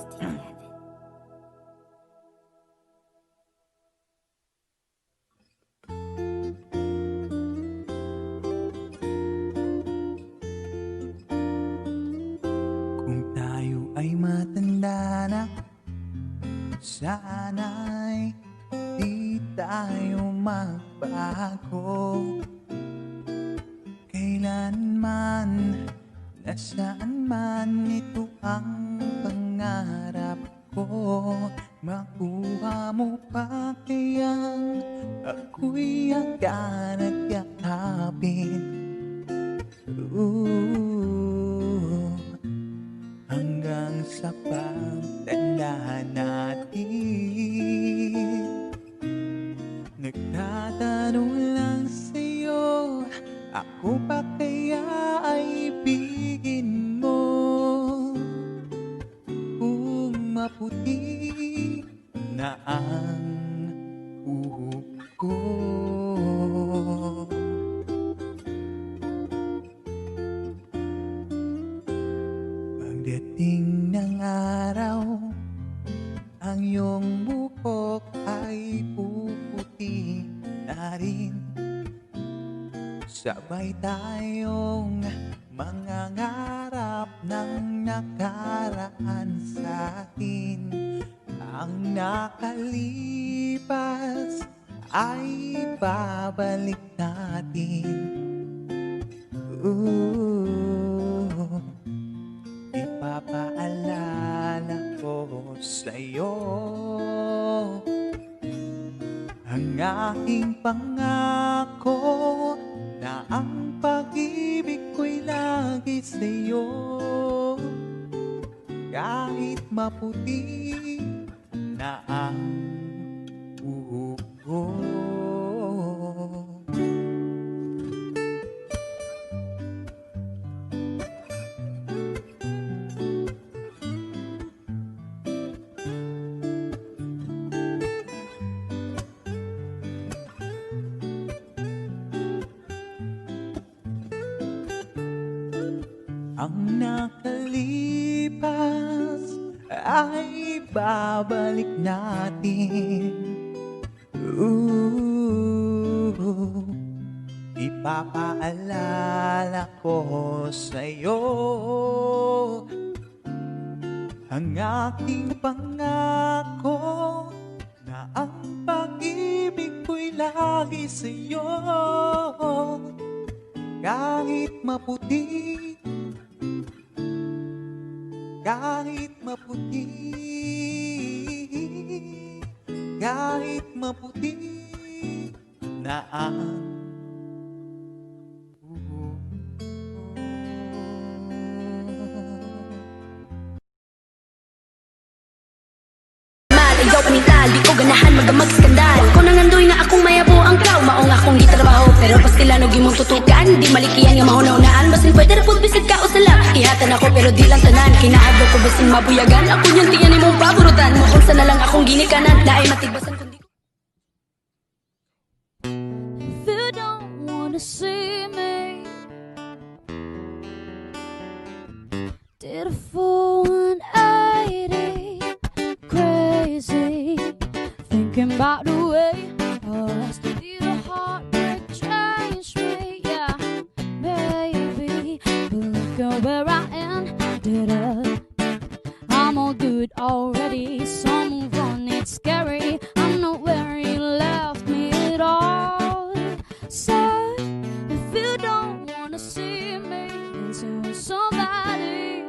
ST11. Kung tayo ay matanda na, sana'y di tayo magbago. Kailanman, nasaan man, ito ang pangarap ko. Makuha mo pa kayang ako'y agad at yakapin. Ooh, hanggang sa pagtanda natin. Nagtatanong lang sa'yo, ako pa kaya ay ibigin mo? Kung maputi na ang buhok ko. Pagdating ng araw, ang iyong buhok ay puputi na rin. Sabay tayong mangangarap ng nakaraan sa atin. Ang nakalipas ay babalik natin. Ooh, ipapaalala ko sa'yo ang aking pangako na ang pag-ibig ko'y lagi sa'yo. Kahit maputi na ang buhok ko. Ang nakalipas ay babalik natin. Ooh, ipapaalala ko sa'yo ang aking pangako na ang pag-ibig ko'y lagi sa'yo. Kahit maputi, kahit maputi, kahit maputi na ang buhok ko. Mal, ayaw panintal, di ko ganahan magamag-skandal. Ako nangandoy nga akong mayabo ang kaw, maong akong gitrabaho. Pero pastilano gimong tutukan, di malikian nga mahuna-unaan. Basin pwede ra pud bisag ka o sala. Ihatan ako pero di lang tanan. Kinahadlok ko basin mabuyagan. Ako yung tiyan imong paburutan. Mukunsa na lang akong ginikanan. Naay matigbasan kundi If you don't wanna see me, did a full 180, crazy, thinking about the way I was. Did a heartbreak change me? Yeah, maybe. But look at where I ended up. I'm all good already, so move on, it's scary. I'm not where you left me at all. So, if you don't wanna see me, dancing with somebody.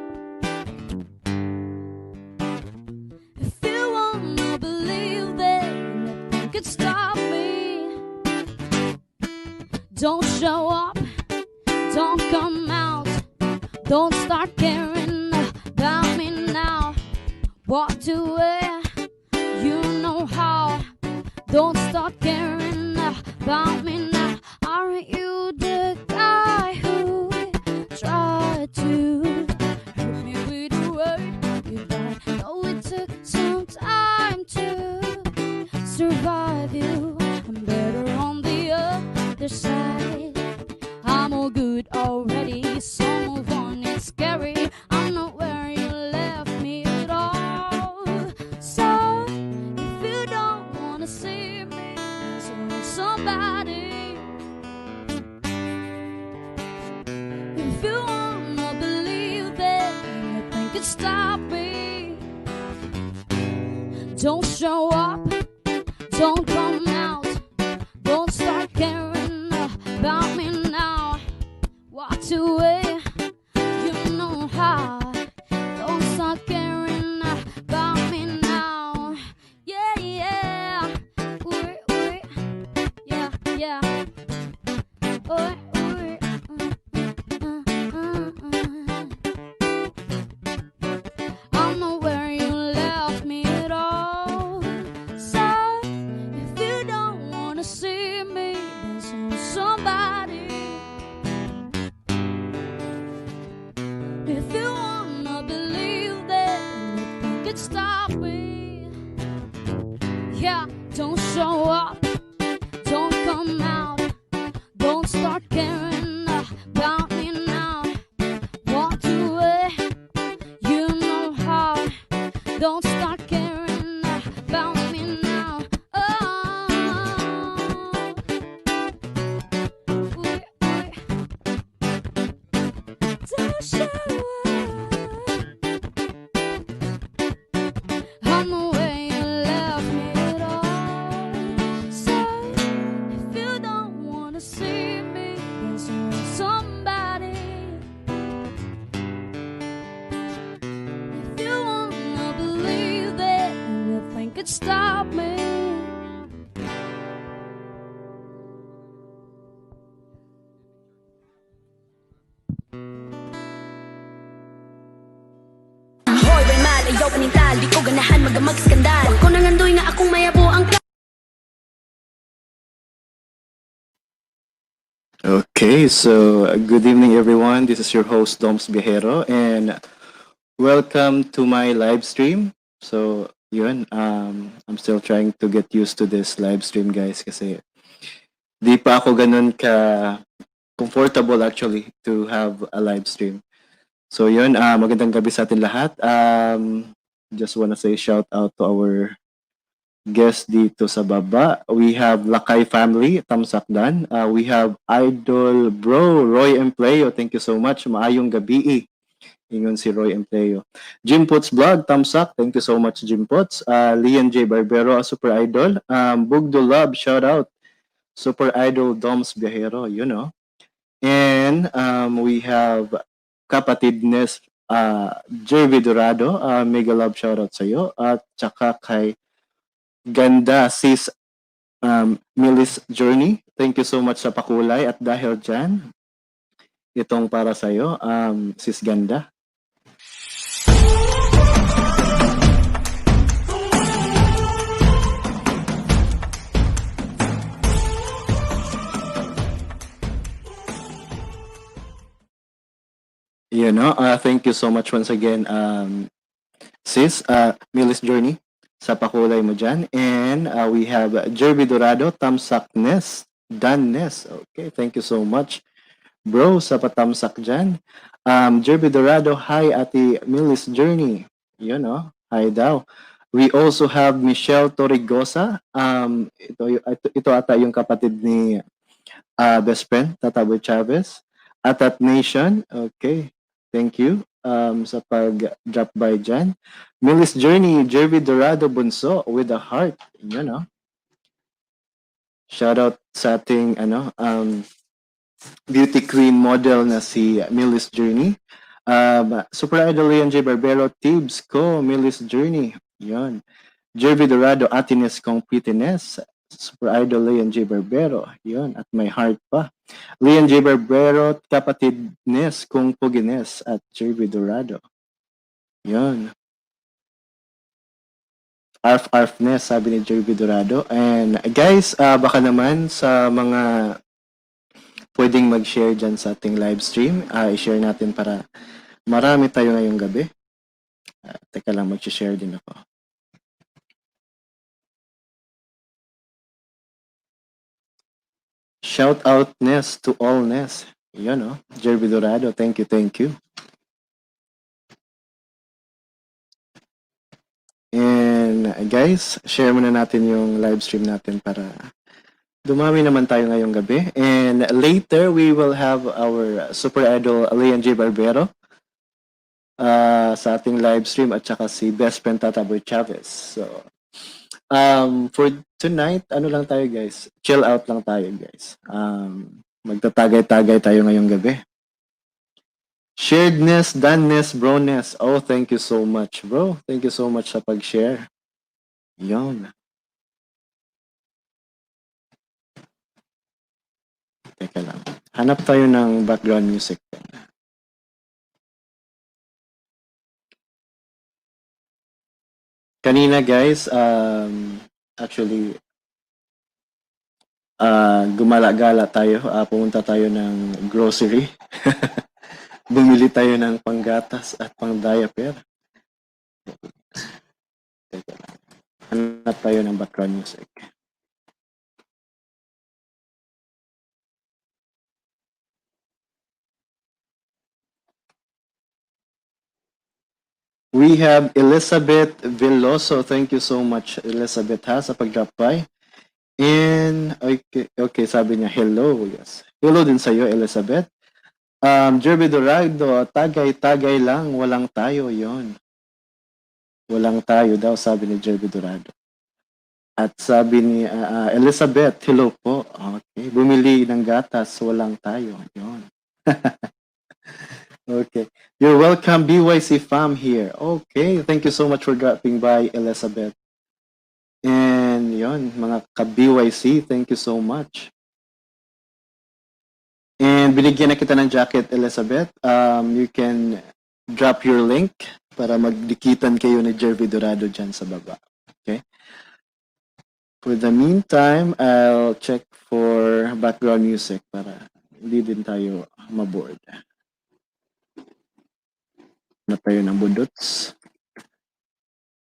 If you wanna believe that nothing could stop me, don't show up, don't come out, don't start caring about me now. What to wear, you know how. Don't start caring about me now. Aren't you the guy who tried to hurt me with a word goodbye? Though it took some time to survive you, I'm better on the other side. I'm all good already, so move on, it's scary. I'm not where you left me at all. Stop me. Don't show up, don't come out, don't start caring about me now. Walk away, you know how. Don't start caring about me now. Yeah. Ooh, ooh. Yeah. Ooh, ooh. I'm know where you left me at all. So if you don't wanna see me, then send somebody. If you wanna believe that anything could stop me, yeah, don't show up, don't come out, don't start caring about me now. Walk away, you know how. Don't start caring about me now. Oh, ooh, ooh. Don't show up. I'm the way you left me at all. So if you don't wanna see me, then send somebody. If you wanna believe that anything could stop me. Hoy, way mal, ayaw panintal. Di ko ganahan magamag-skandal. Ko nangandoy nga akong mayabo ang Okay, so good evening, everyone. This is your host, Doms Viajero, and welcome to my live stream. So, yun, I'm still trying to get used to this live stream, guys, kasi di pa ako ganun ka comfortable actually to have a live stream. So, yun, magandang gabi sa atin lahat. Just wanna say shout out to our guest dito sa baba. We have Lakay family, Tamsakdan. We have Idol Bro, Roy Empleo. Thank you so much. Maayong gabi. Ingon si Roy Empleo. Jim Potts Vlog, Tamsak. Thank you so much, Jim Potts. Leon J. Barbero, a super idol. Bugdo Love, shout out. Super Idol Doms Viajero. And we have kapatid Nes JV Dorado. Mega love shout out sa iyo. At saka kay Ganda Sis Milis Journey. Thank you so much sa pakulay at dahil dyan, itong para sa'yo, Sis Ganda. Thank you so much once again, Sis Milis Journey, sa pakulay mo dyan. And we have Jerby Dorado, Tamsak Ness, Dan Ness. Okay, thank you so much, bro, sa patamsak dyan. Jerby Dorado, hi, Ate Milis Journey. Hi daw. We also have Michelle Torrigosa. Ito ata yung kapatid ni best friend, Tataboy Chavez. Atat Nation, okay. Thank you sa pag-drop by dyan. Milis Journey, Jerby Dorado Bunso with a heart. Shout out sa ating beauty queen model na si Milis Journey. Super Idol Leon J. Barbero, Tibs ko, Milis Journey. Yun. Jerby Dorado, Atines Kong Prettiness. Super Idol Leon J. Barbero. Yun. At may heart pa. Leon J. Barbero, kapatid Nes Kong Pugines at Jerby Dorado. Yun. Arf Arf Nes, sabi ni Jerby Dorado. And guys, baka naman sa mga pwedeng mag-share dyan sa ating live stream, i-share natin para marami tayo ngayong gabi. Teka lang, mag-share din ako. Shout out Ness to all Ness. Yun, oh. Jerby Dorado, thank you, thank you. And guys, share muna natin yung live stream natin para dumami naman tayo ngayong gabi. And later, we will have our super idol, Leon J. Barbero. sa ating live stream at saka si best friend Tata Boy Chavez. So, for tonight, ano lang tayo, guys? Chill out lang tayo, guys. Magtatagay-tagay tayo ngayong gabi. Sharedness, doneness, broness. Oh, thank you so much, bro. Thank you so much sa pag-share. Yon. Teka lang. Hanap tayo ng background music. Kanina, guys, actually, gumala-gala tayo. Pumunta tayo ng grocery. Bumili tayo ng panggatas at pang diaper. Teka lang. Hanap tayo ng background music. We have Elizabeth Veloso. Thank you so much, Elizabeth, ha, sa pag-drop by. And, okay, sabi niya, hello. Yes. Hello din sa'yo, Elizabeth. Jerby Dorado, tagay-tagay lang, walang tayo, yon. Walang tayo daw, sabi ni Jerby Dorado. At sabi ni Elizabeth, hello po. Okay, bumili ng gatas, walang tayo, yon. Okay. You're welcome, BYC fam here. Okay, thank you so much for dropping by, Elizabeth. And yon, mga ka-BYC, thank you so much. And binigyan na kita ng jacket, Elizabeth. You can drop your link para magdikitan kayo ni Jervy Dorado dyan sa baba. Okay? For the meantime, I'll check for background music para hindi din tayo maboard. Na tayo ng budots.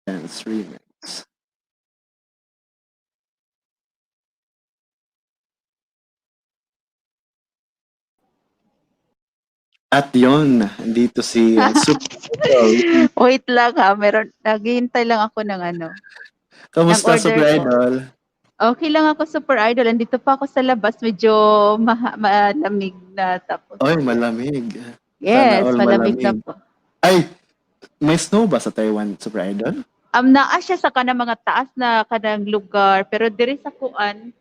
Dance remix. At yon, dito si Super Idol. Wait lang ha, meron, naghihintay lang ako ng ano. Kamusta, Ng order Super ko. Idol? Okay lang ako, Super Idol. Andito pa ako sa labas, medyo malamig na tapos. Oy, malamig. Yes, all malamig na malamig. po. Ay, may snow ba sa Taiwan, Super Idol? Naa siya sa kanang mga taas na kanang lugar, pero diri sa kuan,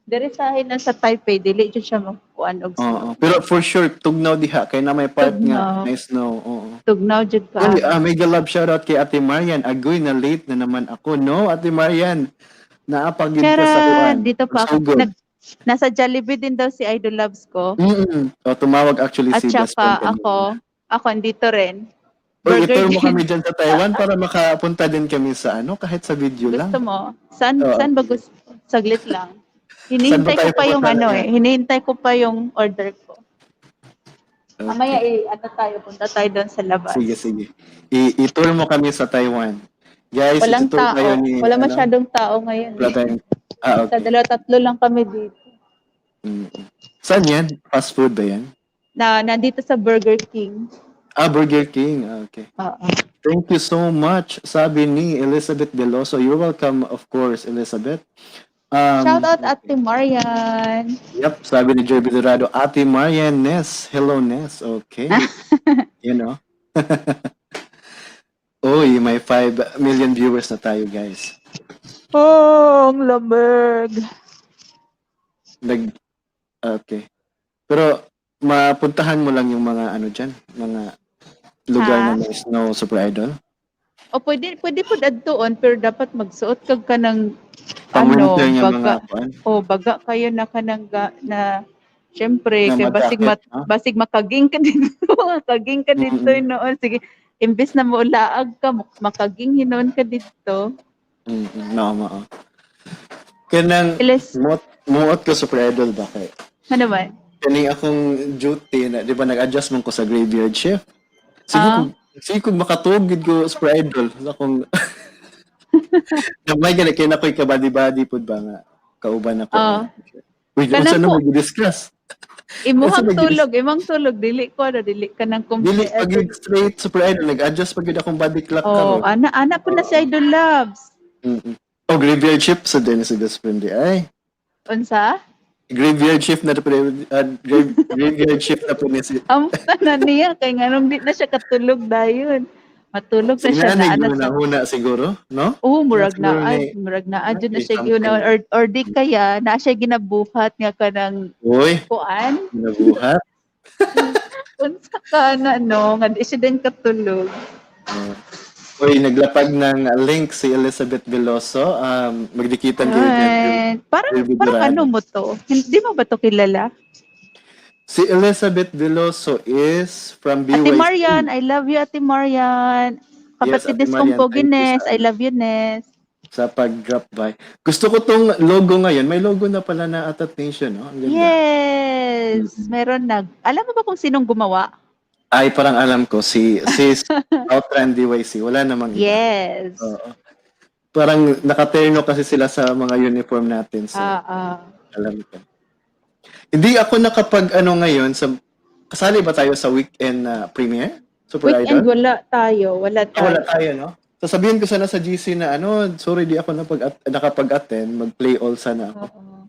diri sa hinan sa Taipei, dili jud siya makuan og Oo. snow. Pero for sure, tugnaw diha. Kay na may part nga Tugnaw. may snow. Oo. Tugnaw jud ka. Uy, mega love shoutout kay Ate Marian. Agoy, na late na naman ako. No, Ate Marian, naapagid ka sa kuan. Charan, dito pa ako. Sugod. Nasa Jollibee din daw si Idol Loves ko. O, tumawag actually At si best friend saka kanina. ako andito rin. Uy, Burger i-tour mo King. kami dyan sa Taiwan para makapunta din kami sa ano, kahit sa video lang. Gusto mo? Saan, Oo. saan ba gusto? Saglit lang. Saan Hinihintay ba tayo ko pa yung pupunta ano na eh. Hinihintay ko pa yung order ko. Okay. Mamaya eh, ano tayo, punta tayo doon sa labas. Sige, sige. I-tour mo kami sa Taiwan. Guys, Walang itutour tao. tayo ni, Wala ano, masyadong tao ngayon. wala Eh. tayong- ah, Sa okay. dalawa, tatlo lang kami dito. Saan yan? Fast food ba yan? Na, nandito sa Burger King. Ah, Burger King. Ah, okay. Oo. Thank you so much, sabi ni Elizabeth Veloso. You're welcome, of course, Elizabeth. Shout out Ate Marian. Yep, sabi ni Jerby Dorado, Ate Marian Ness. Hello, Ness. Okay. You know. Uy, may 5 million viewers na tayo, guys. Oh, ang lamig. Nag Okay. Pero mapuntahan mo lang yung mga ano diyan, mga lugar Ha? na may snow, Super Idol. O pwede pwede po adtoon pero dapat magsuot kag kanang Pang ano, winter nga baga mga kuan. o baga kayo na kanang na syempre Na kay basig ma-jacket, no? basig makaging ka dito, makaging ka dito noon. Sige, imbes na moulaag ka, makaging hinon ka dito. No, mao. Kanang Ilis, muot ko, Super Idol, ba kay ano ba? kaning akong duty na, di ba nag-adjust man ko sa graveyard shift. Sige kung sige kung makatuog gid ko, Super Idol, sa akong gamay gani kay na ko'y kabady-body pud ba nga kauban ako. Uy, unsa Kanang na mo discuss? Imuhang Kasi tulog, imong tulog dili ko na dili ka nang Dili pag yun straight, Super Idol, nag-adjust pag yun akong body clock Oh, karon. ana ana po na si Idol Loves. Oh, graveyard shift sa din si best friend di ay. Unsa? Graveyard shift na graveyard shift na po ni si Amusta na niya kay nganong di na siya katulog dayon. Matulog na siya na Sinanay ana sa huna siguro, no? Oh, murag Siguro na ni- murag na jud na may siya gyud something. or di kaya na siya ginabuhat nga kanang Uy, kuan ginabuhat. Unsa ka na no nga di siya din katulog. Uy, naglapag ng link si Elizabeth Veloso. Magdikitan kayo dyan. Ay, parang David parang Durano. ano mo to? Hindi mo ba to kilala? Si Elizabeth Veloso is from BYC. Ate Marian, I love you, Ate Marian. Yes, Kapatid Ate yes, kong Marian, pogi, thank you Nes. sa- I love you, Nes. Sa pag-drop by. Gusto ko tong logo ngayon. May logo na pala na Atat Nation, no? Ang ganda. Yes, meron na. Alam mo ba kung sinong gumawa? Ay, parang alam ko. Si Sis Outran DYC. Wala namang iba. Yes. Oo. Parang nakaterno kasi sila sa mga uniform natin. So, Ah, ah. alam ko. Hindi ako nakapag ano ngayon sa kasali ba tayo sa weekend na premiere? Super Weekend Idol? wala tayo, wala Ah, tayo. wala tayo, no? Sasabihin ko sana sa GC na ano, sorry di ako nakapag-attend, mag-play all sana ako. Oo.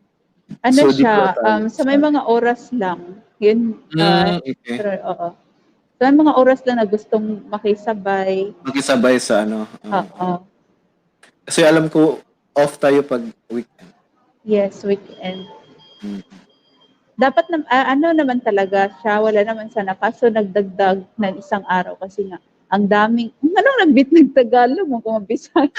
Ano So, di siya, po tayo sa may mga oras lang. Yun, Okay. pero, oo. Sa may mga oras lang na gustong makisabay. Makisabay sa ano. Oo. Kasi alam ko off tayo pag weekend. Yes, weekend. Dapat na, ano naman talaga siya, wala naman sana. Kaso nagdagdag ng isang araw kasi nga, ang daming, anong nagbit ng Tagalog mo kung mabisaya?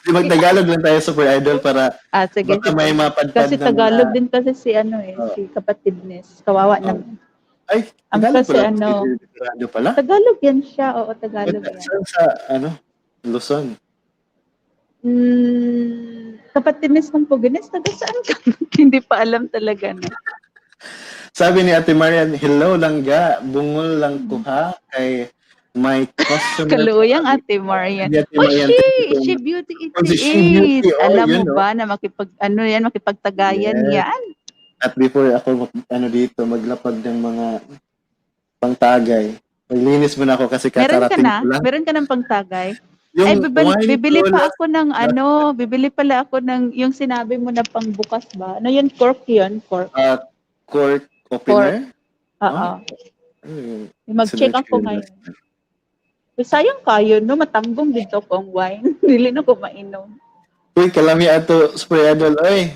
Di mag-Tagalog lang tayo, Super Idol, para Ah, sige. baka may mapadpad Kasi na Tagalog mga din kasi si ano eh, Oo. si kapatid Nes. Kawawa naman. Ay, Ang Tagalog kasi pala. ano- Si Dorado pala. Tagalog yan siya, oo, Tagalog yan. Saan sa, ano, Luzon? Kapatid Nes kung Pugines, taga saan ka? Hindi pa alam talaga. No? Sabi ni Ate Marian, "Hello langga, bungol lang ko ha kay my customer." Kaluyang Ate Marian. Ate Oh, Marian, she, thank you so she much. Beauty Oh, si She 88. Beauty, oh, Alam yun, mo oh. ba na makipag, ano yan, makipagtagayan Yes. yan? At before ako ano dito, maglapag ng mga pangtagay. Maglinis muna ako kasi Meron ka kakarating na? ko lang. Meron ka ng pangtagay? Yung Ay, wine bibili ko pa ako ng ano, bibili pala ako ng, yung sinabi mo na pangbukas ba? Ano yun, cork yun? Cork. Cork opener? Oo. Ano yun? Mag-check Sinerch ako ko yun ngayon. last time. Uy, sayang kayo, no? Matanggong dito kong wine. Dili na ko mainom. Uy, kalami ato, Super Idol. Oy,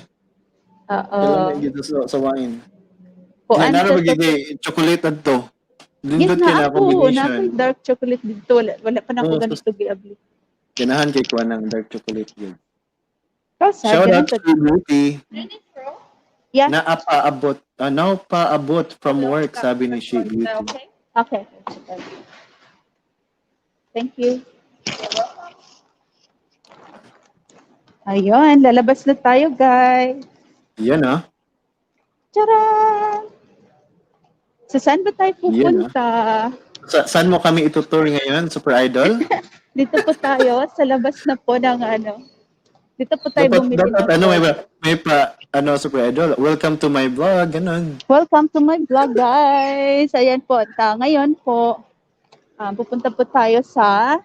Oo. kalami dito sa wine. Kuan Naro sa- magigay chocolate adto. Yes, Lindot kay na na ako. Na combination. ako'y dark chocolate dito. Wala, wala pa na ako Oo, ganito giabli. Ganahan kay kuha ng dark chocolate yun. Rosa, Shout ganun out to. to Beauty. Yeah. Naapaabot. Now paabot from work, sabi ni She Beauty. Okay. Thank you. Ayun, lalabas na tayo, guys. Yan ah. Charan! Sa saan ba tayo Yan, pupunta? Saan mo kami itutour ngayon, Super Idol? Dito po tayo, sa labas na po ng ano. Dito po tayo Dapat, bumili dapat ng ano, may pa, ano, Super Idol, "Welcome to my vlog," ganun. Welcome to my vlog, guys. Ayan po. Ngayon po, pupunta po tayo sa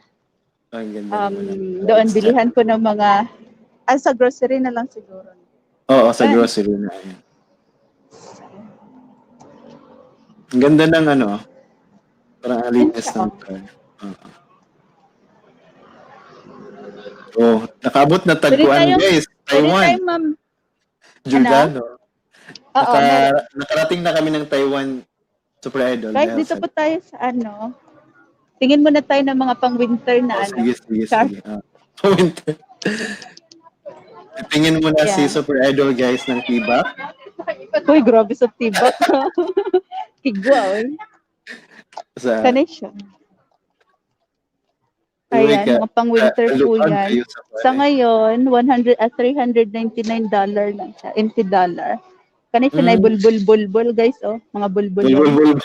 Ang ganda naman. doon bilihan ko ng mga sa grocery na lang siguro. Oo, sa Ayan. grocery na. Ayan. Ang ganda ng ano, parang ang linis Ayan siya, ng car. Oo. Oh, nakaabot na tagpuan, guys. Pwede Taiwan, tayo, ma'am. Giordano. Oo, Nakarating na kami ng Taiwan, Super Idol. Guys, dahil dito po tayo sa ano. Tingin muna tayo ng mga pang-winter na Oh, ano. sige, sige, Char. sige. Ah. Winter. Tingin mo na si Super Idol, guys, ng Tibak. Uy, grabe sa tibak. Kigwa, oy. Sa, Kanay siya. Uy, Ayan, mga pang-winter po kaluan yan. kayo sa Sa ngayon, 100 at $399 lang siya, empty dollar. Kanay siya na bulbul bulbul, guys, oh, mga bulbul. Bulbul, bulbul.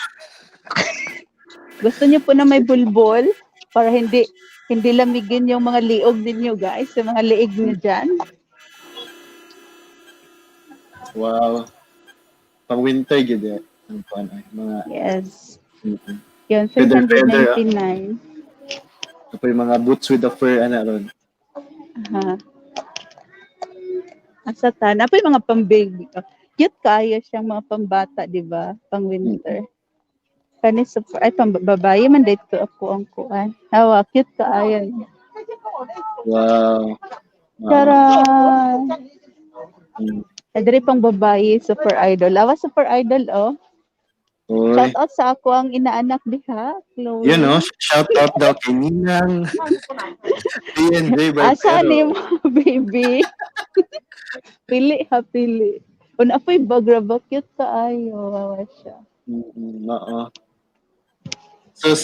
Gusto niyo po na may bulbul para hindi hindi lamigin yung mga liog ninyo, guys, yung mga liig niyo diyan. Wow. Pang winter gid eh. Ang kuan ay mga Yes. Yun, Feather, feather, ah. 399. Ito yung mga boots with the fur ana ron. Aha. Asa ta? Napoy mga pambig. Cute kaayo siyang mga pambata, di ba? Pang winter. Kani super, ay, pambabae man dito ako ang kuan. Awa, cute kaayo. Wow. Charan! Ay, diri pang babae, Super Idol. Awa, Super Idol, oh. Uy. Shout out sa ako ang inaanak diha, Chloe. Yun, no? Shout out daw kay Ninang. DNJ Asa Barbero. ni mo, baby? Pili ha, pili. Una po'y bagra ba? Cute kaayo. Wawa siya. Oo. So,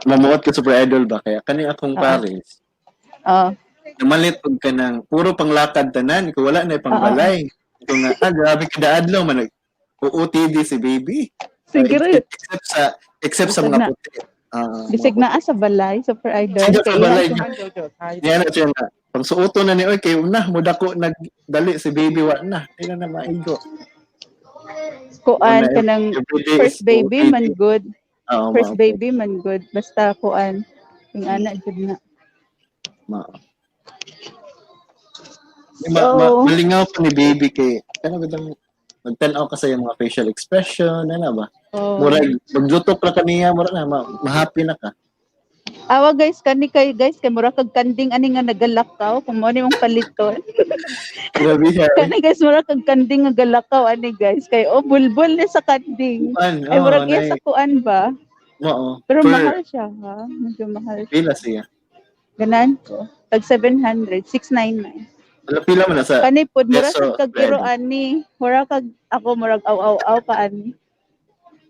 mamuot ka Super Idol ba? Kaya kani akong Paris. Oh. Namalit og ka ng puro panglakad tanan. Kung wala na pangbalay. Kung nga, grabe kada adlaw man. OOTD si baby. Siguro, Except sa mga Na. puti. Ah, bisig naa sa balay, Super Idol. Sige, sa Kay balay. iya Yan na siya nga. Pang suoto na ni oy kay una mudako nagdali si baby wa na. Di na na maigo. Kuan Una, ka ng everyday first is baby OOTD. man good. Oo, First baby man good. Basta kuan. Yung anak jud na. Malingaw pa ni baby kay ano ba itong magtan-aw ka sa iyang mga facial expression, ano ba? Oh. Murag maglutok ra kaniya, murag na ma-happy na ka. Awa guys, kani kay guys kay mura kag kanding ani nga nagalakaw kung mo ni mong paliton. Grabe siya. Kani guys, mura kag kanding nga galakaw ani guys kay oh bulbul ni sa kanding. Kuan, Ay oh, murag iya nay, sa kuan ba? Oo. Pero Per- mahal siya ha. Medyo mahal. Pila siya. Ganan ko. Tag 700, 699. Wala pila man na sa Kani pod mura peso, sad kag kiro ani. Mura kag ako murag aw aw aw pa ani.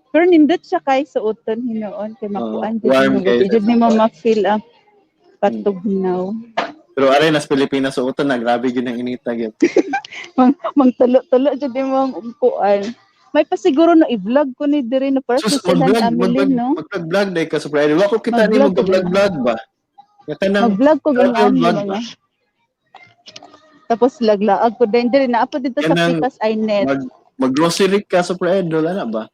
Pero nindot siya kay suoton hinuon kay makuan jud warm nimo. kay Jud nimo ma-feel ang patugnaw. Pero aray nas Pilipinas suoton na grabe gyud ang inita gyud. Mang tulo-tulo jud nimo ang kuan. May pasiguro na i-vlog ko ni diri no para Sus, sa silang mag-vlog, Amelie mag-vlog, no. mag-vlog dahil ka Super Idol. Wa ko kita ni Mag-vlog ko mag-vlog vlog ba? Nga kanang Mag-vlog ko gang travel ani vlog mga. ba? Tapos laglaag ko din diri naa po dito sa Kanang Pikas iNet. Mag-grocery ka Super Idol ana ba?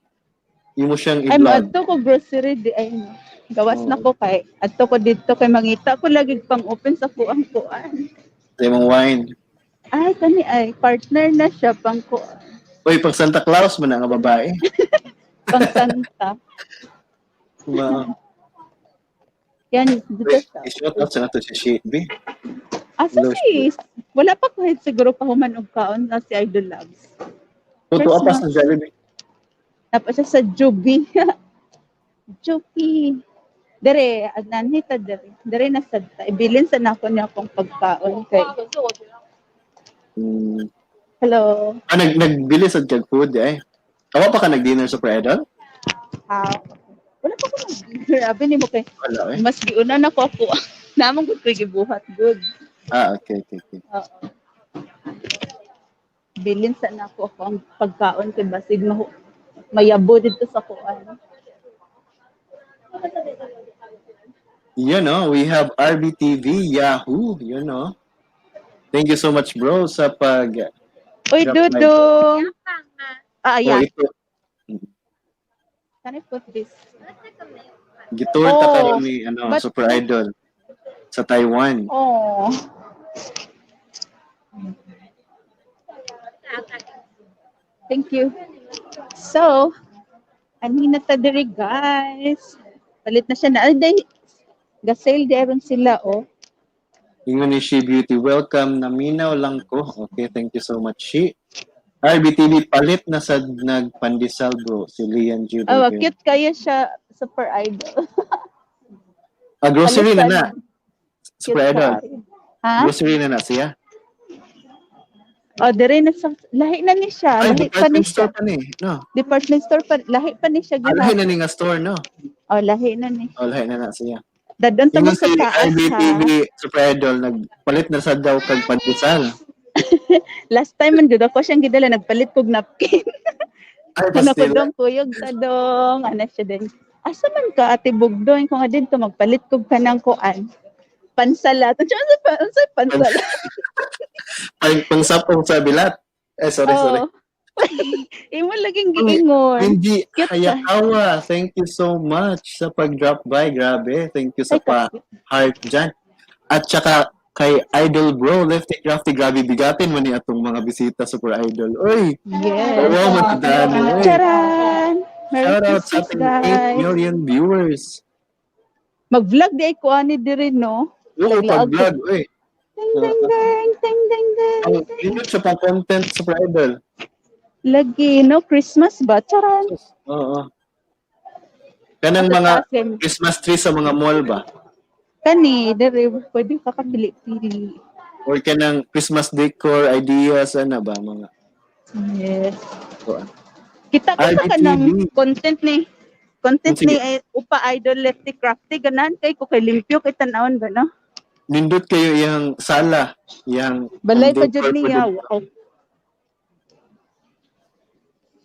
Imo siyang Ay i-vlog. maadto ko grocery di ay no. Gawas na ko kay adto ko dito kay mangita ko lagi pang open sa kuang kuan. Sa imong wine. Ay kani ay partner na siya pang kuan, Uy, pag Santa Claus man ang babae. pang Santa. Ma, Yan dito siya. i-shout out sa nato si Shi, B. Asa Hello, si wala pa kahit siguro pa human og kaon na si Idol Labs. Tuto apas ng Jollibee. Tapos siya sa Jubi. Jubi. Dere, nanhita dere. Dere na sad ta. Ibilin sa nako niya akong pagkaon kay. Hello. Ah, nagbili sa kag food eh. Awa pa ka nag-dinner sa Idol? Ah, wala pa ko nag Grabe nimo kay Wala eh. mas giuna na ko ako. Namang gud ko'y gibuhat good. Ah, okay. Oo. Bilin sa nako ako ang pagkaon kay basig mahu mayabo dito sa kuan. You know, we have RBTV, Yahoo, you know. Thank you so much, bro, sa pag Uy, Drop my- Dudong. Ah, Oh, yeah. ito, Can I put this? gitour ta Oh, karon ni ano, Super Idol sa Taiwan. Oh. Thank you. So, anhi na ta diri guys. Palit na siya na. Ay, day, gasale di aron sila oh. Ingon ni She Beauty, welcome, naminaw lang ko. Okay, thank you so much, She. RBTV, palit na sa nagpandesal, bro, si Lian G. Oh, cute kayo siya, Super Idol. Ah, grocery na Palit na. sana. Super Cute Idol. kaayo. Ha? Grocery na na siya. Oh, dire na sa lahi na ni siya, Ay, lahi pa ni department siya. store pa ni. No. Department store pa, lahi pa ni siya Ah, lahi gihapon. na ni nga store, no? Oh, lahi na ni. Oh, lahi na na siya. Dadon ta mo Ingon sa si taas ha. RBTV, Super Idol, nagpalit na sa daw kag pandesal. Last time man gud ako siyang gidala nagpalit kog napkin. Ay, Ano ko pastila. dong kuyog ta dong, ana siya din. Asa man ka Ate Bugdoy kung didto magpalit kog kanang kuan. Pansalat. Unsa pa unsa pansalat? Pangsapong sa bilat. Eh, sorry, sorry. Oh. Imo laging giingon. Benji Cute ka. Hayakawa, thank you so much sa pag-drop by. Grabe. Thank you sa Ay, pa-heart dyan. At saka, Kay Idol Bro, Lefty Crafty, grabe bigatin man ni atong mga bisita, Super Idol. Uy, Yes. wow, matadani. Uy. Charan! Merry Shout out sa Christmas, ating 8 guys. million viewers. Mag-vlog di ay ko ani diri, no? Oo, Naglaag pag-vlog. Uy, Ding, ding, ding, ding, ding, ding. ang inot sa pang-content, Super Idol. Lagi, no? Christmas ba? Charan! Oo. Kanang mga Christmas tree sa mga mall ba? Kani, diri, pwede ka kapili-pili. Or kanang Christmas decor ideas, ano ba? Mga, Yes. kuan. Kita kita ka RBTV. ng content ni content Sige. ni eh, Upa Idol Lefty Crafty ganan kay ko kay limpyo kay tanawon ba, no? Nindot kayo iyang sala, iyang Balay pa ang jud decor po niya. dito. Wow.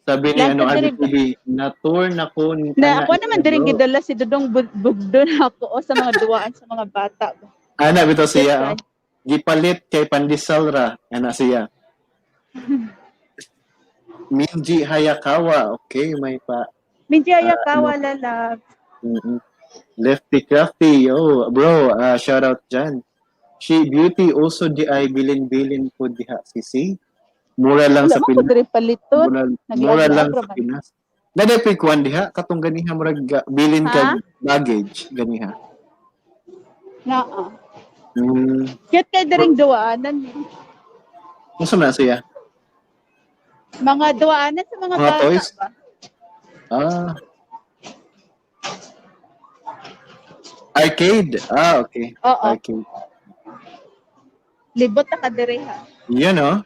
Sabi ni Lahat ano na diri- RBTV, na-tour na ko Na ako naman diri gidala si Dodong Bugdo na ako o sa mga duwaan sa mga bata. Ana bitaw siya. Yes, Oh. Gipalit kay Pandesal ra, ana siya. Minji Hayakawa, okay, may pa Minji Ayakawa lalab. Lefty Crafty, yo, bro, shout out dyan. She Beauty also di ay bilin-bilin po diha sisi. Mura lang Wala sa man ko Pinas. diri paliton. Mura, Naglaag-laag mura lang ra sa man. Pinas. Naday po'y kuwan diha katong ganiha murag bilin Ha? kag baggage ganiha. Naa. Cute kay diring duwaanan eh. Unsa man na siya? Mga duwaanan sa mga Mga bata toys? ba? Ah. Arcade. Ah, okay. Oo. Arcade. Libot na ka diri ha. Yun, oh.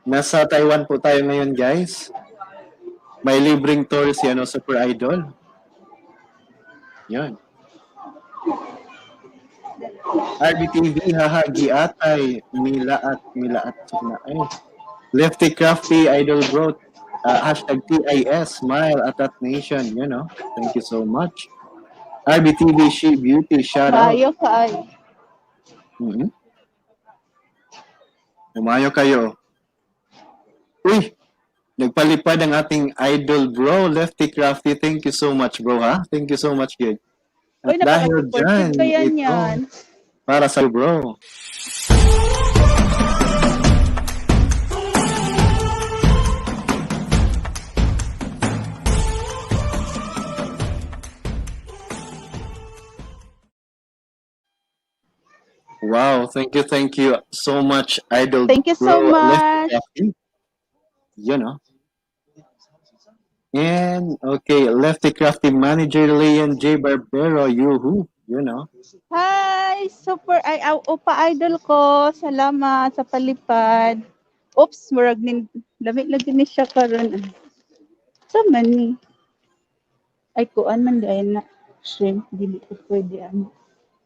Nasa Taiwan po tayo ngayon, guys. May libreng tour si ano, Super Idol. Yun. RBTV, haha, giatay, milaat, milaat, na, ay. Lefty Crafty, Idol Bro, #TIS, smile, Atat Nation, you know. Thank you so much. RBTV, She Beauty, shout out. Maayo ka ay. Umayo kayo. Uy! Nagpalipad ang ating idol bro, Lefty Crafty. Thank you so much, bro, ha? Thank you so much, good. At Uy, dahil napaka-supportive dyan, kaya ito, niyan. para sa bro. Wow, thank you so much, Idol Thank you so Bro, Lefty much. Crafty. You know. And okay, Lefty Crafty Manager Leon J. Barbero, you who, you know. Hi, super ay aw, Upa Idol ko. Salamat sa palipad. Oops, murag nin lami lagi ni siya karon. Sa man ni? Ay kuan man di ay na shrimp dili ko pwede ano.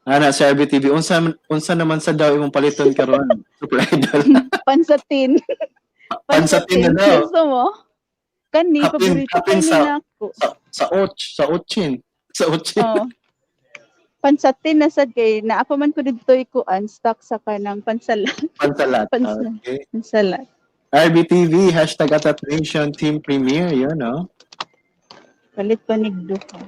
Ana sa RBTV, unsa unsa naman sa daw imong paliton karon, Super Idol? Pansatin. Pansatin na daw. Gusto mo? Kani Hapin- paborito hapin kani nako. Sa och, sa ochin, sa ochin. Oh. Pansatin na sad kay naa pa man ko didto kuan stock sa kanang pansalat. Pansalat. Pansalat. Okay. Pansalat. RBTV, #AtatNation Team Premiere, you know. Palit pa nigduha.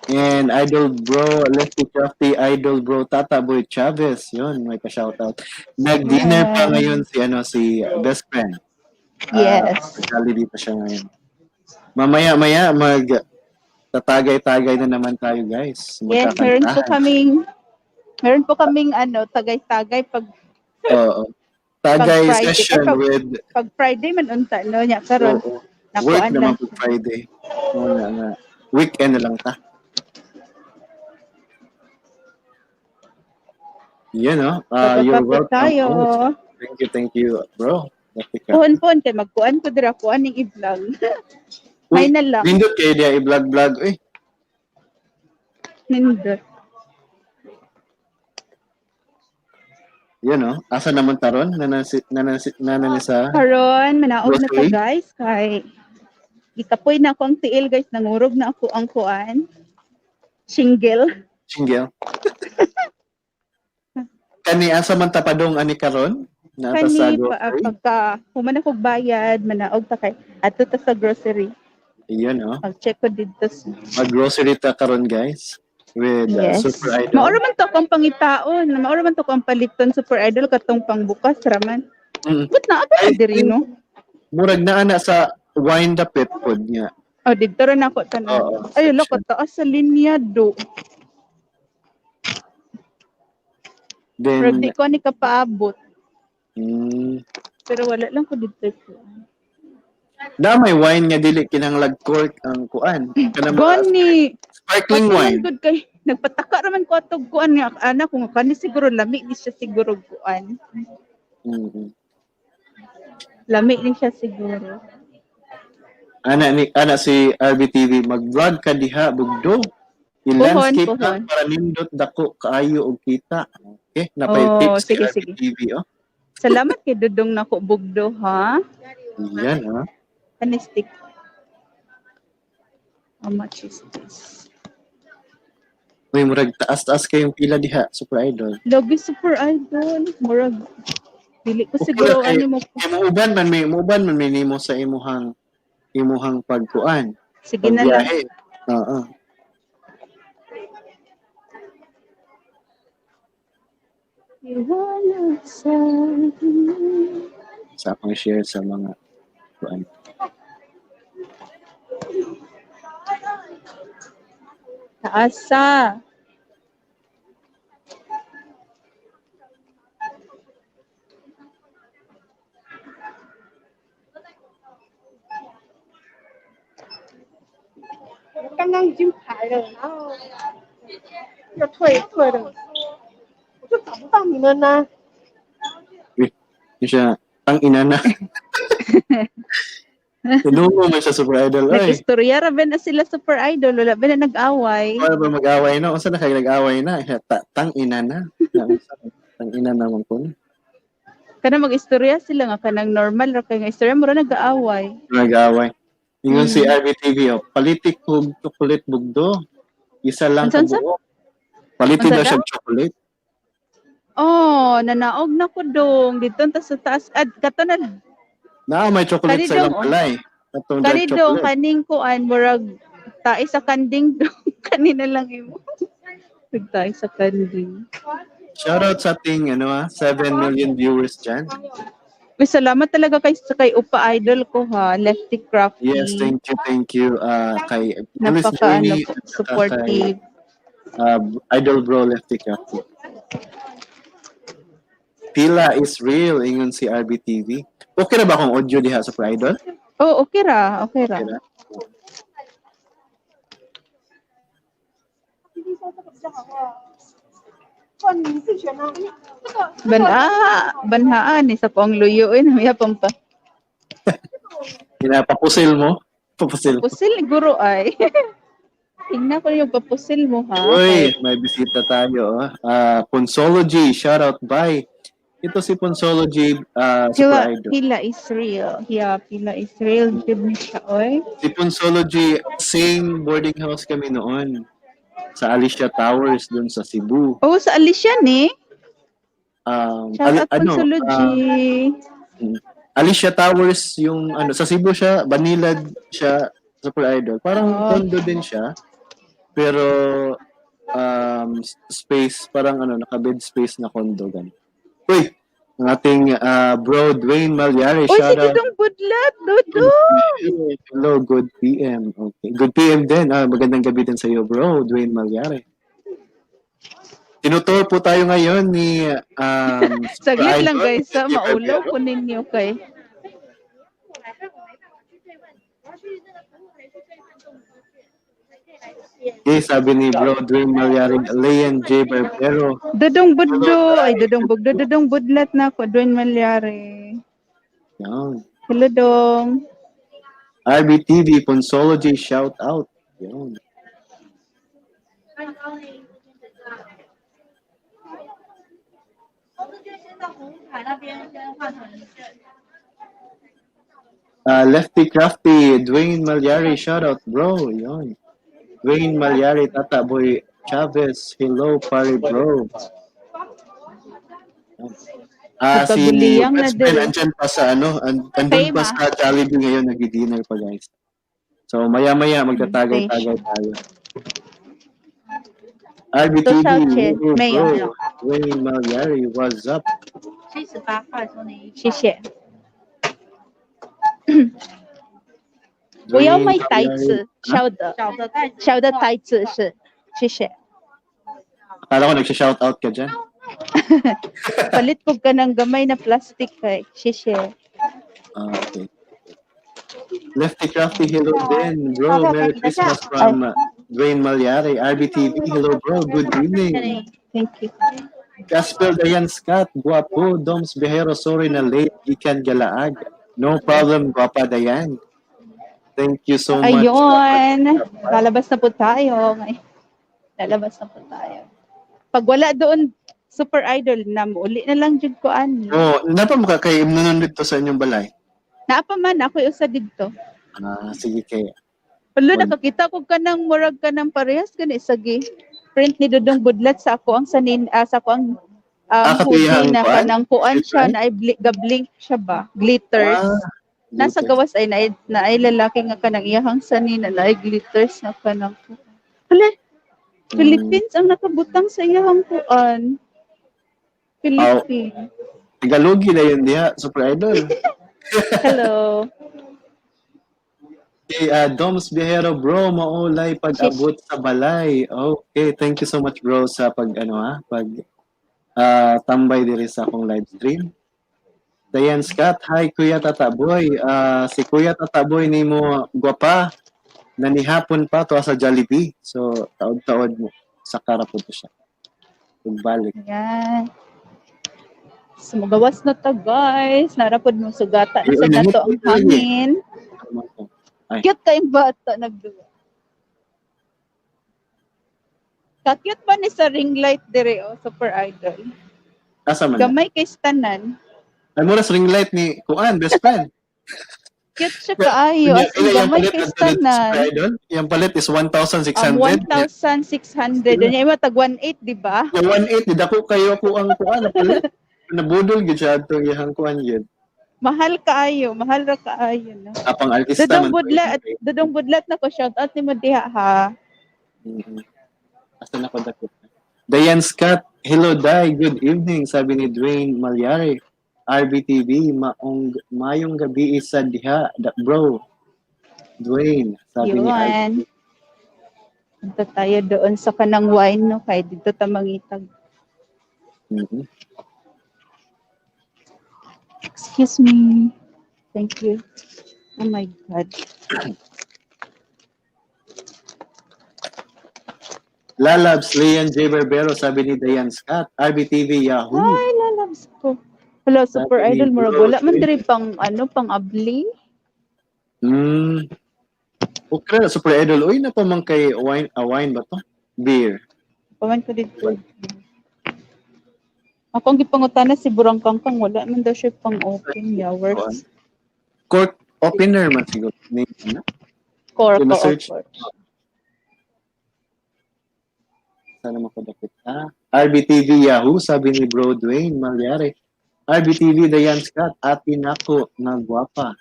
And Idol Bro, Lefty Crafty, Idol Bro, Tata Boy Chavez, yun, may pa-shoutout. Nag-dinner pa Yes. ngayon si, ano, si best friend. Yes. Jollibee pa siya ngayon. Mamaya-maya, mag tatagay-tagay na naman tayo, guys. Yes, meron po Magkakantahan. kaming meron po kaming ano, tagay-tagay pag Oo. Tagay Pag Friday. session Ay, with pag Friday man unta no nya karon. oo, work Nakuan naman lang. po Friday. Oo na nga. Weekend na lang ta. Yan, no? You're Kapit welcome. tayo. Coach. Thank you, bro. Lefty Crafty. Puhon puhon kay magkuan ko dira kuan ning i-vlog. Uy, May na lang. Nindot kayo diya i-vlog-vlog. Uy, Nindot. yan, no? Asa naman taron? Nanansi, nanansi, nanansi sa... Karon manaog na ta Grocery? guys kay gikapoy na ako ang tiil guys, nangurog na ako ang kuan. Shingle. Single. Kani asa man tapadong ani karon? Nata sa Kani pa, grocery. pagka human ako bayad, manaog ta kay adto ta sa grocery. Iyon, no? Mag-check ko didto sa Mag-grocery ta karon, guys. With Yes. Super Idol. Maura man to akong pangitaon. Maura man to akong paliton, Super Idol, katong pangbukas raman. But naa ba I na diri, no? Murag naa na sa wine the pet pod niya. Oh, didto ra na ako tanan. Oo, Ay, wala section. kataas sa linya do. Then, Murag di ko ani kapaabot. Pero wala lang ko didto. Na may wine nga dili kinahanglag cork ang kuan. Kanang mga Gani. sparkling Kasi man wine. gud kay nagpataka raman ko atog kuan nga ana kung kani siguro lami ni siya siguro kuan. Lami ni siya siguro. Ana ni ana si RBTV, mag-vlog ka diha, bugdo. I-landscape Puhon, lang puhon. para nindot dako kaayo og kita. Okay, napay Oh, tips sige, si sige. RBTV oh. Salamat kay Dudong nako, bugdo, ha. Yan ha. Kani stick. How much is this? Uy, murag taas-taas kayong pila diha, Super Idol. Lagi, Super Idol. Murag dili ko Okay siguro ra kay ani mo. kay muuban man may nimo sa imuhang pagkuan, Sige na lang. pagbiyahe. Oo. Iwala sa Sa akong share sa mga kuan. Taasa. 刚刚已经排了，然后又退退了，我就找不到你们呢。 Uy, yun siya, tang ina na. Tinungo man siya, Super Idol. Ay, Nag-istorya ra ba na sila, Super Idol? Wala ba na nag-away? wala ba mag-away na? Unsa na kayo nag-away na? Tang ina na. Unsa na? Tang ina naman ko na. Kana mag-istorya sila nga kanang normal ra kay nga istorya mura nag-aaway. Nag-away. Ingon si RBTV, oh, palitik og chocolate, bugdo. Isa lang Unsa, unsa? kabuok. Palitin Unsa daw daw? siya chocolate. Oh, nanaog na ko dong dito ta sa taas. Ad kato na lang. Naa may chocolate Kani sa ilang dong, oh. balay. Atong dark Kani dong chocolate. kaning kuan murag tae sa kanding dong kanina lang imo. Nagtae sa kanding. Shoutout sa ating ano 7 million viewers dyan. Uy, salamat talaga kay Upa Idol ko ha, Lefty Crafty. Yes, thank you, thank you kay Alice Napaka ano Journey po, at saka kay supportive. Idol Bro Lefty Crafty. Pila is real, ingon si RBTV. Okay na ba akong audio diha sa Idol? Oh, okay ra, okay ra. Okay na? Banha, banhaan ni sa pong luyo eh, namiya pang pa. Pinapapusil mo? Papusil mo. Pusil guro ay. Tingnan ko yung papusil mo ha. Uy, may bisita tayo. Oh. Ponsology, shoutout bye. Ito si Ponsology, Pila, Super Idol. pila is real. Yeah, pila is real. Jud ni siya, oy. Si Ponsology, same boarding house kami noon. Sa Alicia Towers dun sa Cebu. Oh, sa Alicia ni. Shout out Ano, Ponsology. Alicia Towers yung ano sa Cebu siya, Banilad siya, Super Idol. Parang Oh. condo din siya. Pero space parang ano naka-bed space na condo ganun. Uy, ang ating bro Dwayne Malyari, Uy, si shout out. Dudong Budlat, Dudong! Hello, good PM. Okay. Good PM din. Magandang gabi din sa iyo, bro, Dwayne Malyari. Tinutour po tayo ngayon ni Super Saglit lang Idol, guys, ha, Vicky maulaw Barbero. ko ninyo kay. Okay, sabi ni bro Dwayne Malyari, Leon J. Barbero. Dudong Buddo, ay Dudong Bugdo, Dudong Budlat na ako, Dwayne Malyari. Yan. Hello, Dong. RBTV, Ponsology, shout out. Yan. Lefty Crafty, Dwayne Malyari, shout out, bro. Yan. Dwayne Malyari, Tata Boy Chavez, hello, pare bro. Si Nagkaguliyang na best friend din. andyan pa sa ano, andun pa Same, sa Jollibee ngayon, nagdi-dinner pa guys. So maya-maya magtatagay-tagay tayo. RBTV, 多少钱？ hello, 没有。 bro. Dwayne Malyari, what's up? 78块送你一谢谢。我要买袋子，小的，小的袋子，小的袋子是，谢谢。 Akala ko nagsha-shoutout ka dyan. Palit ko ka ng gamay na plastic kay. 谢谢。 Ah, okay. Lefty Crafty, hello din, bro. Merry Christmas from Dwayne Malyari. RBTV, hello bro. Good evening. Thank you. Casper Dayan Scott, guwapo. Doms Behero, sorry na late. Gikan Galaag. No problem, guwapa Dayan. Thank you so much. Ayun. Lalabas na po tayo. Lalabas na po tayo. Pag wala doon, Super Idol na uli na lang jud ko ani. Oh, napa mo ka kay imnonon dito sa inyong balay? Naa pa man ako usa didto. Ah, sige kay. Wala, nakakita ko kanang murag kanang parehas gani sa gi print ni Dudong Budlat sa ako ang sanin sa ako ang hoodie katuyang na kuan? kanang kuan siya Right? na ay gablink siya ba, glitters. Nasa glitters. gawas ay na ay lalaki nga kanang iyahang sanin na naay glitters na kanang hala. Philippines ang nakabutang sa iyahang kuan. Philippines. Tagalogi na yun diha, Super Idol. Hello. Okay, Doms Bihero, bro, maulay pag-abot sa balay. Okay, thank you so much, bro, sa pag ano ha, pag tambay diri sa akong live stream. Diane Scott, hi Kuya Tataboy. Si Kuya Tataboy nimo gwapa na nihapon pa to sa Jollibee. So taod-taod mo sa po to siya. Pagbalik. Ayan. Sumagawas na ta, guys. Narapod mo sugata na Ay, sa ay, dato ang hangin. Ay. Cute kayong bata nagduwa. Ka-cute ba ni sa ring light dire oh, Super Idol? Asa man na? Gamay kay stanan. Ay mo ring light ni Kuan, best friend. Cute siya kaayo. As in, Ila, yung gamay palit kay na Super stanan. Idol, yung palit is 1,600. 1,600. Unya ima tag 1,800, di ba? Yung 1.8, di dako kayo ko ang kuan napalit. Nabudol gyud siya atong iyang kuan gyud. Mahal kaayo, mahal ra kaayo no. Apang artista Dudong man to. budlat, Dudong Budlat na ko shout out nimo diha ha. Asa na ko dako. Diane Scott, hello Dai, good evening, sabi ni Dwayne Malyari. RBTV, maong mayong gabi isa diha, da, bro. Dwayne, sabi ni RBTV. Yun. Punta tayo doon sa kanang wine no kay dito ta mangitag. Excuse me. Thank you. Oh my God. Lalabs, Leon J. Barbero, sabi ni Diane Scott. RBTV, Yahoo. Ay, lalabs ko. Hello, Super Sabi ni Idol, murag Bro, wala man Dwayne. diri pang ano, pang abli. Okay na, Super Idol. Uy, na pa man kay wine, wine ba to? Beer. Paman ko dito. Ako ang gipangutana si Burang Kangkang, wala man daw siya pang open hours. Cork opener man siguro. Name, ano? Core Yung ko, ma-search. of course. Sana makadapit. RBTV Yahoo, sabi ni Bro Dwayne Malyari. RBTV Dayan Scott, ati nako nga gwapa.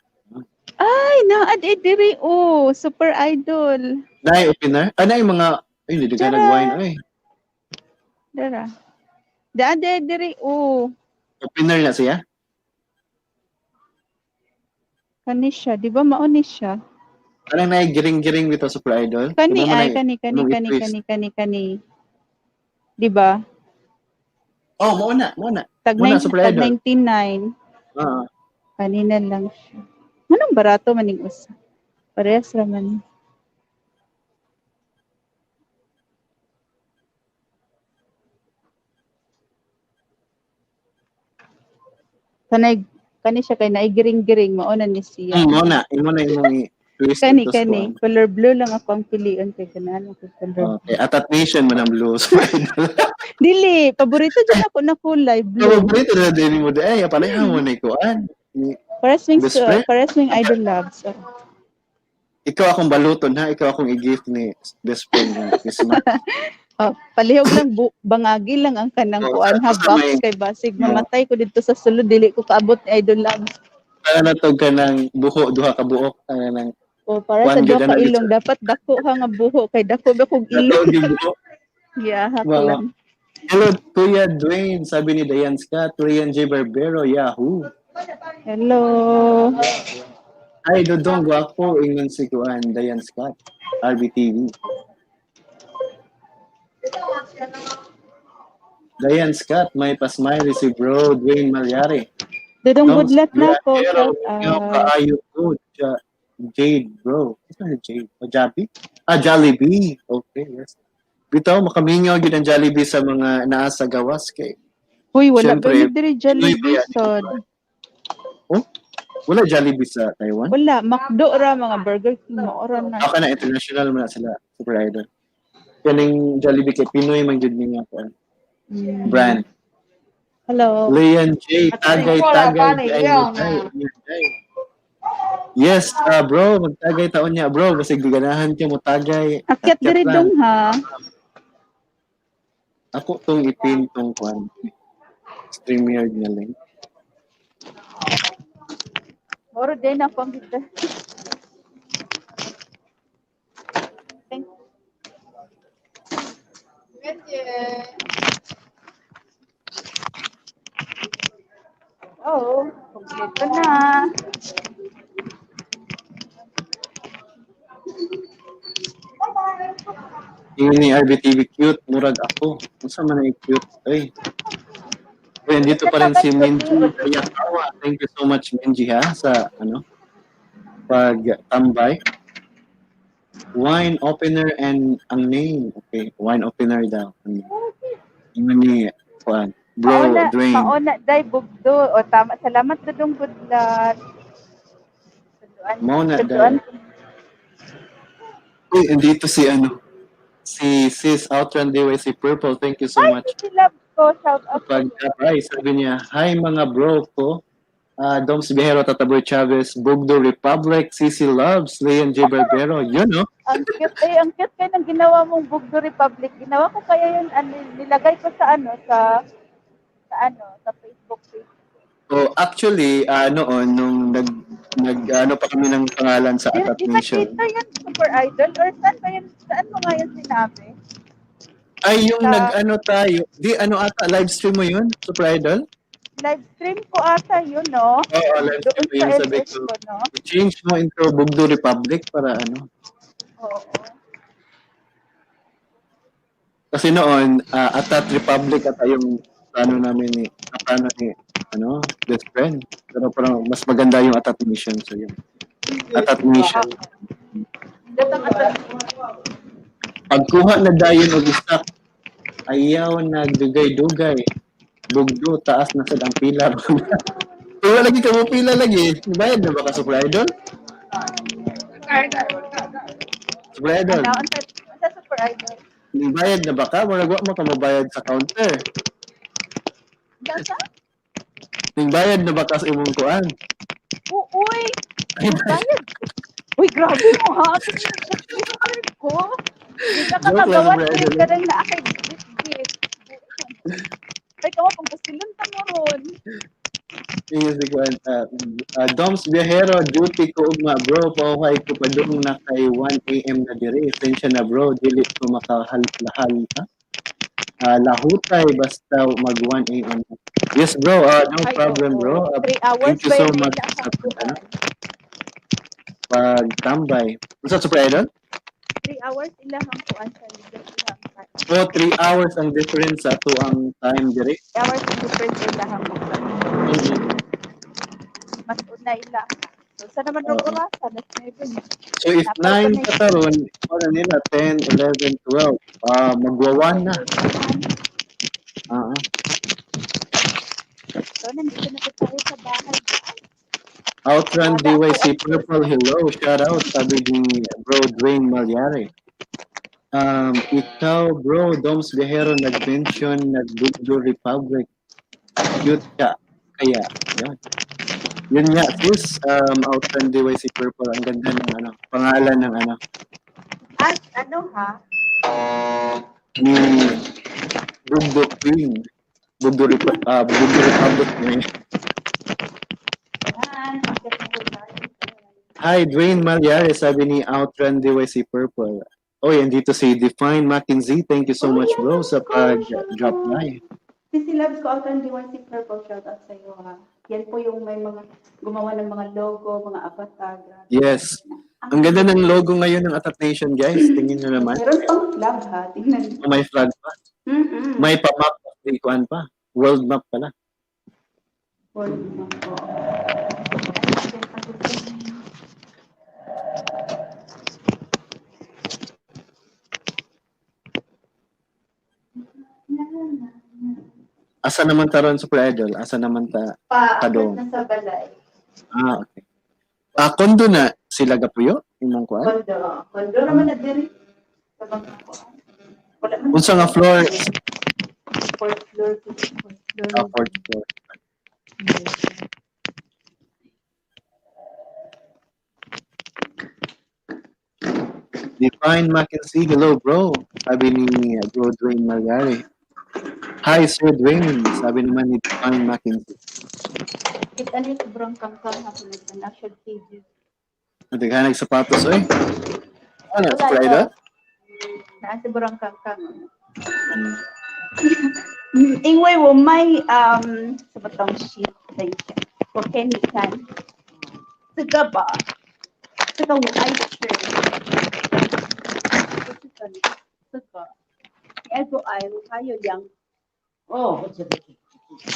Ay, naad eh diri oh, Super Idol. Nay opener? Ah, nay mga ay hindi ka Tara. nag-wine oy. Dara. Daan eh diri oh. Opener na siya? Kani siya, di ba mao ni siya? Anong nay giring-giring bitaw Super Idol? Kani Di ba man ay nay- kani kani anong kani i-twist? kani kani kani. Di ba? Oh, mo na, mo na. Tag, Muna, nine, Super tag Idol. 99. Ah, Kanina lang siya. Manong barato maning usa. Parehas ra man. Kanay kani siya kay naigiring-giring mao na ni siya. mo na, imo na imong i-twist Kani ito sa kani kuan. color blue lang ako ang pilion kay ganahan ako color. Okay, atat nation man ang blue Super Idol. Dili, paborito jud ako na kulay blue. Paborito na din mo di ay pareha mo na kuan. Parehas ming Best friend? parehas ming idol loves. So, Ikaw akong baluton ha, ikaw akong i-gift ni best friend ng Christmas. Oh, palihog lang bangagi lang ang kanang Oh, kuan ha sa box may- kay basig mamatay ko didto sa sulod dili ko kaabot ni Idol Labs. Para na to ka ng buho, duha ka buok, ano nang O para sa Kuan duha gyud ka na ilong dapat dako ha nga buho kay dako ba kog ilong. dako gyud buho. Yeah, Well, lang. Hello, Kuya Dwayne, sabi ni Diane Scott, Leon J. Barbero, Yahoo. Hello. Ay, Dodong, gwapo, ingon si Kuan, Diane Scott, RBTV. Diane Scott, may pasmiley si bro, Dwayne Malyari. Dudong Doms budlat na ako. Viajero, Shout ikaw out. kaayo ko, Jade, bro. Ano na Jade? O, Jabi? Ah, Jollibee. Okay, yes. Bitaw, makamingaw gyud ang Jollibee sa mga naa sa gawas kay. Uy, wala Siyempre, ba ni diri Jollibee Pinoy ba yan? sod? Oh? Wala Jollibee sa Taiwan? Wala, McDo ra mga Burger King mao ra na. Ako na international man na sila, Super Idol. Kaning Jollibee kay Pinoy man gyud ni nga kuan, brand. Hello. Leon J, tagay tagay ay mutay, mutay. Yes, bro, magtagay taon niya, bro, kasi ganahan ka mo tagay. Akyat diri lang. dong ha. Ako tong ipin tong kuan. StreamYard nga link. Moro din ako ang kita. Thank Oh, kompleto na. Ingon ni RBTV cute, murag ako. Unsa man ay cute? Ay. Uy, andito pa rin si Minji Kayakawa. Thank you so much, Minji, ha, sa ano, pagtambay. Wine opener and ang name. Okay, wine opener daw. Ang name. Ingon ni Juan. Bro, Mauna, Dwayne. mauna, day, bugdo. O, tama. Salamat, Dudong Budlat. Sunduan. Mauna, Sunduan. day. Uy, andito si ano, si Sis Outrun DYC Purple. Thank you so Ay, much. si Love ko. Shout out. Pag-abay, sabi niya, "Hi mga bro ko. Doms Bihero, Tataboy Chavez, Bugdo Republic, CC Loves, Leon J. Barbero." Yun, no? Ang cute eh, ang cute kayo ng ginawa mong Bugdo Republic. Ginawa ko kaya yun, ano, nilagay ko sa ano, sa Facebook page. So, actually, noon, nung nag, ano pa kami ng pangalan sa Di, Atat di ba Nation. dito yun, Super Idol? Or saan ba yun, saan mo nga yun sinabi? Ay, yung nag-ano tayo, di ano ata, live stream mo yun, Super Idol? Live stream ko ata yun, no? Oo, live Doon stream mo sa yun, sabi LS ko. ko, no? Change mo into Bugdo Republic para ano. Oo. Kasi noon, Atat Republic ata yung plano namin ni, plano ni, ano, best friend. Pero parang mas maganda yung Atat Nation. So yun. Atat Nation. Datang atat. Pagkuha na dayon og isak, ayaw nagdugay-dugay. Bugdo, taas na sad ang pila. Pero lagi ka mo pila lagi. Bayad na ba ka, Super Idol? Super Idol, Ano, ang sa Super Idol? bayad na ba ka? Murag wa mo ka mobayad sa counter. Gasa? Bayad na ba ka sa imong kuan? Uy! Ay, Bayad! Uy, grabe mo ha! Ko. Hindi ka Joke lang, kakagawa Super Idol. ka rin na aking bit. Ay, kawa, kung pasilon ta mo ron. Ingon si kuan, Doms Viajero, duty ko ugma bro, pauhay ko padung na kay 1 AM na dire. Pasensya na bro, dili ko makahalahal ha? Lahutay basta mag 1 AM. Yes bro, no Ay, problem oo. bro. 3 hours Thank you ba so yun much na sa akong ano, pagtambay. Unsa, Super Idol? 3 hours ilahang kuan sa ligas ilahang time. So 3 hours ang difference sa ato ang time dire. 3 hours ang difference sa ilahang kuan. Mas una ila. So, sa naman rong Oo. oras, alas 9. So if 9 ka karon, wala nila 10, 11, 12. Ah, magwa 1 na. Ah. So, nandito na po tayo sa bahay. Outrun DYC Purple, hello, shout out, sabi ni bro Dwayne Malyari. Ikaw bro, Doms Viajero, nag-mention, nag-Bugdo Republic. Cute ka. Kaya, yun. Yun nga, sis, Outrun DYC Purple, ang ganda ng ano, pangalan ng ano, At ano ha? Ni Bugdo Queen. Bugdo Republic. Ngayon. Yan, akyat na po tayo. Hi, Dwayne Malyari, sabi ni Outrun DYC Purple. Oy, andito si Define Mackenzie. Thank you so Oh, much, yeah, bro, sa of course. pag-drop by. Sisi Loves ko out on DYC Purple, shout out sa iyo ha. Yan po yung may mga gumawa ng mga logo, mga avatar. Grabe. Yes. Ang ganda ng logo ngayon ng Atat Nation, guys. Tingin nyo naman. Meron pang flag ha. Tingnan. May flag pa. May pa-map of the kuan pa. World map pala. World map. Oo. Asa naman ta ron, Super Idol? Asa naman ta? Pa, Padong. na sa balay. Ah, okay. Ah, kondo na sila gapuyo? Imong kuan? Kondo. Kondo naman na diri. Sa mga kuan. Wala man. Unsa nga floor? Fourth floor. Fourth floor. Ah, fourth floor. Define Mackenzie, hello bro. Sabi ni bro Dwayne Malyari. Hi Sir Dwayne, sabi naman ni Define Mackenzie. Kita niyo sobrang kangkang ha. Pinagtan siya pages. Naghanag sapatos oy. Ano, Wala Super Idol? Naa sobrang kangkang. Mm. 因为我买嗯什么东西？等一下，我给你看这个吧，这个我爱吃，不是这个，这个你爱不爱？我还有两，哦，不吃不吃，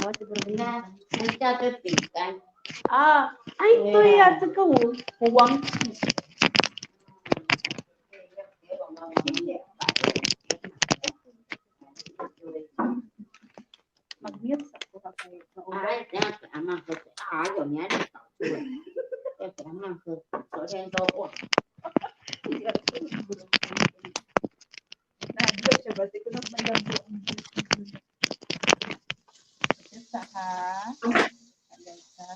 我这个那人家的饼干，啊，哎，对呀、这个我忘记。谢谢。Mag-mute sa ako kay 啊，等下给阿妈喝，啊，有年你搞出来，要给阿妈喝，昨天都忘。 Nahadlok siya ba? Sige, nagmalabo ang juice. Isa ha. Alay ka.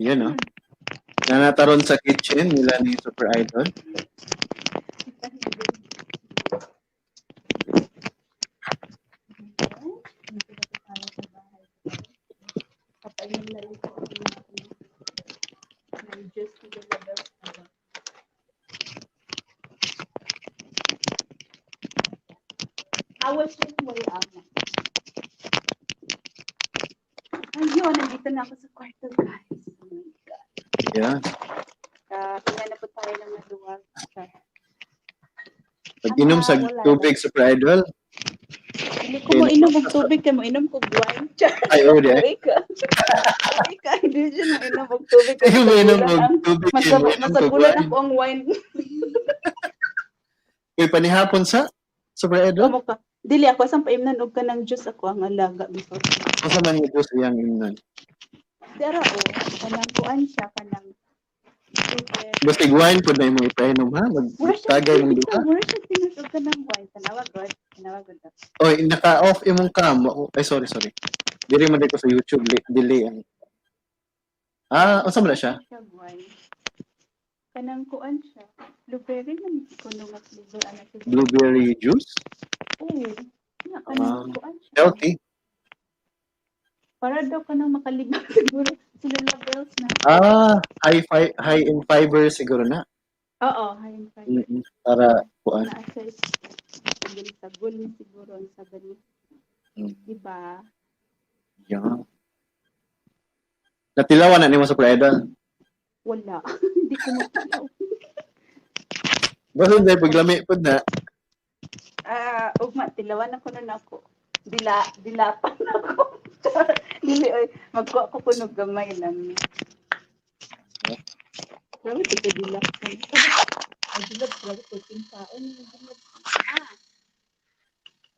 Yan no. Nanataron sa kitchen nila ni Super Idol. Kapainom na lang po ako ng ano, ng juice ni Lola Bells. Awas yung way ama. Ayun, nandito na ako sa kwarto, guys. Oh my God. Yeah. Kaya na po tayo ng maluwag. Char. Pag-inom sa Ah, wala. tubig, Super Idol. Hindi ko mo inom og tubig kay mo inom kog wine. Char. Ay, oh, di. Uy ka. Uy ka, hindi siya mainom og tubig. Ay, umiinom og tubig. Umiinom og Masagulan wine. ako ang wine. Uy, panihapon sa Super Idol. Kamo ka. Dili ako sang paimnan og kanang juice ako ang alaga before. Asa man yung juice iyang imnon? Dara o, kanang kuan siya kanang super. Basig wine po na imong ipainom ha. Magtagay mong duha. Mura siya tinus og kanang wine. Tanawa god, tanawa god. Oy, naka-off imong cam. Ay, sorry, sorry. Diri man ko sa YouTube delay ang. Ah, unsa man na siya? Siya wine. Kanang kuan siya. Blueberry man kuno nga flavor ana siya. Blueberry juice? Oo. Nga kanang Ah, kuan siya. Healthy. Para daw kanang makalibang siguro sila Lola Bells na. Ah, high in fiber siguro na. Oo, high in fiber. Para kuan. Na siya sagol siguro ang sabi niya. Diba? Yeah. Natilawan na nimo sa Idol. Wala. Hindi ko matilaw. Basta dahil paglami pud na. Ah, ugma, tilawan ako nun ako. Dila, dilapan ako. Dili, oy, magkuha ko kuno gamay lang. Grabe, di ko dilap. Ay, dilap, grabe ko kinsaon.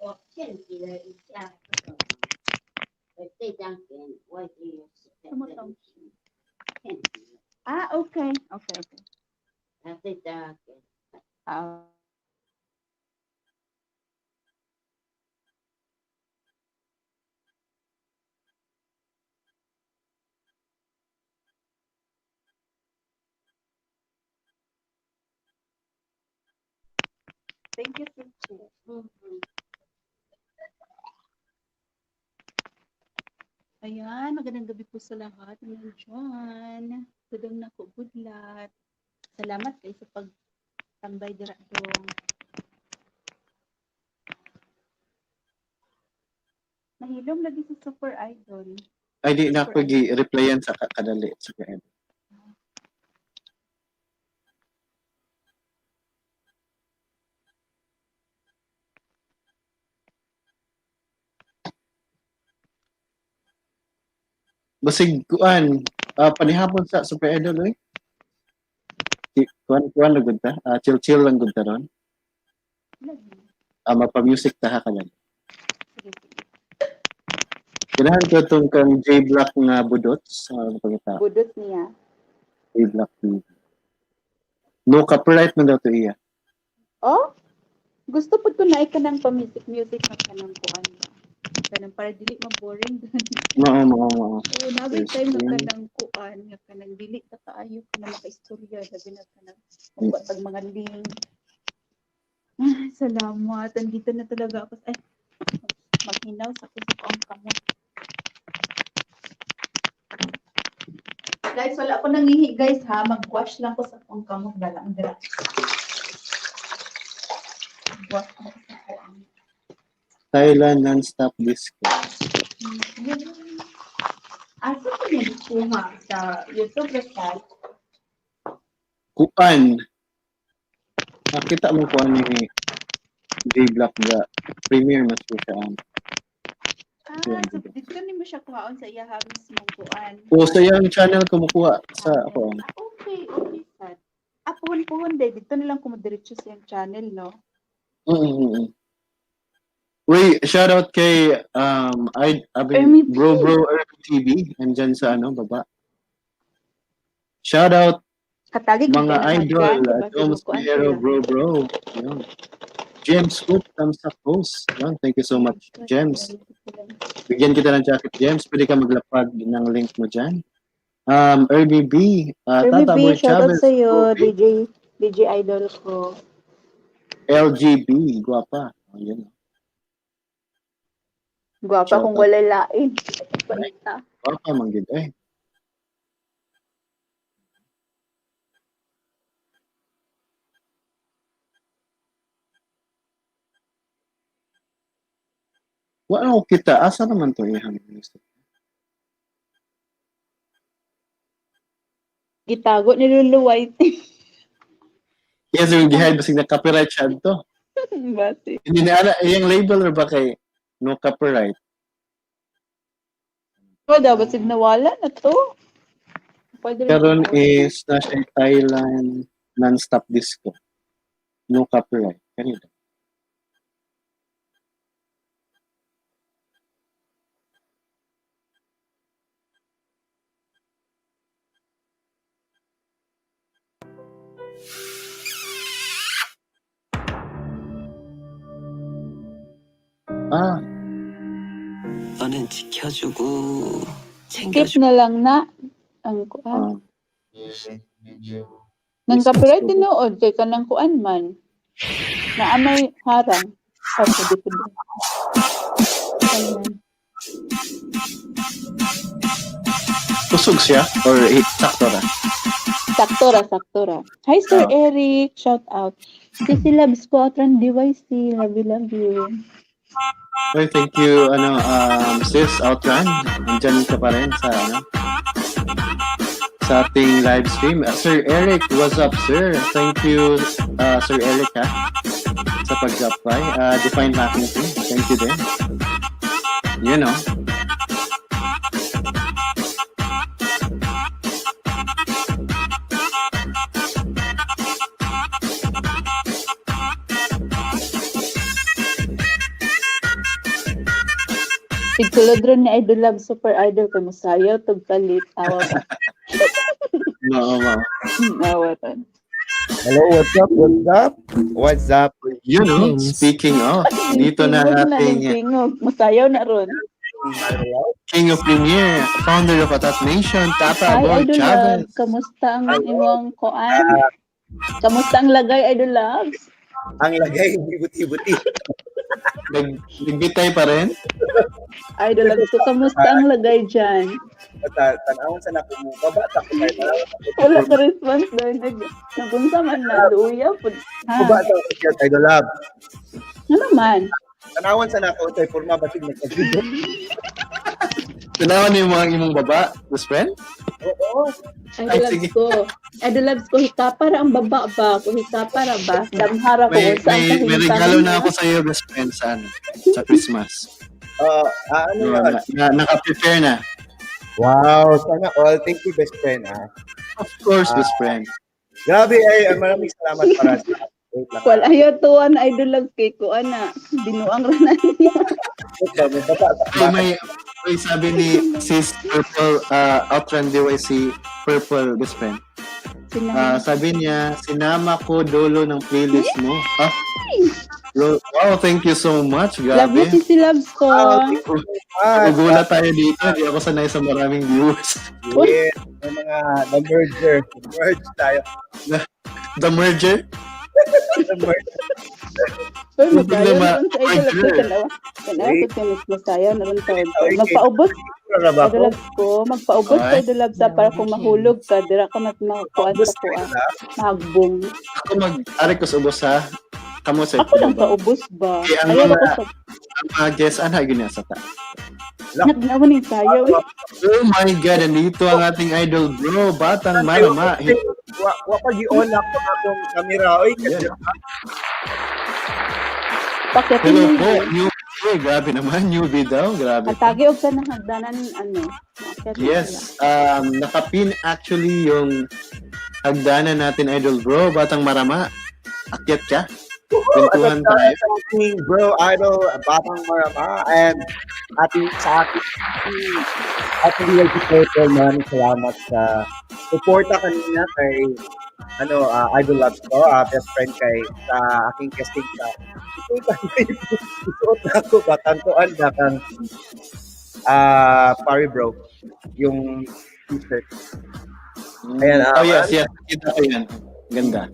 我献集了一下这个，这张给你，我已经有写在这里。献集了， Ah, okay. Okay. 那这张给你。 Ah, thank you, teacher. 嗯嗯。 Ayan, magandang gabi po sa lahat ng nandiyan. Tudong na ko, budlat. Salamat kayo sa pag Tambay dira dong. Nahilom lagi si Super Idol. Ay, di na ako gi-replyan sa kadali. Sa kaya. Basig kuan, panihapon sa Super Idol oy. Kuan kuan lang gud ta. Chill chill lang gud ta ron. Lagi. Magpa-music ta ha kanan. Sige, sige. Ganahan ko tong kang J Black nga budots sa uh, pangita. Budot niya. J Black TV. No copyright man daw to iya. Oh? Gusto pud ko naay kanang pa-music music nga kanang kuan ba. Kanang para dili ma-boring gani. Mao mao mao. Oo, nabay time nga Yes. kanang kuan nga kanang dili ta kaayo kanang makaistorya labi na kanang magkuha tag mga link. Ay, salamat. Andito na talaga ako. Ay, maghinaw sa kusok ang kamot. Guys, wala ko nangihi guys ha. Mag-wash lang ko sa akong kamot. Dalang dala. Wash ako sa akong. Thailand non-stop disco. Asa ko niya kuha sa YouTube website? Kuan. Nakita mo kuan ni J Black ga premiere mas ko siya. Ah, so dito nimo siya kuhaon sa iya mismong kuan. O sa iyang channel kumukuha sa ako. Ah, okay, okay sad. Ah, puhon-puhon day dito na lang kumudiretso sa iyang channel, no? Mm. Wait, shout out kay I Ermi P. bro bro Ermi TV andyan sa ano baba. Shout out Katagig mga kita naman idol, dyan, diba? Doms Kuan Piero, sila. bro, bro. Yun. James Cook, thumbs up post. Yun, thank you so much, James. Bigyan kita ng jacket, James. Pwede ka maglapag ng link mo dyan. Ermi B, Ermi Tata B, Boy shout out Chavez, sa'yo, Bro B, DJ, DJ idol ko. LGB, guwapa. Ayun. Gwapa Shout kung out. wala lain. Balita. Guwapa, manggid. Eh. Wala ko kita. Asa naman to ihang music? Gitago ni Lulu White. Yes, yung gihaid basig na copyright siya to. Bati. Hindi na ana iyang label or ba kay no copyright. O, dapat sig nawala na to. Pwede rin Karon itago. is na siya Thailand non-stop disco. No copyright. Kanina. Ah, 너는 지켜주고 Skip 챙겨주고 na lang na ang kuan. ah. Nang copyright tinuod kay kanang kuan man. Na amay harang. Ay, pwede pwede. Ayun. Kusog siya or hit sakto ra. Sakto ra, sakto ra. Hi Sir Ah. Eric, shout out. Sissy loves ko outran DYC. Love you, love you. Well, thank you, ano, sis Outrun. Nandiyan ka pa rin sa, ano, sa ating live stream. Sir Eric, what's up, sir? Thank you, Sir Eric, ha, sa pag-drop by. Define Hacking Team. Thank you din. You know. Sigsulod ron ni Idol Love Super Idol kay Musayaw tug kalit awa ba. Oo, oo. Awa ron. Hello, what's up? What's up? What's up? You know, speaking of, dito na Tingog na ating tingog. Musayaw na ron. King of Premiere, founder of Atat Nation, Tata Hi Boy Idol Love, Chavez. kamusta ang imong kuan? Kamusta ang lagay Idol Love? Ang lagay, hindi buti-buti. Nagbitay pa rin? Idol Loves ko, kamusta ang lagay dyan? Basta tanawon sa nako mo baba ta ko kay tanawon sa ko. Wala ka response dahil nagunsa man na, luya po. Ha? Baba ta ko kay Idol Love. Ano man? Tanawon sa nako kay forma basig nagka-video. Tanawan niyo mga imong baba, best friend? Oo. Idol Ay, Loves sige. ko. Idol Loves ko, hikapa ra ang baba ba? Kung hikapa ra ba? Damhara ko May, kung saan may, may regalo na ako sa iyo, best friend, sa, ano, sa Christmas. Oo, ano Yun, yun? naka-prepare na. Wow, sana all. Thank you, best friend, ah. Of course, best friend. Grabe, ay, maraming salamat para sa. Wait lang. Wala ayaw tuwa na Idol Loves kay ko ana. Binuang ra na niya. Wait lang, may baba ta. Ay, may sabi ni Sis Purple, Outrun DYC Purple, best friend. Sina Sabi niya, sinama ko dulo ng playlist mo. Ah, wow, thank you so much. Love you, Grabe. Sisi Loves ko. Wow, thank you so much. Nagulat tayo dito. Hindi ako sanay sa maraming viewers. Yeah, may mga the merger. Merge tayo. The merger? The merge. Uy, Hindi magkayo na na ron sa Idol Loves ko. merger. Tanawa. Tanawa ko siya mas masaya na ron taon ko. Okay. Magpaubos, Para ba Idol ko? Loves ko. Magpaubos ka, Ay. Idol Loves, ah, para kung mahulog ka, dira ka mas makakuan Ubus sa kuan. tayo na. Mahagbong. Ako mag ari ko sa ubos ha. Kamo sa Ako lang paubos ba? Eh, ang Ayaw ako mga- sa Ang mga guests, ana gyud sa ta. Nagnawa ni sayaw. Eh. Oh my God, nandito ang ating idol bro, Batang Marama. Wa pa gi-on ako akong camera. Oy, kasi Pakyatin Hello mo po, yun. newbie. Grabe naman, newbie daw. Grabe. Atagi og sa nahagdanan ano. Maakyat na sila. Yes, nakapin actually yung hagdanan natin, idol bro, Batang Marama. Akyat ka. Kwentuhan At tayo. sa ating bro idol, Batang Marama, and ating sa ating ating DLP Purple, maraming salamat sa suporta kanina kay ano, Idol Loves ko, best friend kay sa aking casting sa isuot na ako ba, tantuan ba kang pare bro, yung t-shirt. Ayan, Oh yes, yes. Kita ko yan. Ganda.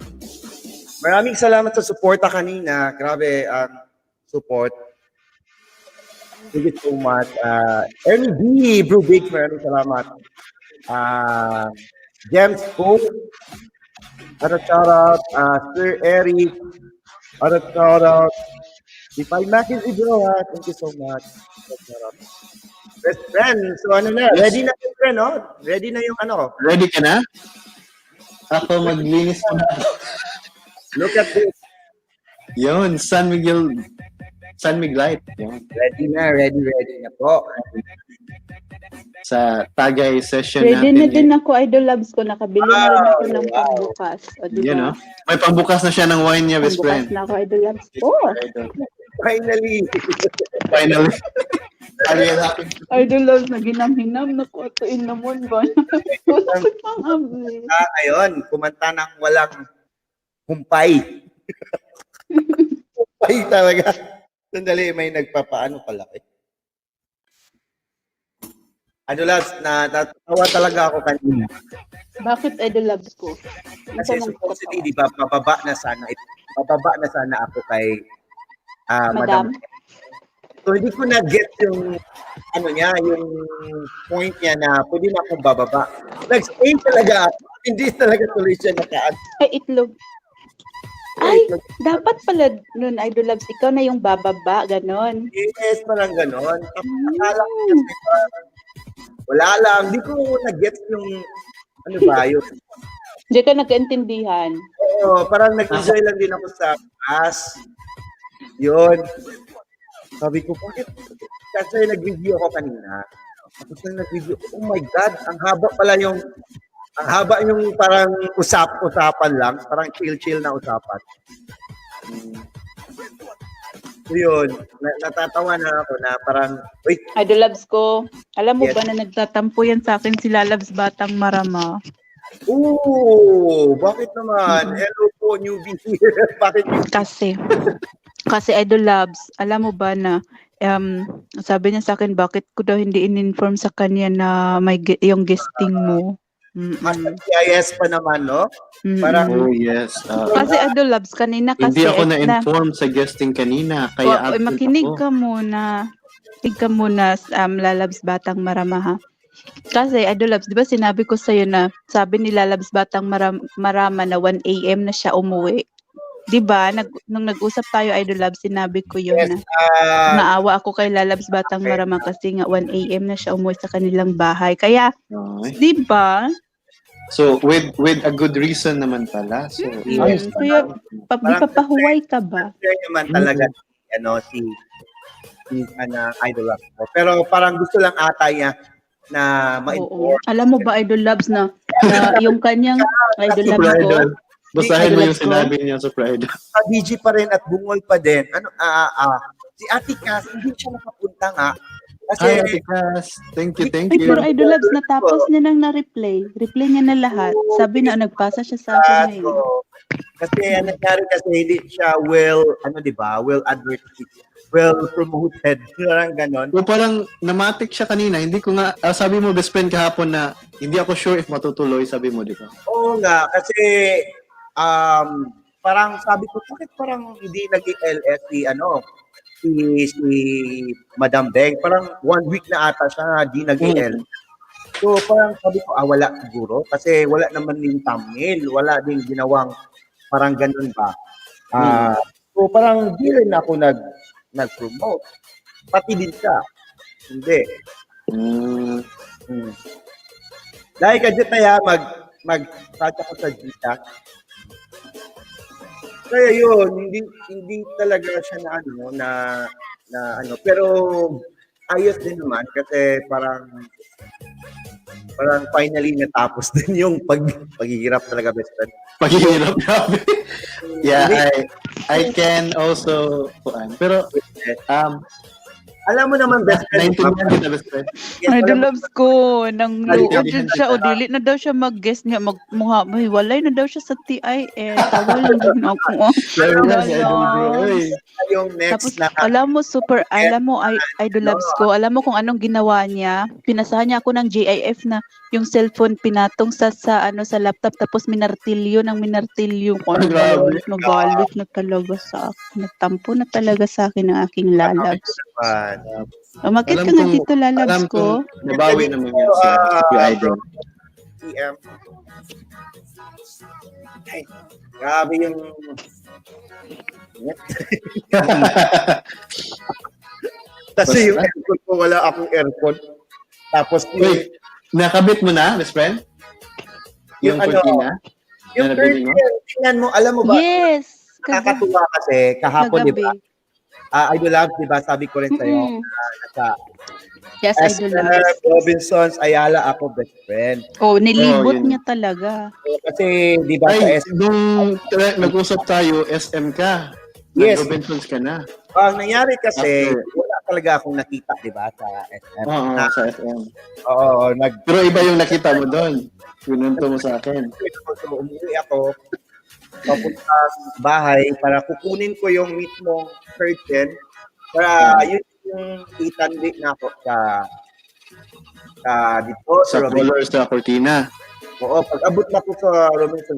Maraming salamat sa suporta kanina. Grabe ang support. Thank you so much. Ernie B, Brew Big, maraming salamat. James Pope, ano shoutout. Sir Eric, ano shoutout. Defy Mackenzie bro, ha? Thank you so much. Shout out. Best friend. So ano na, ready na yung friend, no? Ready na yung ano. Ready ka na? Ako maglinis ko na. Look at this. Yun, San Miguel, San Miguel Light. Yun. Ready na, ready, ready na po. Sa Tagay session Ready natin. na din ako, Idol Loves ko. Nakabili na rin ako ng Wow. pangbukas. O, di Yun, ba? no? May pambukas na siya ng wine niya, best Pangbukas friend. na ako, Idol Loves ko. Finally. Finally. Ariel, happy. Idol Loves, naginam-hinam na ko. Ito inamon ba? Wala pang abli. Ngayon, kumanta ng walang humpay. Humpay talaga. Sandali, may nagpapaano pala. Eh. Ano labs, na natatawa talaga ako kanina. Bakit Idol Loves ko? Ano Kasi mong supposedly, di ba, pababa na sana. Pababa na sana ako kay Madam? Madam. So, hindi ko na-get yung, ano niya, yung point niya na pwede na akong bababa. Nag-stay talaga ako. Hindi talaga tuloy siya naka Ay, itlog. Ay, dapat pala nun, Idol Loves, ikaw na yung bababa, ganon. Yes, parang ganon. Tapos akala ko kasi parang wala lang. Hindi ko na-get yung ano ba yun. Hindi ka nagkaintindihan. Oo, parang nag-enjoy lang din ako sa class. Yun. Sabi ko, bakit? Kasi nag-review ako kanina. Tapos nang nag-review, oh my God, ang haba pala yung, ang haba yung parang usap-usapan lang. Parang chill-chill na usapan. So yun, natatawa na ako na parang, wait, Idol Loves ko, alam mo Yes. ba na nagtatampo yan sa akin si Lalabs Batang Marama? Oo, bakit naman? Hello po, newbie here. Bakit Kasi Idol Loves, alam mo ba na um, sabi niya sa akin, bakit ko daw hindi in-inform sa kanya na may yung guesting mo? Hashtag CIS pa naman, no? Mm-mm. Parang- Oh, yes. Kasi Idol Loves, kanina kasi hindi ako na, na-inform sa guesting kanina, kaya Wa- absent makinig ako. ka muna. Tigka muna, Lalabs Batang Marama, ha? Kasi, Idol Labs, di ba sinabi ko sa'yo na sabi ni Lalabs Batang Marama na 1 a.m. na siya umuwi. Di ba? Nung nag-usap tayo, Idol Labs, sinabi ko yun Yes, na naawa ako kay Lalabs Batang Marama kasi nga 1 a.m. na siya umuwi sa kanilang bahay. Kaya, di ba? So, with a good reason naman pala. So, ayos. Kaya, di Parang papahuway ka ba? Fair naman talaga ano si si ana Idol Labs ko. Pero parang gusto lang ata niya na Oo. ma-inform. Alam mo ba, Idol Labs, na yung kanyang Idol Super Labs ko, Idol. Basahin mo Idol yung Labs ko. sinabi niya, Super Idol. Sa DJ pa rin at bungol pa din. Ano si Ate Cass hindi siya nakapunta nga kasi Hi, Ate Cass. Thank you, thank Ay, you. pero Idol Labs, natapos niya nang na-replay. Replay niya na lahat. Sabi na, nagpasa siya sa akin ngayon. So, kasi ang nangyari kasi hindi siya well ano 'di ba? Well advertised, well promoted, parang ganon. O parang namatik siya kanina. Hindi ko nga, sabi mo best friend kahapon na hindi ako sure if matutuloy, sabi mo, di ba? Oo nga, kasi parang sabi ko, bakit parang hindi nag-LS si, ano, si Madam Beng? Parang one week na ata siya di nag-LS. So parang sabi ko, wala siguro. Kasi wala naman din thumbnail, wala din ginawang parang ganun ba. So parang di rin ako nag-promote. Pati din siya. Hindi. Dahil ka dyan kaya mag-chat ako sa Gcash. Kaya yun, hindi talaga siya na ano, na, na ano. Pero ayos din naman kasi parang finally natapos din yung paghihirap talaga, best friend. Paghihirap, grabe. Yeah, I can also, kuan. Pero, alam mo naman, best friend, naintindihan kita, best friend. Yes, Idol alam mo Labs ko, nang Ay, luod hindi jud siya, o dili na daw siya mag-guest niya, magmuha, mahiwalay na daw siya sa TIL. Tawa lang din ako. Oh. Sorry na si Idol Bro. Oy. Yung next Tapos, na alam mo, super, alam mo, ay, Idol Labs ko, alam mo kung anong ginawa niya. Pinasahan niya ako ng GIF na yung cellphone pinatong sa laptop, tapos minartilyo ng minartilyo ko. Ay, grabe. Nagalit na talaga sa akin. Nagtampo na talaga sa akin ang aking lalabs. Umakit Alam ka nga dito, lalabs alam ko. kong nabawi naman yan si Idol. TM. Ay, grabe yung kasi yung aircon ko, wala akong aircon. Tapos yung, Wait, nakabit mo na, best friend? Yung Yung ano, cortina? yung Na nabili mo? curtain, tingnan mo, alam mo ba? Yes! Nakakatuwa kasi kahapon, di ba? Kagabi. Idol Love, di ba? Sabi ko rin sa'yo, nasa Yes, Idol SM, Labs. Robinsons, Ayala, ako best friend. Oh, nilibot Oh, yun. niya talaga. So, kasi, di ba, sa Ay, SM, nung nag-usap tayo, SM ka. Yes. Robinsons ka na. Ang nangyari kasi, After. wala talaga akong nakita, di ba, sa SM. Oo, sa SM. Oo, Pero iba yung nakita mo doon. Pinunto mo sa akin. So, umuwi ako, papunta sa bahay para kukunin ko yung mismong curtain para yun yung itandi na ako sa dito Sa Robinson. color sa cortina. Oo, pag abot na ko sa Robinson,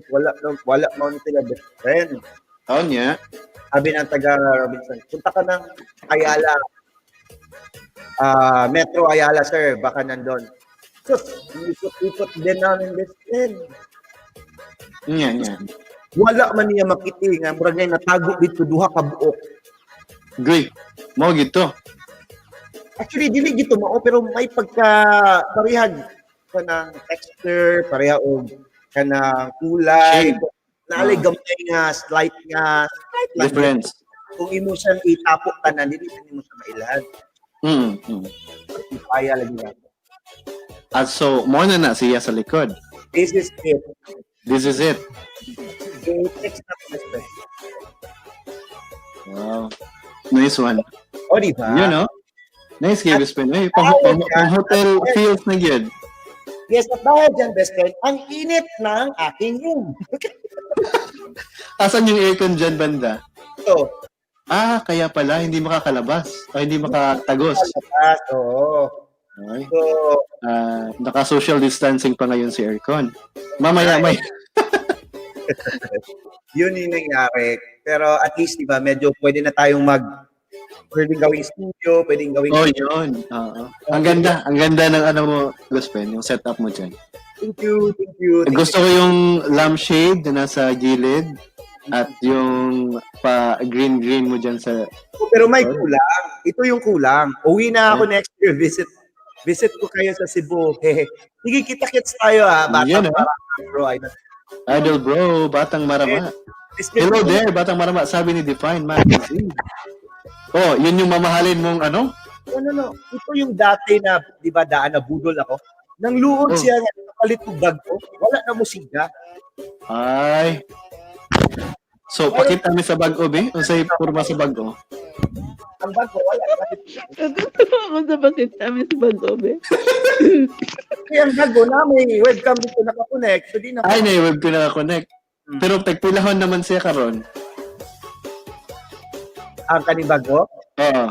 wala man sila best friend. Oo niya. Sabi ng taga Robinson, punta ka ng Ayala. Metro Ayala, sir, baka nandun. Sus, ikot-ikot din namin best friend. Yan, yan. Wala man niya makiti nga murag niya natago dito duha ka buok. Goy, mo gito. Actually dili gito mao pero may pagka parehag kanang texture, pareha og kanang kulay, Shade. naalay gamay nga slight lang. Difference. Kung imo siyang itapok tanan dili na nimo siya mailhan. Kaya lagi na. At so, mo na siya sa likod. This is it. This is it. I-text na ko, best friend. Wow. Nice one. O, di ba? You know? Nice kay best friend. Ay, pang hotel feels na gyud. Yes, at dahil dyan, best friend, ang init ng aking room. Asan yung aircon dyan banda? Ito. Kaya pala, hindi makakalabas. O hindi makatagos. Makakalabas, oo. Okay. So, naka-social distancing pa ngayon si aircon. Mamaya, may. Yun yung nangyari. Pero at least, di ba, medyo pwede na tayong Pwedeng gawing studio, pwedeng gawing Oh, yun. Oo. Ang ganda. Ang ganda ng ano mo, Gospen, yung setup mo dyan. Thank you, thank you. Thank Gusto ko yung lampshade na nasa gilid at yung pa green-green mo dyan sa you. Pero may kulang. Ito yung kulang. Uwi na ako next year. Visit ko kayo sa Cebu. Hehe. Sige, kita-kits tayo ha. Bata Yun, ah. para bro. Ay, Idol Bro, Batang Marama. Hello there, Batang Marama. Sabi ni Define Magazine. Oh, yun yung mamahalin mong ano? No, no, no. Ito yung dati na, di ba, daan na budol ako. Nang luod siya nga, nakapalit ko bag ko, wala na musika. Ay. So, pakita mi sa bag-o, be? Unsay porma sa bag-o? Ang bag ko, wala. Bakit? Gusto ako sa bakit kami sa Bagobe. Kaya ang bag ko na may webcam dito nakakonect. So, di na. Ay, na web ko nakakonect. Pero tagpilahon naman siya karon. Ang kaning bag ko? Oo.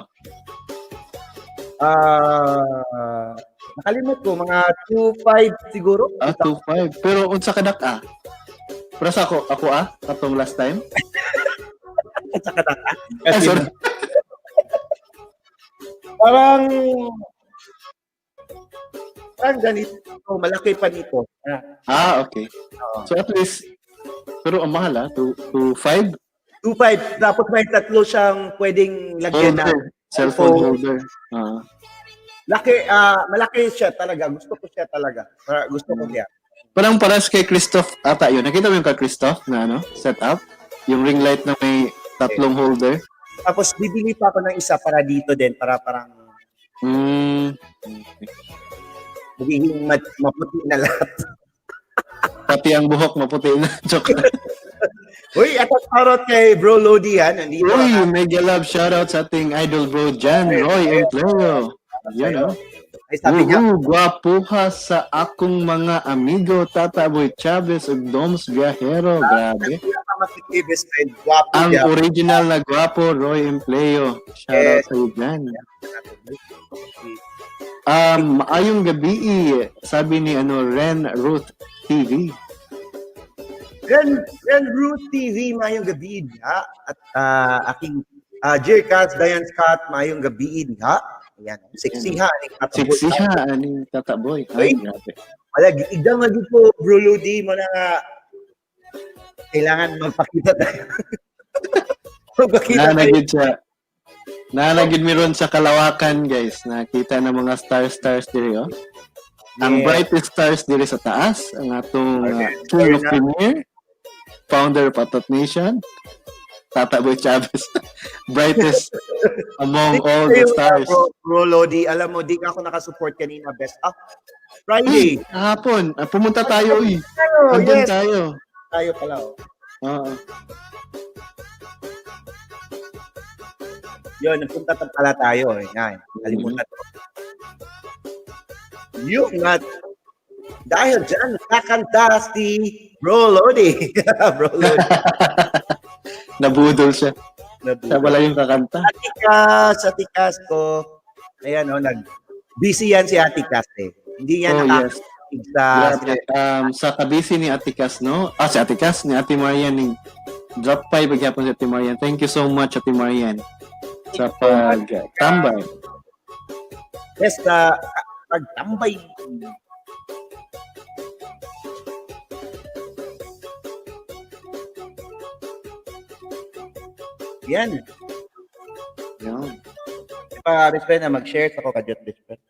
Ah, nakalimot ko, mga 2.5 siguro. Ah, 2.5. Pero unsa ka dak ah? Pero sa ako ah, katong last time. At saka taka. Ay, Kasi sorry. parang parang ganito, malaki pa nito. Ah, Ah, okay. So at least, pero ang mahal ah, 2.5? 2.5 tapos may tatlo siyang pwedeng lagyan na Holder. Cellphone holder. Ah. Laki, ah, malaki siya talaga. Gusto ko siya talaga. Gusto ko siya. Parang paras kay Christoph ata yun. Nakita mo yung kay Christoph na ano, set up? Yung ring light na may tatlong holder. Tapos bibili pa ako ng isa para dito din para parang magiging maputi na lahat. Pati ang buhok maputi na. Joke. Uy, at shoutout kay Bro Lodi yan. Nandito. Uy, mega love shoutout sa ating idol bro Jan Roy Empleo. Yan oh. Ay, sabi niya, Uhu, gwapuha sa akong mga amigo Tata Boy Chavez ug Doms Viajero. Grabe. Makiki best friend. Gwapo Ang niya. original na gwapo, Roy Empleo. Shoutout sa iyo dyan. Maayong gabi, sabi ni ano Ren Ruth TV. Ren Ruth TV, maayong gabi ha. At aking Jerkas, Diane Scott, maayong gabi ha. Ayan, sexy ha. Aning Tata Boy. Sexy ha, aning Tata Boy. Ay, grabe. Wala, igdang lagi po, Bro Lodi, mo na nga kailangan magpakita tayo. Magpakita tayo. Nanagid siya. Nanagid mi ron sa Kalawakan, guys. Nakita ng mga stars diri, oh. Ang brightest stars diri sa taas, ang atong King of Premier, founder of Atot Nation, Tata Boy Chavez. Brightest among all the stars. Bro Lodi, alam mo, di ka ako nakasupport kanina, best. Ah, Friday. Uy, kahapon, pumunta tayo, uy. Tayo, Andun yes. tayo. Tayo pala, oh. Oo. Yun, napunta pala tayo. Eh. Nga, eh. Kalimutan ko. Yun nga. Dahil dyan, kakanta si Bro Lodi. Bro Lodi. Nabudol siya. Nabudol. Siya pala yung kakanta. Atikas, Atikas ko. Ayan, oh, busy yan si Atikas eh. Hindi yan Oh, yes. nakakakinig sa... Grabe. Sa kabisi ni Atikas, no? Ah, si Atikas, ni Ate Marian, ni drop 5 pagyapon si Ate Marian. Thank you so much, Ate Marian, sa pagtambay. Yes, sa pagtambay. Yan. Yan. Pa, best friend, na mag-share sa ko kadyot, best friend.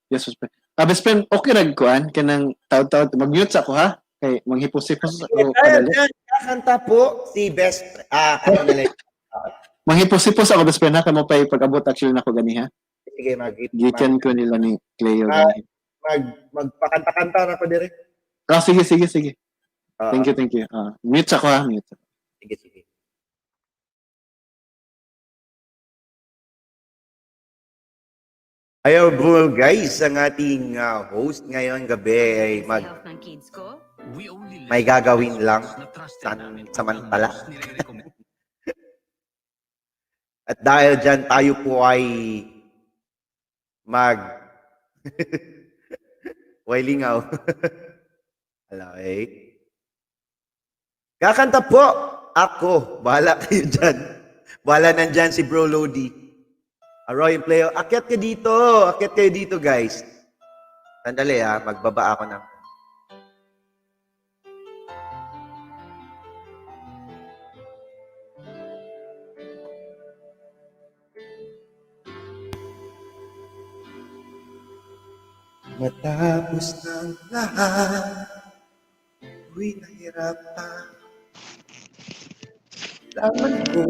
Yes, best friend. Ah, best friend, okay rag kuan kanang taud-taud mag-mute sa ako ha. Kay manghipos-hipos ako Ayan, kadali. ayan, kakanta po si best friend. Ah, ano na lang. Manghipos-hipos ako best friend ha kamo pay pag-abot actually nako gani ha. Sige, Gikan ko nila ni Cleo Ah, gani. magpakanta-kanta na ko dire. Ah, sige, sige, sige. Ah. Thank you, thank you. Ah, mute sa ako ha, mute. Sige, sige. Ayaw bro guys, ang ating host ngayon gabi ay may gagawin lang samantala. At dahil dyan tayo po ay wailingaw. Ala eh. Kakanta po ako. Bahala kayo dyan. Bahala nandyan si Bro Lodi. Roy Empleo, akyat ka dito. Akyat kayo dito, guys. Sandali ah, magbaba ako ng. Matapos ng lahat, ako'y nahirapan. Laman ko.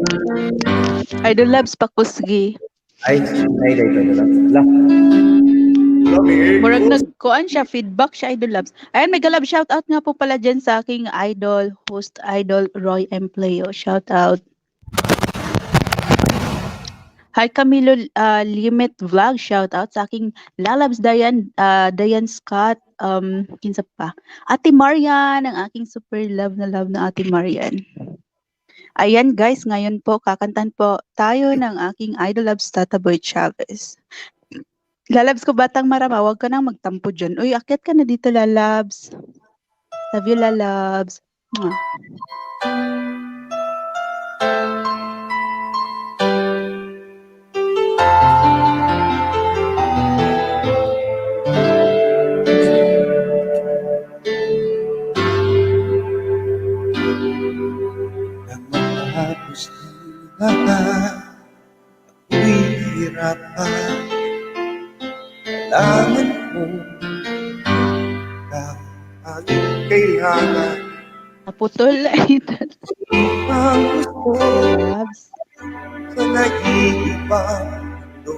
Idol Labs pakusgi. Ay, ay, ay, ay, ay, la. Murag nagkuan siya, feedback siya, Idol Labs. Ayan, may galab shout out nga po pala dyan sa aking idol, host idol, Roy Empleo. Shout out. Hi Camilo Limit Vlog, shout out sa aking lalabs Dayan, Dayan Scott, kinsa pa. Ate Marian, ang aking super love na Ate Marian. Ayan guys, ngayon po kakantan po tayo ng aking idol loves Tata Boy Chavez. Lalabs ko batang marama, huwag ka nang magtampo dyan. Uy, akyat ka na dito, lalabs. Love you, lalabs. Mwah. Nang matapos ng lahat, ako'y nahirapan. Kailangan mo, ikaw ang kailangan. Naputol. Idol Ang gusto Labs. sa nag-iibang mundo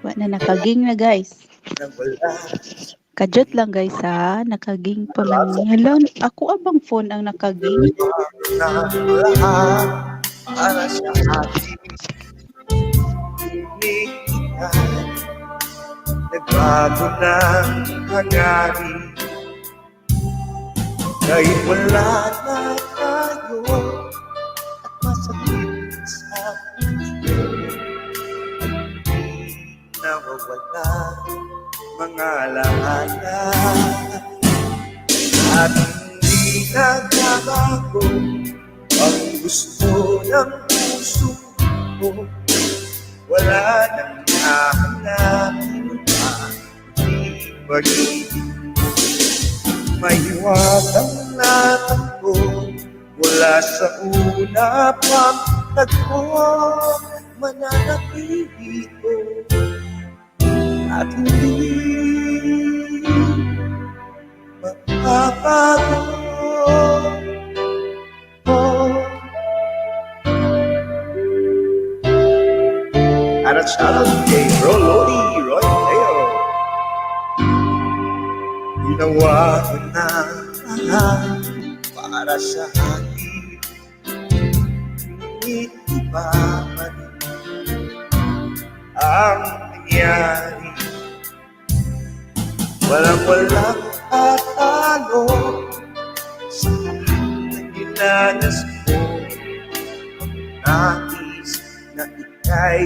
Wa na nakaging na guys. na wala. Kajot lang guys ha. Nakaging pa man. Hello, ako abang phone ang nakaging? Na lahat para sa atin. Ngunit ika'y nagbago ng hangarin. Kahit wala na tayo at masakit sa puso, hindi nawawala mga alaala at hindi nagbabago ang gusto ng puso ko. Wala nang hahanapin pa kundi pag-ibig mo. May hiwagang natagpo mula sa una pang tagpo, mananatili ko at hindi magbabago. Oh. At a shoutout kay Bro Lodi, Roy Leo. Ginawa ko na lahat para sa akin. Ngunit iba pa rin ang nangyari. Walang-walang tatalo sa lahat na dinanas ko. Nais na ika'y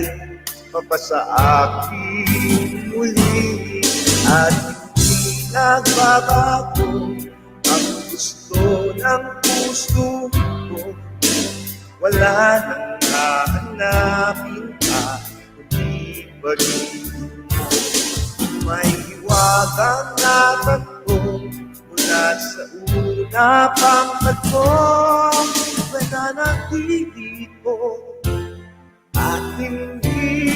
mapasa akin muli at hindi nagbabago ang gusto ng puso ko. Wala nang hahanapin pa kundi pag-ibig mo. May hiwagang natagpo mula sa una pang tagpo, mananatili ko at hindi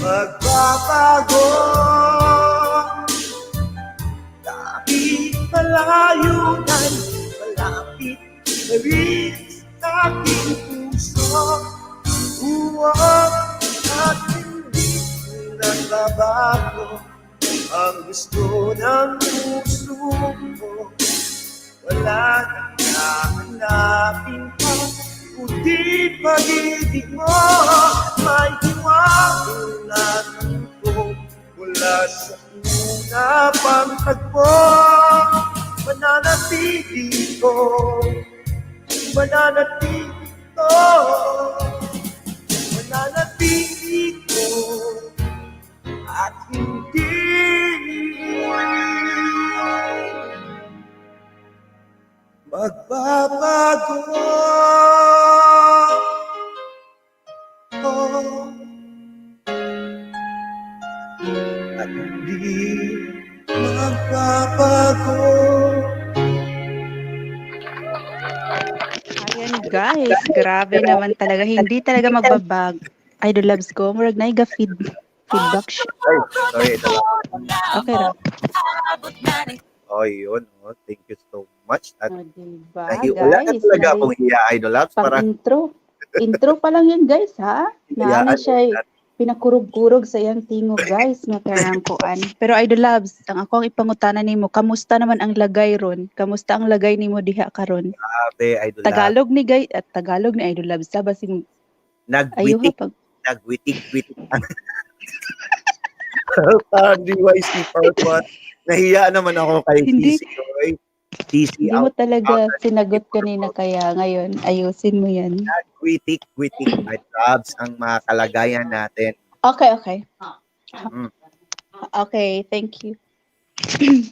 magbabago. Kahit malayo na'y malapit na rin sa aking puso. Uwag at hindi nagbabago ang gusto ng puso ko. Wala nang hahanapin pa kundi pag-ibig mo. May hiwagang natagpo mula sa una pang tagpo, mananatili ko, mananatili ko, mananatili ko at hindi magbabago. Di magbabago. Ayan guys, grabe naman talaga. Hindi talaga magbabag. Idol loves ko. Murag na feedback siya. Ay, sorry, ito lang. Okay ra. Oh, yun. Oh, thank you so much. At O, diba, wala na guys? talaga akong hiya, Idol Labs. Pang Parang intro. Intro pa lang yun guys, ha? Na ano hiyaan siya, eh, pinakurog-kurog sa iyang tingog guys nga karang kuan. Pero Idol Labs, ang ako ang ipangutana nimo, kamusta naman ang lagay ron? Kamusta ang lagay nimo diha karon? Grabe, Idol Labs. Tagalog ni guys at Tagalog ni Idol Labs sa basing ayuha Nagwitik, pag nagwitik-witik. Parang DYC part 1. Nahiya naman ako kay Hindi. TC. Oy. TC Hindi mo out. talaga sinagot kanina kaya ngayon ayusin mo yan. Nagwitik-witik, Idol Labs, ang mga kalagayan natin. Okay. Okay, thank you. Diba?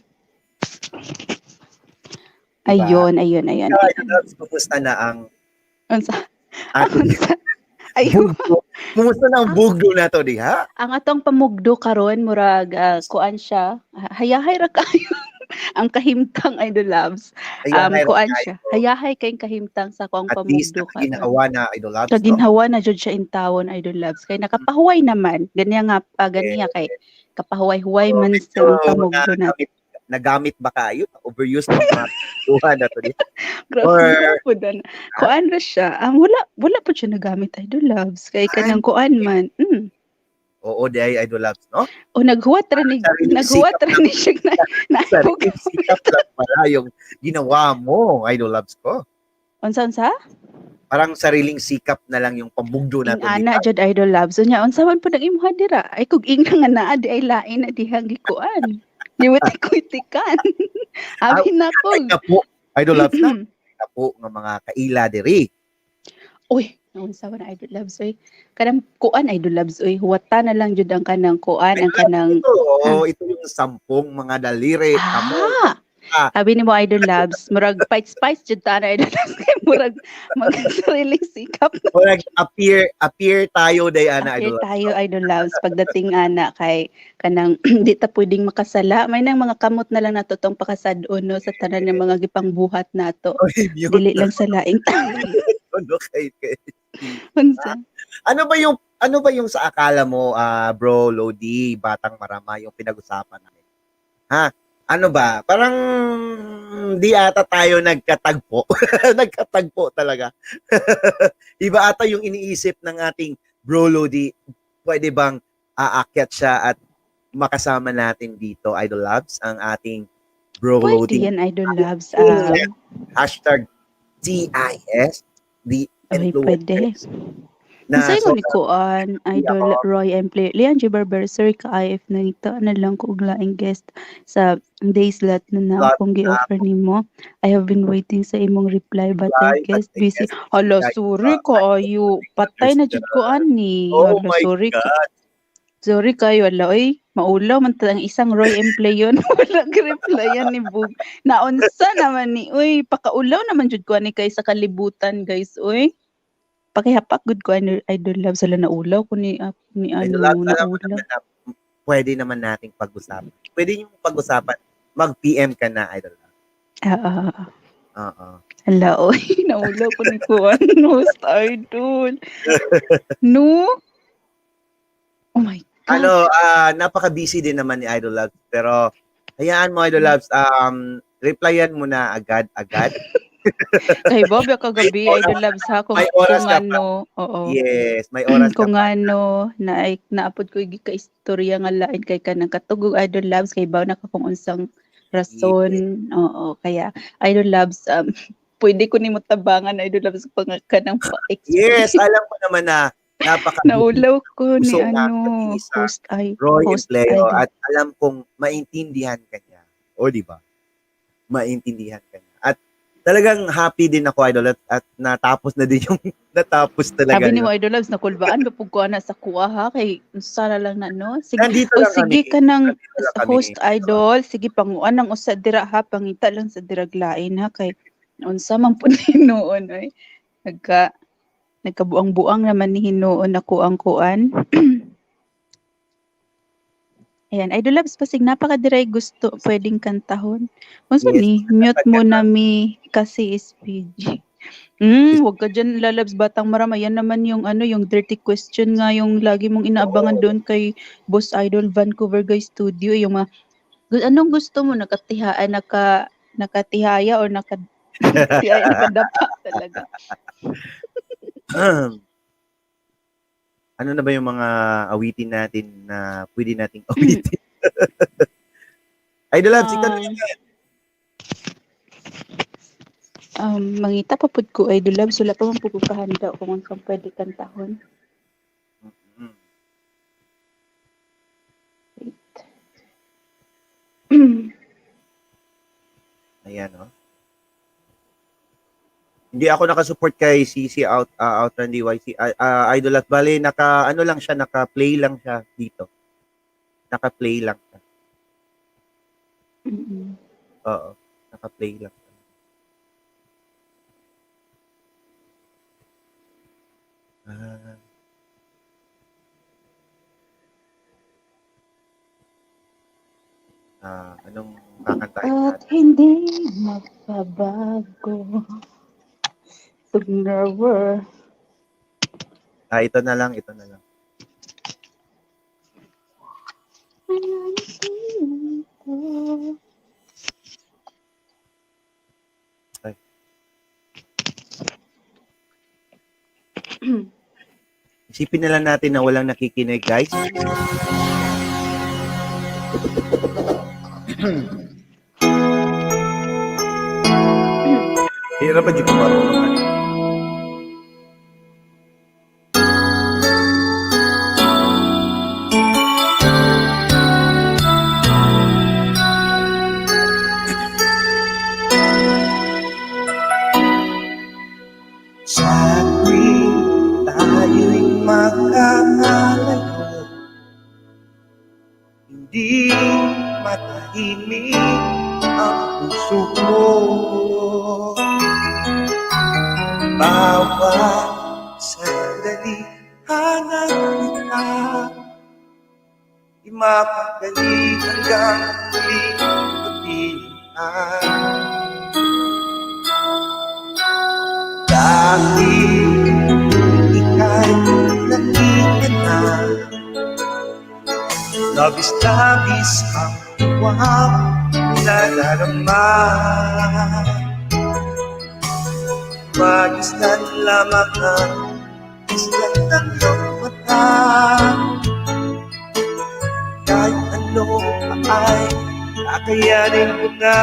Ayun, ayun, ayun. Ikaw, Idol Labs, kumusta na ang Unsa? ating Unsa? Ayun. bugdo? Kumusta na ang bugdo na to, diha? Ang atong pamugdo karon murag kuan siya, hayahay ra kayo. Ang kahimtang, Idol Labs. Hayahay ra Kuan kayo. siya. Hayahay kay kahimtang sa akong At least, pamugdo karon. nakaginhawa na, Idol Labs. No? Kaginhawa na jud siya intawon, Idol Labs. Kay nakapahuway naman. Ganyan nga pa ganiya kay kapahuway-huway man sa Medyo ang pamugdo na. Nagamit ba kayo? Overuse pa mga duha na to. Di? Grabe po dan. Kuan ra siya. Wala po siya nagamit, Idol Labs. Kay kanang kuan man. Oo, di ay Idol Labs, no? O naghuwat ra ni Sariling naghuwat sikap ra ni siya na, na Sariling sikap lang pala yung ginawa mo, Idol Labs ko. Unsa unsa? Parang sariling sikap na lang yung pamugdo na to. Ing ana jud, Idol Labs. Unya unsa man pud ang imuha dira? Ay kug ingna nga naa di ay lain na dihang gikuan. Niwitik-witikan. Abi na ko. Ay, kapo, Idol Labs na. Kapo ng mga kaila diri. Uy, naunsa man Idol Labs oy. Kanang kuan, Idol Labs oy, huwata na lang jud ang kanang kuan, ang kanang Ito, oh, ito yung 10 mga daliri. Kamo. Ah. Ah. Sabi ni mo, Idol Labs, murag fight spice jud ta na, Idol Labs, kay murag mag sariling sikap na. Murag appear tayo day ana, Appear Idol Labs. tayo, Idol Labs, pagdating ana kay kanang di ta pwedeng makasala. May nang mga kamot na lang nato tong pakasad-on no sa tanan ng mga gipangbuhat nato. Oy, mute Dili lang sa laing tao. no, kay Unsa? Ano ba yung sa akala mo, bro, Lodi, Batang Marama, yung pinag-usapan namin? Ha? Ano ba? Parang di ata tayo nagkatagpo. Nagkatagpo talaga. Iba ata yung iniisip ng ating bro Lodi. Pwede bang aakyat siya at makasama natin dito, Idol Labs, ang ating bro Pwede Lodi. yan, Idol Labs. #TIS, the Ay, pwede. influencers. Na Unsay mo ni sobrang kuan, Idol ako. Roy M. Play. Lian G. Barber, sir, ka IF nangita na lang ko og laing guest sa days lot na na Lot akong gi-offer nimo. I have been waiting sa imong reply but I Reply, but guess I busy. guess Hala, like, sorry kaayo. Patay na jud ko ani. Oh Hala, my sorry ka. God. Sorry kayo, hala, oy. Maulaw man ta ang isang Roy M. Play yun. Wala replyan ni Bug. Naunsa naman ni, uy, pakaulaw naman jud ko ani kay sa kalibutan, guys, uy. Pakihapak gud ko ani, Idol Love, sala naulaw ko ni ni Idol ano Labs, alam mo naulaw. naman na pwede naman nating pag-usapan. Pwede niyong pag-usapan. Mag-PM ka na, Idol Labs. Ah, ah, ah. Oo. Hala, oy, naulaw ko ni kuan host idol. No? Oh my God. Ano, napaka-busy din naman ni Idol Labs. Pero, hayaan mo, Idol Labs, replyan mo na agad-agad. Kay Bob, kagabi, May oras Idol Labs, ha, kung, may oras kung ka pa. ano, oo. Yes, may oras ka Kung pa. ano, na naapod ko ka istorya nga lain kay kanang katugog, Idol Labs, kay baw na ka kung unsang rason. Oo, kaya Idol Labs, pwede ko nimo tabangan, Idol Labs, pang kanang pa-explain. Yes, alam ko naman na napaka Naulaw ko ni Puso nga ano, pag-iisa. host ay Roy host Empleo idol. at alam kong maintindihan ka niya. O, di ba? Maintindihan ka niya. At talagang happy din ako, Idol, at natapos na din yung natapos talaga. Sabi ni yun. mo, Idol Labs, nakulbaan ba pug ko ana sa kuha ha kay sana lang na no. Sige, Nandito o lang sige kami. ka ng Nandito lang kami. host idol, sige panguan ang usa dira ha, pangita lang sa diraglain ha kay unsa man pud ni hinuon oy. Nagkabuang-buang naman ni hinuon ako ang kuan. Ayan, Idol Labs, pasig napakadiray gusto pwedeng kantahon. Unsa Yes, ni? Mute dapat mo na mi kasi is PG. Wag ka dyan, Lalabs, batang marama. Yan naman yung ano, yung dirty question nga yung lagi mong inaabangan doon kay Boss Idol Vancouver Guy Studio, yung mga anong gusto mo, nakatihaan, nakatihaya or naka tihaya, nakadapa talaga. Ano na ba yung mga awitin natin na pwede nating awitin? Idol Labs, ikaw na naman. Mangita pa pud ko, Idol Labs, wala pa man pud ko kahanda kung unsang pwede kantahon. Wait. Ayan, oh. Hindi ako nakasupport kay CC out Outrun DYC Idol at bale naka ano lang siya, naka-play lang siya dito. Naka-play lang siya. Oo, naka-play lang. Anong kakantahin At natin? hindi magbabago. Tugnawer. Ito na lang, ito na lang. Ay. Isipin na lang natin na walang nakikinig, guys. Hirap ba di ko marunong ano? Sa tuwing tayo'y magkakalayo, hindi matahimik ang puso ko. Bawat sandali hanap kita, di mapakali hanggang muli kapiling ka. Dahil ika'y nakita na, labis-labis ang tuwang nadarama. Magisnan lamang ang islang ng iyong mata. Kahit ano pa ay kakayanin ko na.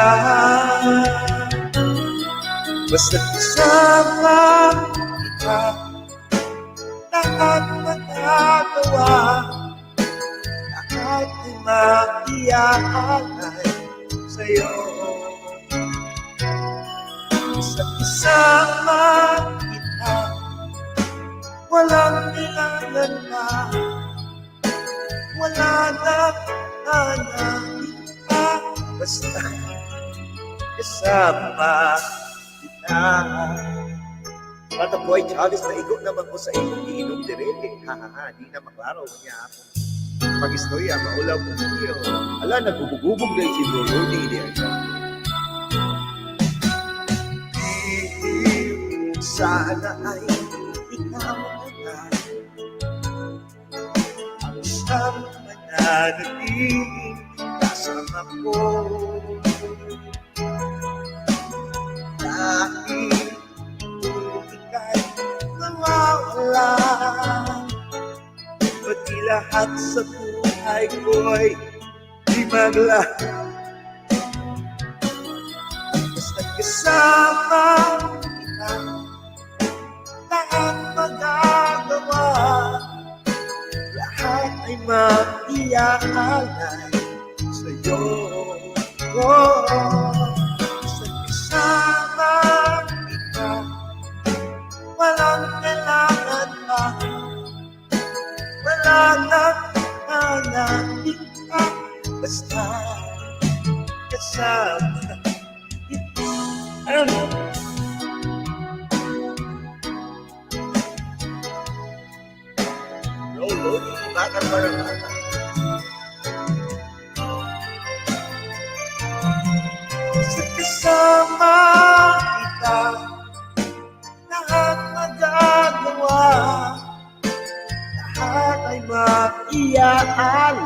Basta't kasama kita, lahat magagawa. Lahat ay maiaalay sa'yo. Basta't kasama kita, walang kailangan pa. Wala na hanapin pa, basta kasama kita. Bata Boy Charles, naigo naman ko sa imong giinom dire. Ha ha ha, di na maklaro niya ako. Pag-istorya, maulaw ko niyo. Ala, nagubog-ubog dahil si Bro Lodi di ay. Sana ay ikaw na ang siyang mananatiling kasama ko. Dahil kung ika'y nawawala, pati lahat sa buhay ko'y di magla. Basta't kasama kita, lahat magagawa. Lahat ay maiaalay sa'yo. Oh, basta't kasama kita, walang kailangan pa. Wala nang hanapin pa, basta kasama kita. Ano? Bro, Lodi, bakit parang bata?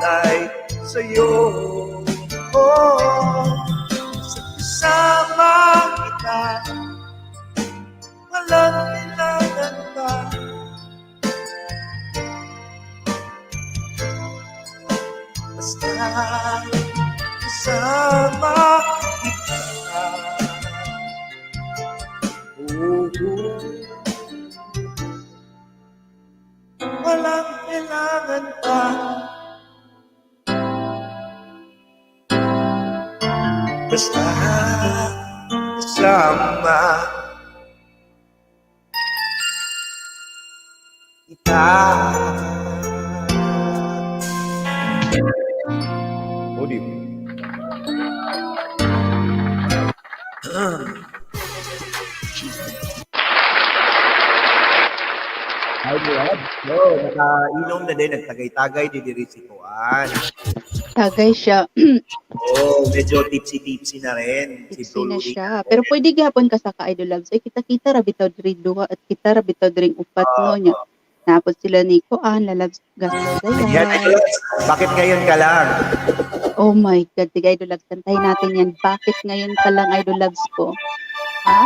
ay sa'yo. Oh, sa kasama kita, walang kailangan pa. Basta kasama kita. Oo. Walang kailangan pa. Basta kasama kita. Podium. Hi, Brad. So, nakainom na din, nagtagay-tagay di diri si Kuan. Tagay siya. Oh, medyo tipsy-tipsy na rin si Tipsy na Bro Louie. siya. Pero pwede gihapon ka sa ka-Idol Loves. Ay, kita-kita ra bitaw diri duha at kita ra bitaw diri upat no nya. Napod sila ni Kuan, lalabs Ayan, Gasol. Idol Loves, bakit ngayon ka lang? Oh my God, sige Idol Loves, kantahin natin yan. Bakit ngayon ka lang, Idol Loves ko? Ha?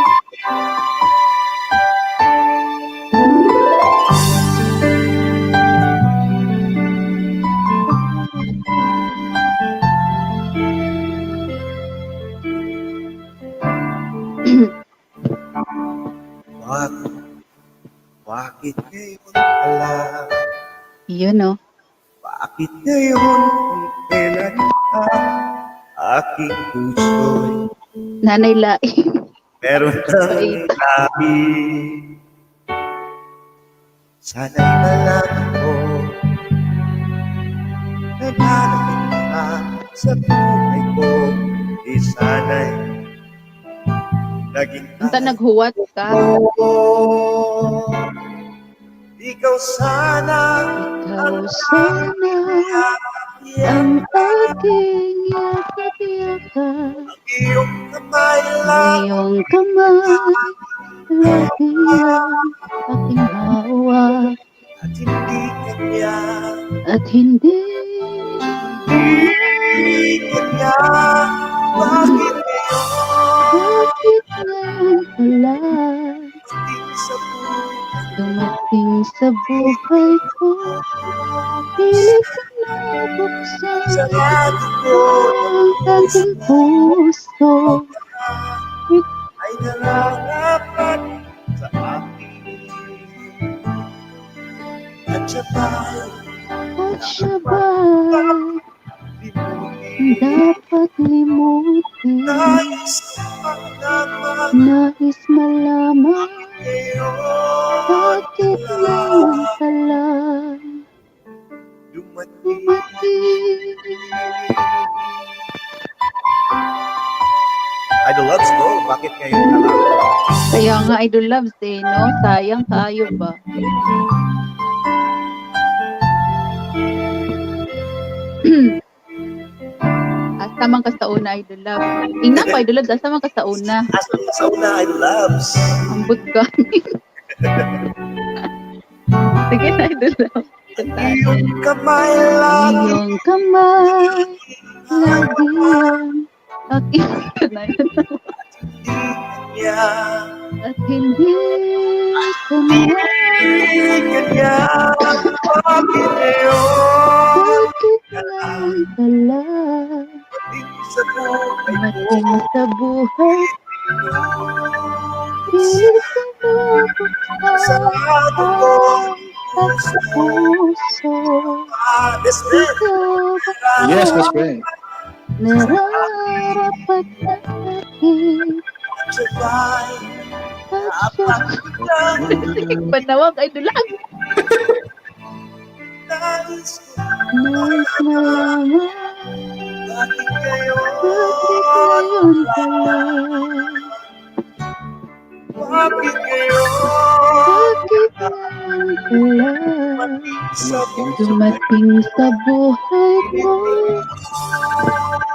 Bakit ngayon ka lang? Yun, no? Bakit ngayon kung kailan ka aking puso'y Nanay Laing. meron ng labi? Sana'y malaman ko na darating ka sa buhay ko. Di sana'y naging Unta naghuwat ka. ko. Ikaw sana Ikaw sana ang aking yakap-yakap. iyong kamay lang Iyong kamay, lagi ang aking hawak. at hindi kanya, At hindi hindi kanya. Bakit ngayon bakit ngayon ka lang dumating sa buhay dumating sa buhay ko? Pilit ko nabuksan sarado ko ang aking puso. ay nararapat sa akin at siya ba'y At siya ba'y limutin? dapat limutin? Nais malaman Nais malaman ngayon bakit ngayon ka lang dumating. dumating. Idol Loves, go! Bakit ngayon ka lang? Kaya nga Idol Loves eh, no? Sayang kaayo ba? Asa man ka sa una, Idol Loves. Ingnan ko, Idol Loves, asa man ka sa una. Asa ka sa una, Idol Loves? Ambot ka. Sige na, Idol Loves. Iyong kamay lagi Iyong kamay, lagi ang aking hindi kanya, at hindi kanya. hindi kanya. Bakit ngayon Bakit ngayon ka lang dumating sa buhay ko? dumating sa buhay? Pilit kong nabuksan Sarado ko ang puso. Ah, best friend. Ikaw ba Yes, best friend. nararapat na aking At siya ba'y at siya? Sige, panawag ay dulag. nais ko Nais malaman bakit ngayon? bakit ngayon ka lang? Bakit ngayon? Bakit ngayon ka lang Sa dumating sa buhay ko?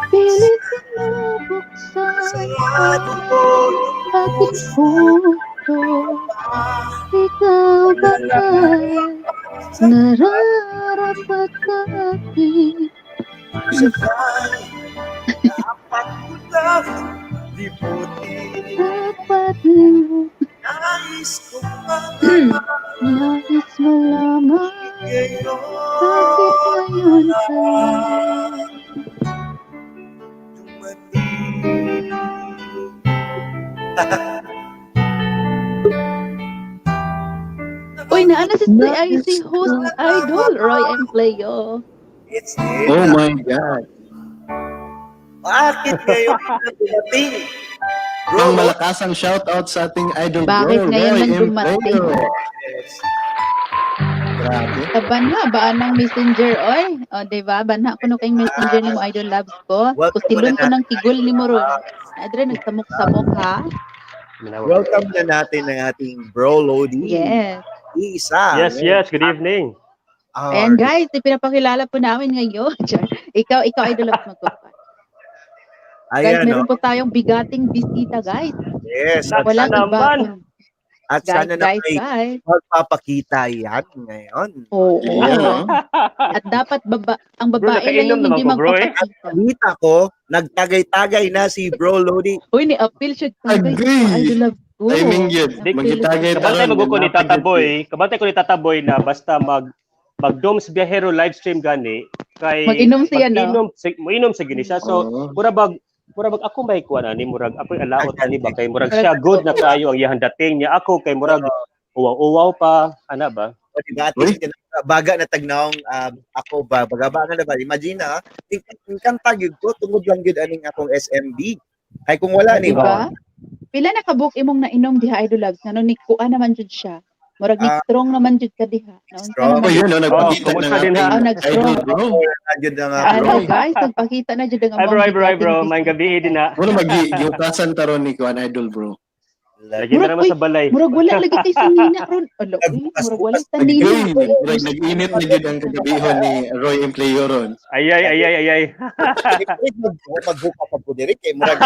Pilit kong nabuksan sarado ko aking puso. Ikaw ba ay nararapat Dapat sa akin. Sabay, dapat ko lang libutin. Dapat Nais kong malaman nais malaman ngayon. bakit ngayon ka Dumating. Uy, naana si ay si host idol Roy Empleo. It's Oh my God. Bakit ngayon ka dumating? Bro, Ang malakasang shoutout sa ating idol Bakit bro, ngayon Roy lang dumating? Empleo. yes. Grabe. Kabanha ba anang messenger oy? O di ba? Banha kuno kay messenger nimo idol loves ko. Welcome Kusilon muna ko ng kigol nimo ron. Adre nagsamok-samok ha. Welcome na natin ang ating bro Lodi. Yes. Isa. Yes, yes. Good evening. Our- Ayan guys, ipinapakilala po namin ngayon. Char. Ikaw idol loves magkukuha. Guys, Ayan, meron no? po tayong bigating bisita, guys. Yes. At, Walang iba. naman. at Guys, sana na guys, may guys. magpapakita yan ngayon. Oo. Yeah. At dapat ang Bro, babae lang nakainom yung naman hindi ko, bro, eh. magpapakita. Kita ko, nagtagay-tagay na si Bro Lodi. Uy, ni-appeal siya. Tagay, Agree. idol loves ko. Timing yun. Ni-appeal Magitagay siya. Kabantay taron. maguko ni Tata Boy, kabantay ko ni Tata Boy na basta mag Doms Biyahero live stream gani kay Mag-inom siya, no? Mag-inom, moinom sa gini siya. So Oo. murag ako may kuan ani, murag ako'y alaot ani ba kay murag siya good na kaayo ang iyang dating niya ako kay murag uwaw-uwaw pa ana ba? O, diba? At least, baga na tagnaong ako ba, baga ba na ba? Imagine na, kanta gyud ko, tungod lang gyud aning akong SMB. Kay kung wala ni Diba? Pila na kabuk imong nainom diha idol loves ngano ni kuan naman jud siya. Murag ni strong naman jud ka diha. Naunsa Strong. naman Oh, yun, no, Oh, nagpakita kumusta ng din ha? ating Oh, nag-strong. idol bro. Wala gyud na nga Ano bro. guys, nagpakita na jud ang Ay bro, among ay bro, ay bro, bigating may gabi din na. Muna mag-giukasan taron ni Kuan Idol bro. Lagi na Murag, naman uy, sa balay. Murag wala lagi kay sanina ron. Alo, uy, murag wala sanina. Uy, murag nag-init na gyud ang kagabihon ni Roy Empleo ron. Ay ay ay ay ay ay. Magbuka pa po diri kay murag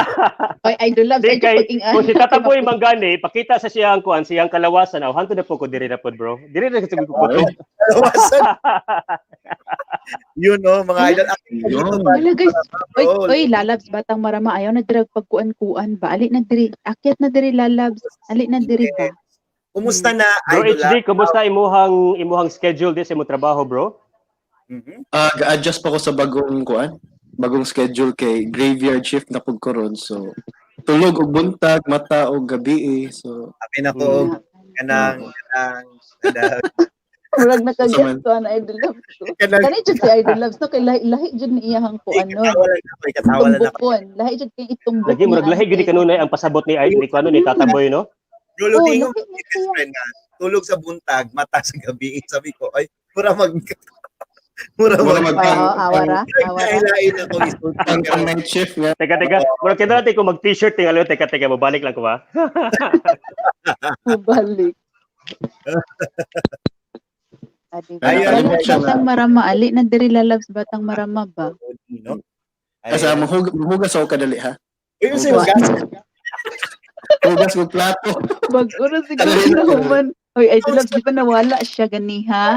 Oy, idol loves Di ay kay pag kung si Tata Boy manggani, pakita sa siyang kuan, siyang kalawasan, aw hanto na po ko diri na pod bro. Diri na kasi ko po. kalawasan. Yun no, mga idol. Aking Yun. Wala guys. Oy, Bro. oy, lalabs batang marama ayaw na dirag pagkuan-kuan ba. Ali na diri, akyat na diri lalabs. Ali na diri ba. Kumusta na, Bro idol? HD, kumusta imuhang schedule di sa imong trabaho, bro? Mhm. Ah, ga-adjust pa ko sa bagong kuan, bagong schedule kay graveyard shift na pud ko ron. So tulog og buntag, mata og gabi eh. So Akin ako, kanang, kanang, kanang, Murag nakaget Sa man. ko ana idol loves ko. kanang, Kani jud si idol loves no kay lahi jud ni iyahang kuan no. katawa lang ako, katawa lang ako. Tumbukon. Lahi jud kay itumbok. Lagi murag lahi gyud ni kanunay ang pasabot ni kuano ni Tata Boy, no? Bro Oh, Lodi, yung lahi na best siya. friend nga, tulog sa buntag, mata sa gabi. Sabi ko, ay, mura mag, mura mura mag, mag Oo, awara, awara. Nailain ako isulti. pang night shift nga. Teka teka, murag kaya natin kung mag-t-shirt tingalo, teka teka, mabalik lang ko ba? Balik. Adi ba? Ayun, Lalabs siya batang marama ali na diri lalabs batang marama ba. No? Kasi mahugas ako kadali ha. Uy, yung sa'yo, gas. Hugas ko plato. Bago ra siguro na human. Oy, idol loves di ba nawala siya ganiha?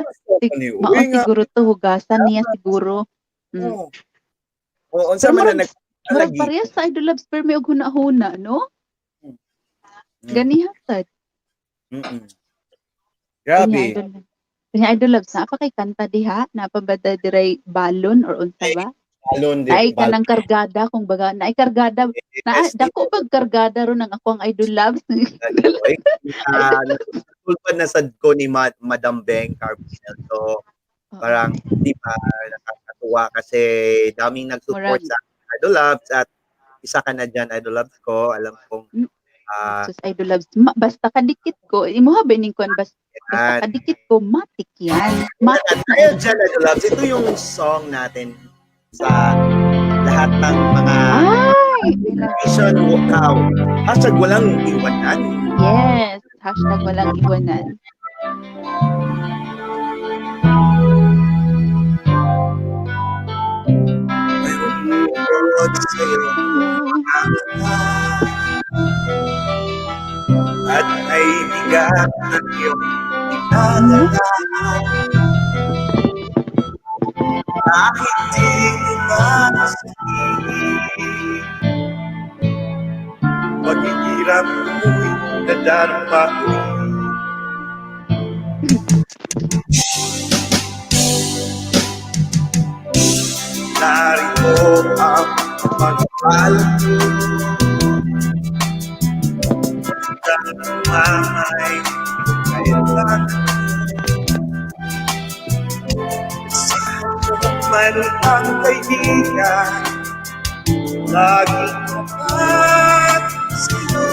Mao Uy, nga. siguro to hugasan niya siguro. Mm. Oo, unsa Pero man na murag murag nag parehas sa idol loves pero may og huna-huna, no? Ganiha sad. Grabe. Kanya idol loves na pa kay kanta diha, na pa ba da diray balon or unsa ba? Balon din. Naay kanang kargada kung baga, naay kargada, na dako pag kargada ron ang ako ang idol loves. Natulpan na sad ko ni Madam Beng Carbonell. So, parang, di ba, nakakatuwa kasi daming nag-support Murag- sa Idol Loves at isa ka na dyan, Idol Loves ko. Alam kong, Sus idol loves, basta kadikit ko, imuha ba ning kuan basta yan. kadikit ko matik yan. Matik At na. dahil dyan, Idol Loves, ito yung song natin sa lahat ng mga Ay, Nation Wow. #WalangIwanan. Yes, #WalangIwanan. Mayroon sa'yo at ay bigat ng iyong dinadala. Bakit di mo masabihin? Paghihirap mo'y nadarama ko. Narito ang pagpapal ko. Mamay, kailangan man ang kaibigan, laging tapat sa'yo.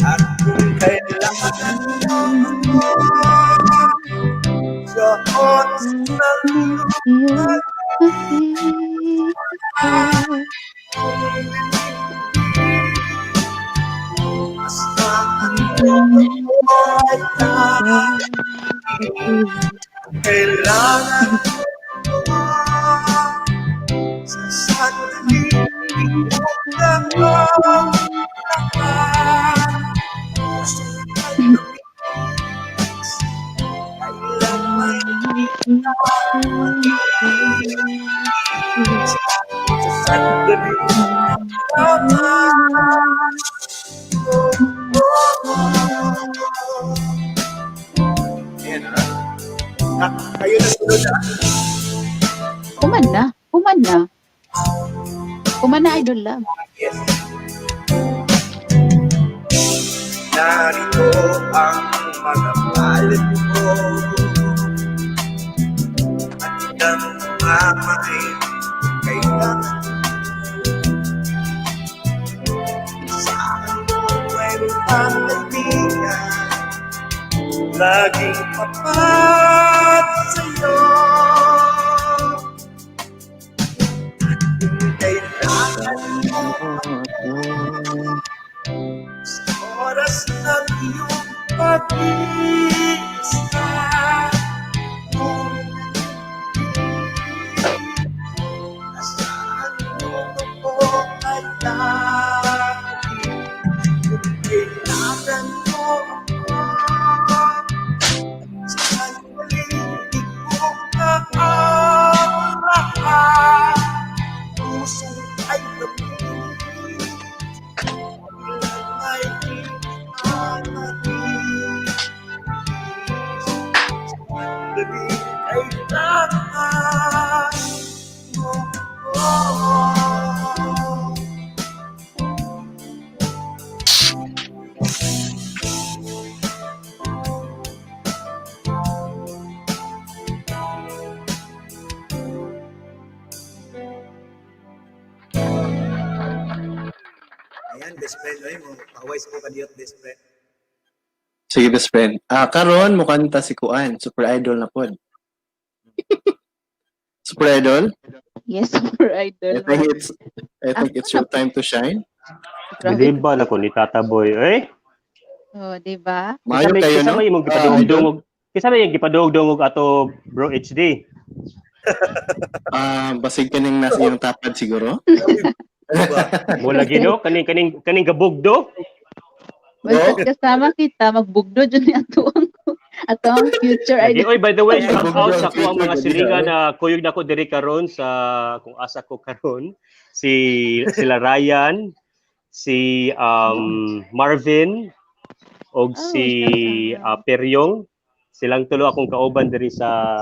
At kung kailangan mo sa oras ng iyong basta ang kailangan mo sa sandaling iyong lahat. Puso ay lumis, kailanman sa sandaling lamang. Ayan ah. Ah, kayo na sunod ah. Human na. Human na. Human na, idol love. Yes. Narito ang mga palad ko at ang mamay kailangan sa mo mayroon pang kaibigan laging tapat sa'yo at kung kailangan mo sa oras ng iyong pag-iisa. Kung nasaan mo ako ay lagi. Kung kailangan mo ako, sa sandaling di ko maaarahan. Puso ay lamig. Ayan, best friend. Ay, mo, pawais ko kadiyot, best friend. Sige, best friend. Ah, karon mukanta si Kuan, super idol na pod. Super idol, Yes, super idol. I think it's your time to shine. Grabe. Di ba na ko ni Tata Boy, eh? Oh, di ba? Maayo kayo Kisa no? may imong Ah, idol. gipadungog. Kisa may imong gipadungog ato bro HD. Ah, basig kaning nasa iyong tapad siguro. Diba? Mo lagi no kaning kaning kaning gabugdo. Basta kasama kita, magbugdo dyan ni ato ang, ato ang future Lagi, idol. oy, by the way, shout Gabugdo out ang sa ko ang future, mga gabi, silingan ah. na kuyog na ko diri karon sa kung asa ko karon si sila Ryan, si Marvin og Oh, si shout out. Peryong. Silang tulo akong kauban diri sa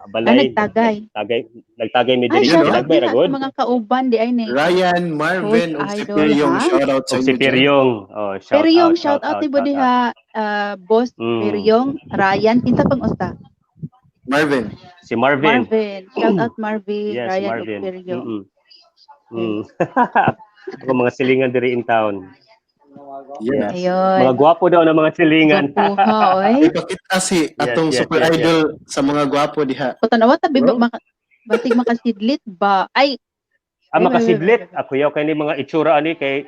balay. Ah, nagtagay. Nagtagay, nagtagay mi Ay, diri shout sa out Ginagbay diha ra sa gud. mga kauban di ay ni. Ryan, Marvin, Host ug si idol, Peryong, ha? shout out sa Og si inyo dyan. Peryong. Oh, shout Peryong, out, shout out ni shout out. diha, ah, boss Peryong, Ryan, kinsa pang usa? Marvin. Si Marvin. Marvin. Shout out Marvin, Yes, Ryan ug Marvin. Peryong. Ako mga silingan diri in town. Yeah. Ayun. Mga gwapo daw na mga silingan. Gwapuha, oy. Ipakita si atong Yes, super idol sa mga gwapo diha. Patanawa tabi ba Bro? maka, basig makasidlit ba? Ay, Ah, Wait, wait, wait, makasidlit. wait, wait. Ako yaw kay ni mga itsura ani kay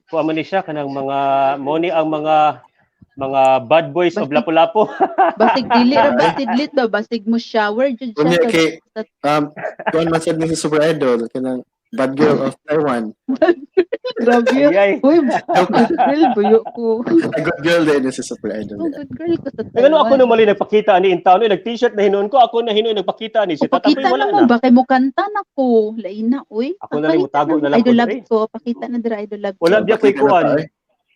kuha man ni siya kanang mga mo ni ang mga bad boys of Basig- Lapu-Lapu. basig dili ra ba sidlit ba? Basig mo shower jud siya Unya sa kay kuan man sad ni si super idol kanang Bad girl of Taiwan. Grabe. Ay, ay. Uy, good girl, buyo ko. A good girl din is a super idol. Oh, good girl ko sa Ay, ano ako Taiwan. normally nagpakita ani in town, eh, nag-t-shirt na hinuon ko, ako na hinuon nagpakita ani si O, pakita Tatapoy wala na mo na. ba kay mukanta na ko. Lain na, uy. Ako na lang, Pakita mutago na lang Idol ko, loves eh. ko. Pakita na dira idol loves Wala ko. biya ko'y Pakita na kuan. ta, eh.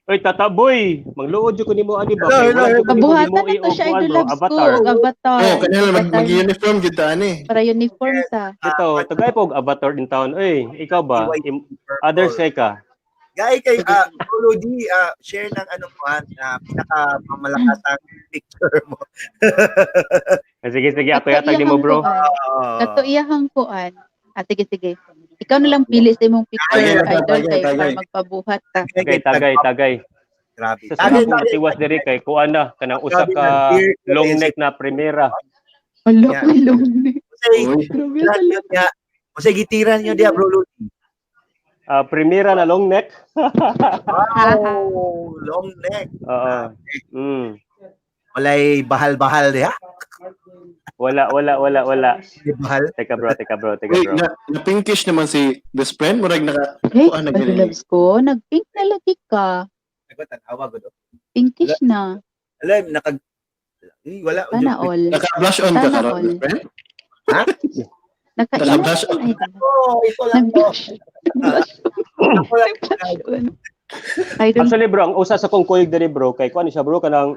Oy, Tataboy, mangluod jud ko nimo ani ba? Hello, Kay hello, wala jud ko nimo Pabuhatan himo na to o siya kuan idol bro, loves ko. avatar. Og avatar. Oh, kanila Avatar. mag-uniform gyud ta ani. Para uniform ta. Dito, tagay po og avatar in town. Oy, ikaw ba? Others kay ka. Gay kay Lolo D, share ng ano mo na pinaka mamalakatang picture mo. Sige, sige, ako Kato yatag nimo iyahang bro. kuan. Kato iyahang kuan. Ah, sige, sige. Ikaw na lang pili sa imong picture, Tagay, idol, tagay, kay para tagay. magpabuhat ta. Tagay, tagay, tagay. Grabe. Sa Tagay, akong matiwas diri kay kuan na kanang usa Grabe ka ng beer ko, long eh, neck na primera. Hala, Yeah. uy, lonely. Kasi, Uy, Grabe, lahat hala. yun niya. Kasi gitiran niyo diya, bro Lodi. Ah, primera na long neck. Wow, long neck. Oo. Walay bahal-bahal diha. Wala, wala, wala, wala. Di bahal. Teka bro, teka bro, teka Wait, bro. na pinkish naman si best friend murag naka Hey, kuan na idol gani. loves ko. Nag-pink na lagi ka. Nagtanawa gud. Pinkish na. Alam nakag Eh, wala. Sana all. Naka blush on ka Sana karon, all. best friend? Ha? Naka-ina Naka-blush naman, idol. Oh, ito lang to. Nag-blush. Nag-blush. Ako lang. Nag-blush on. Idol. Actually bro, ang usa sa kong kuyog diri bro kay kuan siya bro kanang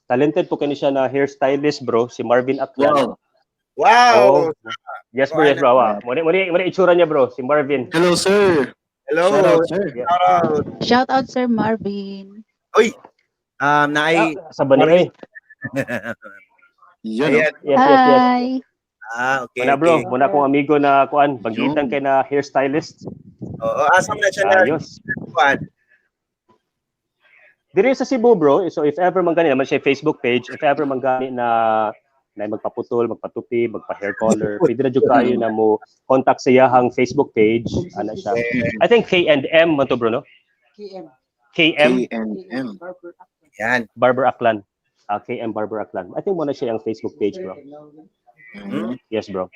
talented po kani siya na hairstylist bro, si Marvin Aklan. Wow. Wow. Oh. Yes bro, yes bro. Wa. Mo ni itsura niya bro, si Marvin. Hello sir. Hello. Shout out sir. Yeah. Shout out. Shout out Sir Marvin. Uy. Naay Sa bani eh. Yan. Oh. Ayan. Yes, yes, yes. Hi. Ah, okay. Muna bro, okay. muna akong amigo na kuan, banggitan kay na hairstylist. Oo, asam na siya na Ayos. kuan. Diri sa Cebu bro, so if ever man gani naman siya Facebook page, if ever man gani na na magpaputol, magpatupi, magpa-hair color, pwede na jud kayo na mo contact sa iyahang Facebook page, ana siya. I think K&M man to bro, no? KM. KM K&M. Yan. Barber Aklan. Ah, KM Barber Aklan. I think mo na siya ang Facebook page bro. Yes bro.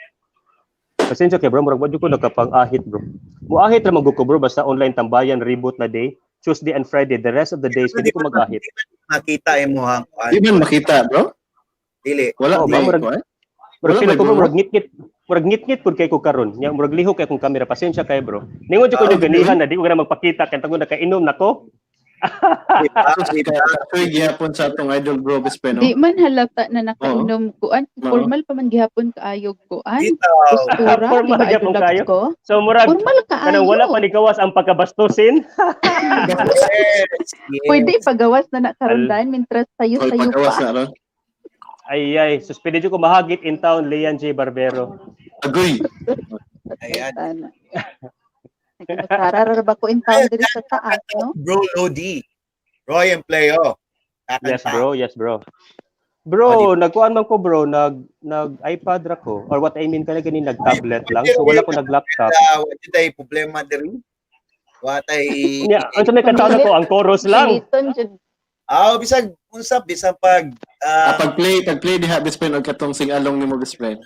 Pasensya kay bro, murag wa jud ko nagkapang-ahit bro. Muahit ra man gud ko bro basta online tambayan reboot na day, Tuesday and Friday, the rest of the days pwede ko mag-ahit. Makita imo hang kuan. Di man makita, bro? Dili. Wala Oh, ba ba, murag- kuan? Murag Wala feel ba, ko bro, bro? murag ngit-ngit pud kay ko karon. Nya murag lihok kay akong kamera. Pasensya kay bro. Ningon jud ko Ah, yung ganihan na di ko na magpakita kay tungod nakainom nako. Sus, katoy gihapon sa atong idol bro best friend, no? Di man halata na nakainom kuan. Oo. Formal pa man gihapon kaayog kuan. Bitaw. Postura, di Formal ba idol gihapon loves kaayo. ko? So murag Formal kaayo. kanang wala pa ni gawas ang pagkabastusin. Yes. Yes. Pwede ipagawas na na karon dahil mintras Oy, sayo-sayo pagawas pa. na ron. Ay ay, suspended jud ko mahagit in town Leon J Barbero. Agoy. Ayan. Sana. Nagkasarara ba ko in town diri sa taas, no? Bro Lodi. Roy and Pleo. Kakanta. Yes bro, yes bro. Bro, nagkuan man ko bro, nag iPad ra ko or what I mean kana gani nag tablet lang. So wala ko nag laptop. Wala tayo problema diri. Wa tay Nya, unsa may kanta ko ang chorus lang. Piliton jud. Ah, bisag unsa bisag pag Pag-play diha best friend og katong sing-along nimo best friend.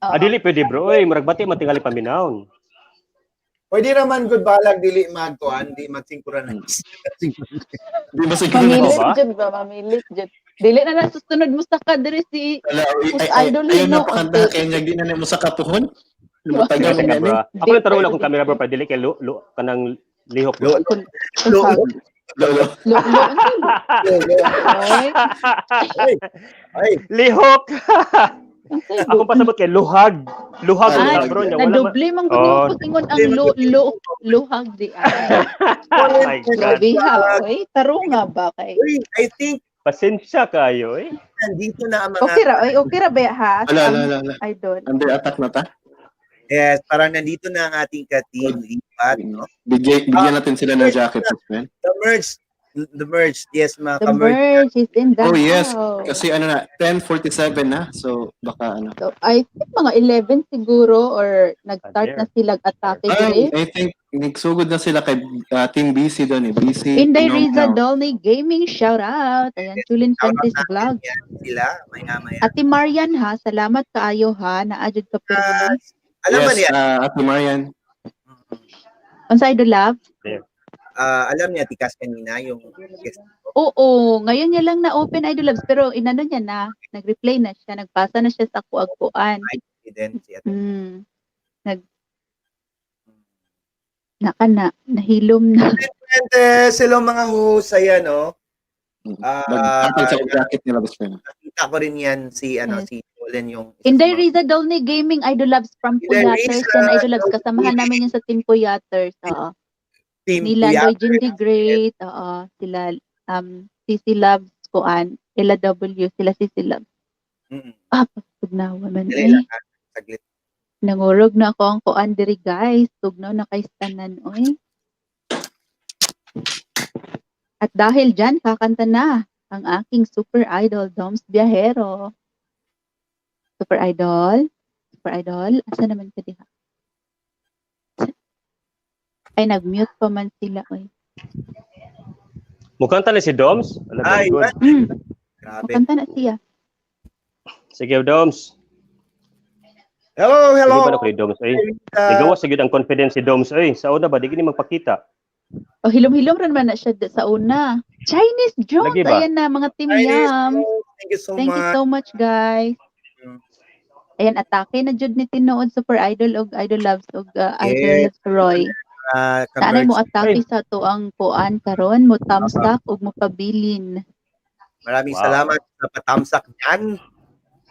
Oo. Ah, dili pwede bro, oy, murag bati man tingali paminawon. Pwede raman good balag dili magkuan, di mag-synchronize. Di ba siguro? Mamilit ba? jud ba? Mamilit jud. Dili na lang susunod mo sa ka diri si Wala, ay, Us ay, ay, idol ayaw hino, na pakanta okay. kay niya, di na nimo sa kapuhon. Lumutagan mo Teka na bro. ni. Ako lang tarong akong camera bro para dili kay lu, lu kanang lihok. Lo, Kun lo, lo Lolo. lo lo lo, lo. Oy, Ay, ay, Lihok. unsay Ako pasabot kay luhag. Luhag Ah, ah, bro niya wala. Nadoble man gud Oh. yung pag-ingon ang lo lo luhag di ay. Oh my God. Grabe ha, oy. Tarong nga ba kay? Uy, I think Pasensya kayo eh. nandito na ang mga Okay ra, oy, okay ra ba ha? Wala, wala, wala, wala. Idol. Under attack na ta. Yes, parang nandito na ang ating ka-team lipat, no? Bigyan natin sila ng jacket, best friend. The merge, yes, mga The ka-merge. merge is in the Oh, yes. house. Kasi ano na, 10:47 na. So, baka ano. So, I think mga 11 siguro or nag-start na sila atake Ay, diri. I think nagsugod na sila kay Team BC doon eh. BC. Inday Pinoy Riza now. Dolny Gaming shout out. Ayan, Julin Shout out Fuentes natin Vlog. yan sila, maya-maya. Ate Marian ha, salamat kaayo ha, naajud ka pirmi. Alam ba Yes, niya? Ate Marian. Unsa, Idol Love? Ah, alam niya Tikas kanina yung guest. Oo, ngayon niya lang na-open, Idol Loves, pero inano niya na, nag-reply na siya, nagpasa na siya sa kuag-kuan. Din si Ate. Nag naka na, nahilom na. Fuentes, hello mga host. Ayan, oh. Ah, Mag-atol sa jacket nila, best friend. Nakita ko rin yan si, ano, si Jolene yung isa sa Inday mga- Riza Dolny Gaming, Idol Loves from Inday Puyaters. Riza Yan, Idol Loves, Dolny. kasamahan namin yan sa Team Puyaters. Oo. Team Nila Puyaters. Loy Jindy Great, oo, sila Sisi Loves kuan, Ella W, sila Sisi Loves. Ah, tugnawa man Dali eh. lang, ah. Saglit. Nangurog na ako ang kuan diri, guys. Tugnaw na kay tanan oy. At dahil dyan, kakanta na ang aking super idol, Doms Biahero. Super idol? Super idol? Asa naman ka diha? Ay, nag-mute pa man sila, oy. Mukhang tali si Doms. Alam, Ay, very good. Grabe. Makanta na siya. Sige, Doms. Hello, hello. Hindi ba na ko ni Doms? Ay, nagawa sa gyud ang confidence si Doms. Ay, sa una ba, di gini magpakita. O, hilom-hilom rin man na siya sa una. Chinese Jones, Lagi ba? ayan na, mga Team Chinese Yam. Jones, thank you so Thank you much. so much, guys. Ayan, atake na jud ni tinuod Super Idol og Idol Loves og Idol Yes. Roy. Naanay mo Converge. atake sa to ang kuan karon, mo tamsak ug mo pabilin. Maraming Wow. salamat sa patamsak niyan.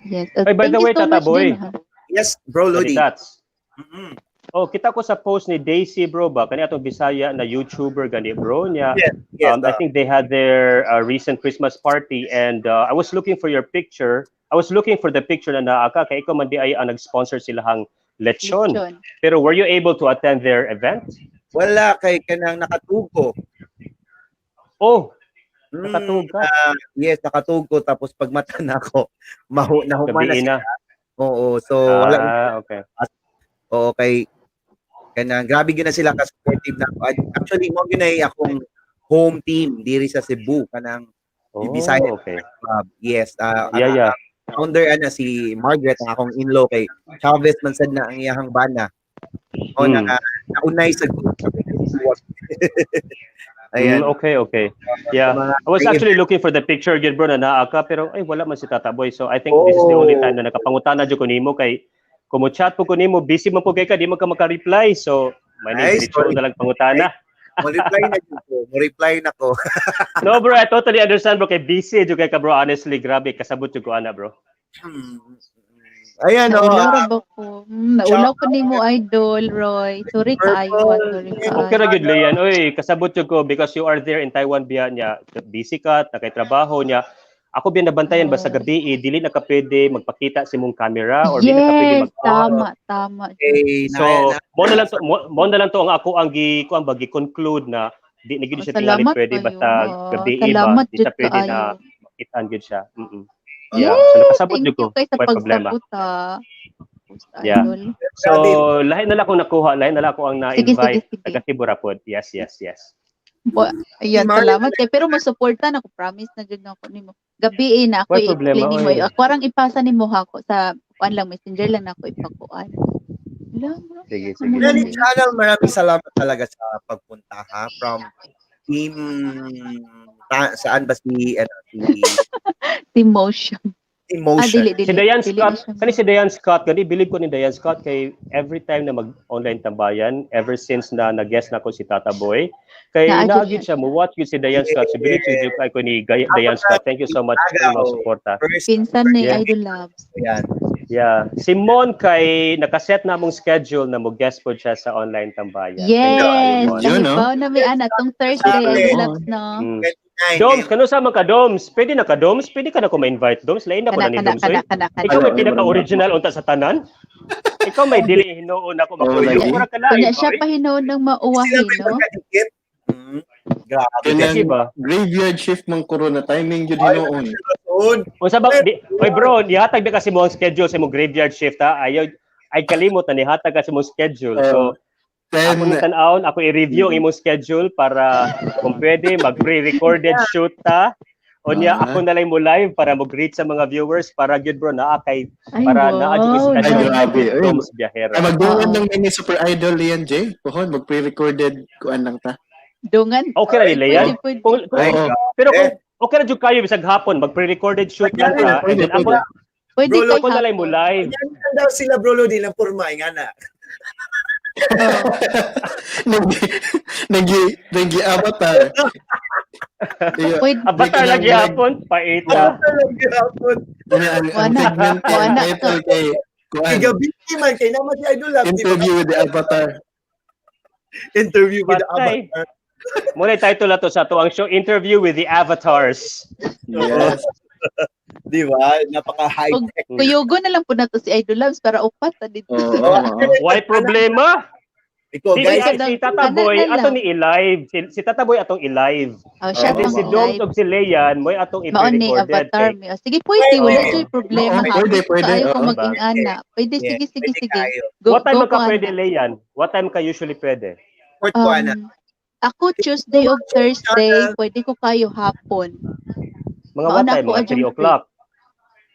Yes. Og Ay, by thank the you way, so Tata much Boy. din, ha. Yes, Bro Lodi. Tats. Mm-mm. Oh, kita ko sa post ni Daisy, bro, ba? Kani atong Bisaya na YouTuber gani, bro, niya. Yes, I think they had their recent Christmas party and I was looking for your picture. I was looking for the picture na naa ka kay ikaw man di ay ang nag-sponsor silahang lechon. Lechon. Pero were you able to attend their event? Wala kay kanang nakatugo. Oh, nakatug ka. Yes, nakatugo tapos pag mata na ako, mahu nahuman na Gabi siya. na. Oo, so wala. Ah, okay. Oo, kay kanang grabe gyud na sila ka supportive na ako. Actually, mo gyud na akong home team diri sa Cebu kanang Oh, Bisaya okay. Club. Yes, ang founder ana si Margaret ang akong in-law kay Chavez man sad na ang iyahang bana. O na naunay sa group. Ayan. Okay. Yeah. Mga I was actually looking for the picture gyud, bro, na naa ka pero ay wala man si Tata Boy. So I think this is the only Oh. time na nakapangutana jud ko nimo kay kung mo chat po ko nimo busy man po kay ka di man ka maka-reply. So my name Ay, is Diretso sorry. na lang pangutana. Mo-reply na jud ko. Mo-reply na ko. No, bro, I totally understand, bro, kay busy jud kay ka, bro, honestly, grabe kasabot jud ko ana, bro. Ayan, oh. Naulaw ra ba ko? Naulaw ko nimo, Idol Roy. Sorry kaayo, ah, sorry Okay kaayo. ra gyud Lean. Oy, kasabot jud ko because you are there in Taiwan biya niya. Busy ka, na kay trabaho niya. Ako biya nabantayan ba sa gabi eh, dili na ka pwede magpakita sa imong camera or di na ka pwede Yes, mag tama, tama. Okay, So, mo na lang to ang ako ang gi kuan ba gi conclude na di na gyud Oh, siya tingali salamat pwede kayo, basta ha. gabi eh, ba Salamat di siya jud pwede na kaayo. makitaan gyud siya. Yeah. Yes, So nakasabot thank jud ko. you kay sa Way problema. pagsabot, ha. Host Yeah. Idol. So lahi na lang akong nakuha, lahi na lang ako ang Sige, sige, na-invite sige. taga Cebu ra pod. Yes. Po, ayun, Mari- salamat kay pero mo suporta na ko, promise na jud na ako nimo. Gabi eh, na ako Way problema, i-explain nimo. oy. Ako arang ipasa nimo ha ko sa kuan lang, Messenger lang na ako ipakuan. Wala, bro. Sige, sige. Ano Lali lang. Channel, maraming salamat talaga sa pagpunta ha from team saan ba si ano si Team Motion. Team Ah, Motion. dili, dili. Si Diane Dili Scott, na siya. kani si Diane Scott, gani believe ko ni Diane Scott kay every time na mag-online tambayan, ever since na nag-guest na ko si Tata Boy, kay Naa jud naa gyud siya. siya mo watch gyud si Diane Scott. So believe jud kay ko ni Diane Scott. Thank you so much sa imong suporta. First, Pinsan ni Yeah. Idol Loves. yan. Yeah. Si Mon kay nakaset na among schedule na mo guest po siya sa online tambayan. Thank you, Yes, Mon. Yun, no? kahibaw na may ana tong Thursday, Grabe. Idol Loves, no? 29. Doms, kano sa man ka Doms? Pwede na ka Doms? Pwede ka na ko ma-invite Doms? Lain na ko Kana na ni kana Doms. kana Oy. kana kana. Ikaw may Ay, pinaka-original unta sa tanan? Ikaw may dili hinuon ako Oh, makuyo. lagi. Mura ka lain, Kunya siya oy. pa hinuon ng Sila mauwahi, may no? magkadikit. Grabe. Kanang Kasi ba? graveyard shift mang corona timing yun Ay, hinuon. Rason. Unsa ba di, oy bro, nihatag na kasi mo ang schedule sa imong graveyard shift ha. Ayaw ay kalimot na nihatag kasi mo schedule. So ako ni 10 tan-awon, ako i-review ang imong schedule para kung pwede mag pre-recorded shoot ta. Unya Ah. ako na lang mo live para mo greet sa mga viewers para gyud, bro, naa kay Ay, para naa gyud wow. special Ay, grabe. Ay, Doms Biyahero. Ay, magdungan Oo. lang ni Super Idol yan, Jay. Pohon, mag-pre-recorded kuan lang ta. Dungan. Okay ra ni Lean. Pwede, pwede. Kung, Oo. pero kung okay ra jud kayo bisag hapon mag pre-recorded shoot lang ta and Pwede, then ako pwede. Pwede Bro, kay ako na lang mo hapon. live. Yan lang daw sila, Bro Lodi, ng porma, nga na. Nag nag avatar. Iya. Pwede. Avatar Like, lagi hapon paita. Ang Ang Wala. segment kay ang Wala. title kay kuan Gabi man, kay naman si Idol Lab, di ba? Interview with the Avatar. Interview with the Patay. Avatar. Muna yung title na to sa to ang show, Interview with the Avatars. Yes. Di ba? Napaka-high-tech. Kuyugo na lang po na to si Idol Labs para upat ta dito. Oo. Oo. Why problema? Ikaw, Si, guys, si, si Tata Ano Boy na lang? ato ni i-live. Si Tata Boy atong i-live. Oh, siya And then atong si Doms live. ug si Lean moy atong Mao ni i-pre-recorded. avatar Kay mi. Oh, sige, pwede. Oo. Wala joy problema. Oo, pwede, Hapon pwede, kaayo ko oo. mag-ingana. Pwede, Yeah, sige, sige, pwede sige. kayo. Go, What time go ka ko, pwede, ana. Lean? What time ka usually pwede? Fourth ko, ana. Ako Tuesday o Thursday, pwede ko kayo hapon. Mga what Mauna time? ako Mga adyong 3 o'clock.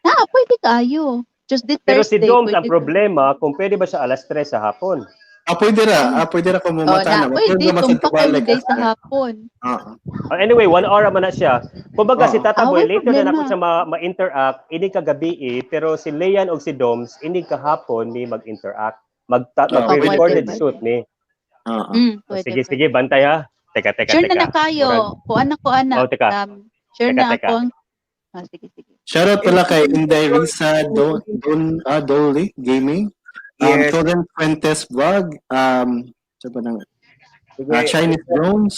Na, pwede kayo. Tuesday, Pero si Thursday. Doms, ang pwede ko. problema, kung pwede ba siya alas 3 sa hapon? Ah, pwede ra. Ah, pwede ra kung Oh, mumata na, na. pwede. Tumpak kayo day sa hapon. Oo. Anyway, 1 hour man na siya. Kumbaga si Oo. Tata Ah, Boy, way later na problema. nako siya ma-interact, ini kagabi eh, pero si Lean o si Doms, ini kahapon mi mag-interact. Mag Oo, mag-recorded pwede, pwede. shoot ni. Oo. Pwede, Sige, pwede. sige, bantay ha. Teka, teka, Sure teka. na na kayo. Kuan na, kuan na. Oh, teka. Sure Teka, na teka. ako. Ah, sige, sige. Shoutout pala kay Inday Risa Don Dolly Gaming. Yes. Golden Fuentes Vlog. Sa ba nang Sige. Chinese Drones,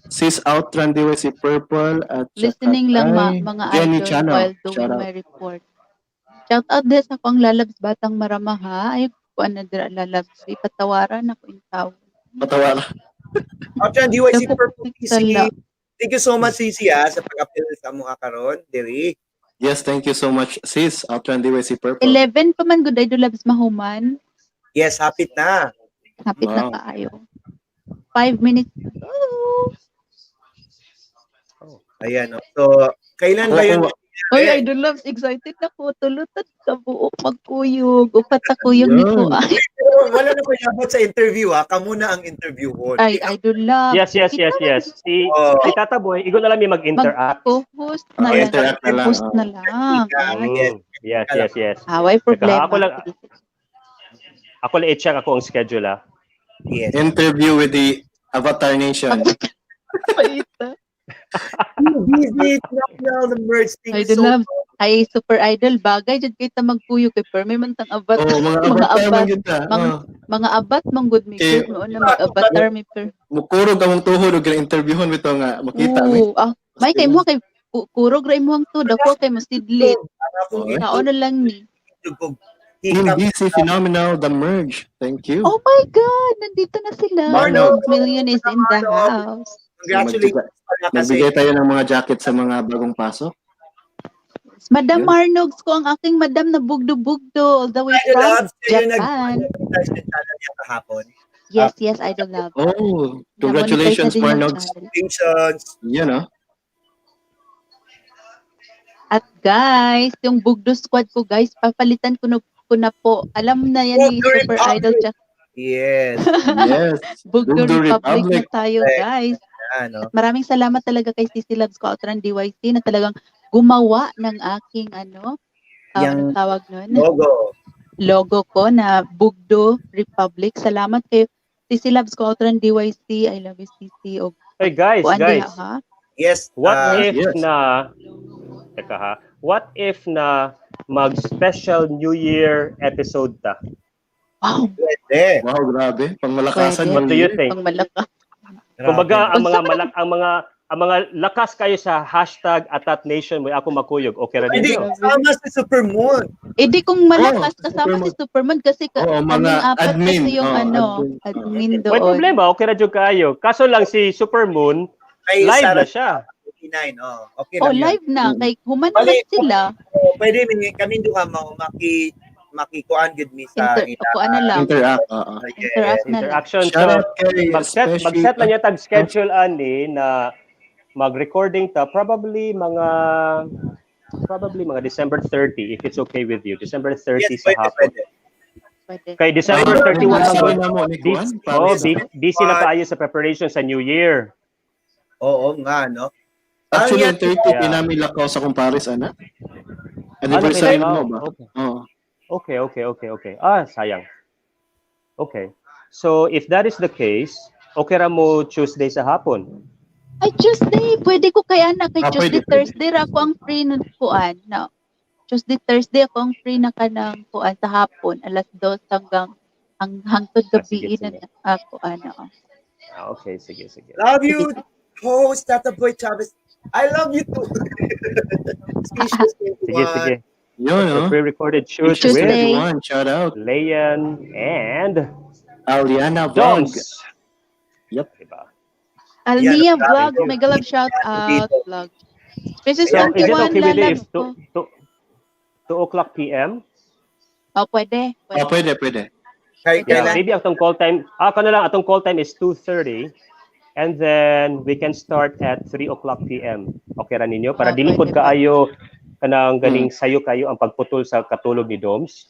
Sis Outran DYC Purple, at saka Listening lang kay mga Jenny idol Channel. while doing Shoutout. my report. Shout out din sa akong lalabs batang marama ha. Ay, kuan na dira lalabs. Ipatawaran ako in tao. Patawa. Outran DYC Dapat Purple PC. sala. Thank you so much, Sisi, ah, sa pag-appeal sa mukha karon, diri. Yes, thank you so much, Sis Outran DYC Purple. 11 pa man good idol labs mahuman. Yes, hapit na. Hapit na Wow. kaayo. 5 minutes. Oh. Ayan, oh. So, kailan ba yun? Oo. Oy, Idol Loves, excited na ko. Tulutan ka buok magkuyog. Upat sa kuyog ni ko. Yun. Ay, Pero wala na ko yabot sa interview, ha. Kamu na ang interviewon. ay, Idol Loves. Yes. Si, Oh. si Tata Boy, igo na lang mi mag-interact. Co-host na Oh, lang. interact na lang, Host oh. na lang. Ay, Yes. Away problema. Ako lang- Sige, sige. Ako lang i-check ako ang schedule ah. Yes. Interview with the Avatar Nation. Paita. Busy, now the merch. Thank you Idol so Loves. Ay, super idol. Bagay, dyan kayo ta magkuyog. Kay Perme man tang abat. Oh, mga Mga avatar man abat. gyud ta. Mga- Oh. Mga abat man good mi. Eh, Good mo na mag-avatar mi per. Mukurog among tuhod og interviewon bitaw nga makita mi. Oo. Ah, may kay mo kay kurog ra imong to. Dako kay mo sidlit. Akong Okay. Naon na lang ni. itugog. Team BC Phenomenal, The Merge. Thank you. Oh my God! Nandito na sila. Marno. Million is in the house. Congratulations pala kasi. Nagbigay tayo ng mga jacket sa mga bagong pasok. Madam Yes. Marnogs ko ang aking madam na bugdo-bugdo all the way Idol from Loves, kayo Japan. nag-monetize ng channel niya kahapon. Yes, Idol Love. Oh, congratulations, Na-monetize na din yung Marnogs. channel. Congratulations. Yan, oh. At guys, yung Bugdo Squad ko guys, papalitan ko na po. Alam na yan ni Bugdo Super Republic. Idol tsaka Yes. Yes. Bugdo, Bugdo Republic, Republic. na tayo guys. Ano? At maraming salamat talaga kay Sisi Labs ko Outran DYC na talagang gumawa ng aking ano, Yang anong tawag nun? Logo. Logo ko na Bugdo Republic. Salamat kayo. Sisi Labs ko Outran DYC. I love you, Sisi. O, Hey guys, kuan guys. diha, ha? Yes. What if yes. na Teka ha. What if na mag-special New Year episode ta? Wow, Pwede. Wow, grabe. Pangmalakasan. Pwede. What do you think? pang malaka. Kumbaga ang mga Unsa man malak ang mga lakas kayo sa #AtatNation mo ako makuyog. Okay ra Hindi, ninyo. kasama si Supermoon. Eh di kung malakas Oo, kasama Superman. si Superman kasi Oo, mga kaming apat admin. kasi yung Oo, ano, admin. admin May doon. problema, okay ra jud kayo. Kaso lang si Supermoon, Kay live Sarah na siya. 29. Oh, okay Oh, lang yun. live na kay human Bali, naman sila. Oh, pwede kami duha mo makikuan gud mi sa Inter, ila. ako ano lang, Interact. Oo. Yes. interact na lang. Interaction. Shout So, out kay mag-set Speshi. mag-set lang niya tag schedule ani na Mag-recording ta probably mga December 30, if it's okay with you. December 30 Yes, sa pwede, hapon. pwede. Pwede. Kay December Ah, 31 anniversary man na mo ni Busy, Juan. oh, busy na tayo sa preparation sa New Year. Oo nga, no? Actually, Ang ang 30, pinamil ako sa kumpares, ana. Anniversary Ano, na mo ba? Okay. Oo. Okay. Ah, sayang. Okay. So, if that is the case, okay ra mo Tuesday sa hapon? Ay, Tuesday. Pwede ko kaya na kay Ah, Tuesday, pwede, pwede. Thursday ra ako ang free na kuan. Na, Tuesday, Thursday ako ang free na kanang kuan sa hapon. 2:00 hanggang ang hangtod Ah, gabi sige, na sige. ako ano. Ah, okay, sige, sige. Love you, host Tata Boy Chavez. I love you too. Speechless Sige, 21. sige. Yun, So, oh. pre-recorded shoot Tuesday. with Everyone, shout out. Leyan and Aliana Vlog. Jones. Yep. Diba? Alnia Yan, Vlog, grabe. mega love shout out Dito. vlog. Spaces So, is it 21, okay with you lalabs if ko. 2 o'clock p.m.? Oh, pwede. Oh, Pwede. pwede, pwede. Kay, Yeah, kailan? maybe atong call time, ah, kano lang, atong call time is 2:30 and then we can start at 3 o'clock p.m. Okay ra ninyo? Para Ah, dili pod pwede, kaayo kanang ganing sayo kayo ang pagputol sa katulog ni Doms.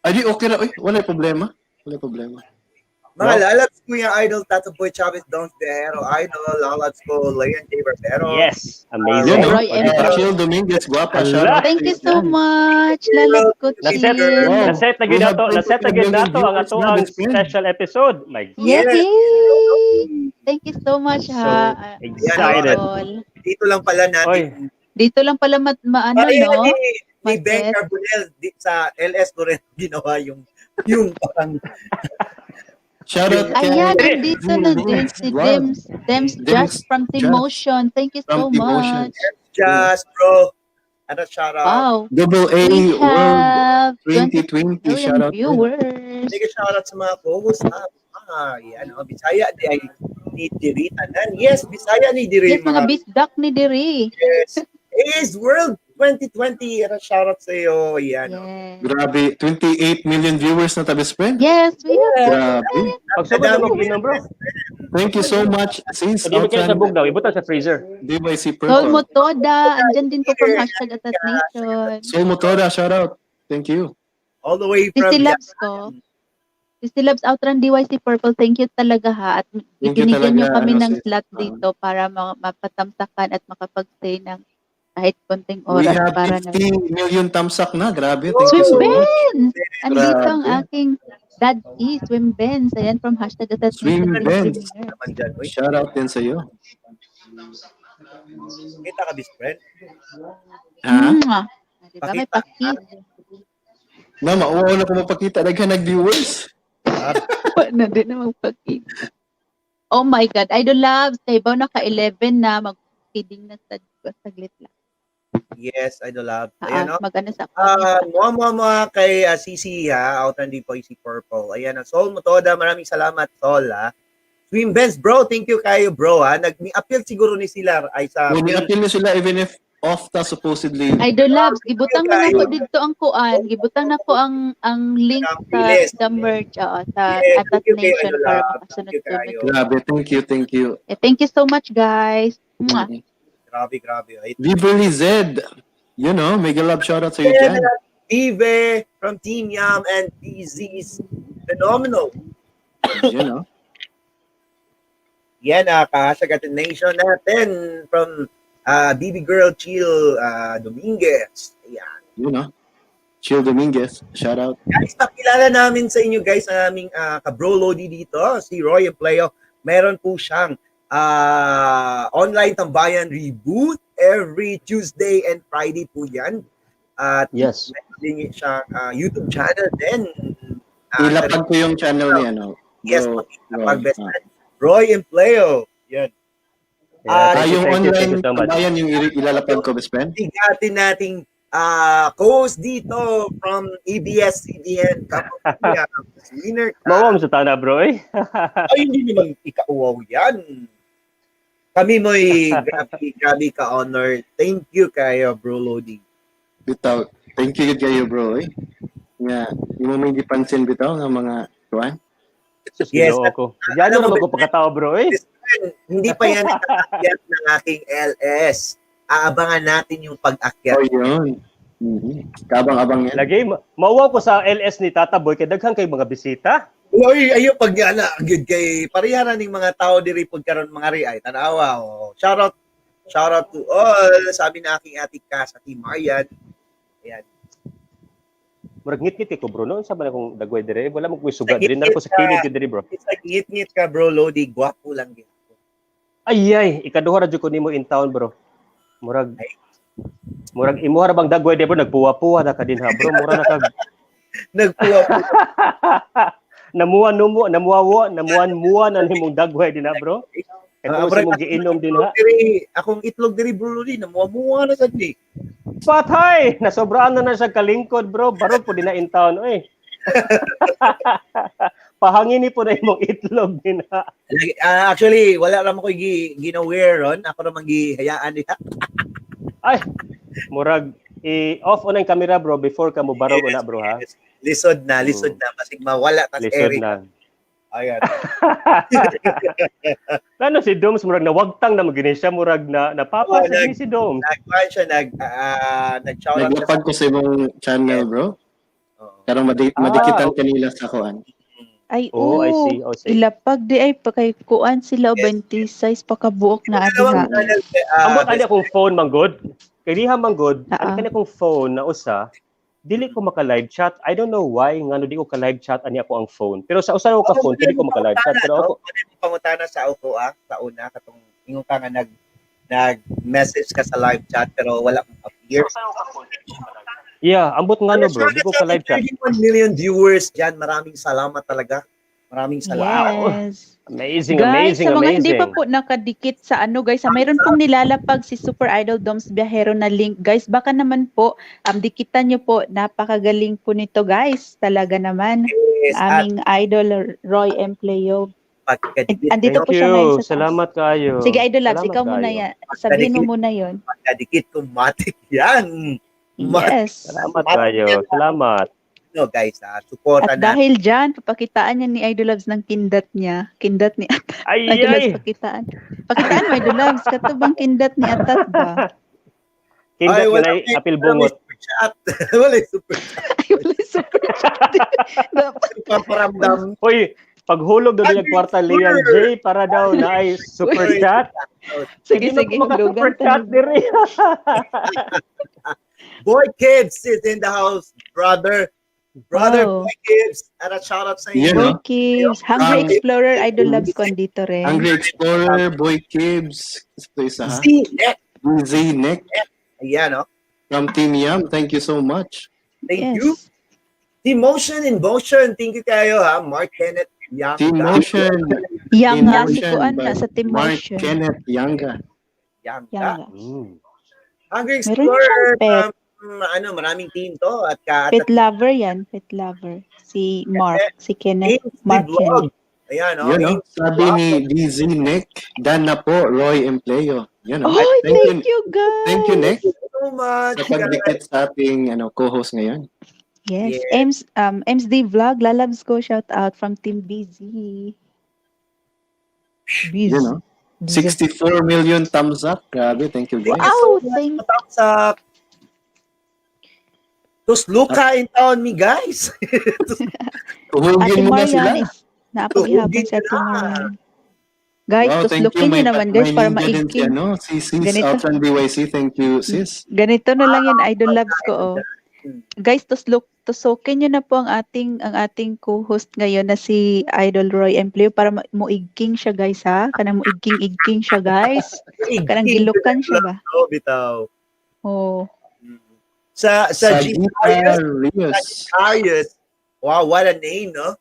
Ay, di, okay ra. Uy, wala problema. Wala problema. Mga lalabs ko yung idol Tata Boy Chavez, Don Bejero, idol, lalabs ko, Leon J. Barbero. Yes, amazing. Yun, oh. Roy M. Chill Dominguez, guwapa. Shout Hala. out. Thank you so much. Lalabs ko, Naset, Chill. Wow. naset na We gyud have nato, naset na gyud 22 nato ang million ato viewers na, ang best friend. special episode. My Yes. Yes. Yay! Thank you so much, So ha. Ah, excited. Idol. Dito lang pala natin. Dito lang pala maano, Ay, no? ni Ben Maset. Carbonell di, sa LS ko rin ginawa yung parang Shout out kay Ayan, nandito na din si Vlog. Dems. Dems Dems Just from Just Timotion. Thank you so from Timotion. much. just bro. Ano, shout out. Wow. Double A We World have 20 2020. million Shout out. viewers. Mega shout out sa mga co-host ha. Ah, yan, oh, Bisaya di ay ni diri tanan. Yes, Bisaya ni diri Yes, mga bisdak ni Diri. Yes. Is World 2020. Ano, shout out sa iyo. Yan. oh. Yes. Grabe, 28 million viewers na tabi, friend. Yes, we have. Grabe. Pagsugod na mo kinom, bro. Thank you so much, sis. Hindi mo kayo sa Outran bugnaw, ibutang sa freezer. DYC Sol Purple. Motoda, andyan din po from #AtatNation. Sol Motoda, shout out. Thank you. All the way from Sisi Labs ko. Sisi Labs Outrun DYC Purple, thank you talaga ha. At Thank you binigyan niyo talaga, kami ano, ng sis. slot dito para mapatamsakan at makapag-stay ng kahit konting We oras have para na. 50 million tamsak na. Grabe. Thank you Swim so much. Benz! Andito ang Grabe. aking daddy, Swim Benz. Ayan from #AtatNation. Swim Benz. naman dyan. Uy, Shout out din sa iyo. kita ka, best friend. Ha? Mwah! Diba? May Pakita. pakis. Na, mauwaw na ko mapakita. Daghan nag-viewers. Wala na din na magpakita. Oh my God. Idol Loves, kay Baw naka-11 na, mag-feeding na sa saglit lang. Yes, Idol Love. Ayan, Ah, oh. mag-ano sa Ah, mua mua mua kay CC ha, out ng DPC Purple. Ayan, oh, Sol Motoda, maraming salamat Sol ha. Swim Benz bro, thank you kayo bro ha. Nag-appeal siguro ni sila ay sa Well, ni-appeal niyo sila even if off ta supposedly. Idol Loves, gibutang na nako dito ang kuan, gibutang na ko ang link sa Bilis. sa merch, oo, sa Yes, Atat thank you kay Nation Idol para Loves. Thank you makasunod-sunod. kayo. Grabe. Thank you, thank you. Eh, thank you so much, guys. Mwah. Grabe, grabe. Ay, Beverly Z. You know, mega love shout out sa iyo dyan. Ive from Team Yam and DZ's Phenomenal. You know. Yan, ka-hashtag Atat Nation natin from BB Girl Chill Dominguez. Ayan. You know. Chill Dominguez. Shout out. Guys, pakilala namin sa inyo guys ang aming kabro Lodi dito, si Roy Empleo. Meron po siyang online tambayan reboot every Tuesday and Friday po yan. At Yes. meron din siyang YouTube channel din. Ilapag ko yung channel ni ano. Yes, Bro, pakilapag Roy. best friend. Roy Empleo. Yan. Yeah, Ah, thank you, yung thank you, thank online you so much. tambayan yung ilalapag ko, best friend. Bigatin nating co-host dito from ABS-CBN, Kapamilya, winner ka. Mawam sa tana, bro, eh. Ay, hindi naman ikauwaw yan. Kami mo'y grabe, grabe ka-honor. Thank you kayo, Bro Lodi. Bitaw. Thank you gid kayo, bro. Eh. Nga, yung mo may gipansin bitaw nga mga kuan. Sus, Yes, Ginoo ko. Yan alam mo, naman ko pagkatao, bro, eh. Best friend, hindi pa yan nakaakyat ng aking LS. Aabangan natin yung pag-akyat. Oh, yun. Kabang-abang yan. Lagi, mauwaw ko sa LS ni Tata Boy, kay daghan kay mga bisita. Uy, ayo pag ana gyud kay pareha ning mga tao diri pag karon mga ri ay tanawa. Oh. Shout out, shout out to all. Sabi na aking ate Cass, ate Marian. Ayan. Murag ngit-ngit kay ko, bro. Noon sa man akong dagway dire, wala mo ko'y suga diri. Nara ko sa kilid gyud diri, bro. It's like ngit-ngit ka, bro, Lodi, gwapo lang gyud. Ay ay, ikaduha ra jud ko nimo in town, bro. Murag murag imuha ra bang dagway dire, bro, nagpuwa-puwa na ka din ha, bro. Mura na kag Nagpuwa po. Namuha numo, namuha namuan muwa na nimong dagway din ha, bro. Kay kung sa imong giinom din ha. Diri, akong itlog diri, bro, Lodi, namuha-muha na sad ni. Patay! Nasobraan na na siya kalingkod, bro. Barog po din na in town, oy. Pahangin ni po na imong itlog din ha. Lagi- actually, wala ra man ko'y gina-wear ron. Ako ra man gihayaan diha. Ay, murag i-off on ang camera, bro, before ka mo barog na, bro, ha. Yes. Lisod na, lisod na basig mawala tas Lisod Eric. na. Ayan. Lano si Doms murag nawagtang na magini siya murag na napapa Oh, sa ni si Doms. Nag siya nag shout out siya. Naglapag ko sa imong channel, bro. Oo. Karong madikitan kanila sa kuan. Ay, Oh, I oo. see. Oh, see. Ilapag di ay pa kay kuan sila Yes. 26 pa kabuok na Yung dalawang diha. channel, Ambot ani akong phone manggod. Kay diha manggod, Ah, ani kani akong phone na usa, dili ko maka live chat. I don't know why ngano di ko ka live chat ani ako ang phone. Pero sa usa ko ka phone, dili ko maka live chat. Pero ako no? Pwede mo pangutana sa ako sa una katong ingon ka nga nag message ka sa live chat pero wala mong appear. Yeah, ambot ngano, bro, di ko ka live chat. 31 million viewers diyan. Maraming salamat talaga. Maraming salamat. Yes. Amazing, Guys, amazing, sa mga amazing. hindi pa po nakadikit sa ano guys, mayroon pong nilalapag si Super Idol Doms Viajero na link guys. Baka naman po, dikitan nyo po, napakagaling po nito guys. Talaga naman. Yes, at Aming idol Roy M. Pleo. pagkadikit, Andito Thank po siya ngayon you. sa taas. Salamat kayo. Sige Idol Labs, Salamat ikaw muna kayo. yan. Sabihin mo muna yon. pagkadikit ko matik yan. Yes. Salamat kayo. Salamat. No, guys, suporta At na. dahil dyan, papakitaan niya ni Idol Labs ng kindat niya. Kindat ni Atat. Ay, Idol Labs, ay. pakitaan. Pakitaan mo, Idol Labs. Kato bang kindat ni Atat ba? Kindat Ay, nga wala na eh. apil Wala bungot. super chat. Wala super chat. Ay, wala super chat. Dapat. Paparamdam. Hoy, paghulog daw niya kwarta Leon J para daw na ay super chat. Sige, Hindi na sige. ko maka-super Hulugan chat tayo. diri. Boy Kids is in the house, brother. Brother Wow. Boy Kids. At a shout out sa Yun, inyo. no? Boy Kids. Hungry Explorer, Idol Labs ko andito rin. Hungry Explorer, Boy Kibbs, ito isa ha. Z Neck. Z Nick Ayan, no? from Team Yum. Thank you so much. Thank Yes. you. Team Motion in Motion. Thank you kayo, ha? Mark Kenneth Yang. Team Motion. Yang Team nga, si Motion Kuan by na sa Team Mark Motion. Kenneth Yanga. Yang. Yang. Hungry Meron Explorer. siyang pet. Ano, maraming team to. At ka, Pet lover yan. Pet lover. Si Mark. Si Kenneth. Team Mark Vlog. Kenneth. Ayan, no? Yun, no? Sabi ni DZ Nick, dan na po, Roy Empleo. Yun, no? Oh, thank you guys. Thank you, Nick, Thank you so much. sa pagdikit sa ating ano, co-host ngayon. Yes. Yeah. Ems, MSD Vlog, lalabs ko, shout out from Team BZ. Biz. Yun, no? 64 million thumbs up. Grabe, thank you guys. Wow, thank Thumbs up. Tos Luca in town me, guys. Ate Tuhugin mo na sila. Marian is naapaghihapon Tuhugin si Ate na. Marian. Guys, Wow, thank you. tuslukin May, niyo naman guys may para ninja din si, maigking. ano, si Sis Ganito. Outran BYC. Thank you, sis. Ganito na lang yan, Idol Labs ko oh. Guys, tusukin niyo na po ang ating co-host ngayon na si Idol Roy Empleo para muigking siya guys ha. Kanang muigking-igking siya guys. Kanang gilukan siya ba? Oh, bitaw. Oh. Sa Sagittarius. Sagittarius. Sagittarius. Wow, what a name, no?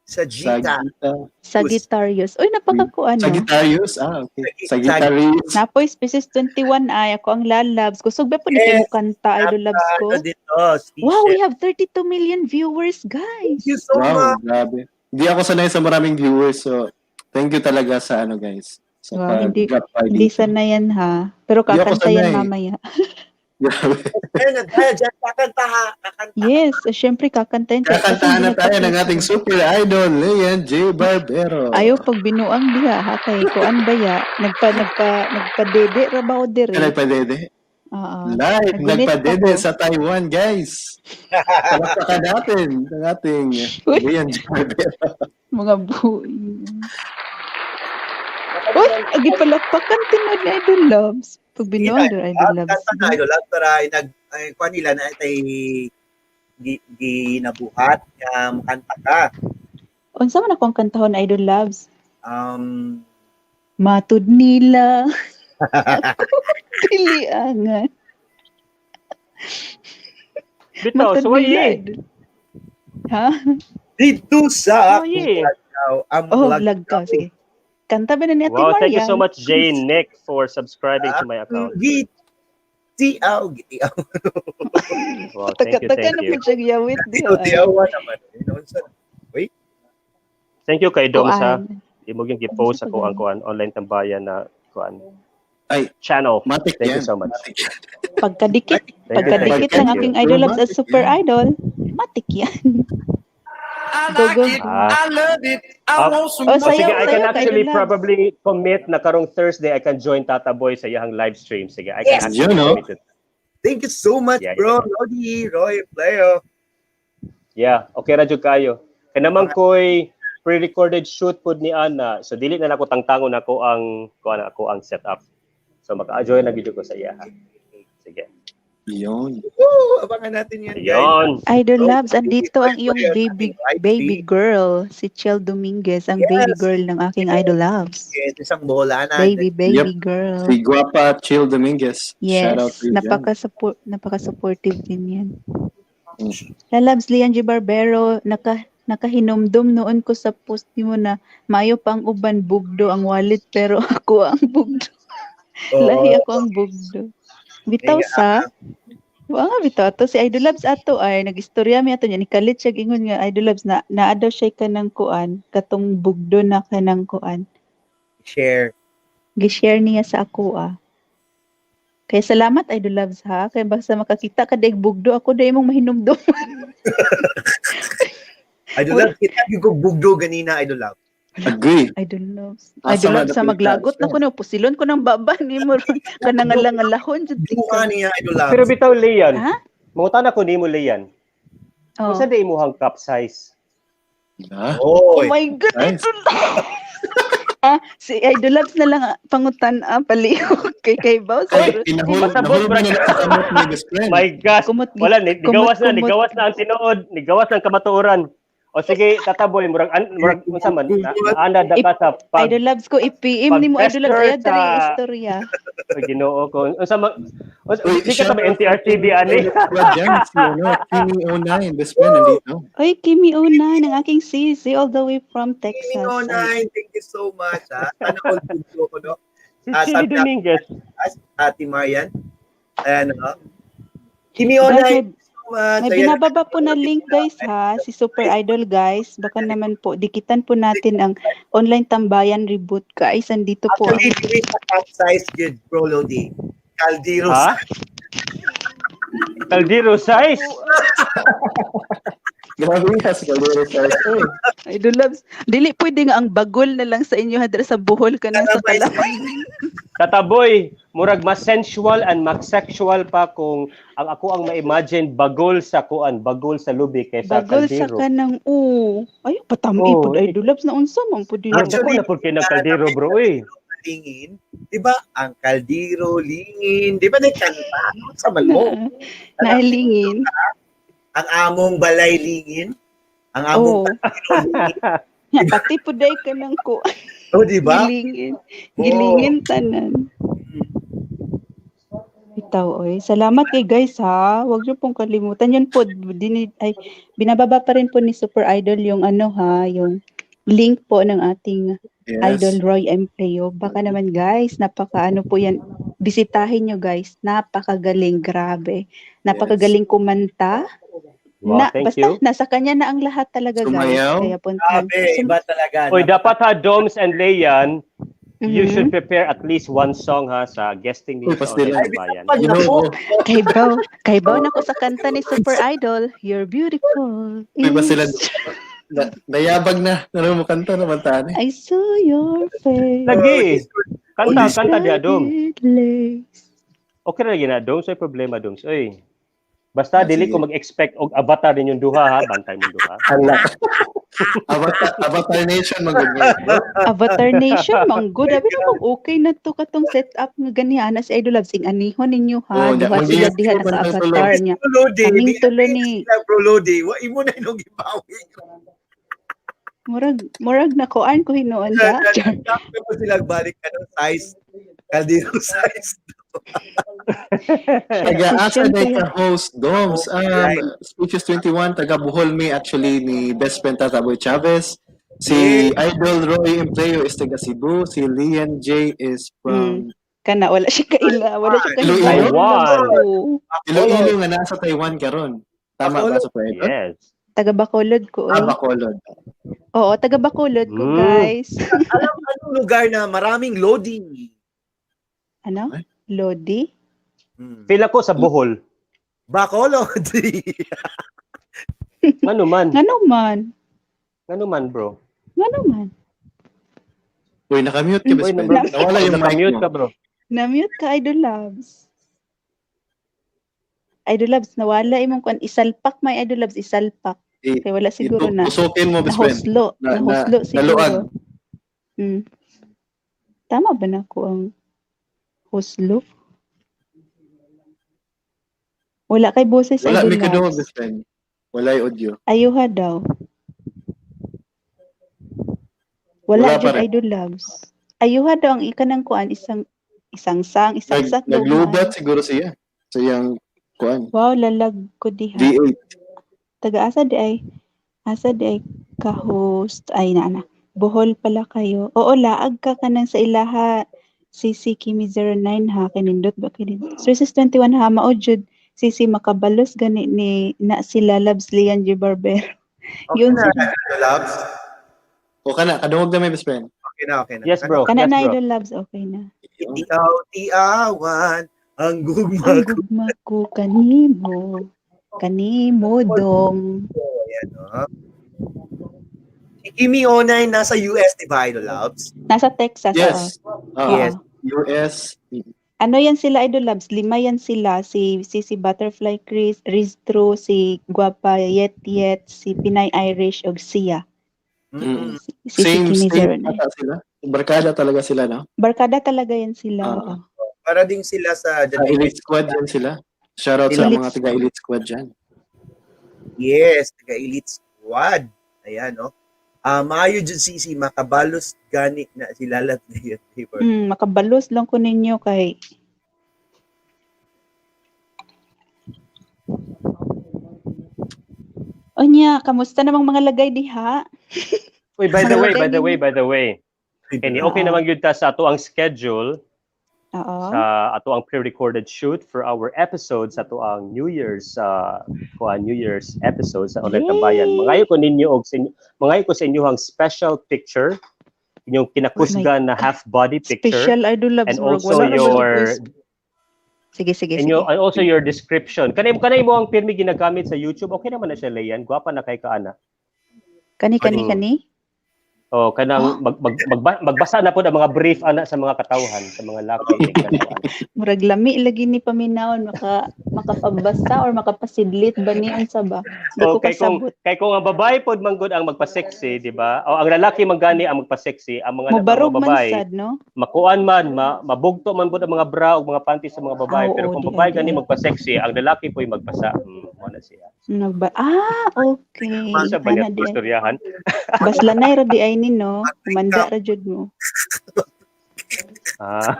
Sagita. Sagita. Sagittarius. Uy, napakakuan no. Sagittarius? Ah, okay. Sagittarius. Napoy species 21 ay ako ang lalabs. Kusog ba po ni Yes. yes, kanta Idol Labs ko? Ano dito, species. Wow, we have 32 million viewers, guys. Thank you so Wow, much. grabe. Hindi ako sanay sa maraming viewers, so thank you talaga sa ano guys. Sa Wow, hindi pag-drop by hindi dito. sana yan ha. Pero Hindi ako kakanta yan sanay. mamaya. Grabe. Ayun, na tayo dyan, kakanta ha, kakanta. Yes, eh, syempre kakantahin tayo. Kasi Kakantahan hindi na tayo ng nagpa-pressure. ating super idol, Leon J. Barbero. Ayaw pag binuang diha ha kay kuan ba ya nagpadede ra ba o dire? Ay, nagpadede. Oo. Live, Nagunit pa nagpadede ko. sa Taiwan, guys. Palakpakan natin ang ating Uy. Leon J. Barbero. Mga buhay. Uy, agi palakpakan tinuod ni Idol Loves. Pag binuang dire Idol Loves. Kanta na, Idol Love, pero ay nag, ay, kuha nila na itay ginabuhat nga makanta ka. Unsa man akong kantahon, Idol Loves? Matud nila. Ako dili angan. Bitaw, Matud suwaye. nila. Idol. Ha? Dito sa Suwaye. akong ang Oh, vlog vlog ka. Sige. Kanta ba na ni Ate Wow, thank you Marian? so much, Jane Nick, for subscribing to my account. Gitiaw, gitiaw. Wow, thank you, Taka-taka thank na you. po siya giyawit diha. Gitiaw naman. Thank you kay Dom sa Kuan. imong yung gi-post ako ang kuan online tambayan na kuan Ay, channel. Matik Thank you yan. so much. Matik. Pagkadikit, Thank you, thank you, pagkadikit ng thank you. aking Idol Loves as Matik super yan. idol, matik yan. Go, go. Ah. Love it. Ah, Oh, Oh, sayaw, sige, I can sayaw ka, actually Idol Loves. probably commit na karong Thursday I can join Tata Boy sa iyang live stream. Sige, I can Yes! actually Yun, no? commit it. Thank you so much, bro. Lodi, Roy, Pleo. Yeah, okay ra jud kayo. Kay naman koy pre-recorded shoot pud ni Ana. So dili na nako tangtangon ako ang kuan ako ang setup. So maka-join na gid ko sa iya ha. Sige. Yun. Woo! Abangan natin yan, guys. Ayun. Idol Oh, Loves, andito ang iyong Ayan, baby ating baby girl, si Chel Dominguez, ang baby Yes. girl ng aking Idol Loves. Yes, isang bola na. Baby, baby Yep. girl. Si Guapa Chill Dominguez. Shout out Yes, to you dyan. napaka-supportive din yan. Lalabs, Lian G. Barbero, nakahinumdum noon ko sa post mo na mayo pang uban bugdo ang wallet pero ako ang bugdo. Oo. Lahi ako ang bugdo. Bitaw Kaya, sa wa nga bitaw ato si Idol Labs ato ay nagistorya mi ato niya ni kalit siya ingon nga Idol Labs na naa daw siya kanang kuan katong bugdo na kanang kuan. Share. Gi-share niya sa ako ah. Kaya salamat Idol Loves ha. Kaya basta makakita ka daig bugdo ako day imong mahinumdum. Idol Love, kita yung kong bugdo ganina, Idol Love. Agree. Idol Loves. Asa Idol man Loves sa napilitan maglagot na siya. ko no pusilon ko ng baba nimo ron kanang ngalangalahon jud Duha tika. niya, Idol Love. Pero bitaw Lian, Ha? mangutana ko nimo Lian. Oh. Unsa di imong cup size? Ah, Oh Oy. my God, Nice. Idol Loves. Si Idol Loves na lang pangutan palihog kay Baw Ay, siguro. Pasabot, nahulog na lang sa kamot ni best friend. My gosh, Kumot wala ni kumot nigawas na, kumot. nigawas na ang tinuod, nigawas na ang kamatuoran. O sige, Tata Boy, murag murag unsa man na, naanad na ka sa pag Idol Loves ko i-PM nimo Idol Loves pag-tester ayo diri istorya. Ay, Ginoo ko. Unsa man Uy, di ka shout sa out NTRTB ani. Squad dyan, si ano, Kimi 09, best friend, nandito. Oy, Kimi 09 ang aking sisi all the way from Texas. Kimi 09, thank you so much. Ha. Sana all bugdo ko, no? Si Ah, Chili sabi na- Dominguez. As Ate Marian. Ayan, no? Kimi Guys, 09, may, thank you so much. may Ayan. binababa po na link guys ha, si Super Idol guys. Baka naman po, dikitan po natin ang online tambayan reboot guys. Andito po ang Actually, dili sa cup size good, bro, Lodi. Caldero Ha? Caldero size. Grabe ka sa Caldero size. Uy, Idol Loves. Dili pwede nga ang bagol na lang sa inyo hadra sa Bohol ka nang sa Kalaway. Tataboy, murag mas sensual and mas sexual pa kung ang ako ang ma-imagine bagol sa kuan, bagol sa lubi kaysa Bagol sa kaldero. kanang o. Ay, patami Oh, pud Idol Loves na unsa man pud yun. Murag dako na pud kay ng kaldero bro eh. Lingin. Di ba? Ang kaldero, lingin. Di ba nagkanta? Sa man mo. Nailingin. Ang among balay lingin. Ang among Oh. kaldero lingin. Ya, pati pud ay kanang ko. Oh, di ba? Gilingin. Gilingin tanan. Bitaw, oy. Salamat kay guys ha. Huwag niyo pong kalimutan. Yun po, ay, binababa pa rin po ni Super Idol yung ano ha, yung link po ng ating Yes. Idol Roy M. Pleo. Baka naman guys, napaka ano po yan. Bisitahin nyo guys. Napakagaling, grabe. Napakagaling kumanta. Wow, Na, thank basta you. nasa kanya na ang lahat talaga guys. Sumayaw. Kaya puntahan. Grabe, iba talaga. Oy, dapat ha Doms and Leyan, You should prepare at least one song ha sa guesting Uy, ninyo sa pastilan. Online Tambayan. Pag You know, na po. Kay baw na ko sa kanta ni Super Idol, "You're Beautiful." Uy, pastilan. Is- Nayabag na. Naroon mo kanta naman tani. I saw your face. Lagi. Kanta, kanta diya, Dom. Lace. Okay ra lagi na, Dom. Say problema, Dom. Oy. Basta Ah, dili sige. ko mag-expect og avatar ninyong duha ha, bantay mong duha. Hala. Avatar Nation magud. Avatar Nation, manggod. Abi na kung okay na to katong setup nga ganiha na si Idol Loves. Ing anihon ninyo ha. Oh, Duha sila mag-iyak diha ko naka man ng avatar niya. Bro Lodi, Kaming di- tulo ni sila, Bro Lodi, wa imo na inong gibawi. murag na kuan ko hinuon da. Char. Tapos sila balik ano size, kaldero size. Taga-asa Session na kaya. ka host Doms. Right. Speeches 21 taga Bohol may actually ni best friend Tata Boy Chavez. Si Idol Roy Empleo is taga Cebu. Si Lian J is from Kana wala siya kaila, wala siya kaila. Iloilo? Taiwan. Iloilo nga nasa Taiwan karon. Tama ba sa Idol? Yes. Taga Bacolod ko. Ah, Oy. Bacolod. Oo, taga Bacolod ko, guys. Alam anong lugar na maraming Lodi? Ano? Ay. Lodi? Feel ako sa Bohol. Bacolod. Ngano man? Ngano man? Ngano man, bro? Ngano man? Uy, nakamute ka, Uy, best friend. bro. Nawala yung mic Nakamute mo. ka, bro. Na-mute ka, Idol Loves. Idol Loves, nawala imong kuan. Isalpak may Idol Loves, isalpak. Kay wala siguro na. Tusukin mo, best friend. Nahuslo. Nahuslo siguro. Naluan. Tama ba na ko ang huslo? Wala kay boses, Wala, Idol may kaduha, Loves. best friend. Wala yung audio. Ayuha daw. Wala, Wala pa jud rin. Idol Loves. Ayuha daw ang ikanang kuan isang isang sang isang sak daw Naglubat man. siguro siya. Sa iyang kuan. Wow, lalag ko diha. V8. Taga asa di ay ka-host ay na na. Bohol pala kayo. Oo, laag ka kanang sa ilaha CC Kimi 09 ha kinindot ba kini. Services 21 ha mao jud CC makabalos gani ni na sila Labs Lian G Barbero. Okay Yun na, sila. Idol Loves. O kana, kadungog na may best friend. Okay na, okay na. Yes, bro. Kana Yes, na bro. Idol Loves okay na. Ikaw tiawan ang gugma Ang ko. gugma ko kanimo. Kanimo dong. Ayan, no? Si Kimi Onay nasa US, di ba, Idol Loves? Nasa Texas. Yes. Oo. Ah, Yes. US. Ano yan sila, Idol Labs? Lima yan sila. Si Butterfly Chris, Riztro, si Guapa Yet Yet, si Pinay Irish, og siya. Si Same Kimi state 09. ata sila. Barkada talaga sila, no? Barkada talaga yan sila. Ah. Oo. Para din sila sa Sa Elite Squad yan sila. Shoutout sa Elite mga taga Elite Squad dyan. Yes, taga Elite Squad. Ayan, no? Ah, maayo jud sisi makabalos gani na sila lat na paper. Makabalos lang ko ninyo kay Onya, kamusta namang mga lagay diha? Uy, by the Mga way, lagay by the way, ninyo. by the way. Kani okay naman gyud ta sa ato ang schedule Oo. sa ato ang pre-recorded shoot for our episode sa ato ang New Year's kuan New Year's episode sa Online Tambayan. Mangayo ko ninyo og sa inyo, mangayo ko sa inyo ang special picture, inyong kinakusgan na half body picture. Special Idol Labs. And murag also wala ra your ba Sige, sige, sige. inyo and also your description. Kanay mo ang pirmi ginagamit sa YouTube. Okay naman na siya, Leyan. Gwapa na kay kaana. Kani, kani, kani? Oh, kanang magbasa na po ang mga brief ana sa mga katawhan, sa mga laki. Murag lami lagi ni paminawon makapabasa or makapasidlit ba ni unsa ba? Di ko Oh, kay kung kasabot. kay kung ang babae pod manggod ang magpa-sexy, di ba? O ang lalaki man gani ang magpa-sexy, ang mga, Mobarog mga man babae sad, no? makuan man, mabugto man pod ang mga bra ug mga panty sa mga babae, Ah, pero oo, kung di babae ay, gani di ay. magpa-sexy, ang lalaki po'y magpasa. Mo na siya. Nagba ah, okay. Sa Ana banyat di ay. istoryahan. Baslanay ra di ay ni no. Kumanda ra jud mo. Ah.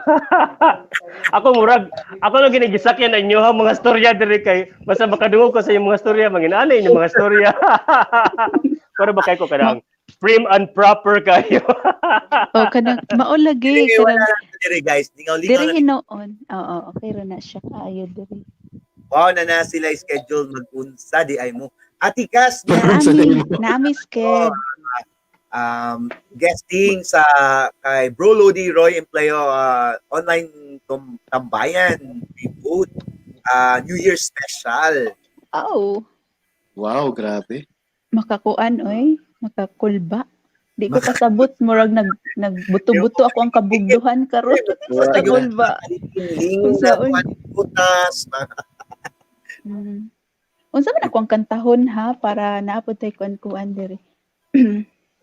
Ako murag ako lang ginigisakyan ang inyo ha, mga storya diri kay basta makadungog ko sa inyong mga storya manginana inyong mga storya. Pero ba kay ko kanang prim and proper kayo. Oh, kanang mao lagi Dili wala kanang lang diri guys. Lingaw-lingaw diri na. hinuon. Oo, okay ra na siya kaayo diri. Wow na na sila schedule mag-unsa di ay mo. Atikas na. Naami, naami sked. Guesting sa kay Bro Lodi Roy Empleo online tambayan reboot New Year special. Oh, Wow, grabe. Makakuan oy, makakulba. Di ko kasabot, murag nagbuto-buto ako ang kabugduhan karon sa kulba. Ling Kung na saon. butas. Unsa man ako ang kantahon ha para naapod tay kuan-kuan diri.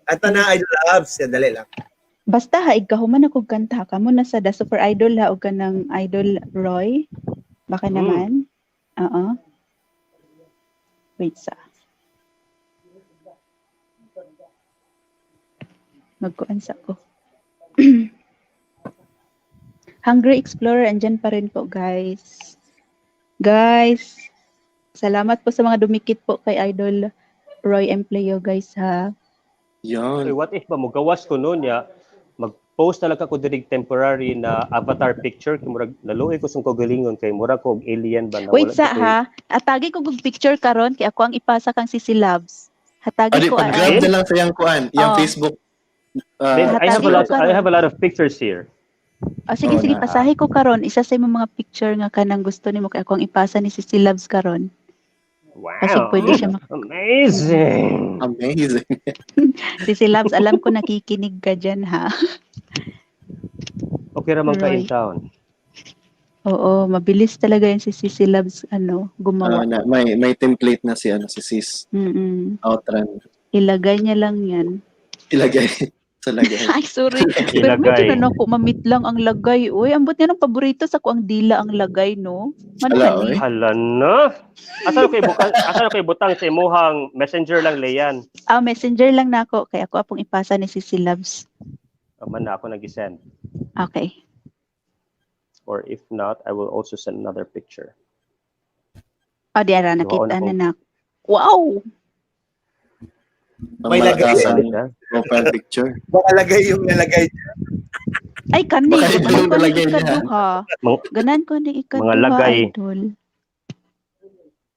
At na Idol Loves, yan, dali lang. Basta ha igkahuman ako og kanta kamo na sa The Super Idol ha og kanang Idol Roy. Baka naman. Oo. Wait sa. Magkuan sa ko. Hungry Explorer, andyan pa rin po, guys. Guys, salamat po sa mga dumikit po kay Idol Roy Empleo, guys, ha. Yan. Okay, what if ba mogawas ko noon ya mag-post talaga ko diri temporary na avatar picture kay murag naluoy ko sa kagalingon kay murag ko og alien ba na Wait wala sa ko- ha. Atagi ko og picture karon kay ako ang ipasa kang Sisi Labs. Hatagi Adi, ko pag-grab ay. na lang sa iyang kuan, iyang Oh. Facebook. Then, I have a Hatagi lot ko karon. I have a lot of pictures here. Oh, sige Oh, sige na. pasahi ko karon isa sa imong mga picture nga kanang gusto nimo kay ako ang ipasa ni Sisi Labs karon. Wow. Kasi pwede siya Amazing. Amazing. Sisi Labs, alam ko nakikinig ka dyan ha. Okay ra man ka in Right. town. Oo, mabilis talaga yan si Sisi Labs ano, gumawa. Na, may template na si ano si Sis Mm. Outran. Ilagay niya lang yan. Ilagay sa lagay. Ay, sorry. Pero medyo Ilagay. na ako, mamit lang ang lagay. Uy, ambot niya ng paborito sa ko ang dila ang lagay, no? Mano Ala, gani? oy. Hala na. Asa kay bukang asa kay butang sa imuhang messenger lang Leyan. Ah, messenger lang na ako. Kaya ako apong ipasa ni Sisi Labs. Man na ako nag-send. Okay. Or if not, I will also send another picture. O, di ara, Wow, nakita nako. na na. Wow! Ang May lagay. malakasan Siya. profile picture. Baka lagay yung nalagay. Ay, kani. Baka iba Ganan yung ko ni nalagay niya. ikaduha. Ganan ko ni ikaduha, Mga lagay. idol.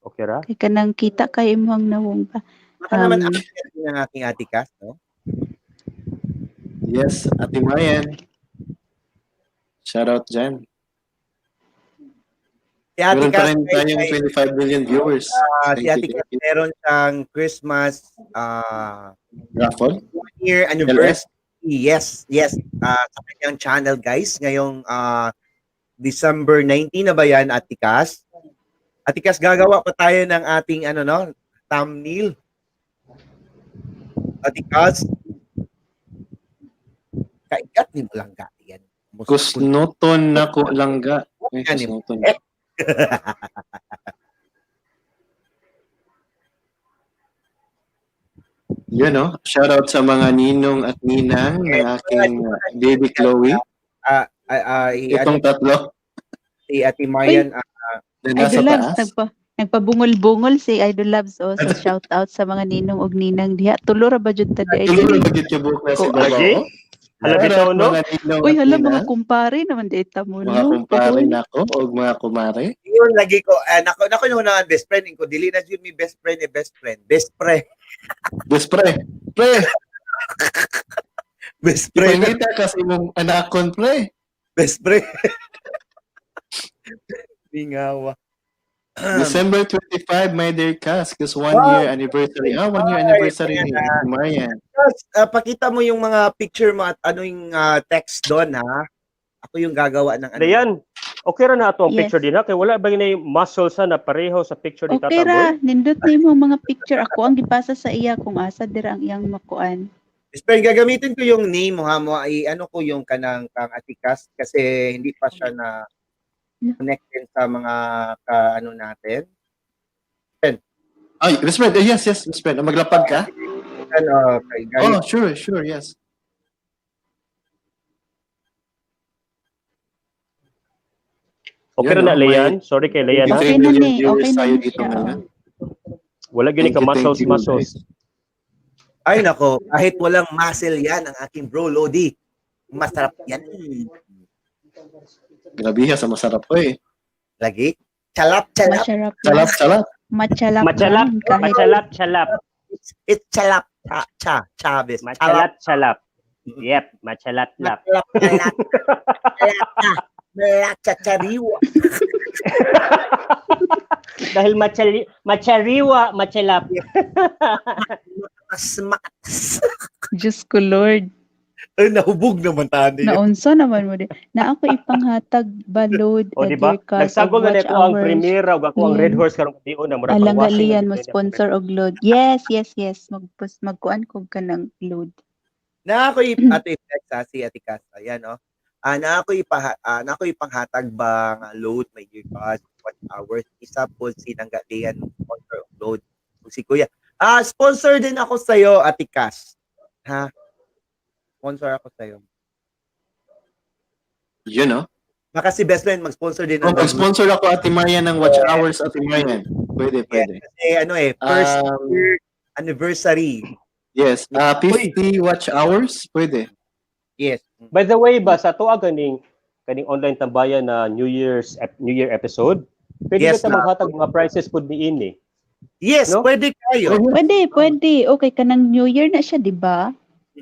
Okay ra? Kay kanang kita kay imong nawong ba. Baka naman Um, ng aking Ate Cass, no? Yes, Ate Mayan. Shout out dyan. Si Ate Meron pa Cass, rin tayong 25 million viewers. Si Thank Ate you, Cass, thank you. meron siyang Christmas Raffle? 1 year anniversary. Yes. Sa kanyang channel, guys. Ngayong December 19 na ba yan, Ate Cass? Ate Cass, gagawa pa tayo ng ating ano, no, thumbnail. Ate Cass, kaigat ni mo lang yan. Kusnoton na ko langga. Ay, Yan, eh. kusnoton. Yun, no? Shout out sa mga ninong at ninang ng aking baby Chloe. Itong tatlo Si Ate Mayan, na nasa Idol Labs, taas. nagpabungol-bungol si Idol Labs. Oh, so shout out sa mga ninong og ninang diha. Tulo ra ba jud ta di Tulo idol? na ba gyud buhok na si Ko- Babaw? Lagi? Hala Shout bitaw out no? mga ninong Uy, at hala mga ninang, kumpare naman di ta mo mga no. kumpare nako o mga kumare. Yun lagi ko, nako nako na ang best friend ko dili na jud mi best friend eh best friend. Best friend. Best pre. Pre, Best friend. ipangita kasi mong anakon pre. Best friend. Lingawa. December 25, my dear Cass, kasi 1 Wow. year anniversary. 1 year anniversary ni Ayan na. Marian. Tapos, pakita mo yung mga picture mo at ano yung text doon, ha? Ako yung gagawa ng ano. Leyan, okay ra na ato ang Yes. picture din ha kay wala ba gyud muscle sa na pareho sa picture ni Okay Tata ra, Boy? nindot nimo ang mga picture ako ang gipasa sa iya kung asa dira ang iyang makuan. Best friend, gagamitin ko yung name mo, ha? Mo, ay, ano ko yung kanang kang Atikas kasi hindi pa siya na connected sa mga ka, ano natin. Ay, best friend. Eh, yes, yes, best friend. Maglapag ka? Ano, kay guys. Oh, sure, yes. Okay ra Yun, na no, Leyan. Sorry kay Leyan ha. 23 Okay na million ni, viewers okay na tayo ni dito siya. ngayon. Wala gyud Thank ka you, thank muscles you, muscles. guys. Ay, nako, kahit walang muscle yan, ang aking bro, Lodi. Masarap yan. Grabe sa masarap ko eh. Lagi. Chalap, chalap. Masarap. Salap, salap. Machalap. Machalap, lang, kahit machalap, chalap. It's chalap. Cha, cha, Chavez. Machalat chalap. Yep, machalat lap. Machalat, machalat. Machalat, chachariwa. Dahil machali, machariwa, machalap. Makatas, makatas. Diyos ko Lord. Ay, nahubog naman tani. Naunsa naman mo di. Na ako ipanghatag ba load O di ba? dear cast Nagsagol og na watch ko ang hours. premiere ug ako ang Red Horse karong gabi na murag Alang pang-washing galian na mo gyud na. sponsor og load. Yes. Magpus magkuan kog kanang load. Na ako ate Flex, ha, si Ate Cass. Ayan, oh. Ah, na ako ipa na ako ipanghatag ba nga load my dear God, 1 hours. Isa po si Nanggalian sponsor of load. Ug si Kuya. Ah, sponsor din ako sa iyo, Ate Cass. Ha? Sponsor ako sa iyo. Yun, no? Baka si Best Friend mag-sponsor din Oh, ng mag-sponsor ako, Ate Marian, ng watch hours, Ate Marian. Pwede, pwede. Kasi ano eh, first year anniversary. Yes, 50 watch hours, pwede. Yes. By the way ba, sa tuwa ganing kaning online tambayan na New Year episode, pwede Yes, ba ta na. maghatag mga prizes pud niini? Yes, No? pwede kayo. Pwede, pwede. Okay, kanang New Year na siya, di ba?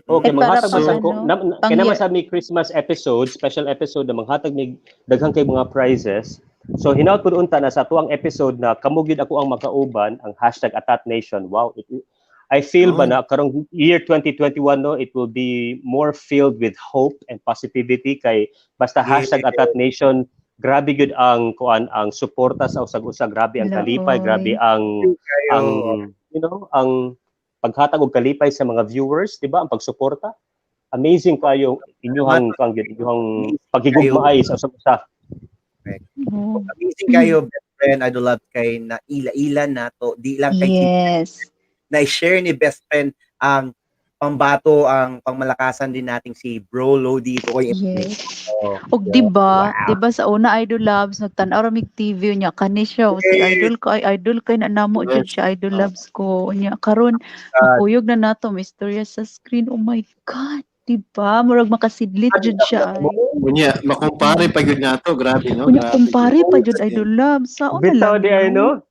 Okay, Ay, para manghatag man pang sa ko ano, na, na, pang kaya naman year. sa mi Christmas episode, special episode na manghatag mig daghang kay mga prizes. So hinaut pud unta na sa tuang episode na kamo gyud ako ang makauban ang #AtatNation. Wow, I feel ba na karong year 2021, no, it will be more filled with hope and positivity kay basta #AtatNation, grabe gyud ang kuan, ang suporta sa usag-usa, grabe ang kalipay, Laoy. grabe ang you know ang paghatag og kalipay sa mga viewers, di ba? Ang pagsuporta. Amazing kayo inyuhang kuan gyud, inyuhang paghigugmaay sa usag-usa. Oh. Amazing kayo, best friend. I do love kay na ila-ila nato. Di lang kay na share ni best friend ang pambato, ang pangmalakasan din nating si Bro Lodi ko. Yes. Og di ba, di ba sa una, Idol Loves, nagtan-aw ra mig TV nya kani siya, oh, si Idol ko ay idol kay na namo jud siya, Idol Loves ko nya karon makuyog na nato may istorya sa screen. Oh my God, di ba? Murag makasidlit jud siya ay. Unya, makumpare pa gyud nato, grabe, no? Unya Grabe kumpare gyud. pa jud, Idol Loves, sa una Bitaw lang. di ay no.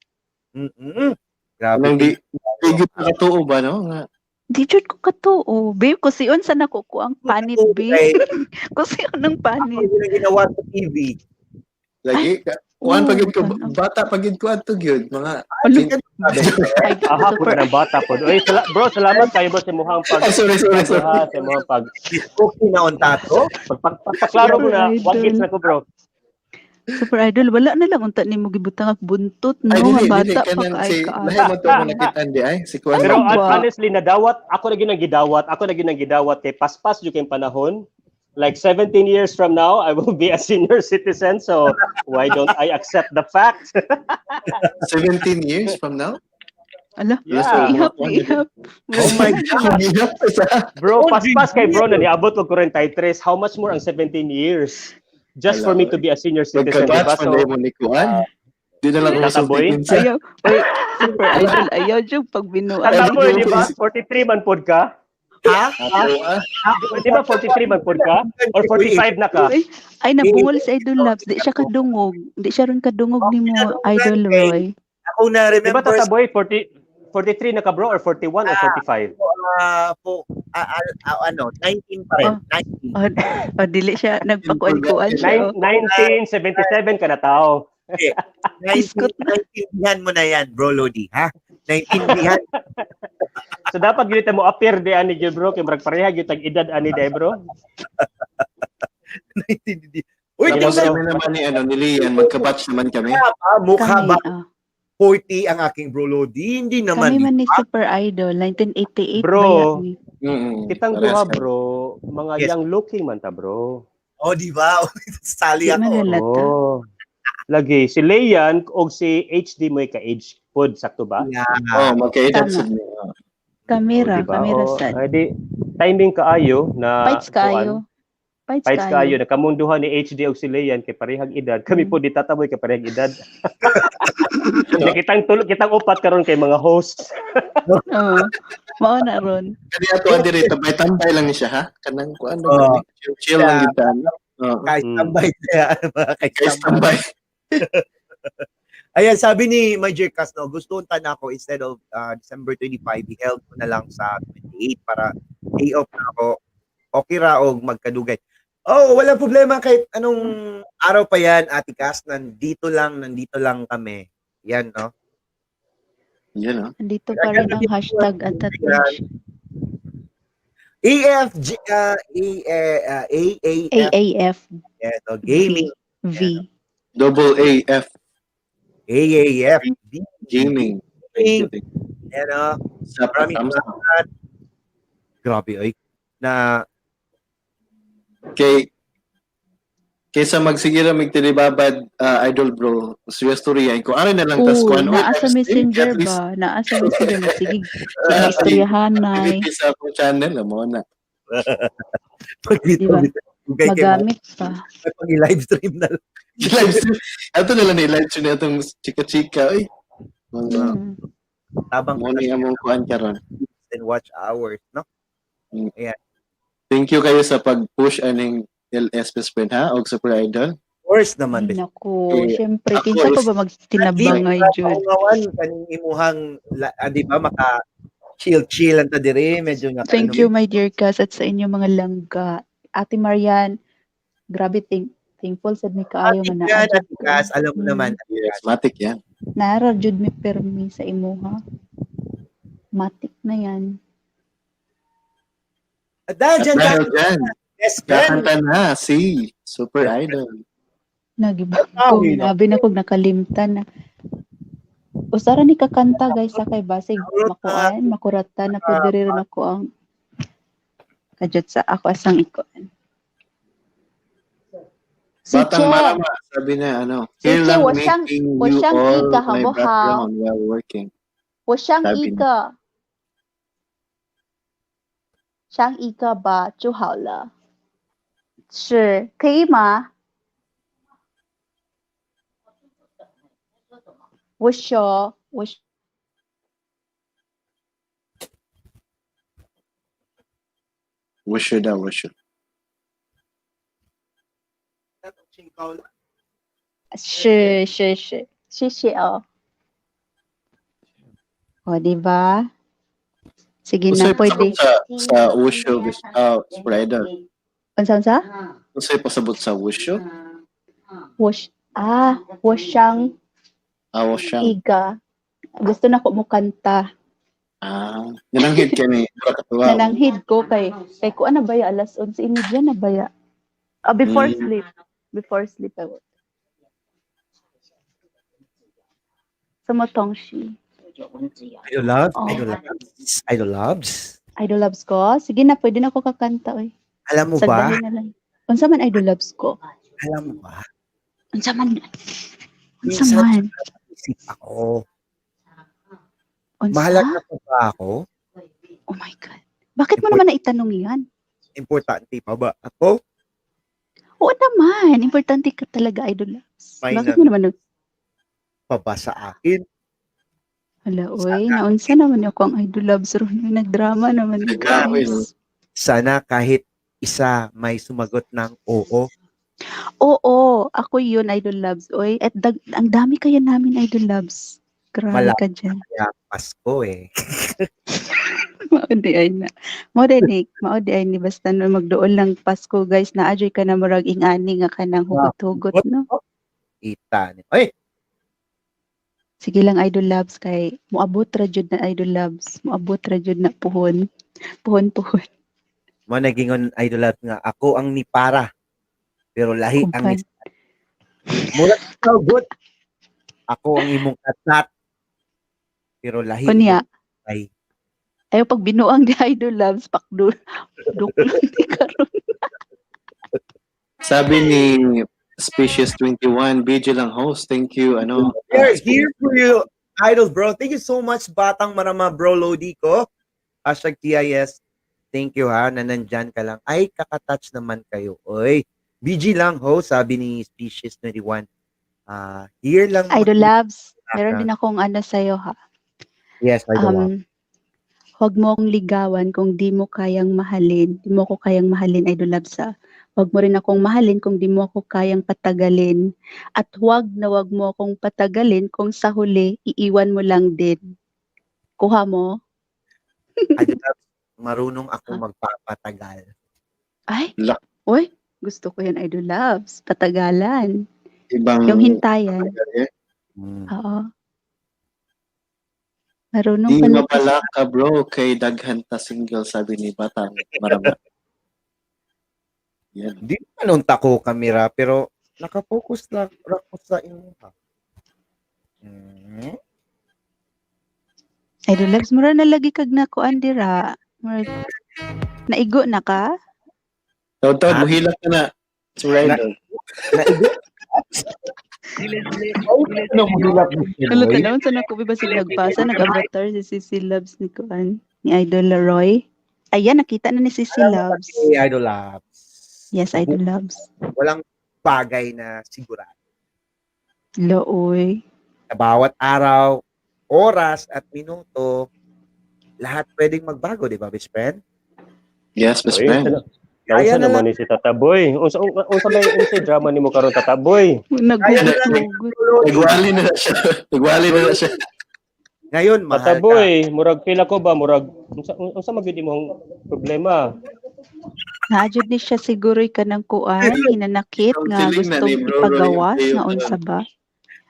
Grabe. Anong di gyud katuo ba, no? Nga, Di jud ko katuo. Babe, kusion sa nako ko ang panit, babe. Kusion ang panit. Ako yung ginawa sa TV. Lagi kuan pa gyud ko, bata pa gyud ko adto gyud mga Aha, pud ng bata pod. Oy, bro, salamat kayo bro sa imuhang pag Ay, sorry, sorry, sorry. Ha, sa imuhang pag Okay na on tato. Pagpaklaro mo na, Super wag idol. gits na ko, bro. Super Idol, wala na lang unta nimo gibutang ag buntot no, Ay, dili, nga dili bata pa kanang kay si ka. lahi mo to mo nakitaan di ay si kuan. Pero Ano ba? honestly, nadawat, ako na gyud ang gidawat, ako na gyud ang gidawat kay paspas jud kay panahon. Like 17 years from now, I will be a senior citizen, so why don't I accept the fact? 17 years from now? Ala, Yeah. ihap, ihap. Oh my God. Ihap pa siya. Bro, paspas kay bro na niabot ko 43, how much more ang 17 years? Just for me to be a senior citizen, di ba? Magka-batch So, man mo ni kuan. Di na lang ko Tataboy? masulti minsan. Ayaw, oy, Super Idol, ayaw jud pagbinuan. Tataboy, di ba? 43 man pod ka? Ha? Ato, ah. Di ba 43 man pod ka? Or 45 na ka? Ay, ay nabungol si Idol Labs, di siya kadungog. Di siya ron kadungog nimo, Idol Roy. Ako na Di ba remember tataboy, 40, 43 na ka bro or 41 or 45? po, ano, 19 pa rin. 19. Oh, oh, dili siya nagpakuan-kuan siya. Oh. 1977 ka na tao. Okay. Iskot na. Naintindihan mo na yan, Bro Lodi, ha? Naintindihan. So dapat gyud mo appear di ani gyud bro kay murag pareha gyud tag edad ani di bro. Naintindihan. Uy, Tapos tingnan kami naman ni ano ni Lian, magka-batch naman kami. mo ba? Mukha Kami, ba oh. 40 ang aking Bro Lodi? Hindi naman. Kami di man ni ba? Super Idol, 1988 Bro. ba yan ni? Kitang Parehas duha kami. bro, mga young looking man ta bro. Oh, di ba? Sali Di ako. man halata. Oh. Lagi si Leyan og si HD mo ka age pod sakto ba? Yeah. Oh, magkaedad Tama. sad mi. Kamera, Oh, di ba? kamera Oh, sad. ay di timing kaayo na Fights kaayo. Fights Fights kaayo. kaayo na kamunduhan ni HD og si Leyan kay parehag edad. Kami po di tataboy kay parehag edad. Na kitang tulo, kitang upat karon kay mga hosts. Oo. Mao na ron. Kani ato diri tambay-tambay lang ni siya ha. Kanang kuan Oh. chill, chill lang gyud ta. Oo. Kahit tambay siya. Kahit Kahit tambay. Ayan, sabi ni my dear Cas, no, gusto unta na ako instead of December 25, i-held ko na lang sa 28 para day off na ako. Okay ra og magkadugay. Oh, walang problema kahit anong araw pa yan, Ate Cas, nandito lang kami. Yan, no? Yan, oh. Andito pa rin ang #Antatouch. AFG, A, A, A, F, AAF yes, oh, gaming. V. Double A F A, A, F, B, Gaming. Gaming. Yan, oh. Sa Maraming salamat. Grabe, ay. Na, Kay kaysa magsige ra mig tilibabad, idol bro, serious story yan ko. Ara na lang tas Uy, kuan. naa sa Messenger at least ba? Naa sa Messenger. Sige, istoryahan na. activity sa akong channel mo na. Pag dito, Diba? dugay kayo, Magamit pa. pag live stream na lang. Live stream. Ato na lang ni live stream na itong chika-chika. Ay. Mga Tabang mo ni among kuan karon. And watch hours, no? Thank you kayo sa pag-push aning LS Best Friend ha og Super Idol. Of course naman, Ay, best. naku, Eh, syempre, ako kinsa pa ba magtinabangay, Jud? Kaungawan, kaning imuhang, di ba, maka chill-chill ang ta dire, medyo naka, Thank you, my dear Cass, at sa inyong mga langga. Ate Marian, grabe, thankful sad mi kaayo Ate nga naa yan, jud Ate Cass, alam mo naman. Yes, matik yan. Nara jud mi permi sa imuha. Matik na yan. At dahil At dyan, dahil dyan, best friend. kakanta na si Super Idol. Nagibang Ah, ko, yun. grabe na kog nakalimtan na. Usara ni kakanta guys sa kay basig makuan, makurata na po diri ra nako ang kadyot sa ako asang ikuan. Si Batang Che, marama, sabi na ano, Si here Che, lang making 我 you 想 all 一个 my 好不好？ background while working. 我上 Sabi 一个，上一个吧就好了，是可以吗？我说，我说 Wushu daw, wushu. 是是是，谢谢哦。O, di ba? Sige na, Unsay pwede. pasabot sa wushu, Super Idol? Unsa unsa? Unsay pasabot sa wushu? 我想 Ah, wushu. 一个. Gusto na ko mo kanta. Ah, nananghid ka ni Katuwa. Nananghid ko kay kuan na baya alas 11:30 na baya. Ah, before sleep. Before sleep I would. 什么东西？ Idol Loves, Oh. Idol Loves, Idol Loves. Idol Loves ko? Sige na, pwede na ako kakanta oy. Alam mo ba? Sagdahin na lang. Unsa man Idol Loves ko? Alam mo ba? Unsa man? Unsa Minsan man? isip ako, Unsa? mahalaga pa ba ako? Oh my God. Bakit mo naman naitanong yan? Importante pa ba ako? Oo naman. Importante ka talaga, Idol Loves. May Bakit mo naman Pa ba sa akin? Hala, oy, naunsa naman ako ang Idol Loves ron. May nagdrama naman ni Grabe, guys. Sana kahit isa may sumagot ng oo. Oo, ako yun, Idol Loves. Oy, at ang dami kaya namin, Idol Loves. Grabe Malapit ka dyan. Kaya Pasko eh. Mao di ay na. Mao di ni, mao di ay ni basta no magduol lang Pasko guys, naa-joy ka na murag ingani nga kanang hugot-hugot no. Ita. Ay, Sige lang Idol Loves kay moabot ra jud na Idol Loves, moabot ra jud na puhon. Puhon puhon. Mo nagingon Idol Loves nga ako ang nipara. Pero lahi ang Kumpan. ni Murag ikaw good. Ako ang imong katat. Pero lahi Unya, ay ayo pag binuang di Idol Loves pakdo duklon di karon. Sabi ni Species 21, BJ lang host. Thank you. Ano? We're here for you, Idol bro. Thank you so much, Batang Marama Bro Lodi ko. #TIS. Thank you ha, na nandyan ka lang. Ay, kakatouch naman kayo. Oy, BG lang ho, sabi ni Species 21. Ah, here lang. Idol Loves, meron din akong ano sa'yo ha. Yes, Idol Loves. Huwag mo akong ligawan kung di mo kayang mahalin. Di mo ko kayang mahalin, Idol Loves ha. Huwag mo rin akong mahalin kung di mo ako kayang patagalin. At huwag na huwag mo akong patagalin kung sa huli, iiwan mo lang din. Kuha mo? Idol Loves, marunong ako magpapatagal. Ay, La. uy, gusto ko yan, Idol Loves. Patagalan. Ibang Yung hintayan. Eh. Oo. Marunong Di pala. mabala ka, bro, kay daghan ta single, sabi ni Batang Marama. Yan. Di naman unta ko kamera pero nakapokus lang ra ko sa inyo ha. Idol Loves, mura na lagi kag nakuan dira. Mura, naigo na ka? Taon-taon, muhilak ka na. Surrender. Ano muhilak mo? Wala tanawon sa nako ba sila nagpasa nag-avatar si Sisi Loves ni kuan ni Idol Leroy. Ayan, nakita na ni Sisi Loves. Okay, Idol Loves. Yes, Idol Loves. Walang bagay na sigurado. Looy. Sa bawat araw, oras at minuto, lahat pwedeng magbago, di ba, best friend? Yes, best Oy, friend. Unsa Kaya na naman ni si Tataboy? Unsa may unsa drama nimo karon, Tataboy? Naghugot. Nagwali na na siya. Nagwali na na siya. Ngayon, mahal ka. Tataboy, murag pila ko ba murag unsa man gyud imong problema? Naajud ni siya siguro'y kanang kuan, hinanakit nga Counseling na gustong ni bro Roy ipagawas yung nga unsa ba.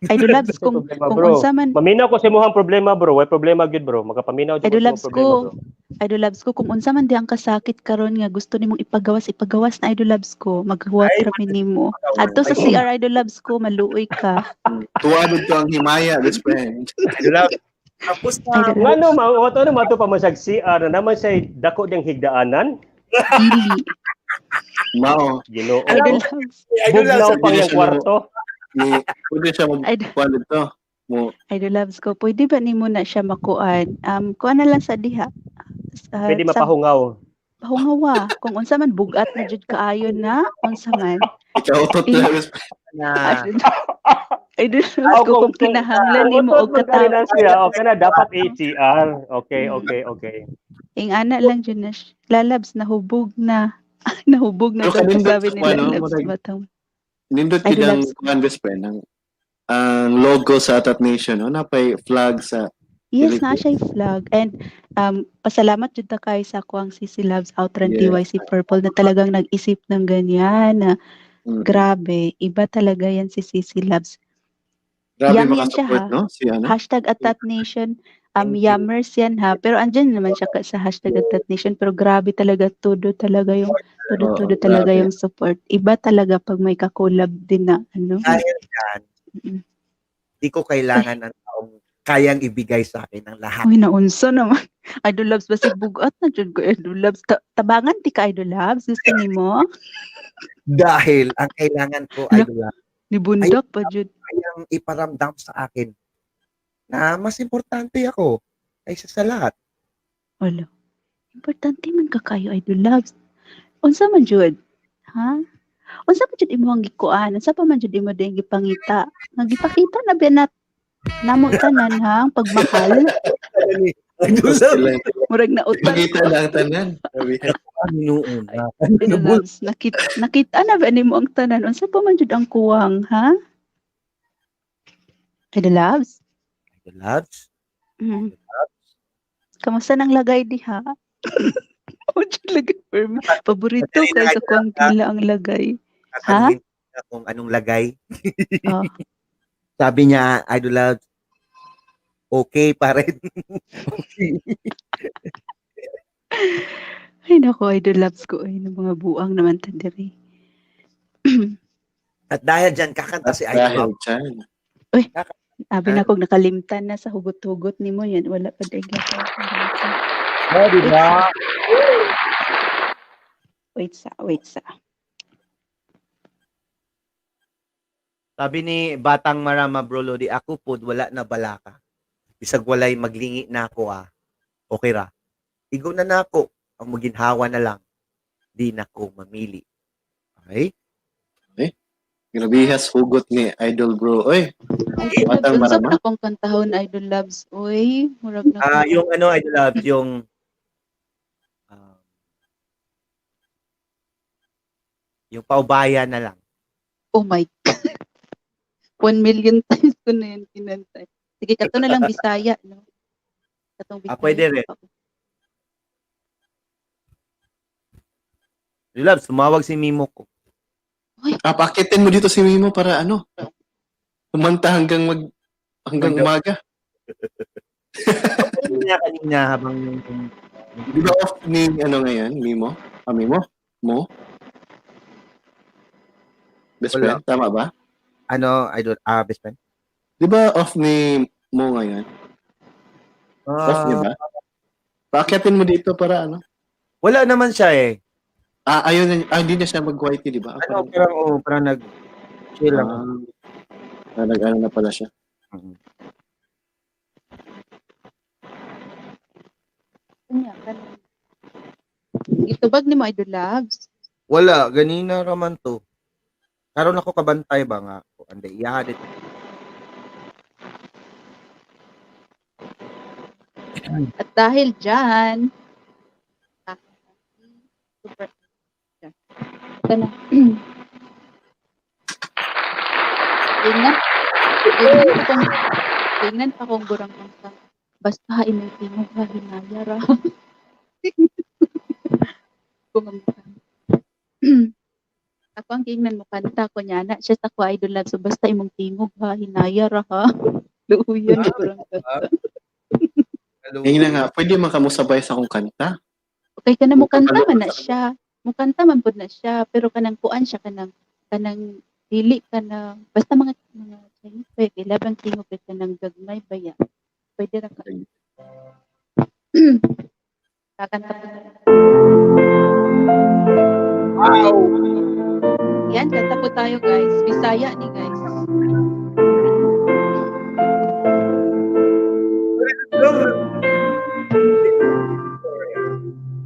Idol Loves Unsa kung problema, kung bro? unsa man Paminaw ko sa imong problema, bro. Way problema gyud, bro. Makapaminaw jud ko Idol sa imong Loves problema, ko. bro. Idol Loves ko kung unsa man di ang kasakit karon nga gusto nimong ipagawas, ipagawas na, Idol Loves ko. Maghuwat Ay, ra mi nimo. Adto sa CR, Idol Loves ko, maluoy ka. Tuwa dito ang himaya, best friend. Idol Loves, tapos na. Idol Loves. Ngano ma wato na mato pa man siya CR na naman siya dako diyang higdaanan. Dili. Mao. Ginoo. Idol Loves. Idol Loves, Bugnaw pang iyang kwarto. Ni, pwede siya Idol, magkuhan dito. Mo, Idol Loves ko. Pwede ba nimo na siya makuan? Kuan na lang sa diha. Sa, Pwede sa mapahungaw. pahungawa. Kung unsa man bugat na jud kaayo na, unsa man. ikaw utot na, best friend. Na, Idol Loves ko kung kinahanglan nimo og Utot man gani katawa. na siya. Okay na dapat ATR. Okay. Ingana lang jud na siya. Lalabs nahubog na. Nahubog na Pero daw kanindot sabi sa ni kuan, no? Lalabs Murag- batang. Nindot Idol yun ang Loves. kuhan, best friend. Ang logo sa Atat Nation. No? Napay flag sa Yes, naa Philippines. siya flag. And pasalamat jud ta kay sa akuang Sisi Loves Outrun Yeah. TYC Purple na talagang nag-isip ng ganyan na grabe, iba talaga yan si Sisi Loves. Grabe Yum yan siya makasupport, ha. no? Si ano? #AtatNation, Thank you. yammers yan ha. Pero andyan naman siya sa #AtatNation. Pero grabe talaga, todo talaga yung, todo-todo Oo, talaga grabe. yung support. Iba talaga pag may kakolab din na ano. Dahil dyan, di ko kailangan ng taong kayang ibigay sa akin ang lahat. Uy, naunsa naman. Idol Loves, basig bugat na jud ko. Idol Loves, tabangan ti ka, Idol Loves. Gusto nimo? Dahil ang kailangan ko, Ala. Idol Loves, Ni bundak pa jud. kayang iparamdam sa akin na mas importante ako kaysa sa lahat. Wala. Importante man ka kayo, Idol Loves. Unsa man jud? Ha? Unsa man jud imong gikuan? Unsa pa man jud imo ding gipangita? Nga gipakita na ba na namo tanan ha ang pagmahal? Idol Loves, Murag na utan. Ipakita lang tanan. Grabe. noon. Idol Loves, nakita na ba nimo ang tanan? Unsa pa man jud ang kuwang, ha? Idol Loves? Idol Loves, Kamusta nang lagay diha? O jud lagay for me. Paborito Madali na, kay sa Idol kuwang Loves, ha? tila ang lagay. Ha? Tatanungin niya kung anong lagay. Oh. Sabi niya, Idol Loves, okay pa rin. Okay. Ay nako, Idol Loves ko ay ng mga buang naman ta diri. At dahil dyan, kakanta si Idol Dahil Loves. dyan. Uy, abi Ah. na kog nakalimtan na sa hugot-hugot nimo yan, wala pa day Oh, di ba? Wait sa, wait sa. Sabi ni Batang Marama Bro Lodi, ako pod wala na balaka. Bisag walay maglingi na ako ah. Okay ra. Igo na nako ang maginhawa na lang. Di na ko mamili. Okay? Eh, grabihas hugot ni Idol Bro. Oy, Idol Loves, Batang unsa Marama. man akong kantahon, Idol Loves? Uy, murag na Ah, yung ano, Idol Loves, yung Yung paubaya na lang. Oh my God. 1 million times ko na yan kinanta. Sige, kato na lang Bisaya, no? Katong Ah, Bisaya. pwede rin. Love, tumawag si Mimo ko. Ah, paakitin mo dito si Mimo para ano? Kumanta hanggang umaga. Kanina, kanina habang yung Di ba off ni ano ngayon, Mimo? Ah, Mimo? Mo? Best Wala. friend, tama ba? Ano, idol, ah, best friend? Di ba off ni Mo ngayon? Off niya ba? Paakyatin mo dito para ano? Wala naman siya eh. Ah, ayaw na, ah, hindi na siya mag-YT, di ba? Ah, Ano, parang, oh, parang nag, chill lang. Ah, nag-ano na pala siya. Kanya, kanang. Gitubag ni mo, Idol Loves. Wala, ganina raman to. Karon ako kabantay ba nga? Ande, iya dito. At dahil dyan, ah, super. Ito na. Tingnan. Tingnan pa kung, tingnan pa kung gurang kang basta ha, imong tingog ha, hinaya ra. Kung ang ako ang tingnan mo kanta ko niya na siya sa ko idol love, so basta imong tingog ha, hinaya ra ha. Luuyan gurang kanta. Ngayon na nga, pwede man ka mo sabay sa akong kanta. Okay ka na mo kanta man na siya. Mukanta man pud na siya pero kanang kuan siya, kanang kanang dili ka na basta mga Chinese pa ilabang tingog kay kanang gagmay baya. Pwede ra ka. Kakanta po na. Wow! Yan, kanta po tayo guys. Bisaya ni guys.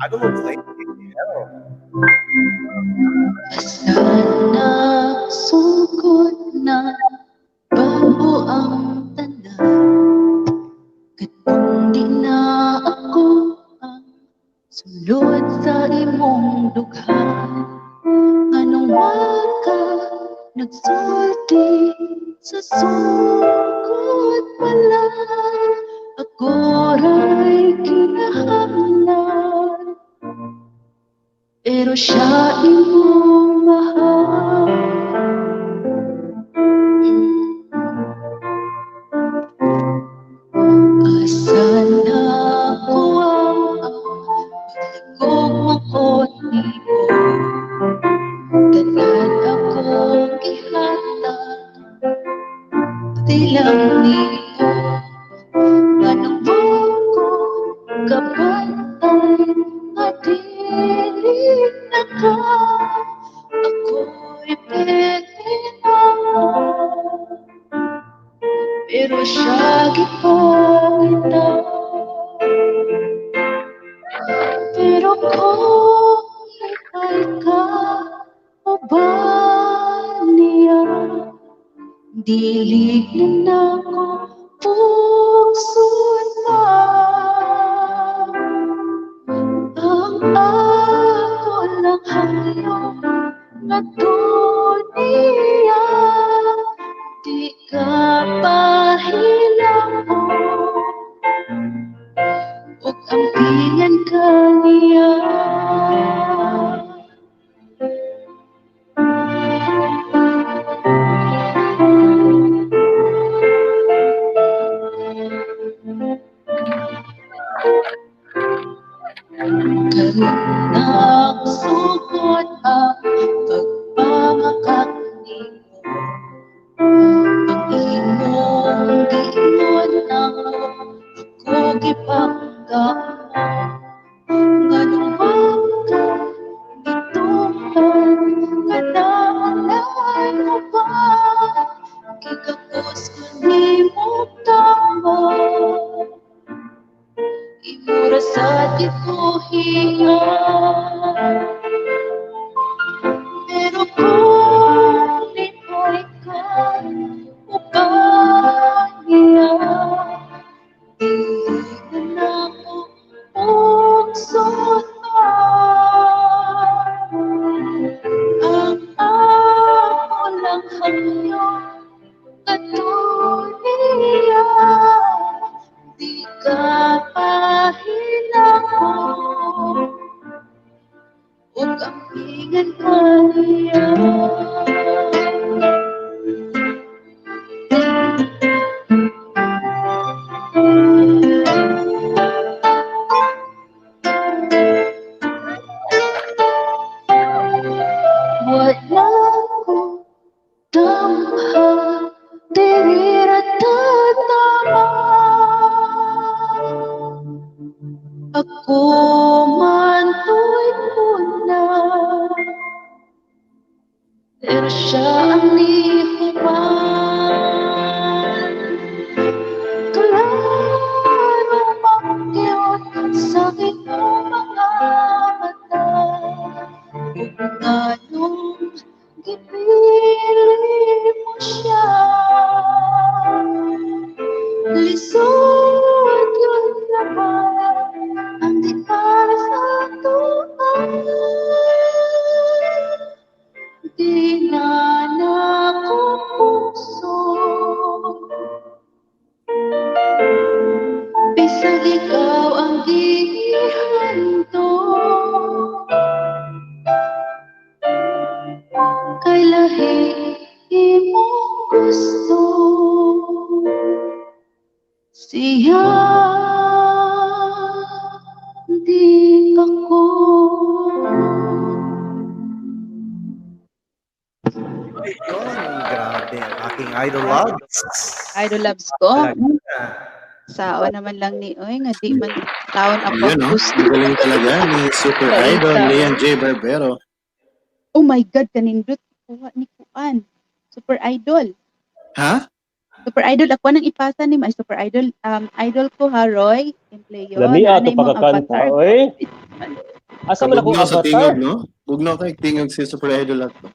Ano mo play? Sana sugod na bago ang tanan. Katong di na ako ang sulod sa imong dughan. Anong waka nagsulti sa sugod pala? Ako ra'y kinahanglan, pero siya imong mahal. Asa na ko ang pagkog ko nimo? Tanan akong ihatag, pati lang nimo. Nganong mo ko kabantay nga dili na ka? Ako'y pwede na, pero siya gipangita. Pero kung ika'y ka o ba niya, dili na nako pugsun pa. Ang ako lang hangyo ngadto niya, di ka pahilamo ug ampingan ka niya. Karon nagsugod ang pagpamakak nimo. Ang imong giingon nako, ako gipangga mo. Nganong wa ka gituman nga naanay mo pa? Gikapos ko nimo tama. Imo ra sad ikuhiya. Pero kung lipay ka o ba niya, dili na nako pugson pa. Ang Siya di ako. Ay, yun. Grabe ang aking idol loves. Idol loves ko. Talaga. Sao naman lang ni oy nga di man taon ako Yun, no? gusto. Ang galing talaga ni Super Idol Leon J. Barbero. Oh my God, kanindot kuha ni Kuan. Super Idol. Ha? Super Idol ako nang ipasa ni ay Super Idol idol ko ha Roy Empleyo. Lamia Naanay ato mong pagkakanta, avatar. oy. Asa man akong Bugnaw sa avatar? tingog, no? Bugnaw kay tingog si Super Idol ato.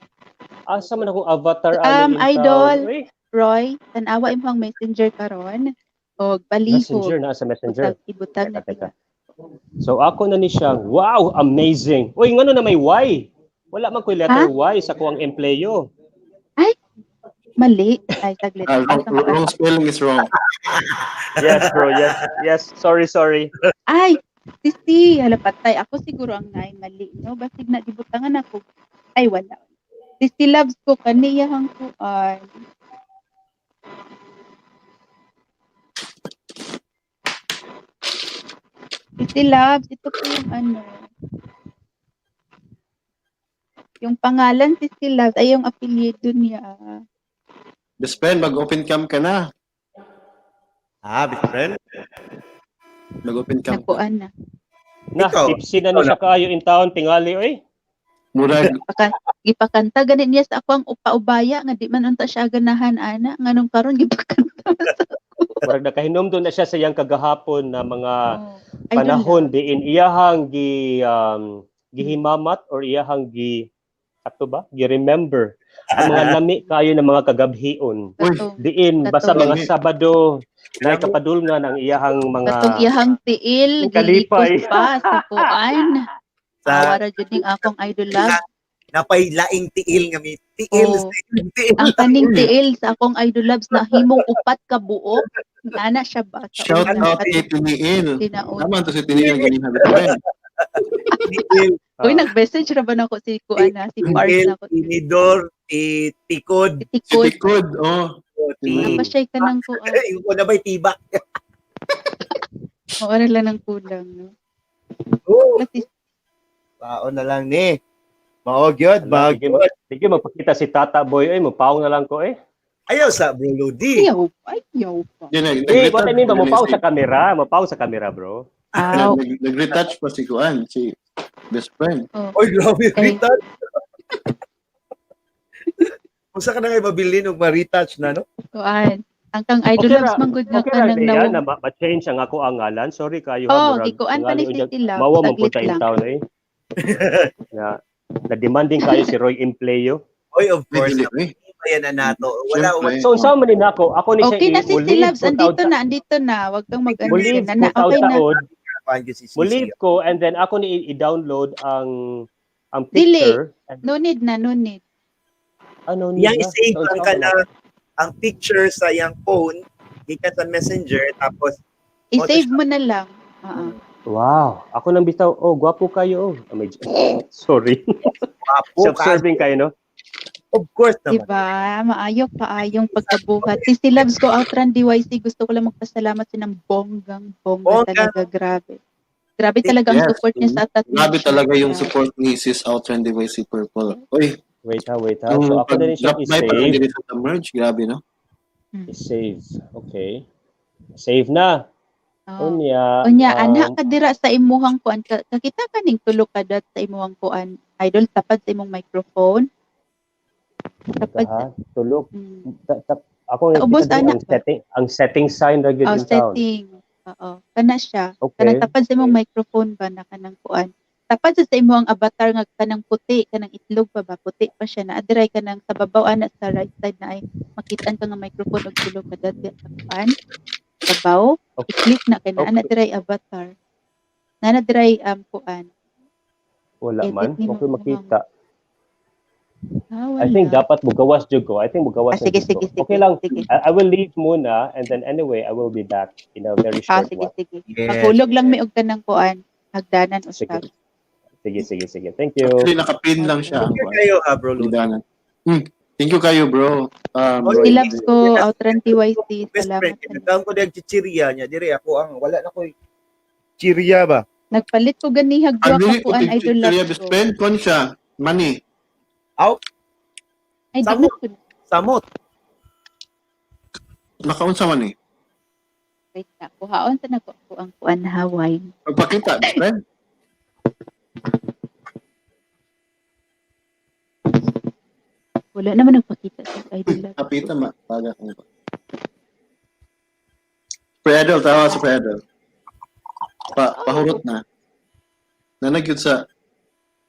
Asa man akong avatar ani in Idol. town, oy? Roy, tan-awa imong messenger karon og palihog. Messenger na sa Messenger. Ibutag, ibutag na Teka, teka. So ako na ni siya, wow, amazing. Uy, ngano na may Y? Wala man ko'y letter Y sa kuang empleyo. Mali. Ay, saglit. Ah, wrong, Asa wrong spelling is wrong. Yes, bro. Yes. Sorry, sorry. Ay, sisi, hala patay. Ako siguro ang naay mali, no? Basig na gibutangan ako. Ay, wala. Sisi loves ko kaniyahang kuan. Sisi loves, ito po yung ano. Yung pangalan Sisi Loves ay yung apelyido niya. Best friend, mag-open cam ka na. Ah, best friend. Mag-open cam. Nakuan na. Na, Ikaw. tipsy na ni siya kaayo in town, tingali, oy. Murag, Gipakanta ganit niya sa ako ang upaubaya nga di man unta siya ganahan ana nganong karon gipakanta sa Murag nakahinom na siya sa iyang kagahapon na mga Oh, idol panahon diin iyahang gi gihimamat or iyahang gi ato ba? Gi-remember ang mga lami kaayo ng mga kagabhion. Uy. Katong, Diin basta Katong- mga Sabado na kapadulngan ang iyahang mga katong iyahang tiil Kalipay. gilikos pa sa kuan. Sa Awa ra jud ning akong idol love. napay laing tiil nga mi tiil Oh. sa iyong tiil. Ang kaning tiil sa akong idol loves na himong upat ka buok. Ana siya ba sa shout una out kay Tiniil. tinaon. Tama to si Tiniil ganina, best friend. Tiil, Uy, nag-message ra ba nako si kuan na si Pards tiil, na ko. tinidor, ti tikod, Si Tikod. Tikod, oh. ti Apa siya kanang kuan. yung ko na ba'y tiba? Mao ra lang ang kulang no. Oh, Kasi Baon na lang ni. Mao gyud, mao Sige, gyud. sige magpakita si Tata Boy oy, mopaw na lang ko eh. Ayaw sa Bro Lodi. ayaw, ayaw pa. Yun, Eh, what I mean ba nag-retouch mopaw sa kamera, mopaw sa kamera, bro. Aw. Nag-retouch pa si Kuan, si best friend. Oh. Oy, grabe, Eh. retouch. Unsa ka na ngay mabilin og ma-retouch na no? Kuan. Ang kang idol Okay loves ra- man gud nga Okay ra kanang Lea, nawong. na ma-change ang ako ang ngalan. Sorry kayo ha, Oh, murag gikuan pa ni tingali unyag- City Love. Mawa man Saglit punta in lang. town eh. Na na demanding kayo si Roy Empleyo. Oy, of Ay, course. dili, eh. Ayan na nato. Wala, Siyempre. wala. So unsa man ni nako? Ako ni siya Okay na si i- City Loves, mo andito taod- na, andito na. Wag kang mag-ano Mo-leave na, na, ko okay na. taod-taod. Kuan gyud si Sisi. Mo-leave ko and then ako ni i-download ang Dili. picture. And, No need na, no need. ano niya? Yang i-save So, ang unsa ka man na ang picture sa iyang phone gikan sa Messenger tapos I-save mo na lang. Oo. Wow, ako nang bitaw. Oh, gwapo kayo. Oh. Sorry. Gwapo ka. Self-serving kayo, no? Of course naman. Diba? Maayo paayong pagkabuhat. Sisi Loves ko Outran DYC. Gusto ko lang magpasalamat sa ng bonggang bongga Bongga. talaga. Grabe. Grabe talaga ang Yes. support niya sa atat. Grabe talaga yung support ni Sis Outran DYC Purple. Uy, Wait ha, wait ha. yung So ako na rin siya pag-drop by pa lang i-save. dili sa merge, grabe no? I-save. Okay. Save na. Oh. Unya. Unya, anak ka dira sa imuhang kuan. Kakita ka ning tulo ka dat sa imuhang kuan. Idol, tapad sa imong microphone. Teka, Tapad ha. Tulog. Ako Sa ubos, nakita din anak ang setting, ang setting sign ra gyud Oh, in town. setting. Oo. Kana siya. Okay. Kanang tapad sa imong microphone ba na kanang kuan. Tapad sa imong avatar nga kanang puti, kanang itlog pa ba, puti pa siya na adiray kanang sa babaw ana sa right side na ay makitaan ka nga microphone og tulo ka dat sa kuan. Babaw, Okay. i-click na kay na ana diray avatar. Na na diray kuan. Wala Edit man. ni mo Okay imong- makita. Ah, I think wala. dapat mugawas jud ko. I think mugawas Ah, sige, na jud ko. sige, sige. Okay lang. Sige. I will leave muna and then anyway, I will be back in a very Ah, short sige, while. sige. Yes. Mahulog lang may og kanang kuan. Hagdanan Sige. usab. Sige, sige, sige. Thank you. Actually, nakapin lang siya. Thank you kayo ha, Bro Lodi. Hagdanan. Thank you kayo, bro. Oy, Roy. Silabs ko, Outran TYC. Best Salamat. friend, nagkaon ko dahil chichirya niya. Dire ako ang wala na ko'y chirya ba? Nagpalit ko ganihag duha Ang ka dili ko kuan idol chichirya, loves best ko. friend, kon siya. Money. Aw, Ay, di Samot. na ko. Samot. Nakaunsa man eh. Wait na. Kuhaon ta na ko ako ang kuan ha wine. Pagpakita, best friend. Wala naman nagpakita sa idol loves ko. Kapita, ma. Taga ko ba. Pre-idol, tawa sa pre-idol. Pahurot na. Nanagyod sa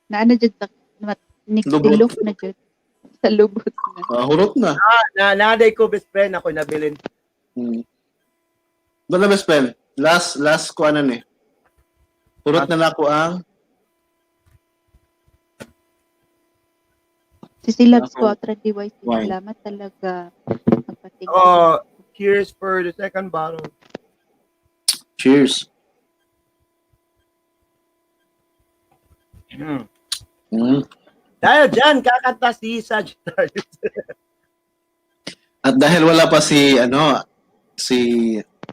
Naano jud sa Lubot. nigtilok na jud sa lubot na. Pahurot na. Ah, na naday ko best friend ako nabilin. Wala, best friend. Last ko ano ni. Hurot na nako ang Si Silabs Ako. ko, Outran TYC. Wine. Salamat talaga. Nagpatingin. Oh, cheers for the second bottle. Cheers. Dahil dyan, kakanta si Sagittarius. At dahil wala pa si ano si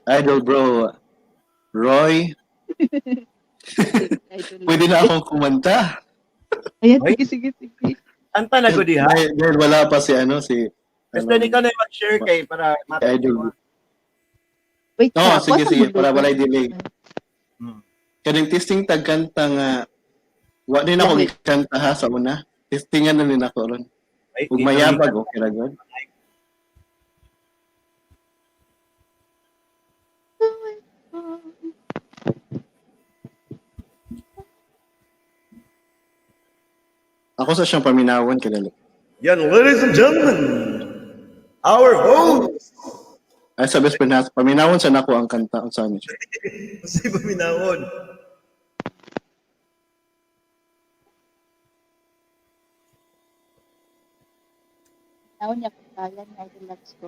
Idol Bro Roy, pwede na akong kumanta. Ayan, sige, sige, sige. Kanta na gudi ha. Dahil wala pa si ano si Best friend, ikaw na yung mag-share kay para Idol. Wait, Oo, sa- sige, ako sa sige, mundo para ko. walay delay. Kaning testing tag kanta nga wa din ako Dahil- gikanta ha sa una. Testingan na din ako ron. Ay, Ug mayabag okay ra gyud. Ako sa siyang paminawon kilala. Yan, ladies and gentlemen, our host. Ay sa best friend ha, paminawon sa nako ang kanta unsa ni siya. Si Paminawon. Taon niya kung kaya ni Idol Loves ko.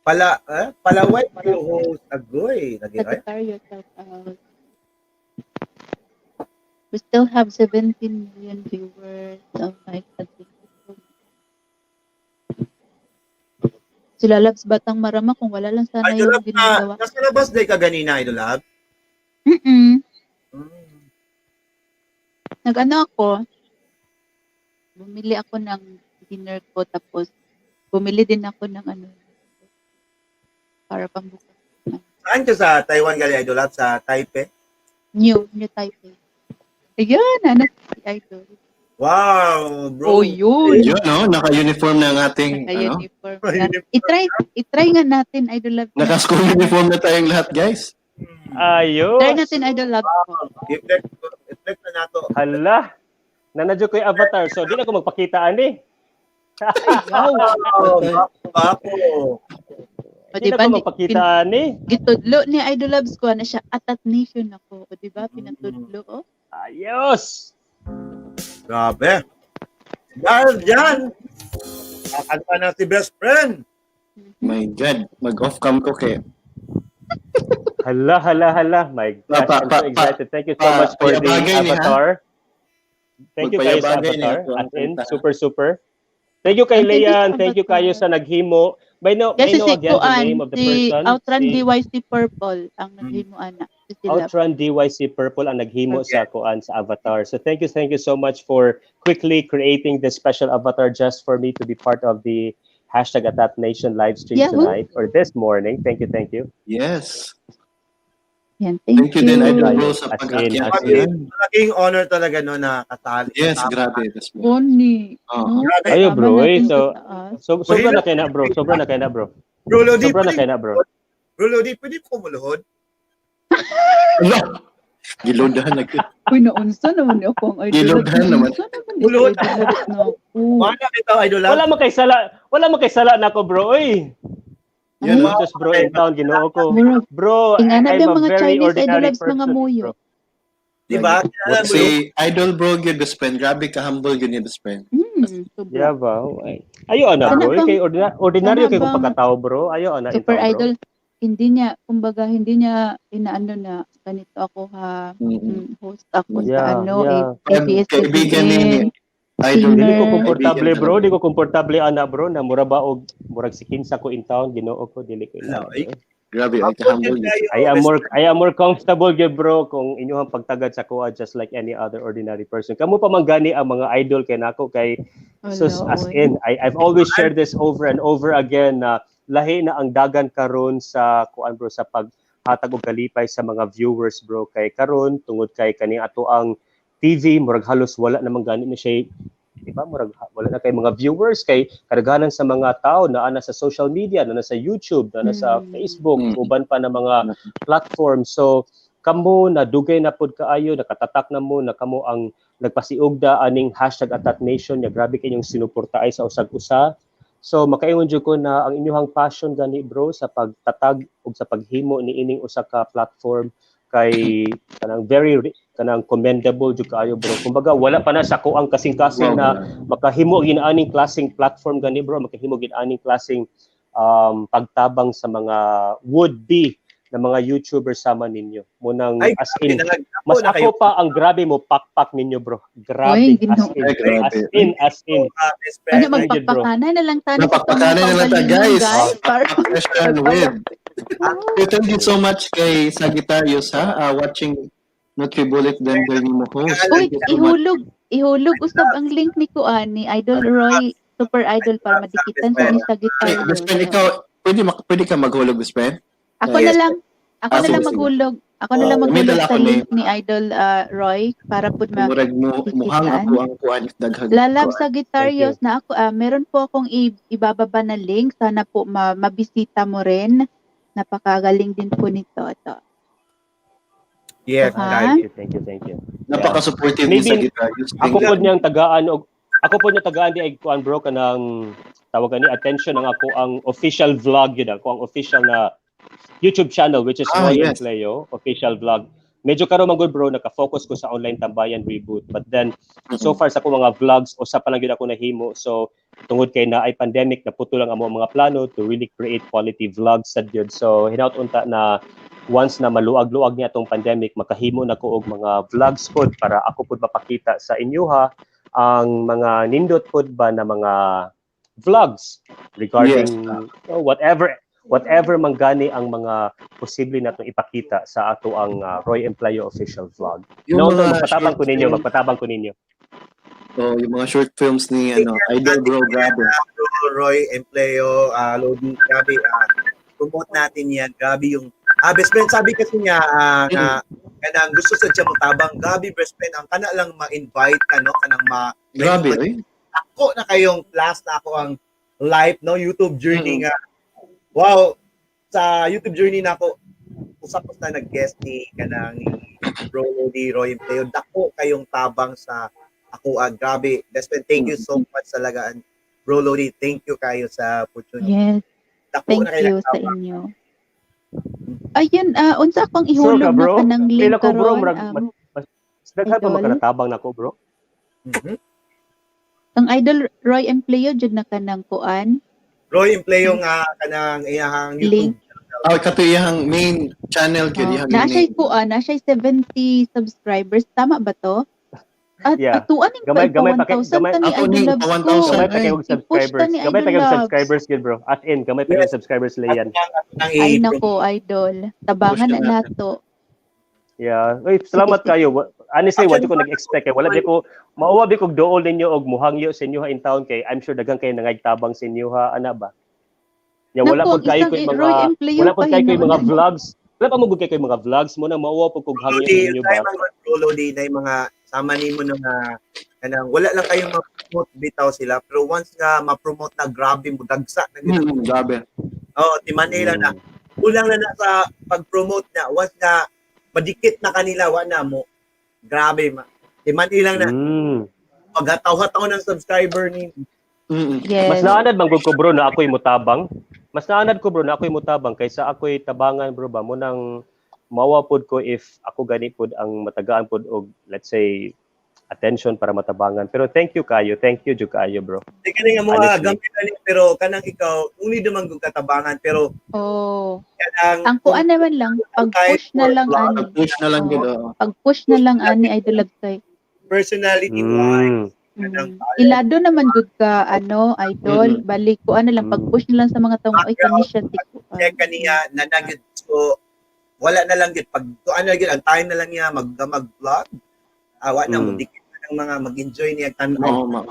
Pala, eh? Palaway yung host. Agoy. Lagi ay. Sagittarius, shout out. We still have 17 million viewers. Oh my God. Thank you so much. Sila Labs Batang Marama kung wala lang sana Idol yung Love, na, ginagawa. nasa labas day ka ganina, Idol Love. Mm-mm. Nag-ano ako, bumili ako ng dinner ko tapos bumili din ako ng ano para pambukas. Saan ka sa Taiwan gali, Idol Love? Sa Taipei? New Taipei. Ayan, ano si Idol. Wow, bro. Oh, yun. Yun no, naka-uniform na ang ating ano. Naka-uniform na. I-try nga natin, Idol Love. Naka-school uniform na tayong lahat, guys. Ayos. Try natin, Idol Love ko. I-flex na nato. Hala. Nanadyo ko yung avatar. So, di na ako magpakita ani. Wow, bako. O, Di na diba, ako magpakita ani. Gitudlo ni Idol Loves ko, ano siya, Atat Nation ako. O, diba, pinatudlo, oh. Ayos. Grabe. Dahil dyan, kakanta na si best friend. My God, mag-off cam ko kay. Hala, hala, hala. My gosh, I'm so excited. Thank you so much for the payabagay ni, ha? avatar. Thank you kayo sa Magpayabagay ni avatar. ako ang As in, kanta. super, super. Thank you kay And thank you Leon. sa Thank you kayo sa naghimo. May no, Kasi may no si again the Kuan, name of the si person. Outrun Si DYC Purple, ang naghimo ana. Si Silab. Outrun DYC Purple ang naghimo sa kuan sa avatar. So thank you so much for quickly creating this special avatar just for me to be part of the #AtatNation live stream Yahoo! tonight or this morning. Thank you, thank you. Yes. Yan, thank, Thank you din, Idol Bro, sa As in, pag-akyat. as in. Malaking honor talaga no na kasali. Yes, grabe. Best friend. Bonnie. Oo. No? Grabe. Ayo Kasama bro, eh, natin so, sa taas. so sobra na kayo na bro, sobra na kayo na bro. Bro, Lodi, Sobra na pwede, kayo na bro. bro, Lodi, pwede ko kumuluhod? Ala! Gilodahan na Uy, naunsa naman ni ako ang Idol Loves. Gilodahan naman. Naunsa naman ni Gulod. Idol Loves na ako. Wala kita, Idol Love. Wala man kay sala, wala man kay sala nako bro, oy. Yun, Ay, Jesus bro, in town Ginoo ko. Murag, Bro, Ingana I'm ba a mga very Chinese Idol ordinary Loves mga person, muyo? bro. Di ba? Kilala mo yun? Si Idol Bro yun, best friend. Grabe ka-humble yun yung best friend. Sobra. Yeah ba? Ay. Ayo ana Sana bro, bang- kay ordinaryo sana kay kung bang- pagkatao bro. Ayo ana in Super town, bro. Idol, hindi niya, kumbaga, hindi niya inaano na ganito ako ha, host ako sa Yeah, ano, yeah. ABS-CBN. Kaibigan ni Idol. Dili ko Singer. komportable, Kaibigan bro. talaga. Di ko komportable ana, bro, na mura ba og murag si kinsa ko in town, Ginoo ko, dili ko in No, town. ay, Grabe, ay ka-humble. I am more comfortable gyud, bro, kung inyong pagtagad sa kuha just like any other ordinary person. Kamo pa man gani ang mga idol kay nako kay sus, Wala, as oy. in I've always shared this over and over again na lahi na ang dagan karon sa kuan, bro, sa paghatag og kalipay sa mga viewers, bro, kay karon tungod kay kani ato ang TV, murag halos wala namang gani na siya, di ba? Murag wala na kay mga viewers kay kadaghanan sa mga tao naa na sa social media, naa na sa YouTube, naa na sa Facebook, uban pa na mga platform. So kamo na dugay na pud kaayo, nakatatak na mo na kamo ang nagpasiugda aning #AtatNation nya grabe kayong sinuporta ay sa usag-usa. So makaingon jud ko na ang inyong passion gani, bro, sa pagtatag ug sa paghimo ni ining usa ka platform kay kanang very kanang commendable jud kaayo, bro. Kumbaga wala pa na sa ko ang kasing-kasing na makahimo ginaaning klaseng platform gani, bro, makahimo ginaaning klaseng pagtabang sa mga would-be na mga YouTubers sama ninyo. Munang Ay, as in, grabe, mas na kayo. ako pa ang grabe mo pakpak ninyo, bro. Grabe, Oy, as Ginoo. in, Ay, grabe. as in, as in. Best friend. Ano, Thank you, bro. magpakpakanan na lang tayo sa Napakpakanan na lang ta, kaugalingon, guys. Para Session with. Okay, thank you so much kay Sagittarius ha, watching NutriBullet Denver ni mo host. Uy, Thank you so much. ihulog, ihulog usab ang link ni kuan ni Idol Roy, Super Idol, para madikitan sa ni Ay, Sagittarius. best friend, ikaw, pwede ka maghulog, best friend? Ako na Yes. lang, ako Ah, na sige, lang sige. maghulog. Ako na lang Oh, maghulog may dala sa ako ni- link ni Idol Roy para pud ma Murag mo, muhang dikitan. ako ang kuan if daghag. Lalab kuan. Sagittarius na ako, meron po akong ibababa na link. Sana po mabisita mo rin. Napakagaling din po nito. Ito. Yes, Aha. guys. Thank you, thank you, thank you. Napaka-supportive ni Maybe Sagittarius. Ako po niyang tagaan og ako po niyang tagaan di ay kuan, bro, kanang tawag ani attention ang ako ang official vlog yun, ako ang official na YouTube channel, which is Roy Empleo official vlog. Medyo karon man gud, bro, naka-focus ko sa Online Tambayan reboot. But then so far sa akong mga vlogs, usa pa lang gyud ako nahimo. So tungod kay na ay pandemic, naputo lang amo ang mga plano to really create quality vlogs sad gyud. So hinaut unta na once na maluag-luag niya atong pandemic, makahimo na ko og mga vlogs pod para ako pod mapakita sa inyo ha ang mga nindot pod ba na mga vlogs regarding whatever whatever man gani ang mga posible natong ipakita sa ato ang Roy Empleo official vlog. Yung No, no, mga magpatabang ko short ninyo, film- magpatabang ko ninyo. Oh, yung mga short films ni ano, Idol Bro, grabe. Bro Roy Empleo, Lodi, grabe, promote natin yan. Grabe yung, best friend, sabi kasi niya, nga, kanang gusto sa siya tabang, grabe, best friend, ang kana lang ma-invite ka, no? Kanang ma, Grabe, eh. Ako na kayong plus na ako ang life, no? YouTube journey nga. Wow, sa YouTube journey na ako, usap ko na nag-guest ni kanang ni Bro Lodi Roy Empleo. Dako kayong tabang sa ako, grabe. Best friend, thank you so much talaga. And Bro Lodi, thank you kayo sa opportunity. Yes. Dako Thank na kayo you sa tabang. inyo. Ayun, unsa akong Sure ihulog ka, na bro? kanang link Pila ko, bro, karon? murag, mas daghan pa Idol? makanatabang nako, bro. Ang Idol Roy Empleo jud na kanang kuan. Roy Empleo nga kanang iyahang YouTube. Link. Ah, kato iyang main channel gyud, Oh, iyang naa main. siya'y kuan, naa siya'y 70 subscribers. Tama ba to? At Yeah. atuan ning Gamay pa pa kay 1,000 gamay ta ni Ako Idol ni Loves pa ko. 1,000 Gamay pa kay og I-push ta subscribers. ni Gamay pa Idol kay og Loves. subscribers gyud, bro. As in, gamay pa kay og subscribers Leyan. Nang Ay i-promote. nako, Idol. Tabangan Push na na natin. nato. Yeah. Uy, salamat Sige, kayo. Honestly, wa Actually, ko nag-expect kay wala di ko mauwa bi kog dool ninyo og muhangyo sa inyo ha in town kay I'm sure daghan kayo nangaytabang sa inyo ha ana ba. Ya wala Nako, pud ang kayo isang koy mga Roy Empleo wala pud pa kayo koy mga hinuon. vlogs. Wala pa mo gud kayo koy mga vlogs mo na mauwa pud kog hangyo Lodi, ninyo tayo ba. mga Bro Lodi na yung mga sama nimo na nga kanang wala lang kayong ma-promote bitaw sila pero once nga ma-promote na, grabe mo dagsa na gyud. Grabe. Oh, ti lang na kulang na na sa pag-promote na once na madikit na kanila, wa na mo grabe ma ti lang na paghataw-hataw ng subscriber ni. Mas Yes. naanad man gud ko, bro, na ako'y mutabang. Mas naanad ko, bro, na ako'y mutabang kaysa ako'y tabangan, bro, ba mo nang mawa pod ko if ako gani pod ang matagaan pod og let's say attention para matabangan. Pero thank you kayo. Thank you jud kayo, bro. Di kani nga mga Honestly. gamit ani pero kanang ikaw uni naman gud katabangan pero Oh. kanang Ang kuan naman lang, pag-push na lang ani. Pag-push na lang gyud, oo. Pag-push na lang ani Idol Loves kay. Personality wise. Kanang Ilado naman gud ka ano, idol, balik ko ano lang, pag-push na lang sa mga tao, ay kani siya si kuan. Check kaniya na na gyud. So wala na lang gyud pag ano gyud ang time na lang niya mag-vlog. Awa na mo dikit na ng mga mag-enjoy niya tan-aw. Oo, ma.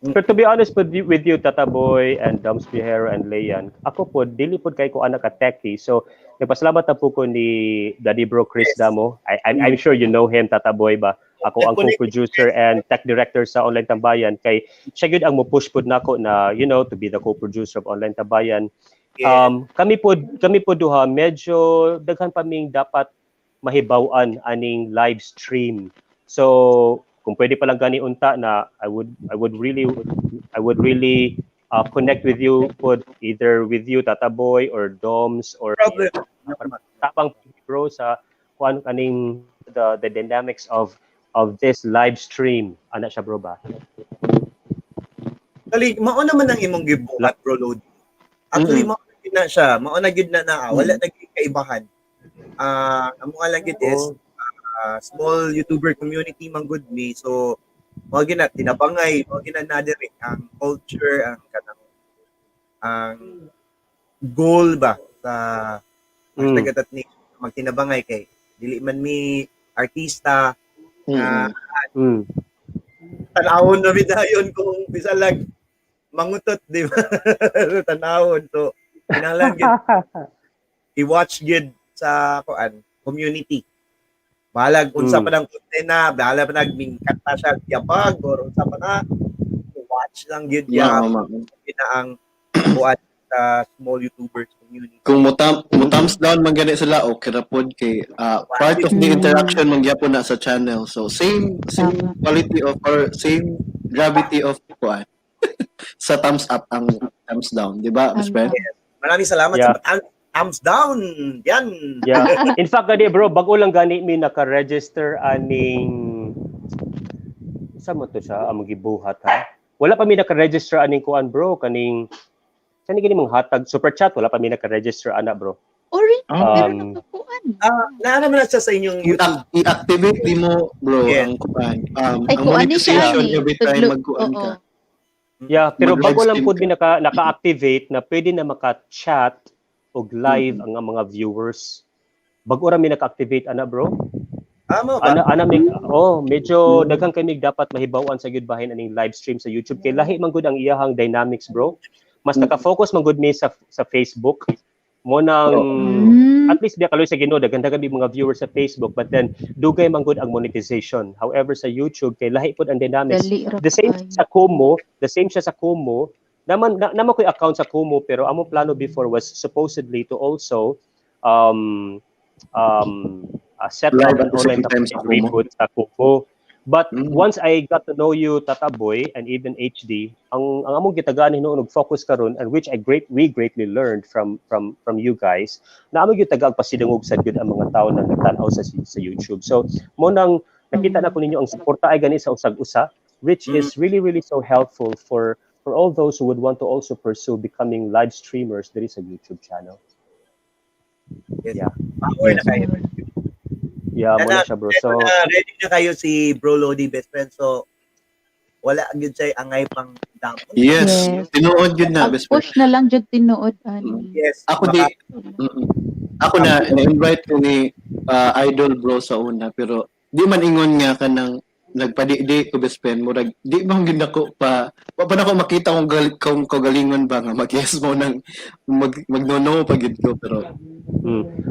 But to be honest with you, Tata Boy and Doms Vihero and Leyan, ako po, dili po kay ko anak ka techie. So, nagpasalamat na po ko ni Daddy Bro Chris Damo. I'm sure you know him, Tata Boy ba? Ako ang co-producer and tech director sa Online Tambayan. Kay siya gyud ang mo-push pud nako na to be the co-producer of Online Tambayan. Kami po duha, medyo daghan pa ming dapat mahibaw-an aning live stream. So, kung pwede pa lang gani unta na I would really connect with you pud, either with you, Tata Boy, or Doms or Problem. Tapang bro sa kuan kaning the dynamics of this live stream ana siya, bro, ba? Kali mao naman ang imong gibuhat, bro Lodi. Actually, mao na gyud na siya, mao na gyud na na wala na gyud kaibahan. Ah, amo nga lang gyud is small YouTuber community man gud mi. So mao gyud na tinabangay, mao gyud na na diri ang culture, ang kanang ang goal ba sa #AtatNation, magtinabangay kay dili man mi artista na tanawon na dayon kung bisan lang mangutot, di ba? Tanawon. So kinahanglan gyud i-watch gyud sa kuan community. Bahalag unsa pa ng content na, bahala pa nagmingkat pa siya yabag or unsa pa na, watch lang gyud Yeah, ya ma. Gyud na ang kuan sa small YouTubers community. Kung mo thumbs down man gani sila, okay ra pod kay part of the interaction man gyapon na sa channel. So same Tama. quality of or same gravity of kuan sa thumbs up ang thumbs down, di ba, Miss Friend? Maraming salamat sa thumbs down. Yan. Yeah. In fact, gani bro, bago lang gani mi naka-register aning sa mo to siya ang gibuhat ha. Wala pa mi naka-register aning kuan, bro, kaning sa ni gani mong hatag super chat, wala pa mi naka-register ana, bro. Oh, really? Pero nakakuan. Ah, naa naman na siya sa inyong YouTube. I-activate di mo, bro, ang kuan. Ay, Ang kuan ni siya, monetization ani. every time magkuan Oo. ka. Yeah, pero bago lang Mag-livestream pud ka. mi naka-activate na pwede na maka-chat og live ang mga viewers. Bago ra mi naka-activate ana, bro. Amo ba? Ana ana mi, oh, medyo daghan kay dapat mahibaw-an sa gyud bahin aning live stream sa YouTube kay lahi man gud ang iyahang dynamics, bro. Mas naka-focus man gud mi sa Facebook. Mo nang at least biya kaloy sa Ginoo, daghan daghan mi mga viewers sa Facebook, but then dugay man gud ang monetization. However, sa YouTube kay lahi pud ang dynamics. Dali ra The same kaayo. sa Kumu, the same siya sa Kumu. Naman na, naman ko'y account sa Kumu, pero among plano before was supposedly to also set up Live an at the same online time sa Kumu. reboot sa Kumu. But once I got to know you, Tata Boy, and even HD, ang among gitagaan hinuon og focus karon and which I great we greatly learned from you guys, na among gitagaag pasidungog sad gyud ang mga tao na nagtan-aw sa YouTube. So mo nang nakita na ko ninyo ang suporta ay gani sa usag-usa, which is really really so helpful for all those who would want to also pursue becoming live streamers diri sa YouTube channel. Yes. Yeah. Power na kayo. Yeah, mo na siya, bro. So na, ready na kayo si Bro Lodi, best friend. So wala gyud siya angay pang damo. Yes. Yes. Tinuod yun na, best friend. Pag-push na lang jud tinuod ani. Yes. Ako di Ako na na-invite ko ni Idol bro sa una, pero di man ingon nga kanang nagpadi-di ko, best friend, murag di man gyud nako pa wa pa nako makita kung kagalingon ba nga mag-yes mo nang mag no pa gyud ko, pero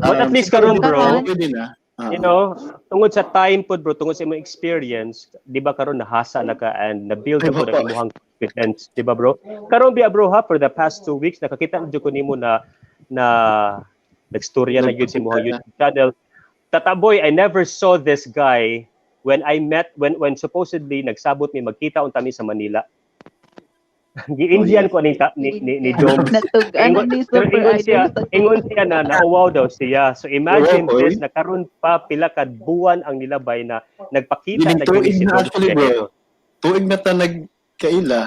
But at least karon, bro, pwede na. Ah. Tungod sa time pod, bro, tungod sa imong experience, di ba karon nahasa na ka and na-build na Ay, pod ang opo. imong confidence, di ba, bro? Karon biya, bro, ha, for the past 2 weeks nakakita na jud ko nimo na na nagstorya na gyud sa imong Nagpakita na. YouTube channel. Tataboy, I never saw this guy when I met when supposedly nagsabot mi magkita unta mi sa Manila. Gi-Indian ko ni ni ni, ni Joms. Natug ano ni Pero Super ingon siya, Idol. Ingon siya na nauwaw daw siya. So imagine Uwaw, this oy. na karon pa pila ka buwan ang nilabay na nagpakita Gining na gyud tuig si na Doms actually, Viajero. bro. Tuig na ta nagkaila.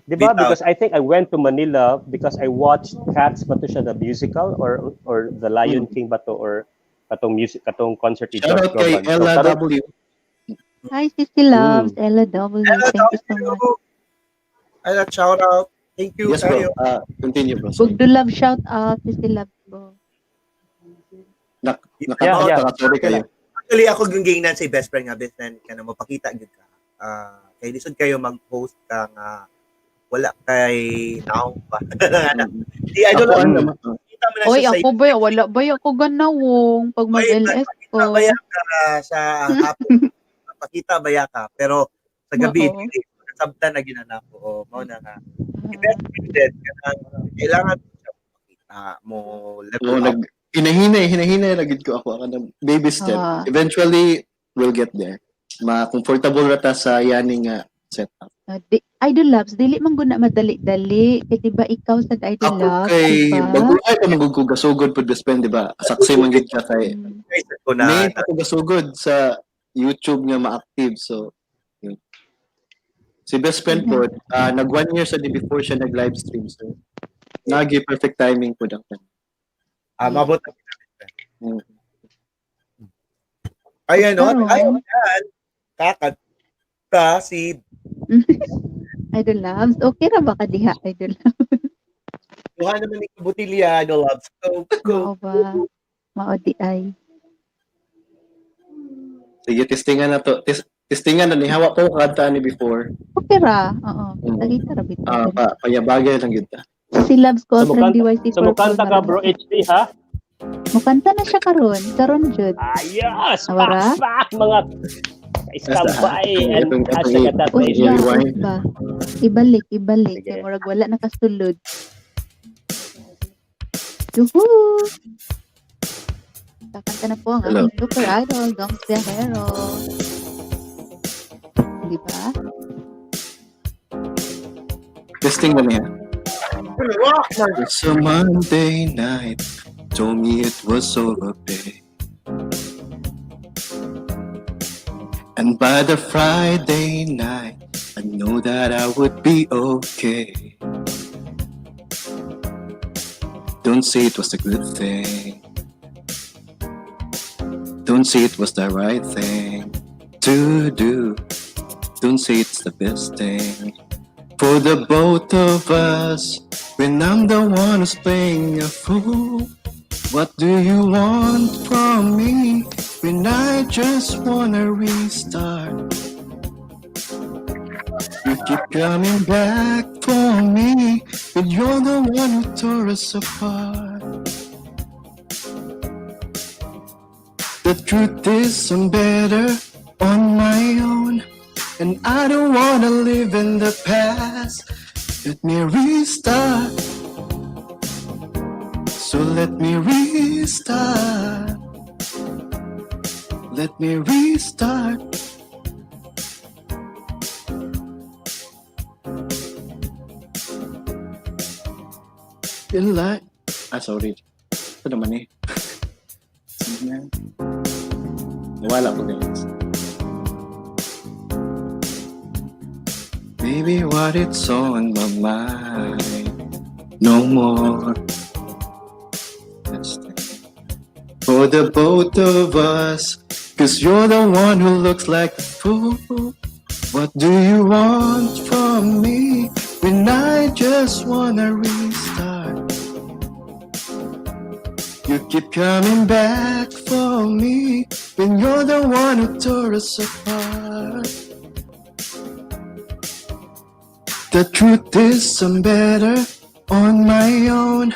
Di ba? Bitaw. Because I think I went to Manila because I watched Cats ba to siya, the musical, or The Lion King ba to, or katong music, katong concert ni Shout Josh out kay Groban. So, Ella karon W. Hi, Sissy Loves, Ella W. Hello, Thank you so much. Ay, shout out. Thank you. Yes, bro. Kayo. Continue, bro. Sorry. Bugdo Love shout out, Sissy Loves ko. Nakatawa Yeah, ka, sorry kayo. Actually, ako yung gingnan sa best friend nga, best friend ka na mapakita gyud ka. Kay lisod kayo mag-post ka nga wala kay naong ba. Di idol Ako, lang ano naman, kita mo na Oy, siya sa ako ba, wala ba ako ganawong pag mag-LS ko. Pakita ba ka sa hapon. Pakita ba ka pero sa gabi Oo. dili sabta na ginana ko. O, mao na nga. Best friend din kanang kailangan mo siya makita mo level Oo, up. Hinahinay, hinahinay na gid ko ako kanang baby step. Ah. Eventually, we'll get there. Ma-comfortable ra ta sa yani nga setup. Di, Idol Loves, dili man guna madali-dali. Kay di ba ikaw sa Idol Ako Loves, kay di ba? baguhay pa man gud ko gasugod pud best friend, di ba? Saksi man gid ka kay Guys, ako na, May pa ko gasugod sa YouTube nga ma-active. So, yun. Si best friend po, nag 1 year sa di before siya nag live stream. So, nagi perfect timing po ang time. Mabot na. Ayan, no? Pero- Ay, ayan. Kakanta si Idol Loves, okay ra ba ka diha, Idol Loves? Duha naman ni Butilya, Idol Loves. Go, go. Mao ba? Mao di ay. Sige, testingan na to. Testingan na ni hawa ko kanta ni before. Okay ra, oo. Kita ra bitaw. Payabagay lang gyud ta. Si Loves ko So, from mukanta- DYC So mukanta ka bro HD ha? Mukanta na siya karon, karon jud. Ayos! Awara? Pak, pak, mga iskambay and hashtag atat Uy, nation. ba, Rewind. ba. Ibalik, ibalik. Sige. Kay murag wala nakasulod. Yuhu! Kakanta na po ang Hello. aking super idol, Doms Viajero. Di ba? Testing na niya. It's a Monday night. Told me it was over, babe. And by the Friday night, I know that I would be okay. Don't say it was a good thing. Don't say it was the right thing to do. Don't say it's the best thing for the both of us. When I'm the one who's playing a fool, what do you want from me? When I just wanna restart. You keep coming back for me, but you're the one who tore us apart. The truth is, I'm better on my own, and I don't wanna live in the past. Let me restart. So let me restart. Let me restart. Yun lang. Ah, sorry. Ito naman eh. Sige na. Nawala ko, guys. Baby, what it's on my mind. No more. That's the- For the both of us. 'Cause you're the one who looks like a fool. What do you want from me when I just wanna restart? You keep coming back for me when you're the one who tore us apart. The truth is, I'm better on my own,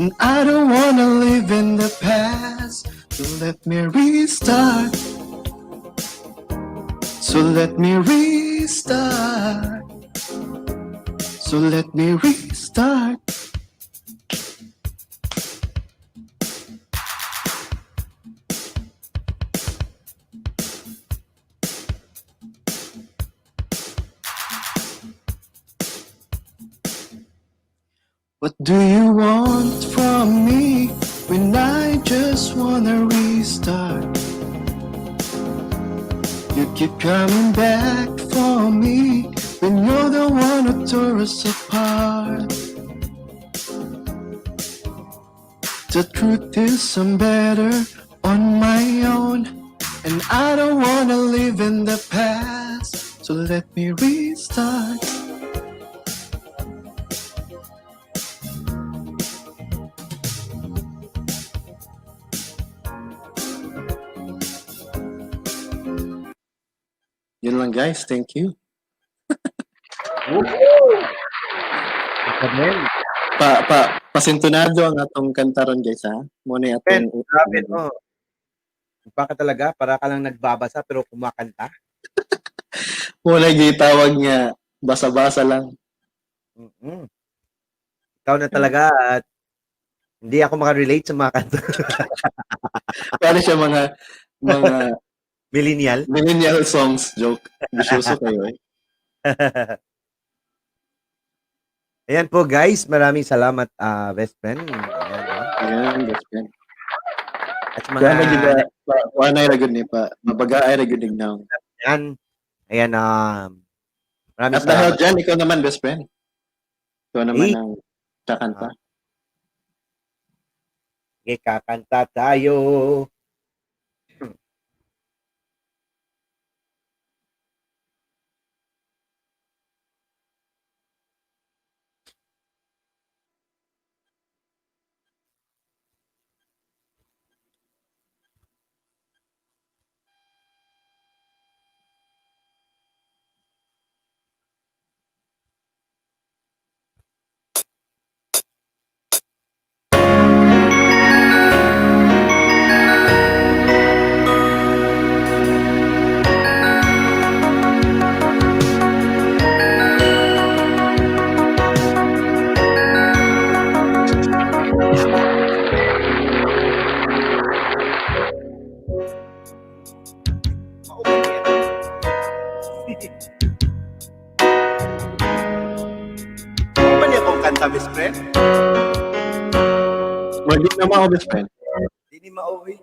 and I don't wanna live in the past. So let me restart. So let me restart. So let me restart. What do you want from me when I just wanna restart? You keep coming back for me when you're the one who tore us apart. The truth is, I'm better on my own, And I don't wanna live in the past, so let me restart. Yun lang guys, thank you. Pa pasintunado ang atong kantaron guys ha. Mo ni Ben, atong grabe no. Baka talaga, para ka lang nagbabasa pero kumakanta. Mo na gitawag nga basa-basa lang. Mm. Ikaw na talaga at hindi ako makarelate sa mga kanta. Paano siya mga Millennial. millennial songs joke. Bisyoso kayo eh. Ayan po guys, maraming salamat best friend. Ayan, no? Ayan, best friend. At sa mga Kuha na gid kuha na ra gud ni pa mabaga ay ra gud now. Ayan, ayan maraming At dahil salamat. dyan, ikaw naman best friend. Ikaw naman Eh. ang kakanta. Sige, kakanta tayo. Ano ba niya akong kanta, best friend? Wala na ako best friend. Hindi ni mauwi.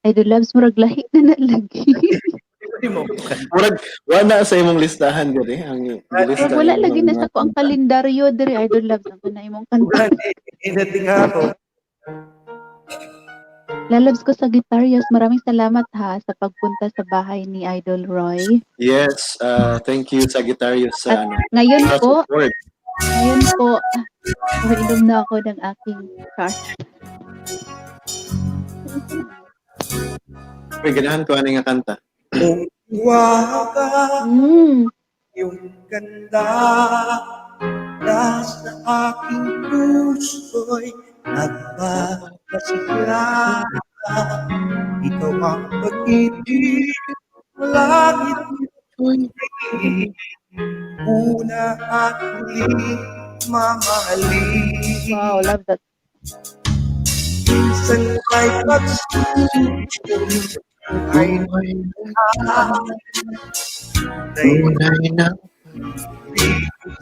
Idol Labs, murag lahi na na lagi. Hindi mo. Murag wala sa imong listahan gud eh ang Murag gilista wala imong lagi na mga sa ko ang kalendaryo diri Idol Labs ang kana imong kanta. Inating nga ako. Lalabs ko sa Guitarios, maraming salamat ha sa pagpunta sa bahay ni Idol Roy. Yes, thank you Sagittarius sa At ano. ngayon sa po, support. ngayon po, umiinom na ako ng aking char. Uy, ganahan ko ani nga kanta. Kung iwaga yung ganda nasa aking puso'y nagpapasigla. Ikaw ang pag-ibig, langit una at huli, mamahalin. Wow, love that. Minsan ay pagsuko ay Tunay na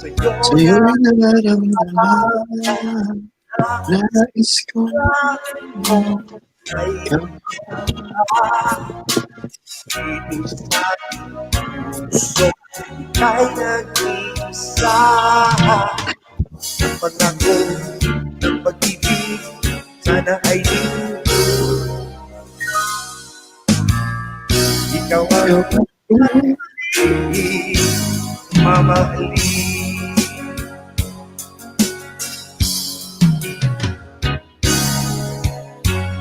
sa'yo sa'yo nararamdaman. Nais ko ikaw. Dito sa puso ika'y nag-iisa. Ang pangako ng pag-ibig sana ay lingkod. Ikaw ang mamahalin.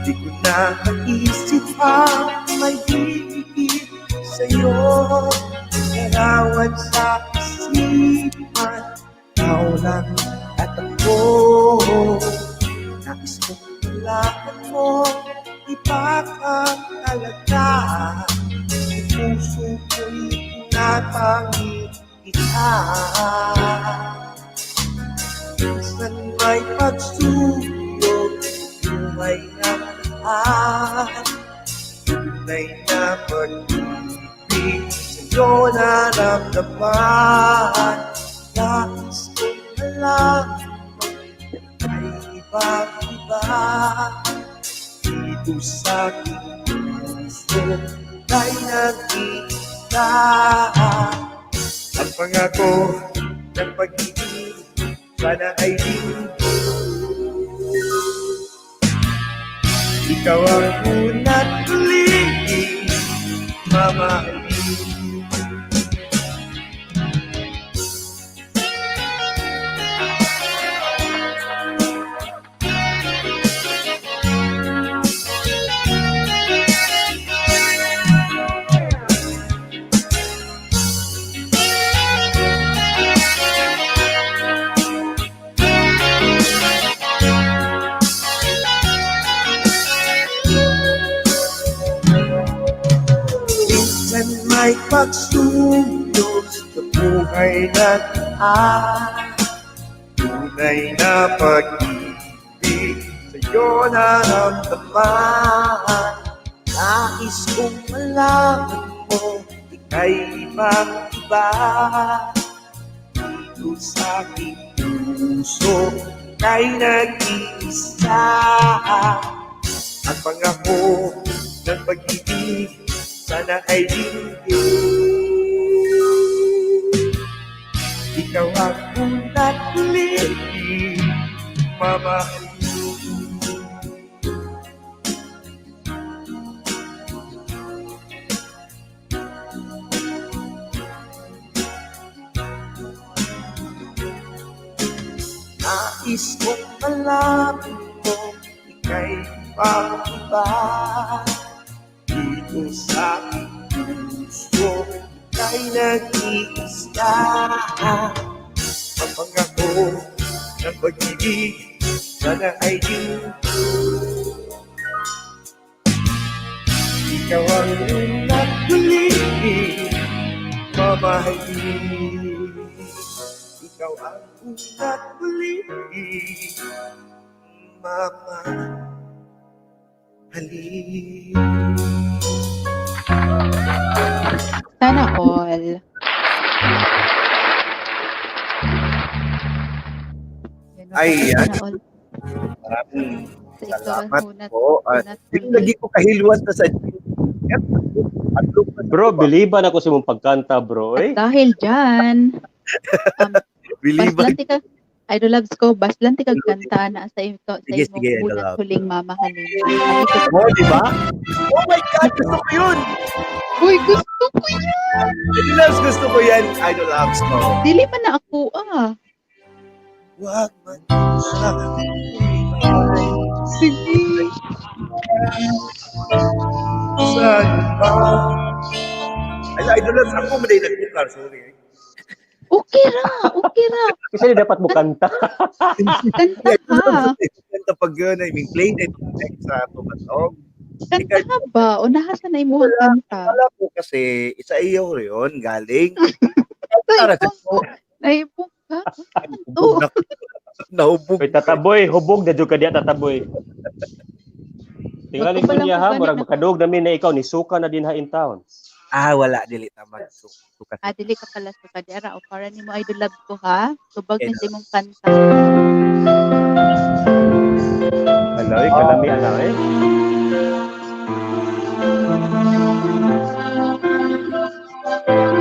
Di ko na maisip ang may higit sa'yo. Larawan sa isipan, ikaw lang at ako. Nais kong malaman mo, ipakakalaga. Ang puso ko'y natangi kita. Minsan may pagsuyok, buhay na lahat. Tunay na pag-ibig, sa'yo naramdaman. Nais kong malaman, ay iba't iba. Dito sa aking puso, ay nag-iisa. Ang pangako ng pag-ibig, sana ay lingkod. Ikaw ang una't huling mamahalin. Minsan may pagsubok sa buhay natin, tunay na pag-ibig sa'yo naramdaman. Nais kong malaman mo, ika'y ibang iba. Dito sa aking puso, ika'y nag-iisa. At pangako ng pag-ibig, sana ay dinggin. Ikaw ang una't huling mamahalin. Nais kong malaman mo, ika'y ibang iba. Dito sa aking puso, ika'y nag-iisa. Ang pangako ng pag-ibig, sana ay dinggin. Ikaw ang una't huling mamahalin. Ikaw ang una't huling mamahalin. Sana all. Yan, Ayan. sana all. Maraming Sa ikaw ang salamat unat, po. At unat yung lagi ko kahilwas na sa Bro, biliban ako sa imong pagkanta, bro. At Eh. dahil dyan, Biliban. baslan ti ka, Idol loves ko, baslan ti kag kanta na sa ikaw sa Sige, imong sige, Idol unat Loves. huling mamahalin. Oh, di ba? Oh my God, gusto ko yun! Uy, gusto ko yan! Idol Loves, gusto ko yan. Idol Loves ko. Dili man na ako ah. Wag man sa Sige. Saan ba? Ay, Idol Loves, ako maday nagkukar. Sorry. Okay ra, okay ra. Kasi dapat mo kanta. Kanta ka. Kanta pag yun, I mean, play na itong text sa tumatog. Kanta ka ba? Unahan sa na imuhang kanta. Wala po kasi, isa iyo yun, galing. Para sa Naibog ka. Ano? Nahubog. Oy, tataboy, hubog na jud ka diya tataboy. Tingali ko Magpapala niya ko ha, gani murag na- makadog namin na ikaw ni suka na din ha in town. Ah, wala, dili tama. Suka. Ah, dili ka pala suka di ara o para nimo idol love ko ha. Tubag ni sa imong kanta. Aloy, kalami ana eh.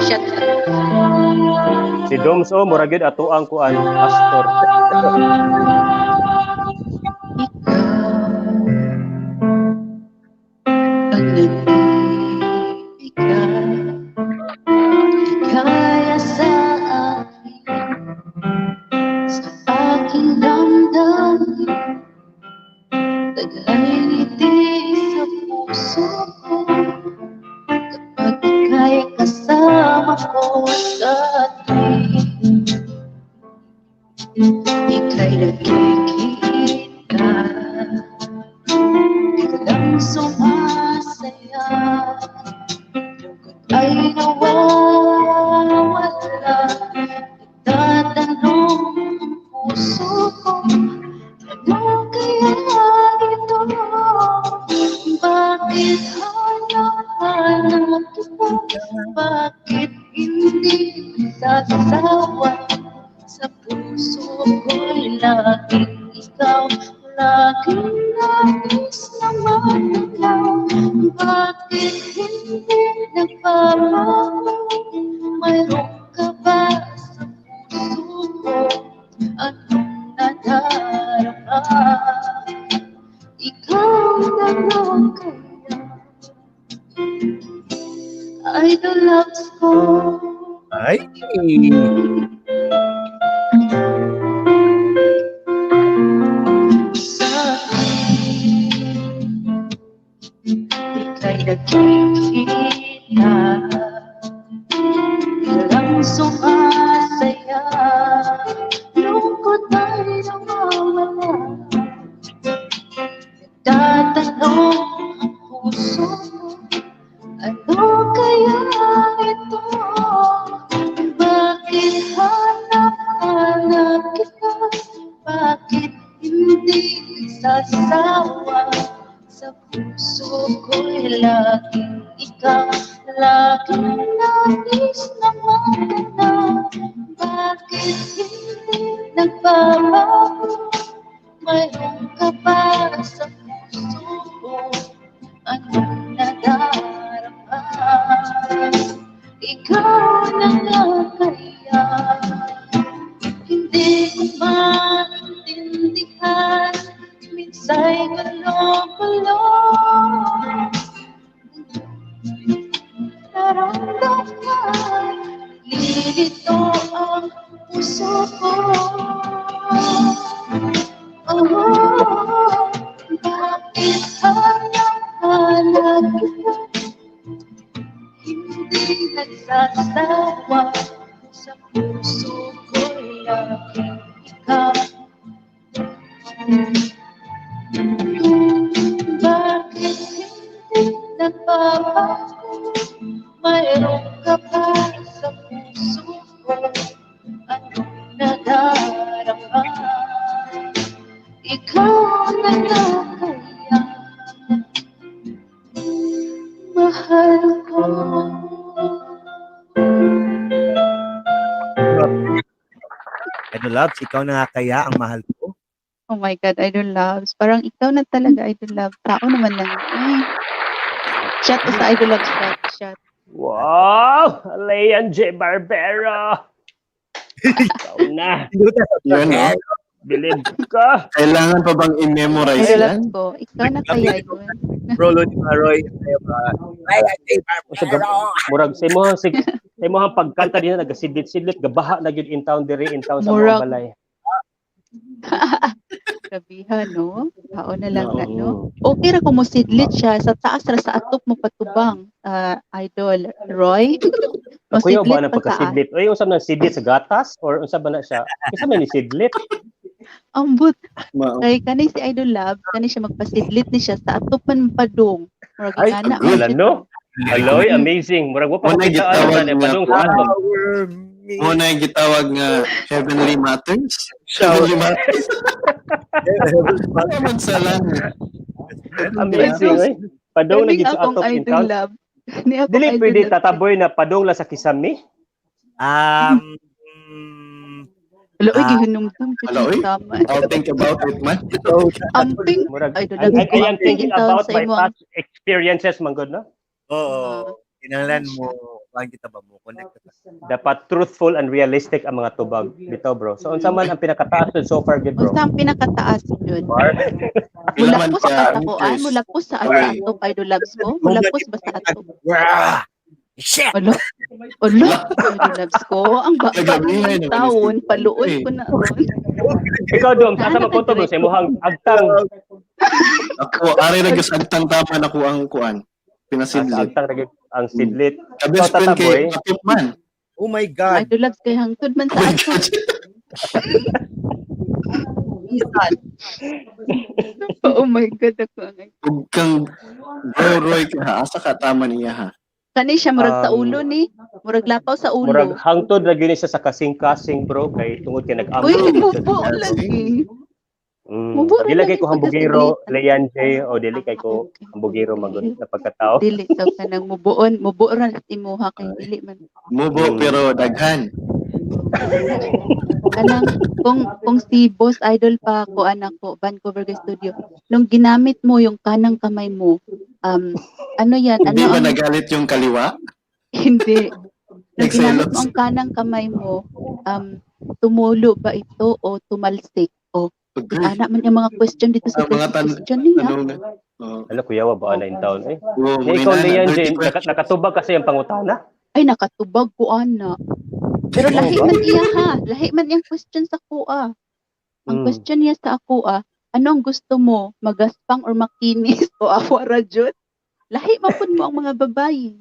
Shut Si Doms oh, murag gyud ato ang kuan pastor. Kaya sa aking damdamin, taglay ngiti sa puso ko kapag ika'y kasama ko sa tuwing ika'y nakikita, biglang sumasaya. Lungkot ay nawawala. Nagtatanong ang puso ko, ano kaya ito? Bakit hanap-hanap kita? Bakit hindi sasawa? Sa puso ko'y laging ikaw, laging nais na matanaw. Bakit hindi nagbabago? Mayroon ka ba sa puso ko? Anong nadarama? Ikaw na nga kaya, Idol Loves ko. Ay! Sa akin, ika'y nakikita, biglang sumasaya, lungkot ay nawawala. Nagtatanong ang puso ko, ano kaya ito? Bakit hanap-hanap kita? Bakit hindi nagsasawa? Sa puso ko'y laging ikaw, laging nais na maganda. Bakit hindi nagbabago? Mayroon ka ba sa puso ko? Anong nadarama? Ikaw na nga kaya, hindi ko maintindihan. Minsa'y gulo-gulo naramdaman, lilito ang puso ko. Oh, bakit hanap-hanap kita? Hindi nagsasawa, sa puso ko'y laging ikaw. Bakit hindi nagbabago? Mayroon ka pa sa puso ko? Anong nadarama? Ikaw na nga kaya, mahal ko. Idol Loves, ikaw na nga kaya ang mahal ko? Oh my God, Idol Loves. Parang ikaw na talaga, Idol Love. Tao naman lang. Ay. Shot to sa Idol Loves. Shot, shot. Wow! Leon J. Barbero! Ikaw na. Yun, no? Bilib ka. Kailangan pa bang i-memorize Idol yan? Loves ko. Ikaw na kaya yun. Rolo ni Maroy. Leon J. Barbero! Murag sa imong sig sa imong pagkanta din nagasidlit-sidlit gabaha na gyud in town diri in town sa mga Murag. balay. Grabihan, no? Tao na lang na, no? Okay ra kung mosidlit siya. Sa taas ra sa atop mo patubang, ah, Idol Roy. Kuya ba Mosidlit na pa taas. pagkasidlit? Oy, unsa man sidlit sa gatas or unsa ba na siya? Unsa man ni sidlit? Ambot. Ma- Kay kani si Idol Love, kani siya magpasidlit ni siya sa atop man padung. Murag Ay, ana man wala siya. no. Aloy, amazing. Murag wa pa Wala ko kita ano gitawag na nga padung sa atop. Mo na yung gitawag nga Heavenly Matters. Heavenly Matters. Wala man sa langit. Amazing, oy. Padung na Kaning gid sa akong atop in Idol town. Love. Ni akong Dili Idol pwede Love. tataboy na padung la sa kisami. Wala, oy, Ah. gihinumdum jud Wala, oy. ni tama. I'll think about it, man. Amping Murag Idol I, Love I, ko. I am Amping thinking in town about sa my imo. past experiences man gud no. Oo. Kinahanglan mo, kuhan kita ba mo? Connect ka. Dapat truthful and realistic ang mga tubag bitaw, bro. So unsa man ang pinakataas jud so far gid, bro? Unsa ang pinakataas jud? Bar? Pila man Mulapos ka ba sa kuan? meters? Mulapos sa Okay. atop Idol Loves ko? Mulapos ba sa atop? Wah! Shit! Alo, alo, Idol Loves ko. Ang ba Nagabihan naman taon, si- paluod Eh. ko na ron. Ikaw dom, asa Ano man ko to bro sa imong agtang? Ako, ari na gyud agtang tama na ko ang kuan. Ah, sa Pinasidlit. agtang ra gyud ang sidlit. Ka best Ikaw, friend kay tataboy. atop man. Oh my God! Idol Loves kay hangtod man Oh sa my atop. God. Oh my God, ako ang Ug kang bro Roy ka ha, asa ka tama niya ha. Kani siya murag sa ulo ni, murag lapaw sa ulo. Murag hangtod ra gyud ni siya sa kasing-kasing, bro, kay tungod kay nag-ampo. Uy, gyud siya. mubo lagi. Mubo ra Dili lagi kay ko hambugero, Leon J, o dili kay ko hambugero magud na pagkatao. Dili daw ka nang mubuon, mubo ra imuha kay dili man. Mubo pero daghan. Kanang kung si Boss Idol pa ko anak ko Vancouver Girl Studio, nung ginamit mo yung kanang kamay mo, ano yan? Ano Hindi ba ang, nagalit yung kaliwa? hindi. Nung ginamit Nagselos. mo ang kanang kamay mo, tumulo ba ito o tumalsik? O Agree. ana man yung mga question dito sa Ang mga question niya. Tanong na. Oh. Ala, kuyawa ba na in town eh? Oh, Ni ikaw mga Lian inana, Jane, dirty questions. nakatubag kasi ang pangutana. Ay, nakatubag ko, ana. Pero Oo lahi ba? man iya ha. Lahi man iyang question sa kuha. Ang question niya sa ako ah, ano ang gusto mo? Magaspang or makinis o awa ra jud? Lahi man pud mo ang mga babae.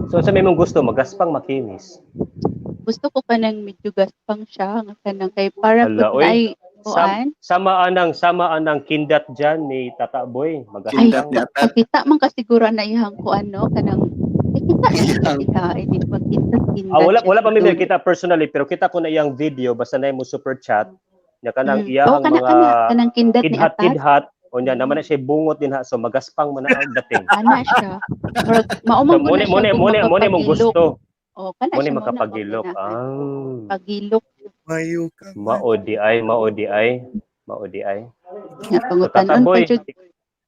So sa may mong gusto, magaspang, makinis? Gusto ko kanang medyo gaspang siya nga kanang kay para Ala, pud oy. ay Sam, kuan. sama anang kindat dyan ni Tata Boy. Ay, Magaspang. Kindat ni Atat. pakita man kasiguro na iyang kuan no kanang eh, kita na siya diha eh, di magkindat-kindat Ah, wala siya wala pa sa mi dulo. kita personally, pero kita ko na iyang video basta na mo super chat nya kanang Oh, iyang kana mga kana kanang kindat ni kidhat Atat. kidhat unya naman na siya bungot din ha, so magaspang man na ang dating. Ana siya. Murag mao So man gud muna na siya muna kung muna muna mong makapagilok. gusto. Oh, kana Muna siya mao na mao makapagilok. ganahan. Ah. Pagilok. Mayo ka man. Mao di ay, mao di ay, mao di ay. Nga So pangutanon Tata pa Boy, jud. ikaw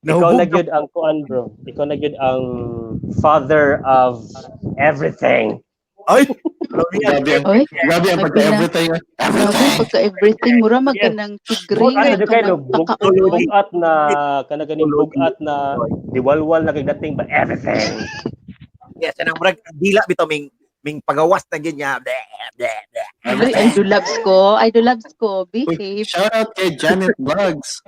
na Nahubog gyud ang kuan, bro. Ikaw na gyud ang father of everything. Ay! Grabe yan. Grabe ang, Oy, grabe ang pagka pagka-everything. grabe Everything. pagka everything mura mag Yes. kanang tigre Bugat nga na jud kayo no, kanang pakauloy. bugat na kana ganing bugat na diwalwal na kay dating ba everything. Yes, anang murag dila bitaw ming pagawas na gyud niya. Bleh, bleh, bleh. Ay, Everything. idol loves ko, idol loves ko, Uy, behave. shout out kay Janet Vlogs.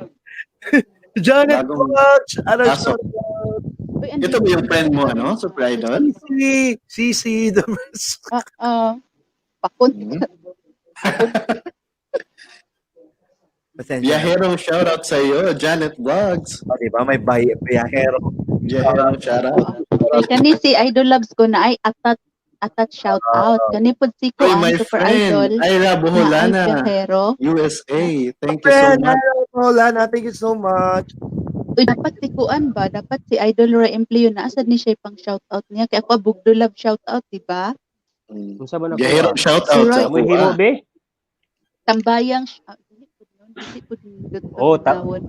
Janet Bagong Watch! Ano pasok. shout out? Uy, Ito ba yung friend mo, ano? Super Idol? Sisi! Sisi the best. Ah, ah, pakon. Pasensya na. Biyahero shout out sa iyo, Janet Vlogs. Oh, diba? May biyahero. Biyahero shout out. Ay, kani si Idol Loves ko na ay atat atat shout out. Kani pud si Uy, kuan my Super friend, Idol Ira na ay Boholana, biyahero. USA. Thank you so Friend, much. hello, Lana. Thank you so much. Uy, dapat si kuan ba? Dapat si Idol Roy Empleo na asad ni siya pang shout out niya kay ako Bugdo Love shout out, di ba? Unsa man ako? Biyahero shout Si out Roy sa Amoy ako. himo Ah. be? Tambayang dili pud nun, dili pud nindot Oh, ta paminawon.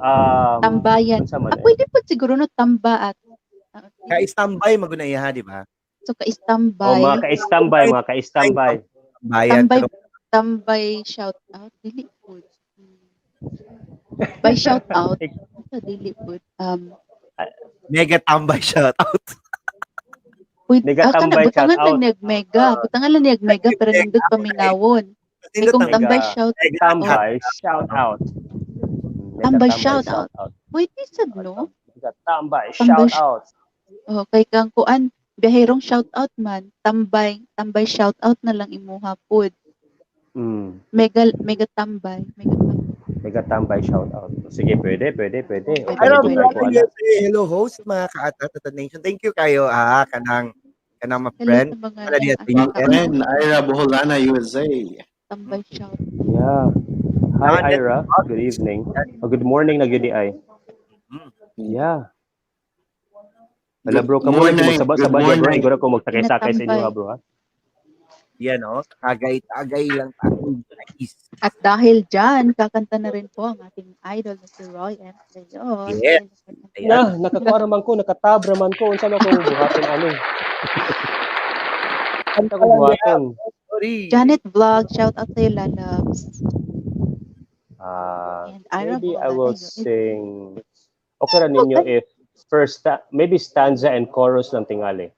Tambayan. Unsa man Ah, eh? pwede pud siguro no tamba at ah, Ka-standby magunay ha, di ba? so Oh, ka-standby. mga ka-standby, mga ka-standby. Bayan. Tambay Pero, tambay shout out dili pud. By shout out sa dili pud. Mega tambay shout out. Pwede Mega ah, kana tambay shout butangan lang out. niyag mega, butangan lang niyag mega pero Mega, nindot paminawon. Kay Nindot kung ang Mega tambay shout mega out, tambay shout out. Mega tambay tambay shout shout out. out. Pwede sad no? Mega tambay Tambay shout out. Oh, kay kang kuan biyaherong shout out man, tambay, tambay shout out na lang imuha pud. Mega mega tambay, mega tambay. Mega tambay shout out. Sige, pwede, pwede, pwede. Okay, Hello, medyo tayo kuan. USA. Hello, host, mga ka-Atat Nation. Thank you kayo, ah, kanang kanang mga Hello friend. sa mga Wala diya sa ano, US. Friend, Ira Boholana, USA. tambay shout. Yeah. Hi, Janet Ira. Good evening. Oh, good morning na gyud ay. Yeah. Wala Good bro, kamo lagi morning. magsaba Good sa bro, morning. igora ko magsakay-sakay sa inyo Kinatambay. ha, bro ha. Yan, no? Tagay-tagay lang tayo. Guys. At dahil dyan, kakanta na rin po ang ating idol na si Roy M. Leon. Yes. Ayan. Na, nakakuha man ko, nakatabra man ko, unsa man ko buhaton ani? Unsa ko buhaton? Sorry. Janet Vlog, shout out sa'yo, lalabs. Ah, And Ira maybe I Boholana, will USA. sing. Okay ra ninyo if first maybe stanza and chorus lang tingali.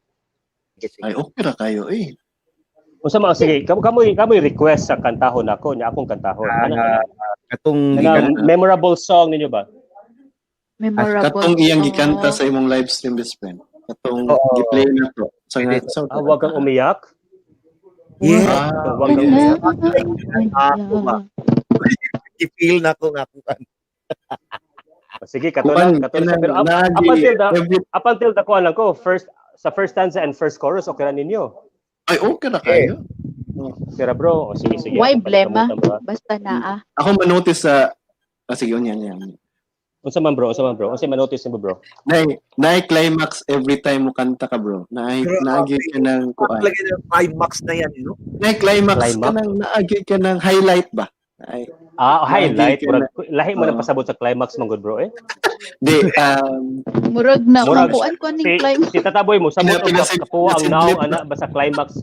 Sige, sige. Ay, okay ra kayo eh. Unsa man sige, kamo kamo kamoy request sa kantahon nako, nya akong kantahon. Ana Ah, katong kana memorable song ninyo ba? Memorable Katong iyang gikanta song. sa imong live stream best friend. Katong Oo. gi-play na to. Sa nga sa Ah, wag kang umiyak. Yeah. Ah, Wag kang umiyak. Ako ba? I-feel na ko nga kuan. Sige, kato lang, Kuan kato lang. kanang Pero up, up naagi until the every up until the kuan lang ko, first sa first stanza and first chorus okay ra ninyo. Ay, okay ra kayo. Sira bro, o sige sige. Why akong blema? paningkamutan, bro. Basta naa. Ako manotice sa ah, sige, yun, yan, yan. Unsa man bro, unsa man bro? Unsa man notice nimo bro? Naay climax every time mo kanta ka, bro. Naay Grabe. naagi ka ng kuan. Lagi na climax na yan, no? Naay climax ka Climax? ng naagi ka ng highlight ba? Naay Ah, naagi highlight ka murag na lahi mo nang Oo. pasabot sa climax man gud bro eh. Di, Murag na Murag, makuan ko ning si, climax. si Tataboy mo samot og kapuha ang pinasidlip naong ana basta climax,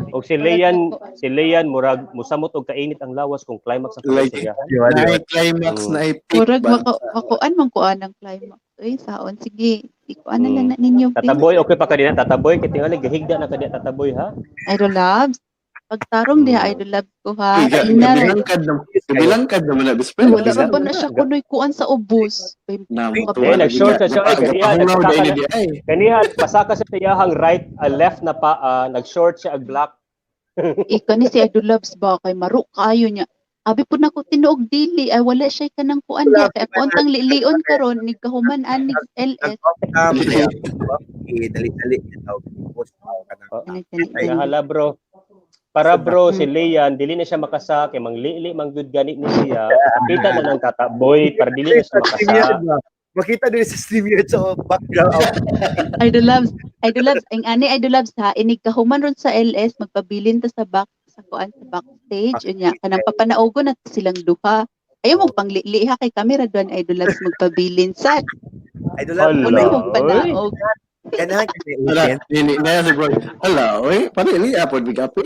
og si Murag Lean, nako. si Lean murag musamot og kainit ang lawas kung climax ang Like, kasiyahan. Di ba, di na ba? climax na peak Murag ba? makuan man kuan ang climax. Uy, saon sige. Ikuan na lang na ninyo please. Tataboy, okay pa kanina Tataboy, kay tingali gahigda na kadiya Tataboy ha. Idol Loves. Pagtarong diha Idol Loves ko ha. Ina ra. Gabilangkad na, gabilangkad naman na, best friend. Wala man ba na siya kunoy kuan sa ubos. Kay Na, Eh, nag-short na siya. Eh, kaniha, Nagpahungaw nagsaka dahil na. di ay. Kaniha pasaka sa iyahang right, left na pa, nag-short siya ag black. Ika ni si Idol Loves ba kay maro kaayo niya. Abi pud nako tinuog dili ay wala siya kanang kuan diha kay ako ang lilion karon ni kahuman anig LS. Nag-off cam. Kaya, okay, dali-dali. Post ka na. Dali, dali, dali. Nahala bro. Para bro si Lean dili na siya makasa kay manglili man gyud gani ni siya. Kapita na ng Tataboy para dili na siya Sa makasa. StreamYard ba? Makita din sa StreamYard sa background. Idol Loves, Idol Loves, ang ani Idol Loves ha, inig kahuman ron sa LS magpabilin ta sa back sa kuan sa backstage unya kanang papanaugon na silang duha. Ayaw mo panglili ha kay kamera doon Idol Loves magpabilin sa Idol Loves, Hala. uno mo Oy. panaog. Ganahan ka na Hala, agent. nini, na si bro. Hala, oy, pare ili apod big apil.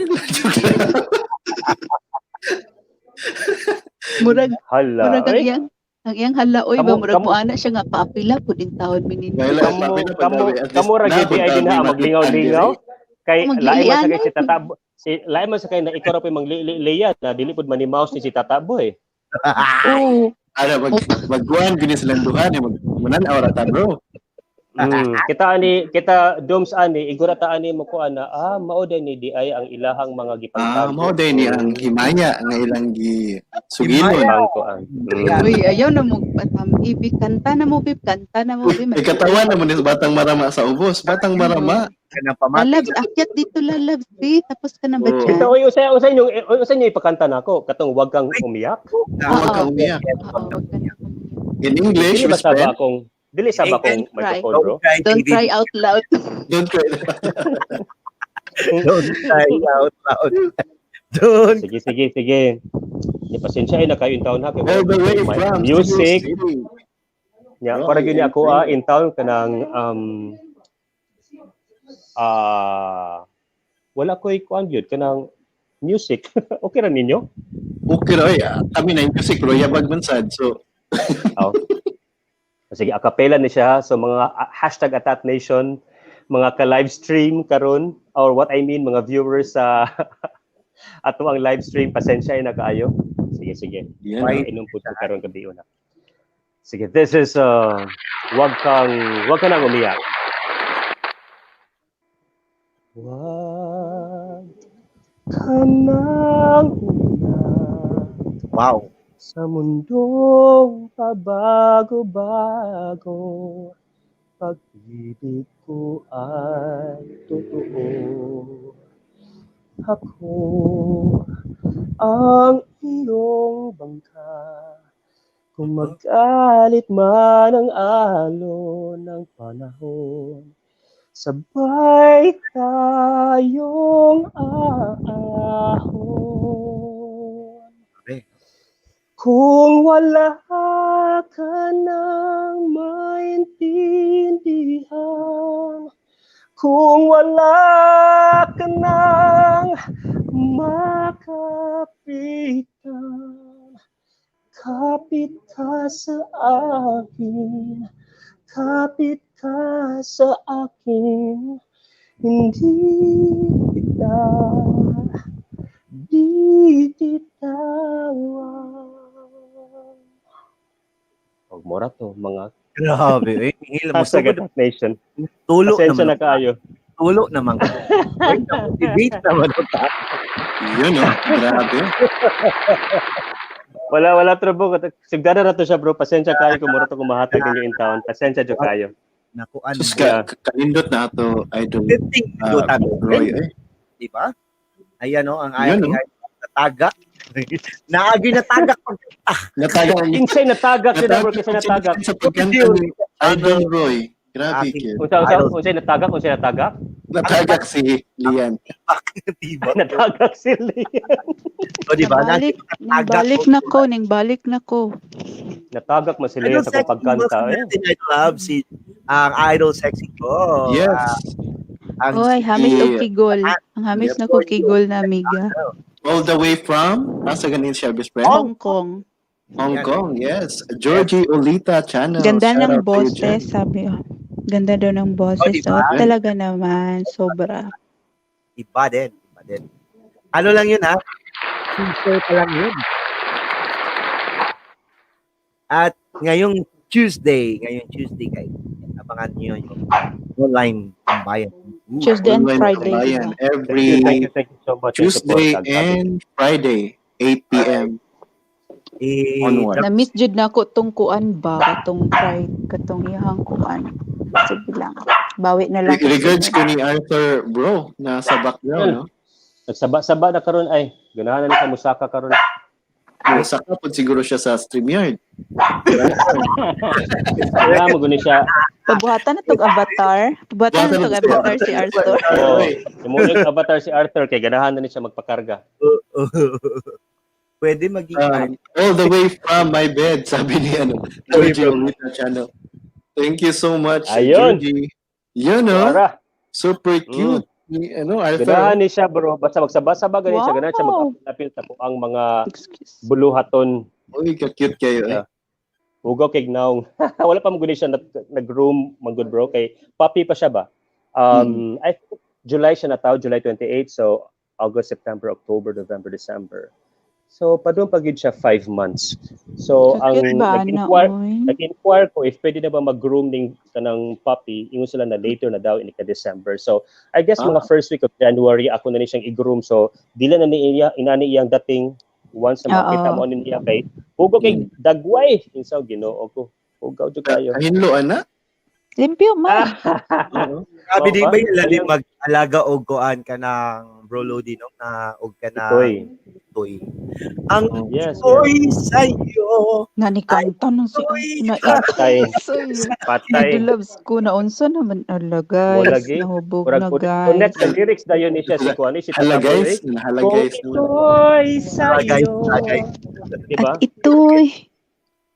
Murag Hala. murag ang Oy. iyang halaoy ba Kamo- murag kamo- mo ana siya nga paapila pud in taon minin. Kaya Kamo kamo kamo ra gyud ay dinha ang maglingaw-lingaw kay lain man sa kay si Tataboy, si lain man sa kay na ikaw ra pay manglili Lean na dili pud manimaus ni si Tataboy. Oo. Ano, magkuhan, gini silang duha, ni munan awra ta bro. Kita ani, kita Doms ani igura ta ani mo ko ana, mao day ni di ay ang ilahang mga gipangtago. Mao day ni ang himaya nga ilang gi sugilon. Ang kuan. Uy, ayaw na mo patam ibig kanta na mo bib, kanta na mo bib. Ikatawan naman ni batang marama sa ubos, batang marama. Kanang pamati. Lalabs, akyat dito lalabs, bi. Tapos ka na ba Oo. dyan? Ito, oy, usay inyo, usay inyo ipakanta nako katong wag kang umiyak. Huwag kang umiyak. Oo, wag ka na umiyak. In English, Dili ba Miss sa ba Fred, akong dili sa ba akong Don't cry. microphone bro? Don't cry, Don't baby. cry out loud. Don't cry. Don't cry out loud. Don't. Sige, sige, sige. Ni pasensya ay na kayo in town ha kay All the way my from music. Cebu City. Nya, Oh, para gyud ni yeah. ako in town kanang wala ko'y kuan gyud kanang music. Okay ra ninyo? Okay ra oy, kami na yung music bro, yabag man sad. So, Oh. Sige, acapella ni siya ha. So mga #AtatNation, mga ka-live stream karon or what I mean mga viewers sa ato ang live stream, pasensya ay na kaayo. Sige, sige. yeah. Ay, inom po ko karon gabi una. Sige, this is wag ka nang umiyak. Wag ka nang umiyak Wow. sa mundong pabago-bago. Pag-ibig ko ay totoo. Ako ang iyong bangka. Kung magalit man ang alon ng panahon, sabay tayong aahon. Okay. Kung wala ka nang maintindihan, kung wala ka nang makapitan, kapit ka sa akin, kapit ka sa akin, hindi kita bibitawan. Huwag mo ra to, mga Grabe. Eh. Hila mo. #AtatNation. Tulo Pasensya naman. na kaayo. Tulo naman. Wait, motivate naman. Yun, oh. Grabe. Wala, wala trouble. Sigdara na to siya, bro. Pasensya kayo kung mura to kumahatag ninyo in town. Pasensya jo kayo. Naku, ano. Sus, kanindot na ato, idol. Good thing. Roy, eh. Di ba? Ayan o, ang Yun, aking natagak. Naagi natagak pag Nataga. Kinsay natagak sila, bro. Kinsay natagak. Sa pagkanta ni Idol Roy. Grabe, Aking- kid. Unsa, unsa, unsay natagak, unsay natagak. Natagak si Lian. Diba? Natagak si Lian. O, di ba? Balik, ning balik na ko, ning balik na ko. Natagak man si Lian Idol sa akong sexy pagkanta. mo Eh. natin, Idol Love, si ang idol sexy ko. Yes. Ang Oy, hamis og Yeah. kigol. Ang hamis na ko kigol na amiga. All the way from, nasa ganin siya, best friend? Hong Kong. Hong Kong, yes. Georgie Olita Channel. Ganda Shout ng out to you, boses, Georgie. sabi. Oh. Ganda daw ng boses. Oh, diba? Oh, talaga naman, sobra. Iba din. Iba din. Ano lang yun, ha? Tuesday pa lang yun. At ngayong Tuesday, guys, abangan niyo yung online tambayan. Ooh. Tuesday and Online Friday, tambayan diba? every Thank you so much. Tuesday Support, and Friday, 8 p.m. Eh, onward. Na-miss jud nako tong kuan ba katong try katong iyang kuan. Sige lang. Bawi na lang. Regards ko ni Arthur, bro, nasa background, no? Nagsaba-saba na karon ay. Ganahan na ni sa musaka karon. Saka po siguro siya sa StreamYard. Ganahan mo guni siya. Pabuhatan na tog avatar. Pabuhatan na tog avatar si Arthur. Oh, yung avatar si Arthur kay ganahan na ni siya magpakarga. Pwede maging All the way from my bed, sabi ni ano, Georgie Olita Channel. Thank you so much, Ayun. Georgie. Yun, no? Tara. Super cute. Ni, ano, Arthur. Ganahan ni siya bro, basta magsaba-saba gani siya, ganahan siya Wow. mag-apil sa ang mga Excuse. buluhaton. Uy, ka-cute kayo, eh. Yeah. Hugaw kay naong. Wala pa man guni siya nag-groom man good bro kay puppy pa siya ba. I think July siya nataw, July 28, so August, September, October, November, December. So padung pa gyud siya 5 months. So ang Cute ba na nag-inquire oy? nag-inquire ko if pwede na ba mag-groom ning kanang puppy, ingon sila na later na daw in ka December. So I guess mga first week of January ako na ni siyang i-groom. So dili na ni iya inani iyang dating once na makita Oo. mo ni niya kay hugo kay dagway insaw Ginoo ko. Hugaw jud kayo. Kahinlo, ana? Limpyo man. Oo. Grabe Oo di ba? ba yung lalim Ayun. mag-alaga og kuan ka ng bro Lodi, no? Na og ka na Itoy. toy. Ang Yes. toy sa'yo. Nga ni kanta nang si Toy. na Patay. sa'yo. Patay. Idol ko na unsa naman ala guys. Wala, gi. Nahubog Murag na connect guys. sa lyrics dayon ni siya si kuan ni si Hala, Tata Boy. guys. Hala, Kung guys. ito'y Hala, guys. sa'yo. Hala, guys. Diba? At ito'y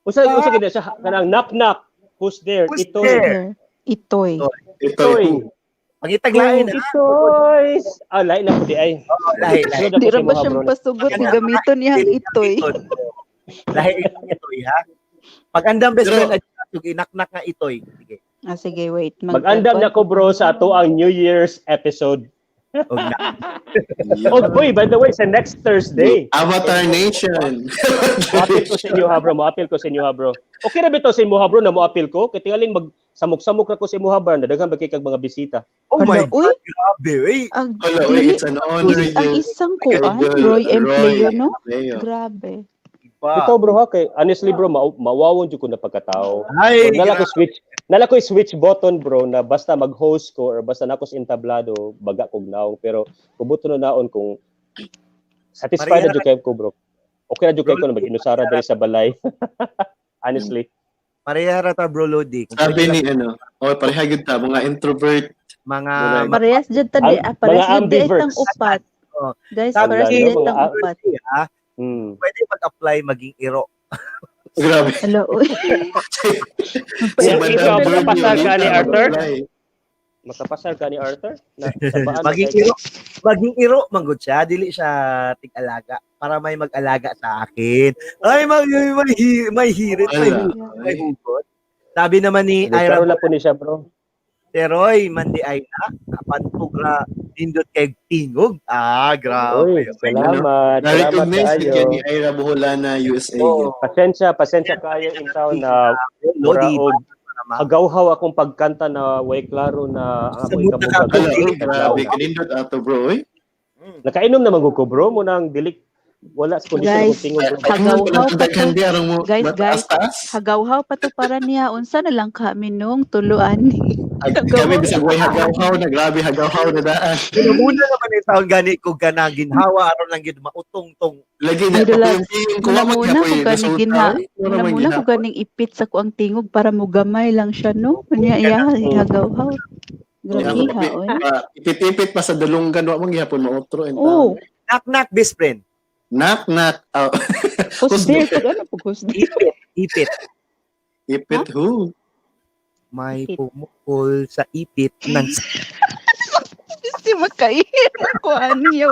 Usa usa gid siya kanang knock knock. Who's there? Who's Ito'y. there? ito'y. Ito, Ito'y. Pangitaglain, Kung ha? ito'y. Ah, lain na po di ay. Oo, lahi, lahi. Sunod Di ako ra sa ba imuha, siya bro. pasugot nga gamiton niya ang ito'y. Lahi ang itoy, ha? Pag andam best Pero- friend, adto inaknak nga itoy. Sige. Ah, sige, wait. Mag-andam na ko bro sa ato ang New Year's episode. Og na. Oh, boy, by the way, sa next Thursday. Avatar Nation. Mo-appeal ko sa inyo ha bro, mo-appeal ko sa inyo ha bro. Okay ra bitaw sa imo ha bro na mo-appeal ko kay tingalin mag samok-samok ra ko sa imo ha bro, daghan ba kay kag mga bisita. Oh my Hala, uy. God, grabe. Uy. Ang Hala, uy, dili it's an honor. ang you. isang kuan, Idol Roy M. Pleo, no? Leo. Grabe. Iba. Ito bro ha kay honestly bro, mawawon jud ko na pagkatao. Ay, Nala ko switch, nala ko switch button bro na basta mag-host ko or basta nako sa entablado, baga kog naong pero kubuto na naon kung satisfied na Maria- jud kayo ko bro. Okay na jud kayo ko na mag-inusara diri sa balay. Honestly. Pareha ra ta bro Lodi. Kung Sabi pwede ni ano, oh, pareha gyud ta mga introvert. mga Parehas jud ta di, Ang- ah, parehas mga jud di ay tang ambiverts. upat. Oh. Guys, Sabi parehas ni- jud ay tang mga- upat. ha, pwede mag-apply maging iro. Grabe. Hala, uy. Si Ikaw, Madam Georgie makapasar ka ni Olita, Arthur? mag-apply. Makapasar ka ni Arthur? Na, sabaan na Maging kayo. iro, maging iro manggod siya, dili siya tig-alaga para may mag-alaga sa akin. Ay, may hirit, may Ala. hugot, may hugot. Sabi naman ni Hindi, Ira klaro na po ni siya bro. Teroy, mandi ay na, kapantog ra nindot kay tingog. Ah, grabe. Uy, salamat. Salamat Na-recognize kayo. din ni Ira Boholana USA. Oh, Pasensya, pasensya kayo in town na mura Lodi, og hagawhaw akong pagkanta na way klaro na ang ako Samot na ikabugag. Ala, Hindi, oh, grabe kanindot ato bro, oy. Nakainom naman ko bro mo nang dili wala sa kondisyon Guys, akong tingog bro. hagawhaw pa to. Daghan di arang mo Guys, guys, mataas-taas. hagawhaw pa to para niya. Unsa na lang kami nung tuluan. Kami bisag way hagawhaw na grabe hagawhaw na daan. Muna naman yung taon gani ko ganang ginhawa aron lang gid mautong-tong. Lagi na Idol Labs, papuyong ko man muna ko kapoy gani resulta. ginha, oy. Wala man muna ko ginhapon. ganing ipit sa kuang tingog para mo gamay lang siya no. Unya iya hagawhaw. Grabe ha, oy. Ipit-ipit pa sa dalunggan wa man gihapon maotro in Oh, town. Knock knock, best friend. Knock knock. Oh. who's there? Pag ano, pag who's there? Ipit, ipit. Ipit who? May Ipit. pumukol sa ipit ng Si makair ako, aniya.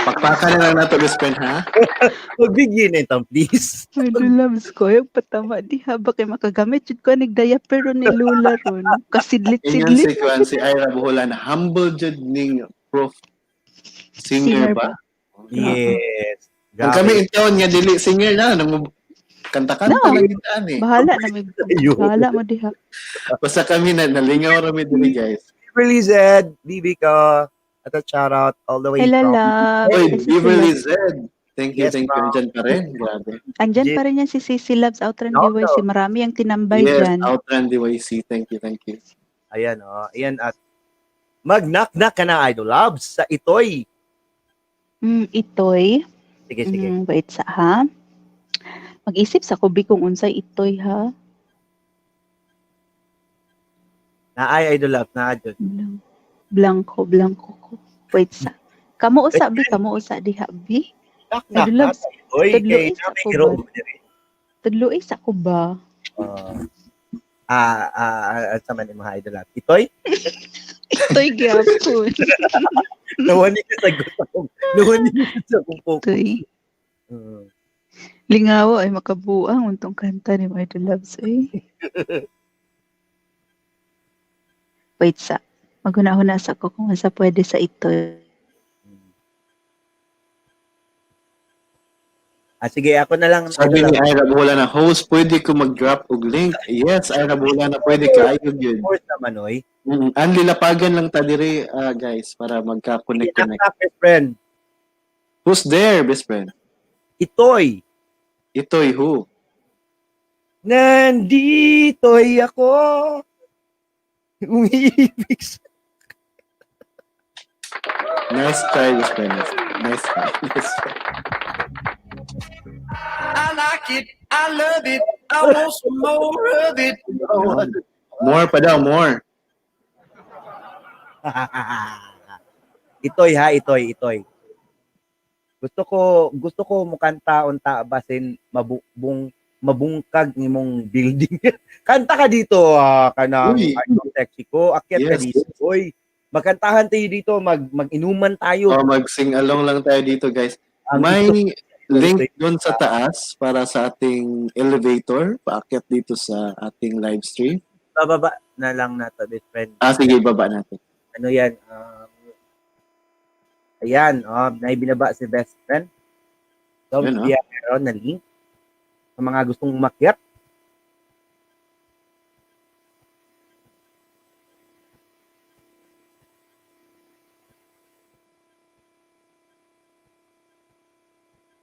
Pakpakan na lang nato, best friend, ha? Pagbigyan na ito, please. Idol loves ko, yung patama diha ba kay makagamit jud ko nagdiaper ron ni Lula ron. Ingon si Kasidlit-sidlit. Kwan, si Ira Buholan, humble jud ning prof singer Singer ba? Yes. Ang kami in town nga dili singer na nang kanta-kanta No. lang gitaan eh. Bahala na may Ayun. bahala mo diha. Basta kami na nalingaw ra mi diri, guys. Beverly Zed, BB ko. At a shout out all the way Hello, from love. Oy, Ay, si Beverly Sisi Zed. Thank you, Yes, thank you. ma'am. Andyan pa rin. Grabe. Loves. Andyan pa rin yan si Sisi Loves Outran No, DYC. Marami ang tinambay Yes, dyan. Outran DYC. Thank you, thank you. Ayan, oh. Ayan, at mag-knock-knock ka na, Idol Loves, sa Itoy. Itoy. Sige, sige. Wait sa ha. Mag-isip sa kubi kung unsay itoy ha. Naay, Idol Loves, naa dyan. Blanco, blanco ko. Wait sa. Kamo usa bi, kamo usa diha bi. Knock-knock Idol na Loves, sa Itoy. tudlo Kay isa namin ko hero. ba? Tudloy sa ko ba? At sa man yung mga Idol Loves. Itoy? Itoy gyapon. Nawan niyo sa sagot akong. Nawan niyo sa akong focus. Itoy. Lingawa ay makabuang untong kanta ni Idol Loves eh. Wait sa. Maghuna-huna sa ko kung unsa pwede sa itoy. Sige, ako na lang. Sabi Idol ni Loves. Ira Buholan na, host, pwede ko mag-drop og link. Yes, Ira Buholan na pwede ka. Ayun yun. Of course naman, oy. Ang lilapagan lang ta diri, guys, para Sige, magka-connect-connect. knock-knock, best friend. Who's there, best friend? Itoy. Itoy who? Nandito'y ako. Umiibig sa... Nice try, best friend. Nice try. Nice try. I like it. I love it. I want some more of it. More pa daw, more. Itoy ha, itoy, itoy. Gusto ko mukanta unta basin mabubong mabungkag nimong building. Kanta ka dito kanang Uy. Idol Sexy ko. Akyat ka Yes, dito. Uy, magkantahan tayo dito, mag-inuman tayo. Oh, mag-sing along lang tayo dito, guys. Ang May link ito- doon sa taas para sa ating elevator, paakyat dito sa ating live stream. Bababa na lang nato, best friend. Sige, baba natin. Ano yan? Ayan, oh, naibinaba si best friend. So, Yun, oh. yeah, meron na link sa mga gustong umakyat.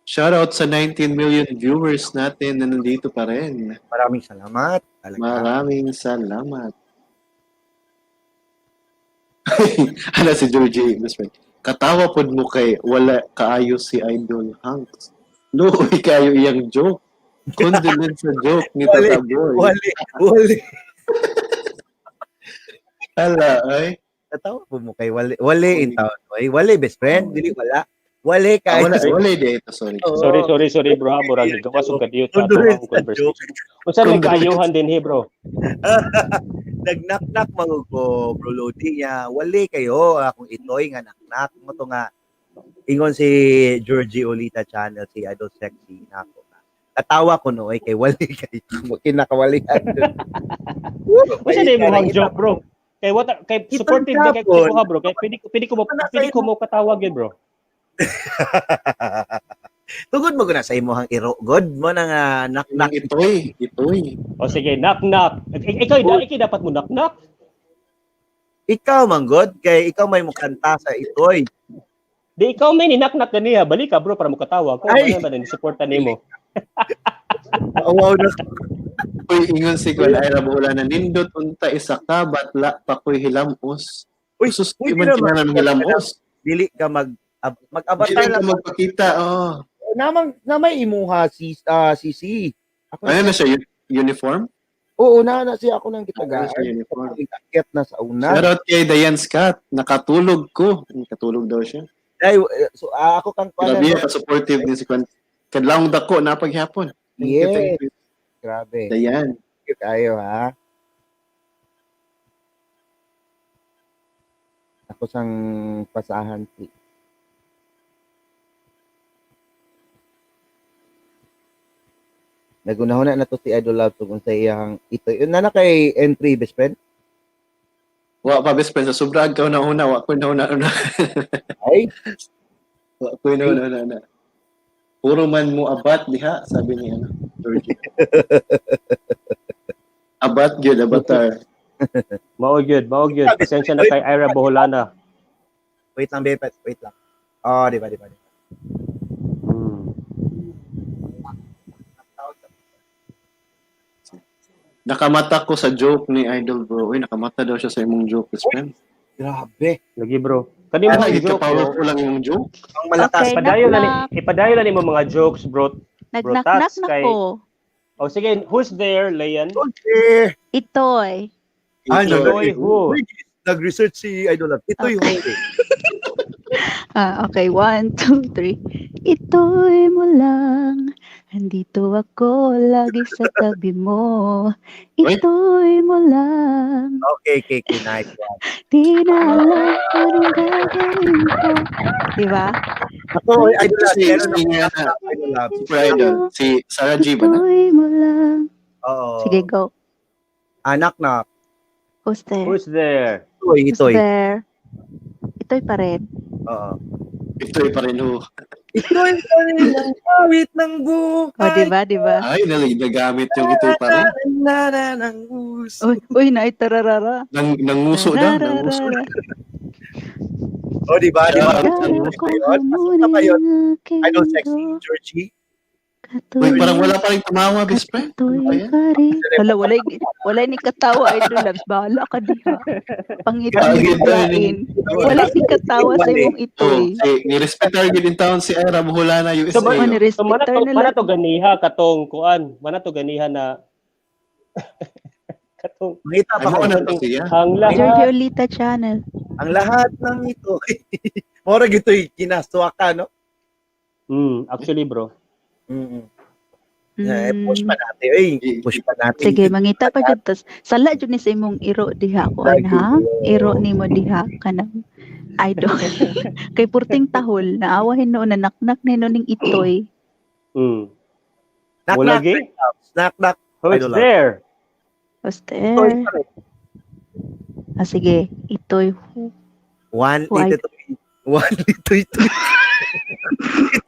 Shoutout sa 19 million viewers natin na nandito pa rin. Maraming salamat. Talaga. Maraming salamat. Ano si Georgie, best friend. Katawa pod mo kay wala kaayo si Idol Hanks. Luoy kayo iyang joke. Condolence sa joke ni Wala, Tata Boy. Wali, wali. Hala, ay. Katawa po mo kay wali. Wali in town. Oy, wali best friend, dili wala. Wali Ah, kay. wala, wala di ito, sorry. Oo. Sorry, sorry, sorry bro. Ha, murag gawas og kadiyo sa ato Condolence ang sa joke. conversation. Unsa may Condolence. kaayuhan din he, bro? Nagnaknak man ko bro Lodi niya. Wali kayo akong itoy nga naknak mo to nga ingon si Georgie Olita channel si Idol Sexy nako. Katawa ko no kay wali kay kinakawalian. Unsa na imong joke, bro? Kay what kay Itong supportive di kay Japon. ko ha, bro. Kay pwede ko mo katawag yun, bro. Tugod mo guna sa imong iro god mo na nga naknak Itoy, itoy. O sige, knock knock. Ikaw, ikaw dapat mo knock knock. Ikaw man god kay ikaw may mukanta sa itoy. Di ikaw may ni knock knock ganiha. Balik ka bro para mo katawag ko. Ay! Ano ba ni suporta nimo? Wow na. Uy, ingon si Kwan Ira Buholan na nindot unta isa ka batla pa ko'y hilamos. Uy, Sus, uy, di man di naman. kinahanglan hilamos. Dili ka mag-avatar Dili ka lang. magpakita, oh. Namang namay imuha si CC. Ako Ano na siya, uniform? Oo, na na siya ako nang Ano gitagaan. sa uniform. Akyat na sa una. Shoutout kay Diane Scott. Nakatulog ko. Nakatulog daw siya. Ay, so ako kang Grabe, ka-supportive din si Kwan. Kadlawng dako na paghapon. Thank you, Yes. thank you. Grabe. Diane. Thank you kayo ha. Ako sang pasahan si. Nagunahon na to si Idol Love kung sa iyang ito. Yun na na kay entry best friend. Wa pa best friend sa sobra ka na una, wa ko na una una. Ay, Wa ko na una una. Puro man mo abat diha, sabi ni ano, Georgie. Abat gyud abatar. Mao gyud, mao gyud. Pasensya na kay Ira Boholana. Wait lang, babe. Wait lang. Oh, di ba, di ba, di ba. Nakamata ko sa joke ni Idol bro. Uy, nakamata daw siya sa imong joke, best friend. Grabe. Lagi bro. Kani mo Ano, mga ka joke, bro. powerful lang imong joke. Ang malakas. Okay, Ipadayon na ni knock-knock. ipadayon na nimo mga jokes, bro. Bro, Nag-knock-knock Tats, na kay ko. Oh, sige, who's there, Leon? Okay. Itoy. Ah, Ito. Itoy who? Nag-research si Idol Love. Ito'y Okay. huli. Ah, okay, 1, 2, 3. Ito'y mo lang, andito ako lagi sa tabi mo. Uy. Ito'y mo lang, Okay, nice one. di na alam anong gagawin ko. Diba? Ako, Idol Love. Si, Meron si, ako, Idol Love. Super Idol. Si Sarah G ba na? Ito'y mo lang. Oo. Sige, go. Ah, knock, knock. Who's there? Who's there? Ito'y, Who's ito'y. there? Ito'y pa rin. Oo. Ito'y pa rin ho. Ito'y pa rin ang awit ng O, buhay. diba, diba? Ay, nagamit yung ito'y pa rin. Na, na, ng uso. Uy, uy, naitararara. Nanguso daw, nanguso. Oh, di ba? Di ba? Kaya Kaya kong Ayun, pasok na ba yun? hamunin ang aking Idol sexy, mundo. Georgie. Uy, parang wala pa rin tumawa, best friend. Ano ba Katoy yan? pa rin. Wala, wala ni katawa, Idol Loves. Bahala ka diha. Pangit ang Ay, lain. Wala ni katawa sa imong Oh, itoy. si, ni-respetar gyud in town si Ira Buholana, USA. So, Oh, oh. So ni-respetar mana to, na mana lang. to ganiha katong kuan, mana to ganiha na katong Mangita pa Ay, ko. mo na to siya. ang lahat Giorgio Olita Channel. Ang lahat ng ito. Mora gito'y kinaswaka, no? Actually bro. Mm. Eh, push pa natin. Ay, push pa natin. Sige, mangita pa jud tas. Sala jud ni sa imong iro diha kuan ha. Iro nimo diha kanang idol. Kay purting tahol naawahin noon na naknak ni ning itoy. Knock, Wala knock, gi? knock, knock. Who's Idol Love. there? Who's Ito'y there? pa rin. Ah, sige, itoy who? One, Who ito, one, ito, ito.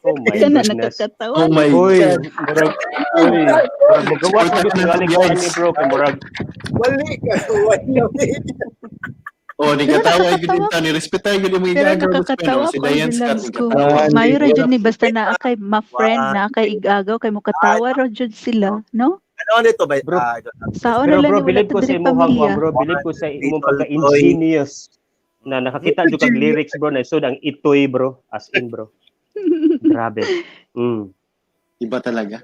Oh my Kana goodness. nakakatawa. Oh my Uy, God. murag, uy, murag magawas ko sa galing ni bro kay murag Wali ka. Wali. Oh, ni katawa gyud in town, ni-respetar gyud imong Pero igagaw, best friend. nakakatawa Oh, si ko Diane Idol Scott, Loves ni ko. katawa. Mayo ra jud ni basta naa kay ma-friend na kay igagaw kay mukatawa ra jud sila, no? Ano nito ba? Bro. Ah, Idol Love? Sao na Pero lang bro, ni wala bilib ta ko sa diri imuhang kuan pamilya. bro, bilib ko sa imong pagka-ingenious na nakakita jud kag lyrics bro na sud ang itoy bro, as in bro. Grabe. Iba talaga.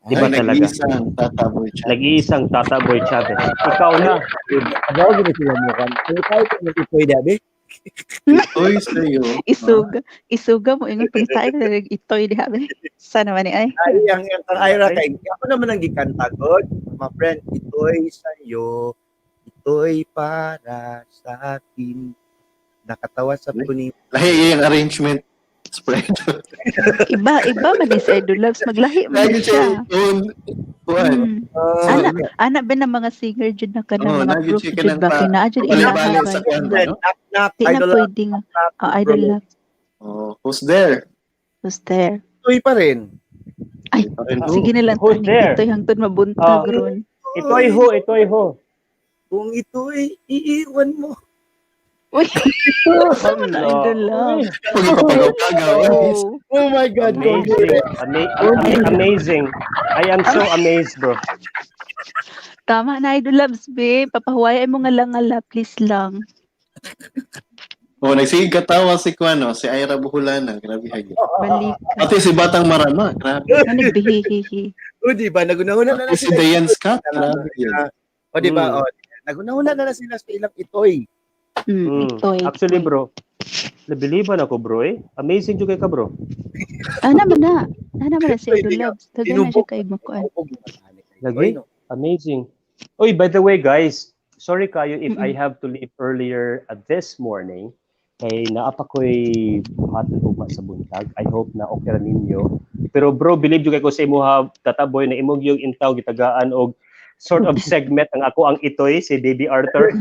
Iba Ay, talaga. Nag-iisang Tata Boy Chavez. Nag-iisang Tata Boy Chavez. Ikaw na. Abaw, gina sila mo kan. Kaya tayo kung nag-itoy dabi. Ito'y sa'yo. Isuga, isuga mo ingon pangitae ka nag itoy diha be. Sana man ni ay. Ay, ang Ira kay ako naman ang gikanta god, my friend, ito'y sa'yo, ito'y para sa akin. Nakatawa sa punim. Lahi yung arrangement spread. Iba, iba man ni si Idol Loves maglahi man Lagi ni siya siya. own kuan. Ana, ana ba ng mga singer jud na kanang Oh, mga lagi proof siya jud kanang ba pa- kay naa jud Bali-bali ilaha sa ba? kuan ba, no? Knock, knock, Di na Idol Love, pwedeng knock, oh, Idol bro. Loves. Oh, who's there? Who's there? Ito'y pa rin. Ay, sige na lang Who's tanig there? itoy hangtod mabuntag Ah. ron. Itoy ho, itoy ho. Kung ito'y iiwan mo. Uy, sama na Idol Loves. Pagpapagaw-pagaw. Oh. Oh my God, Amazing. Amazing. I am so amazed, bro. Tama na Idol Loves, be. Papahuway mo nga lang ala, please lang. Oh, nagsige katawa si Kuano, si Ira Buhulana, grabe hagi. Balik. Pati si Batang Marama, grabe. Ano nagbihihihi. O, di ba? Nagunahuna na lang Pati si sila. Diane Scott, grabe yun. O, di ba? O, nagunahuna na lang sila sa ilang itoy. Itoy. Actually, bro, nabiliban ako, bro, eh. Amazing jud kay ka, bro. Ah, naman na. Ah, naman na si Itoy, Idol di ka- Loves. Tagay na siya Tinubok. kay makuan. Lagi? Amazing. Oy, by the way, guys, sorry kayo if I have to leave earlier this morning. Kay naa pa ko'y buhaton ugma sa buntag. I hope na okay ra ninyo. Pero bro, believe jud kay ko sa imuha tataboy na imong yung intaw gitagaan og sort of segment ang ako ang itoy si Baby Arthur.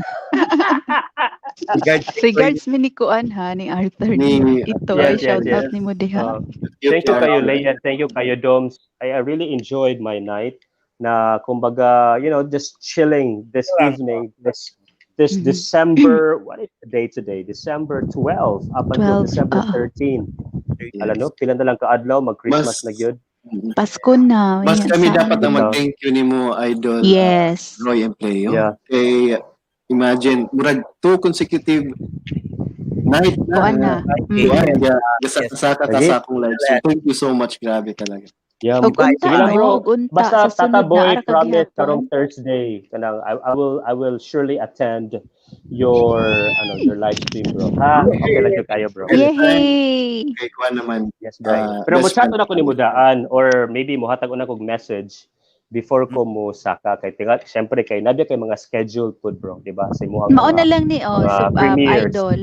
Regards, Regards mi ni kuan ha ni Arthur Ni- Itoy, Yes, shout yes. out ni mo diha. Thank you kayo, Leia. Thank you kayo, Doms. I really enjoyed my night na kumbaga, just chilling this evening, this December, what is the day today? December 12 up until 12, December ah. 13. Alam no, pila na lang kaadlaw mag-Christmas na gyud. Pasko na. Mas Yan, kami saan? dapat ang mag-thank you ni mo, Idol Yes. Roy Empleo. Yeah. Kay, imagine, murag two consecutive night na. Kuan na. Kuan, yeah. Saka ta Lagi. sa akong live stream. Thank you so much. Grabe talaga. Yeah. Og unta, Sige lang, bro. og unta Basta sa sunod Tata na Boy, ara ka promise gihapon. karong Thursday kanang I will surely attend your ano your live stream, bro. Ha, okay lang jud kayo, bro. Yehey! Kay kuan naman. Yes, bro. Ah, Pero best mo chat friend. na ko ni Mudaan or maybe mohatag una kog message before ko mo saka kay tingat syempre kay nabya kay mga schedule pud, bro, di ba? Sa imuhang Mao na lang ni oh, mga so, premieres. Idol.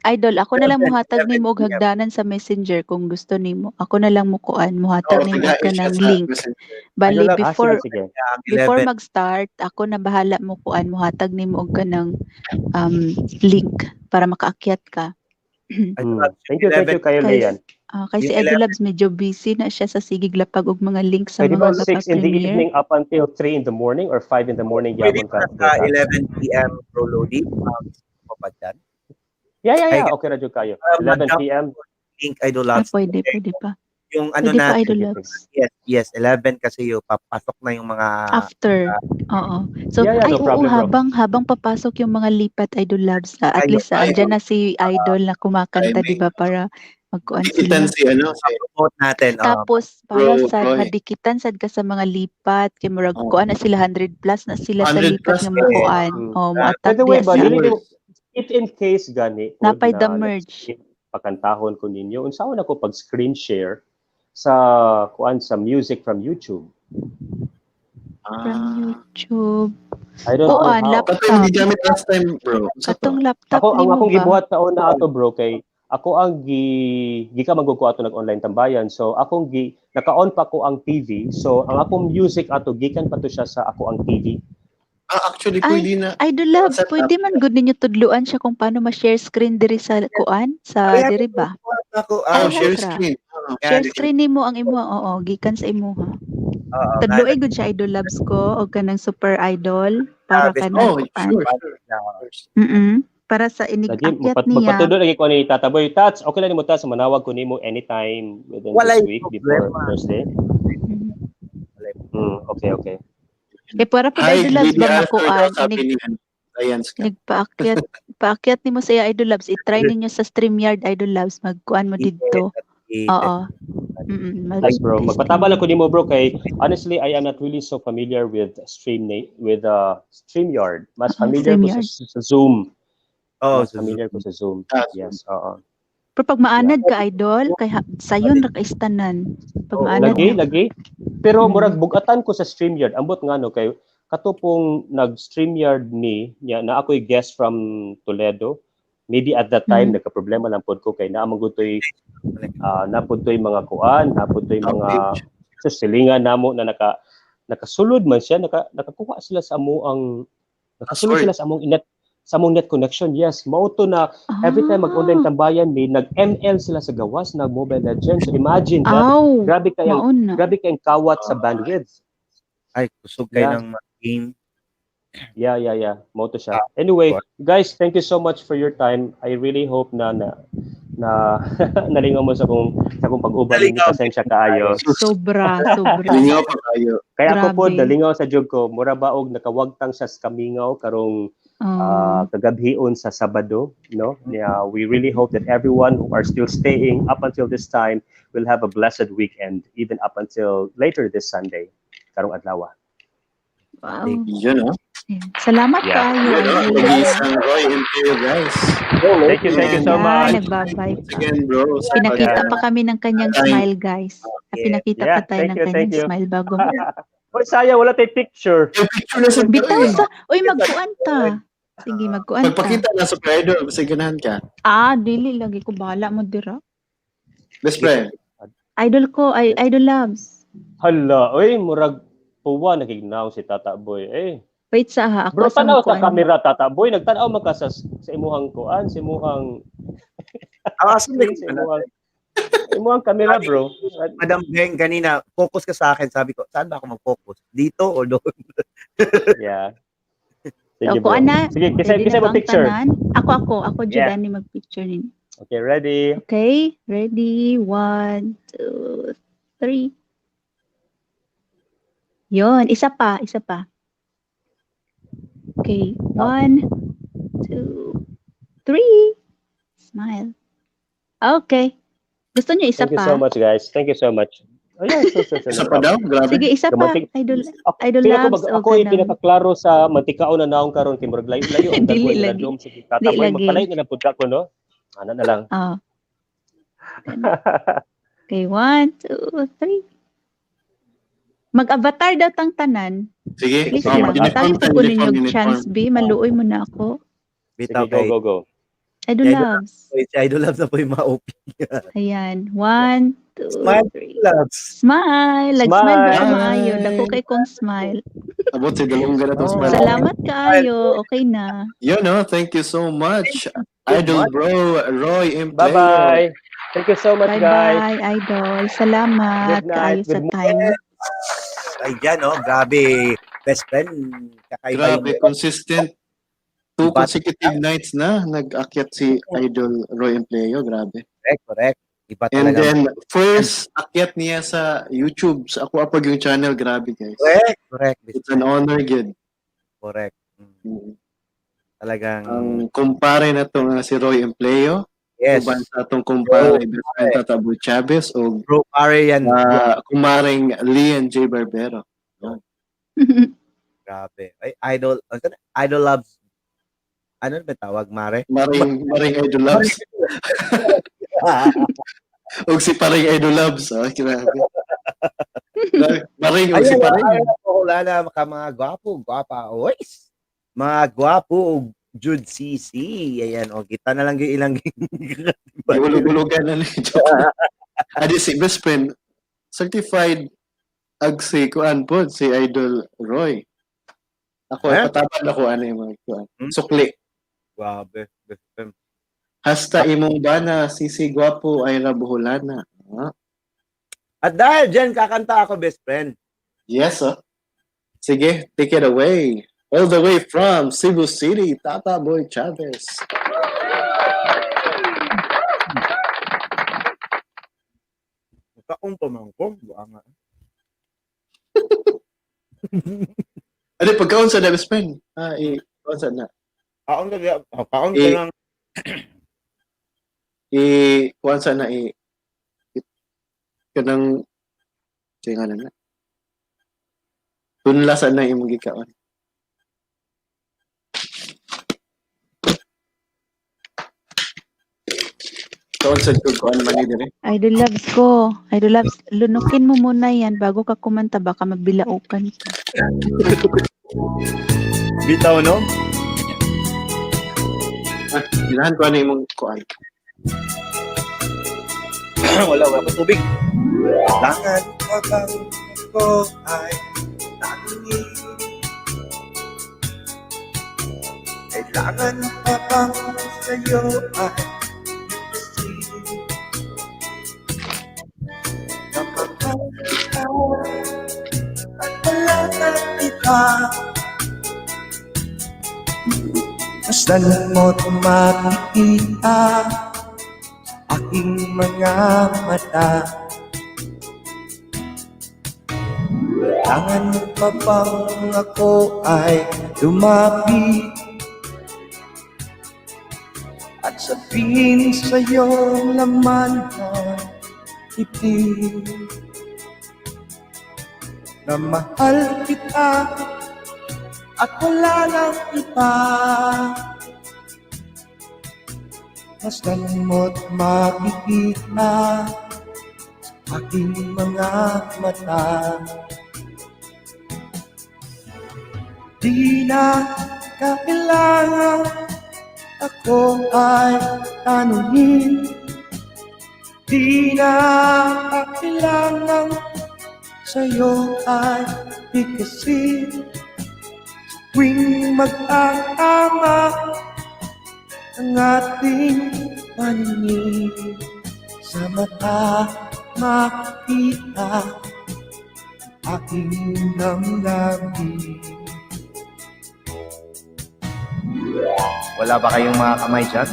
Idol, ako na lang muhatag nimo og hagdanan sa Messenger kung gusto nimo. Ako na lang mukuan, muhatag Oo, nimo tagain ka siya ng sa link. Messenger. Bali Ano lang, Ah, before sige, sige. before 11. mag-start, ako na bahala mo kuan, muhatag nimo og kanang link para makaakyat ka. Thank you kayo, Kay, Leon. Kay si Yung Idol Labs medyo busy na siya sa sigig lapag og mga link sa Pwede ba mga 6 in the gapa-premiere. evening up until 3 in the morning or 5 in the morning Pwede gyapon ka? ba sa 11 p.m., Bro Lodi? Pa dyan? Yeah. Ay, Okay ra jud kayo. Para 11 mag-dump p.m. link, Idol Ah, Labs. pwede, pwede pa. Yung ano Pwede na, pa, Idol Labs. Yes, 11 kasi yung papasok na yung mga After. Oo. So, Yeah, ay, no oo, problem, bro. habang papasok yung mga lipat, Idol Labs, at Ay, least ay, andyan na si Idol na kumakanta, Timing. di ba, para magkuan Dikitan sila. si ano, si promote natin. Oh. Tapos, para Bro, sa Roy. madikitan sad ka sa mga lipat, kay murag Oh. kuan na sila 100 plus na sila sa 100 lipat plus nga na. mukuan. Oh, By mo-attack the way, diya ba, sa dili if in case gani pod Napay the na merge. pakantahon ko ninyo, unsaon ako pag screen share sa kuan sa music from YouTube? From YouTube. I don't know Kuan, how. laptop. Kato yung gigamit last time, bro. Unsa to? Katong laptop Ako ang nimo akong ba? gibuhat sa una ato, bro, kay ako ang gi gika man gud ko ato nag online tambayan. So akong gi naka-on pa ko ang TV. So ang akong music ato gikan pa to siya sa ako ang TV. Ah, actually, Ay, pwede na. Idol Labs, Set up. pwede man gud ninyo tudluan siya kung paano ma-share screen diri sa kuan, sa Ay, diri ba? Ako, Oh, Ay, share Hasra. screen. Oh, Share screen nimo ang imo, oo, gikan sa imuha. Oo, Tudluoy gud siya, Idol Labs ko og kanang super idol para Grabe. kanang Oh, kuan. sure. Para sa inig Lagi akyat niya. magpatudlo lagi ko ni Tata Boy. Tats, okay lang nimo, Tats, manawag ko nimo anytime within Walay this week before problema. Thursday. Okay. Eh para pud Hi, Idol Labs Baby ba Arthur daw, makuan sabi inig ni ano, Diane Scott. nagpaakyat paakyat nimo sa iya, Idol Labs, i-try ninyo sa StreamYard, Idol Labs, magkuan mo didto. Oo. Yes, bro. Mag-testing. Magpatabal ako nimo, bro, kay honestly I am not really so familiar with StreamYard. Mas Ah, familiar ko sa, StreamYard. sa Zoom. Oh, Mas familiar ko sa Zoom. Ah, Yes, oo. Pero pag maanad ka, Idol, kay sayon ra kay istanan. Pag Oo. maanad Lagi, na. lagi. Pero murag bugatan ko sa StreamYard. Ambot nga no kay kato pong nag StreamYard ni niya na ako'y guest from Toledo. Maybe at that time nagka-problema lang pod ko kay naa man gud toy napud toy mga kuan, napud toy mga sa silingan namo na nakasulod man siya, nakakuha sila sa amo ang nakasulod Password. sila sa among net sa among net connection. Yes, mao to na every time mag-online tambayan may nag-ML sila sa gawas nag Mobile Legends. So imagine that. Aw, Grabe kayang maon na. grabe kayang kawat sa bandwidth. Ay, kusog kayo Yeah. ng mga game. Yeah. Mao to siya. Anyway, guys, thank you so much for your time. I really hope na nalingaw mo sa akong pag-uban ninyo. Nalingaw. Pasensya kaayo. Sobra, sobra. Lingaw pa kayo. Kaya ako po Grabe. nalingaw sa jud ko, mura ba og nakawagtang siya sa kamingaw karong Oh. Kagabhion sa Sabado, no? Yeah, we really hope that everyone who are still staying up until this time will have a blessed weekend, even up until later this Sunday. Karong adlaw. Wow. Yun, oh. Ayan. Salamat kaayo, Yun, oh. Idol. Nag-iisang Roy Empleo, guys. Thank you so Ayan, much. nagbabay pa. Again, bro. Sa Pinakita pa kami ng kanyang Ay. smile, guys. Pinakita pa Yeah, tayo thank ng you, thank kanyang you. smile bago. Oy, sayang, wala tayong picture. Yung picture na sa Bitaw sa... Uy, magkuan ta. Sige, magkuan ta. Pagpakita na sa Idol, basta ganahan ka. Ah, dili lagi ko bahala mo dira. Best friend. Idol ko, ay Idol Loves. Hala, oy, murag tuwa nagignaw si Tata Boy. Eh, Wait sa ha, ako bro, sa tanaw sa magkuan. camera, Tata Boy. Nagtanaw man ka sa imuhang kuan, sa imuhang Ah, asan na sa imuhang camera, bro. Madam Beng, kanina, focus ka sa akin. Sabi ko, saan ba ako mag-focus? Dito o doon? Yeah. Sige, So, bro. kuan na. Sige, kisay, Ready kisay na mo ba ang picture. tanan? Ako, Yeah. Judani, mag-picture ninyo. Okay, ready? Okay, ready? 1, 2, 3. Yun, isa pa, isa pa. Okay, 1, 2, 3. Smile. Okay. Gusto niyo isa Thank you pa? so much, guys. Thank you so much. Oh, yeah, sure, Isa no pa daw? problem. Grabe. Sige, isa pa. Kamantik- Idol, Ako, Idol pinaka Loves mag, o ako ay ganang. pinakaklaro sa mantikaon na naong karon kay murag layo-layo ang Dili dagway nila lagi. dom. Sige, Tata Di Boy, lagi. magpalayo na lang pud ko, no? Ana na lang. Ah. Okay, 1, 2, 3. Mag-avatar daw tang tanan. Sige. Please Oh, lang. uniform Tayo tayo, po uniform, ninyo uniform. chance, B. Maluoy mo na ako. Sige, Bitaw go, kay go, go. Idol Idol Loves. Si Idol Loves na po yung mga OP. Ayan. 1, 2, Smile. 3. Loves. Smile. Nag-smile ba ka Smile. maayo? Dako kay kong smile. Abot si Dalongga na tong Oh. smile. Salamat kaayo. Okay na. Yun, oh. Thank you so much. Idol bro, Roy Empleo. Bye-bye. Thank you so much, guys. Bye-bye, Idol. Salamat Good night. kaayo sa Good time. Ayan, oh, grabe. Best friend, kakaiba Grabe, yung consistent. 2 Iba- consecutive nights na nag-akyat si Idol Roy Empleo. Grabe. Correct, correct. Iba And talaga. then, first akyat niya sa YouTube, sa Ako Apag yung channel. Grabe, guys. Correct, correct. Best It's an friend. honor, gid. Correct. Talagang, Ang kumpare na to nga si Roy Empleo, yes. uban sa atong kumpare, best friend Tata Boy Chavez, o Bro, pare yan. kumaring Lian J. Barbero. Grabe. Ay, Idol, ano na? Idol Loves. Ano ba tawag, Mare? Maring Idol Loves. Og si Paring Idol Loves. Oh, grabe. Maring og si Ayun, Paring. ayun, wala na ka mga gwapo, gwapa, oys. Mga gwapo, og Jude CC. Ayan, o, kita na lang yung ilang Gulog-gulugan na ni Joke. Adi si best friend, certified ag si kuan po, si Idol Roy. Ako, Eh? patabad ako ano yung mga kuan. Hmm? Sukli. Grabe, best friend. Hasta imong bana, sisi gwapo ay rabuholana. Ah. At dahil dyan, kakanta ako, best friend. Yes, oh. Sige, take it away. All the way from Cebu City, Tata Boy Chavez. Kaong pamangko, buanga. Ano, pagkaon sa na, best friend? Ah, i, kaon sa na. Kaon ka, kaon ka Eh, lang. I, kuan sa na, i kanang, sige nga na. Tunla sa na imong gikaon. Kaon sa kog kuan man ni dire. Idol Loves ko. Idol Loves, lunukin mo muna yan bago ka kumanta. Baka mabilaukan ka. Bitaw, no? Ah, ginahan ko ano imong kuan. Wala, wala pa tubig. Kailangan pa bang ako ay tangi? Kailangan pa bang sa'yo ay isip? Kapag ikaw at wala nang iba, Masdan mo't makikita aking mga mata. Kailangan pa bang ako ay lumapit? At sabihin sa'yo laman ng dibdib na mahal kita at wala nang iba. Masdan mo't makikita sa aking mga mata. Di na kailangan ako ay tanungin. Di na kailangan sa'yo ay bigkasin. Tuwing magtatama ang ating paningin, sa mata makita aking damdamin. Wala ba kayong mga kamay dyan?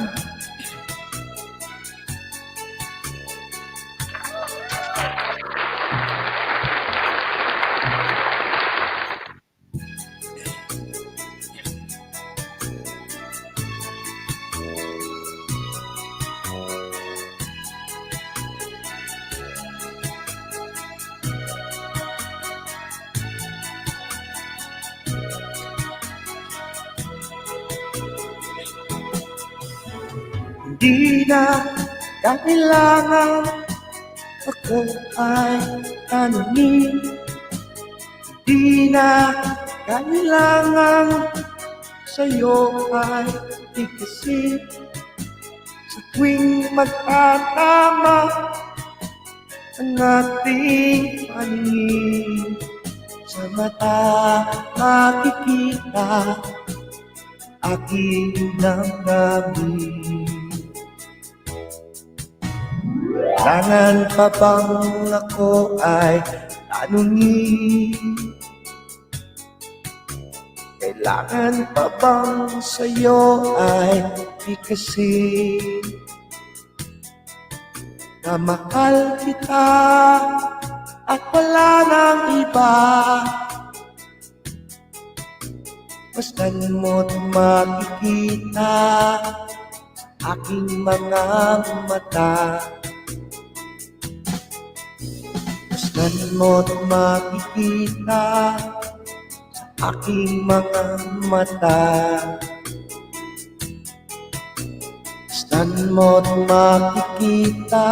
Hindi na kailangan ako ay tanungin. Hindi na kailangan sa'yo ay tikisin. Sa tuwing magtatama ang ating paningin, sa mata makikita aking damdamin. Kailangan pa bang ako ay tanungin? Kailangan pa bang sa'yo ay bigkasin? Na mahal kita at wala nang iba. Masdan mo't makikita sa aking mga mata. Masdan mo't makikita sa aking mga mata. Masdan mo't makikita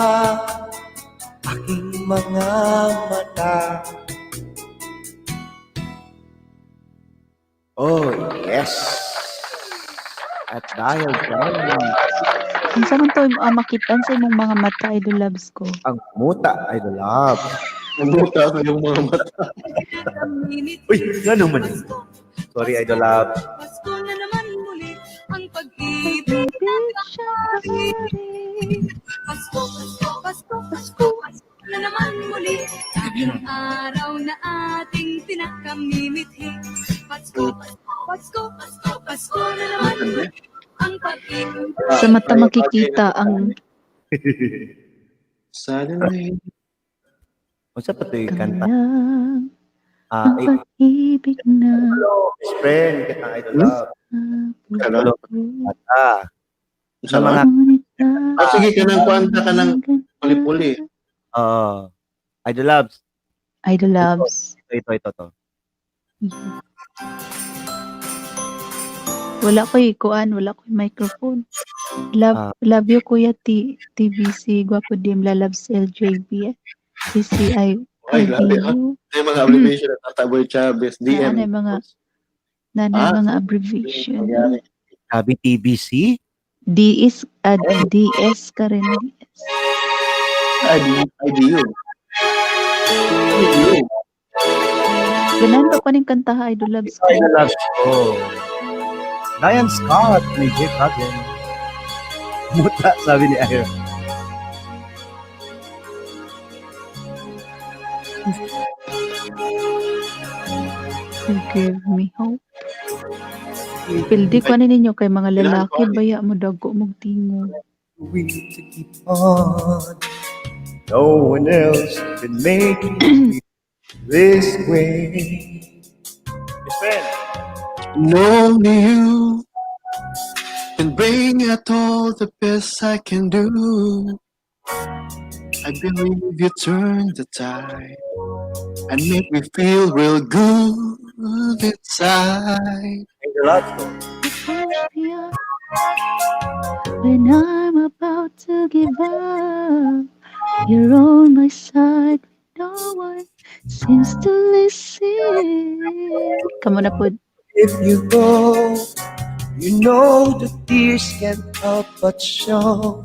sa aking mga mata. Oh, yes! At dahil dyan, Unsa man to makitaan sa imong mga mata, Idol Loves ko? Ang muta, Idol Loves. Ang muta sa iyong mga mata. Uy, nga naman. Sorry, Idol Loves. Pasko na naman muli ang pag-ibig. Pasko, Pasko, Pasko, Pasko, Pasko na naman muli. Ang araw na ating pinakamimithi. Pasko, Pasko, Pasko, Pasko, Pasko na naman muli. Ang pag-ibig. Sa mata makikita ang Suddenly. Unsa pa to yung kanta? kanang Ah, ang eh, pag-ibig na hello, best friend, kita Idol Love. Hello. Ah, Sa sa mga Ah, sige, kanang kwanta ka ng puli-puli. Oo. Idol Loves. Idol Loves. Ito, ito, ito, to. Wala ko'y kuan, wala ko'y microphone. Love Ah. love you Kuya T TBC Gwapo Dim Lalabs LJB CCI Ay, grabe. Ha? IBU. May mga abbreviation at Tata Boy Chavez, DM. Nanay mga nanay mga abbreviation. Sabi TBC? DS DS ka rin DS. ID, IDU. IDU. Ganahan ba ko ning kantaha, Idol Loves ko? Idol Loves ko. Diane Scott, may J. Coggin. Muta, sabi ni Ira. You give me hope. Pildi ko ani ninyo kay mga lalaki baya mo dago mong tingog. We to keep on. No one else can make me feel this way. Best friend. Only you. And bring out all the best I can do. I believe you turn the tide and make me feel real good inside. Push me up when I'm about to give up. You're on my side. No one seems to listen. Kamo na po. If you go, you know the tears can't help but show.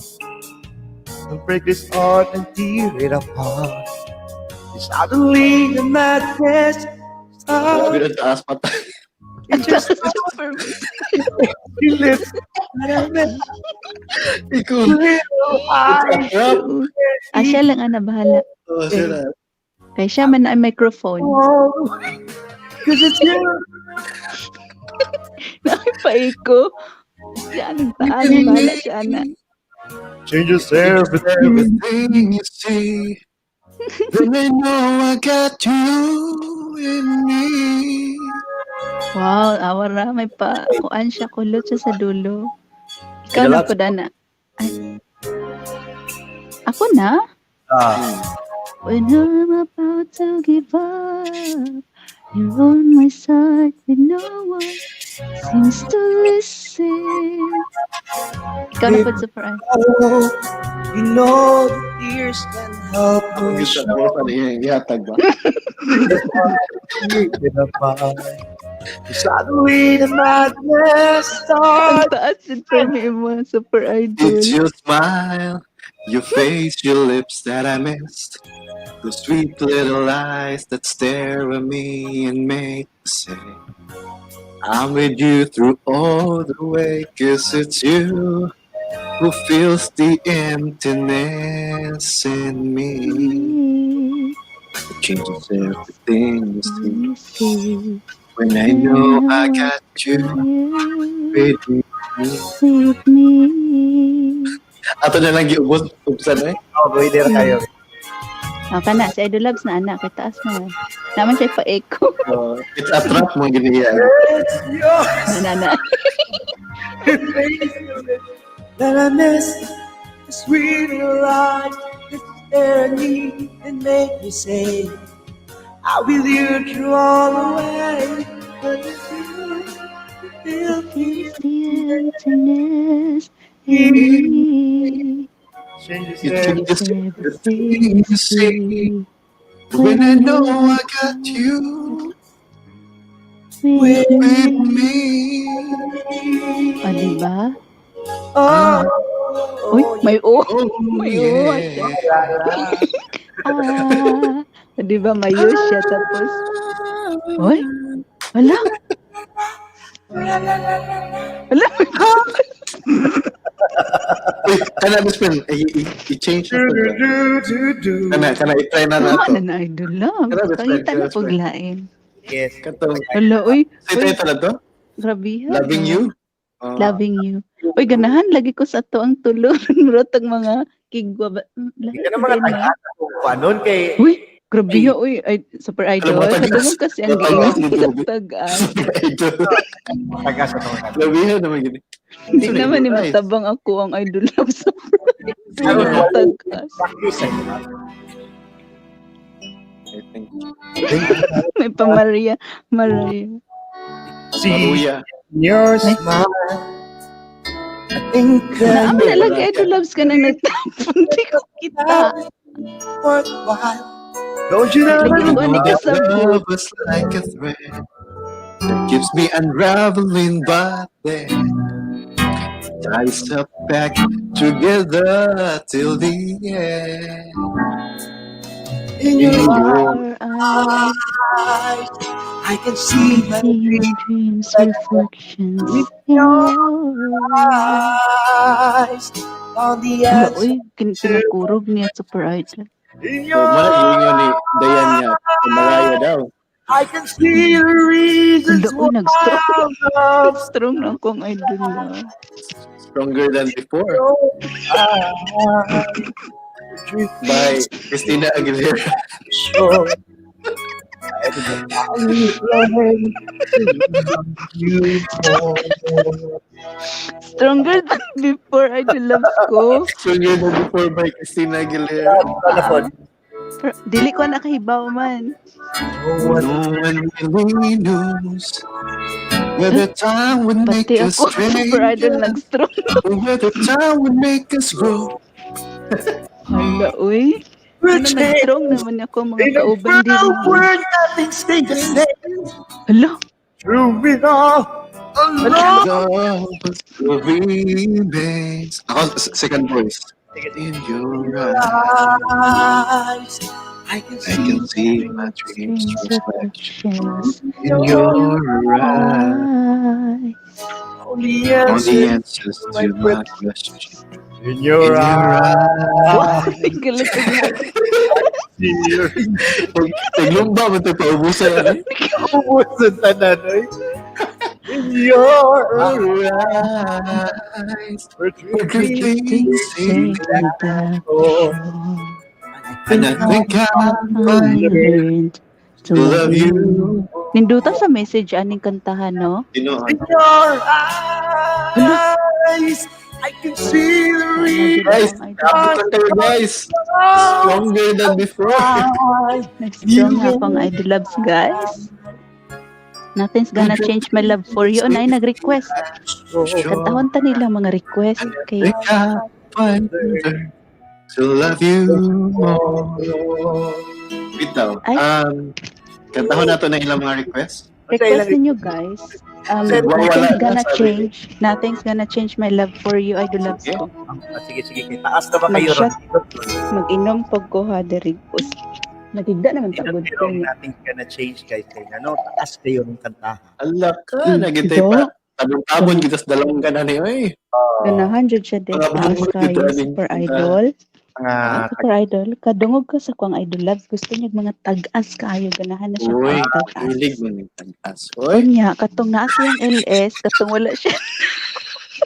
Don't break this heart and tear it apart. Suddenly the madness Grabe starts. na taas pa tayo. It just your lips that I miss. Ikaw. Little eyes. Trap. Ah, siya lang ana bahala. Oh, siya na. Kay siya man ang microphone. 'Cause it's you. Nakipaiko. Siya anong taas, bahala siya ana. Changes everything. Everything you see. Then I know I got you in me. Wow, awara may pa kuan siya, kulot siya sa dulo. Ikaw na po dana. Ay. Ako na? Ah. When I'm about to give up, you're on my side when no one seems to listen. Ikaw na po, Super Eye. Oh, you know the tears can help Ang but gusto show. ko sana ihatag ba? It apart. Suddenly the madness Ang starts. taas din pa ni mo, Super Idol. It's your smile, your face, your lips that I missed. The sweet little eyes that stare at me and make me say, I'm with you through all the way, 'cause it's you who fills the emptiness in me. It changes everything, you see. When I know I got you with me. With me. Ato na lang giubos, ubsan eh. Oh, pwede ra kayo. Okay na, si Idol Labs na anak, kay taas mo. Naman siya pa-echo. It's a trap mo giniya. It's yours. Na, na. Face that I miss. The sweet little eyes that stare at me and make me say, I'll be with you through all the way. But it's you who fills The emptiness in me. Changes It changes everything you see. When I know I got you With with me. O, diba? Oh, Uy, may O. Oh, May O. yeah. Ah, di ba may U siya tapos Uy, wala. Wala. Uy, kana best friend, i-change na to. Do, do, do. Kana, i-try na Tama nato. na na Idol Love. Kana, best friend, Pangita na best friend. puglain. Yes. Katong, Wala, uy. say Uy, title na to? grabe ha. Loving You? Ah. Loving You. Uy, ganahan lagi ko sa ato ang tulon. Murot ang mga kigwa ba. Hindi ka na mga tagaan kung panon kay Uy, grabe ha, uy. Ay, Super Idol. Alam mo, tagas. Kadungog kasi ang Tagas, giingon grabe. sa tagaan. Idol. Tagas sa mga Grabe naman gini. Hindi naman ni Nice. matabang ako ang Idol Love Super Ano, Idol. Tagas. Practice ay I think. May pa Maria. Maria. See Maruya. your smile. I think I Naam na lagi Idol Loves ka na nagtapon. Di ko kita. worthwhile. Don't you know? Lagi ko ani ka That sa love was like a thread that keeps me unraveling, but then ties up back together till the end. In your In your Your eyes, eyes, I can see my see my dreams dreams, reflections in your eyes. eyes on the Hala, answer uy, pinakurog niya Super Idol. in So, your mana giingon ni Dayan niya, si Mariah daw. I can see the reasons Hala, uy, why nag-strong. love Strong na akong idol na. Stronger Than Before by Christina Aguilera. Sure. I learned to love you more. Stronger Than Before, Idol Loves ko. Stronger Than Before by Christina Aguilera. Telephone. Pero, dili ko nakahibaw man. No one really knows whether time would make Pati us ako, Super Idol strangers nag-strong. or whether time would make us grow. Hala, uy. Ano, nag-strong naman ako mga In a kauban din. world where nothing stays the same. Hala, Through it all, alone. Love will remains. Ako, second voice. In your eyes, Eyes, I can I see can see my dreams reflection. reflections In your eyes, eyes. only all the answer answers to my questions. In In your your eyes. eyes. Galit ko na. Naglumba mo ito, paubusan na rin. Ubus ang tanan, oy. In your Eyes, we're we're drifting drifting Say oh, and I think I learned learned to love you. Ninduta sa message aning kantahan, no? Tinuod. In your eyes, I can see the real Guys, kapit lang kayo, guys. Stronger Than Before. Nag-strong nga pang Idol Loves, guys. Nothing's Gonna Change My Love For You. Ay, nag-request. Kantahon ta nila mga request. Kay Think I learned to love you more. Bitaw. Ay. Kantahon nato na ilang mga request. Request ninyo, guys. Wala Nothing's na, Gonna sabi. Change. Nothing's Gonna Change My Love For You, Idol Loves Sige. ko. Ah, sige, sige. Kay taas na ba kayo ron? Mag-shot. Mag-inom pag ko ha, derigos. Nagigda naman ta good Pero ko niya. nothing's gonna change, guys. Kay ano, taas kayo ng kantahan. Ala ka, nagintay Do. pa. Tabon-tabon kita sa dalawang ganan eh. Oy. Ganahan jud siya din. Mga Taas bungo kayo, dito, aning Super kanta. Idol. Mga Super Idol, kadungog ka sa kuang Idol Loves. Gusto niya mga tag-as kaayo. Ganahan na siya Uy, pag tag-as. hilig man yung tag-as. Uy, Unya, katong naa siyang LS, katong wala siya.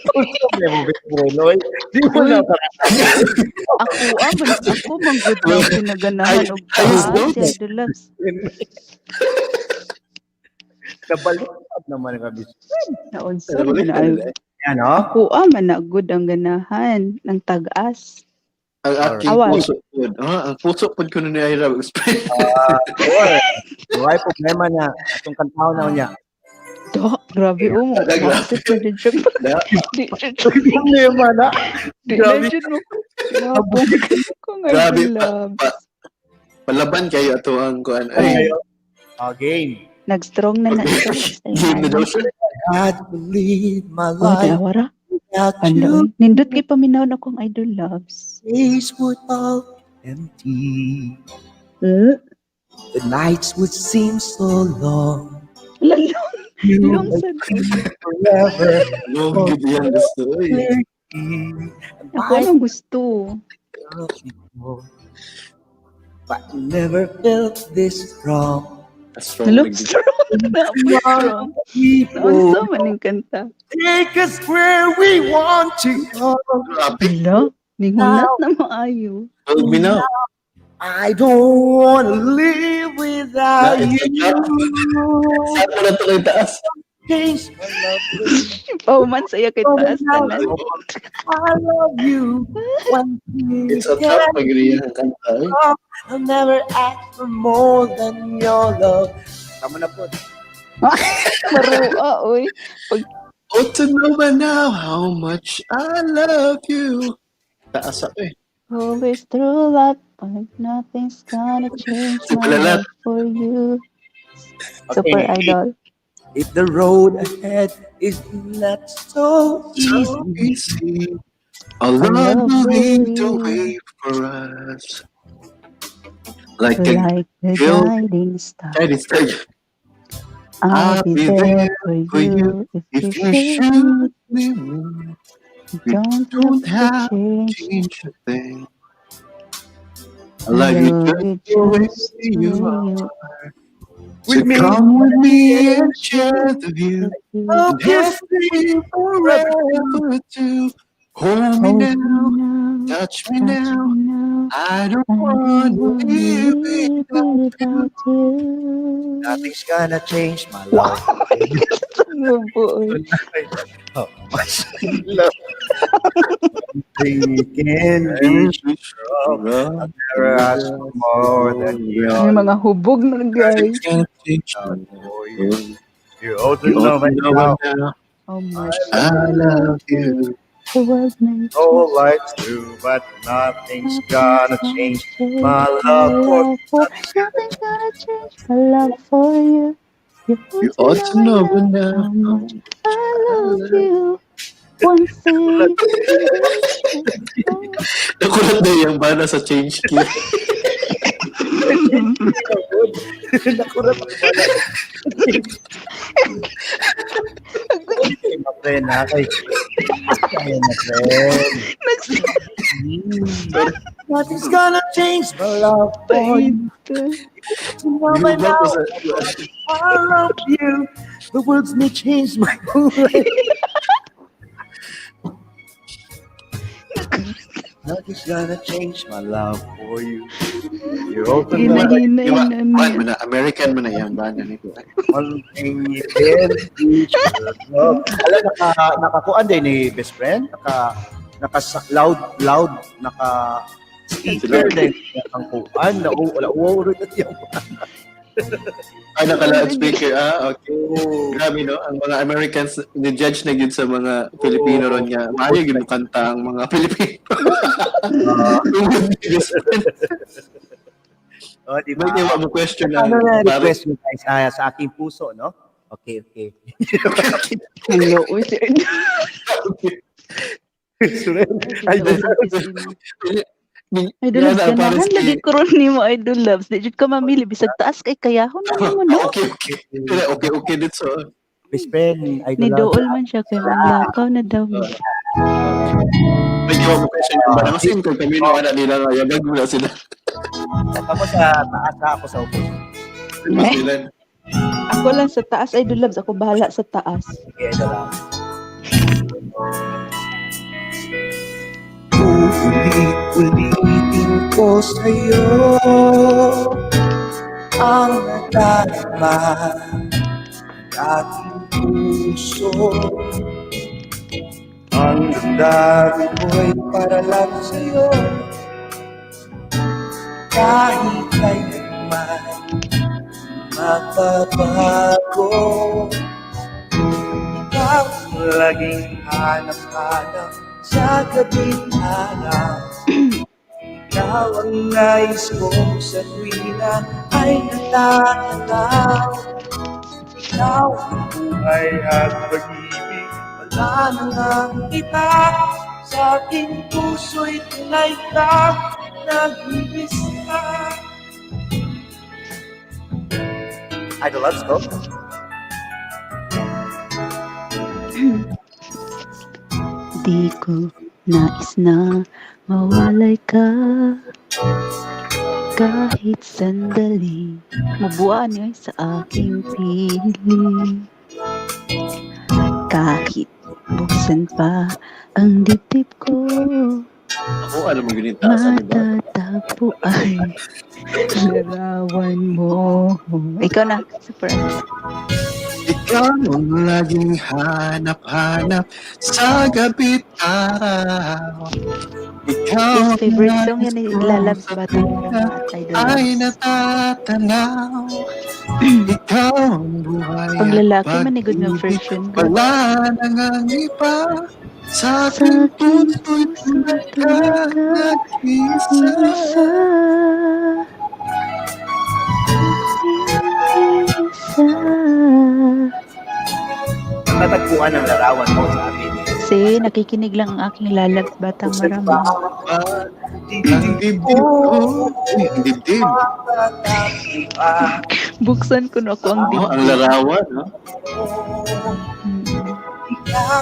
problema ba yung Oy? Di mo na Ako, ah, man, ako, man good na pinaganahan og Ayos taas daw. si Idol Loves. Nabaliktad naman ang kabis. Naunsa Nabalik man na na nila. Yan, no? Ako, ah, man na good ang ganahan ng tag-as. Ang aking Awan. puso pod. Ah, ang puso pod ko ni Ira. Or, why problema na atong kantahon na niya. Do, grabe oh, mo. Grabe. Masit na din siya. Di siya. Problema na. Di na Grabe. siya mo. Grabe ko nga Grabe, Idol Loves. Palaban kayo ato ang kuan. Ay, Oh, game. Nag-strong na na ito. game na daw siya. I'd believe my Oh, life dawara. without Ano, you. oy. Nindot kay paminaw na akong Idol Loves. Days would all empty. The nights would seem so long. Lalong. You Long sa forever. No, gid yan gusto. Uy. clearly. Ako anong gusto. But I never felt this strong. Strong. Hello, lagi. strong na. Strong. People Naunsa man yung kanta. take us where we want to go. Grabe. Hello? Ningunat na maayo. Hold me now. I don't wanna live without Na, you. Saan mo na ito kay taas? Change my love. Pahuman sa iya kay taas tanan. I love you. One thing It's a trap pag riya ang kanta. Uy. I'll never ask for more than your love. Tama na po. Marua, oy. Oh, to know by now how much I love you. Taas ako eh. Always through life, but nothing's gonna change Si my Palalat. love for you. Super Okay. Idol. If the road ahead is not so So easy, easy. Our Lord love will lead the will way for us. Like a Like the guild guiding star, guiding star. I'll be there for you if If you you should. should me, You don't don't have have to change. change a thing. I love you Love just the way just you the way are. you So With me. come with me and share the view. oh, And happy forever too. Hold me Hold now, me now, touch me touch now. me now. I don't wanna live without you. Nothing's gonna change my love. Ano po, oy. Oh, my love. Thing can be sure. I'll never ask for more than you. May mga hubog na guys. Nothing's gonna change my You, you ought to You know ought by to know now. by now. Oh my I love you. The world may Oh, life's true, but nothing's gonna change my love for Nothing's gonna change my love for you. You You ought to know by now. how much I love you. One thing. Nakulat na yung bana sa change key. Nakurat ang bala. Okay, my friend, ha? Kay, kaya na, friend. Nothing's gonna change my love for you. You know by Di ba now, ko sa- I love you. The words may change my whole life. Nothing's gonna change my love for you. You ought to know Hina-hina Di ba? yun Kuan mo na, American mo na yan, bana nito. one thing you can be sure of. Alam, nakakuan din ni best friend. Naka loud, loud, naka speaker din ang kuan. Na, wala, wow, rin at yung Ay, naka-loudspeaker. Ah, okay. Grabe, no? Ang mga Americans, ni-judge na yun sa mga Filipino ron nga. Maayo yun kanta ang mga Pilipino. Tungod ni best friend. Oh, di ba? May iwa mo question ang Ano na pare. request mo guys sa aking puso, no? Okay, okay. Hello, uy, si Ay, Idol Loves, Yan, parang ganahan si- lagi ko ron nimo, Idol Loves. Di jud ka mamili, bisag taas kay kayahon na nimo, no? Okay, okay. Okay, okay dito. Best friend, idol Ni love. Dool man siya kay manglakaw na daw. May iwa mo question yung bana. Kasi kung kami na wala nila, yabag mo na sila. Ako sa taas, ha? Ako sa ubos. Mas sila. Ako lang sa taas, Idol Loves. Ako bahala sa taas. Okay, idol love. Uulit-ulitin ko sa'yo ang nadarama ng aking puso. Ang damdamin mo'y para lang sa'yo. Kahit kailanman mapapago. Ikaw ang laging hanap-hanap sa gabi't araw. Ikaw ang nais kong sa tuwina ay natatanaw. Ikaw ang buhay at pag-ibig, wala na ngang iba. Sa aking puso'y tunay ka, nag-iisa. Idol loves go. Di ko nais na mawalay ka kahit sandali. Mabuan yun sa aking piling. Kahit buksan pa ang dibdib ko, Ako, alam mo yun yung taas, ano ba? matatagpo ay larawan mo. Ikaw na, super. Ikaw ang laging hanap-hanap sa gabi't araw. Ikaw Yes, ang favorite song yan nais ni ko Lalabs sa Batang tuwina at Idol ay Loves. natatanaw. Ikaw ang buhay Pag at lalaki man ni good nga pag-ibig. version. Wala na ngang iba. Sa Sa aking aking puso'y puso tunay ka tunay ka nag-isa. isa. Isa. Natagpuan ang larawan mo sa akin. Si, nakikinig lang ang aking lalabs Batang Buksan Marama. pa Ang dibdib ko. Uy, ang dibdib. matatagpuan. Buksan ko na ako ang Oh, ang dibdib. larawan, no? Mm.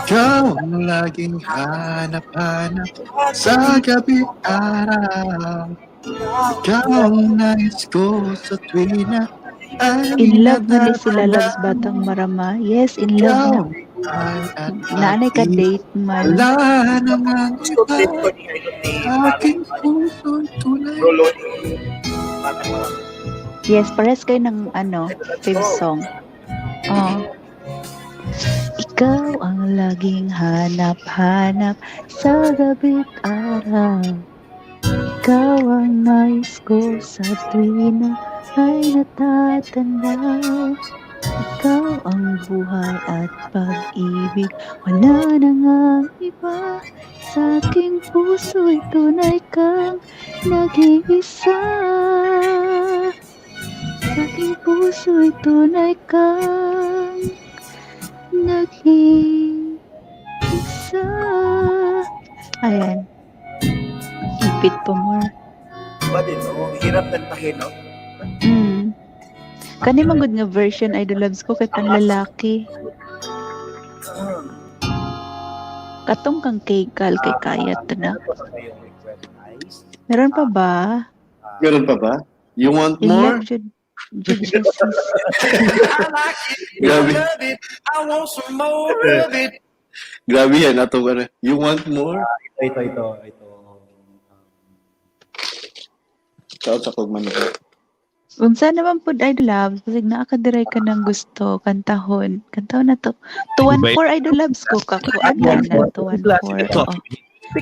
Ikaw ang laging hanap-hanap sa gabi't araw. Ikaw ang nais ko sa tuwina ay In love na ni sila Loves natatanaw. Batang Marama. Yes, in love Ikaw na. ang buhay at Naanay ka pag-ibig. date man. Wala na ngang Gusto iba. trip ko ni Idol ni Aking puso'y tunay. Bro Lodi. Yes, pares kayo ng ano, fave song. Oh. Ikaw ang laging hanap-hanap sa gabi't araw. Ikaw ang nais ko sa tuwina ay natatanaw. Ikaw ang buhay at pag-ibig, wala na ngang iba. Sa aking puso'y tunay kang nag-iisa. Sa aking puso'y tunay kang nag-iisa. Ayan. Ipit pa more. Ba din, no? Hirap kantahin, no? Kani man gud nga version, Idol Loves ko kay panlalaki. Katong kang kay kay kaya to na. Meron pa ba? Meron pa ba? You want In more? love jud jud siya, sis. I like it. I Grabe. love it. I want some more of it. Grabe yan. Ato, ano, you want more? Ito, ito, ito. Ito. Shout sa kog man. Unsa naman pud, Idol Loves, basig naa ka diray ka ng gusto kantahon. Kantahon na to. 214, Idol Loves ko kakuan na na 214. Oo.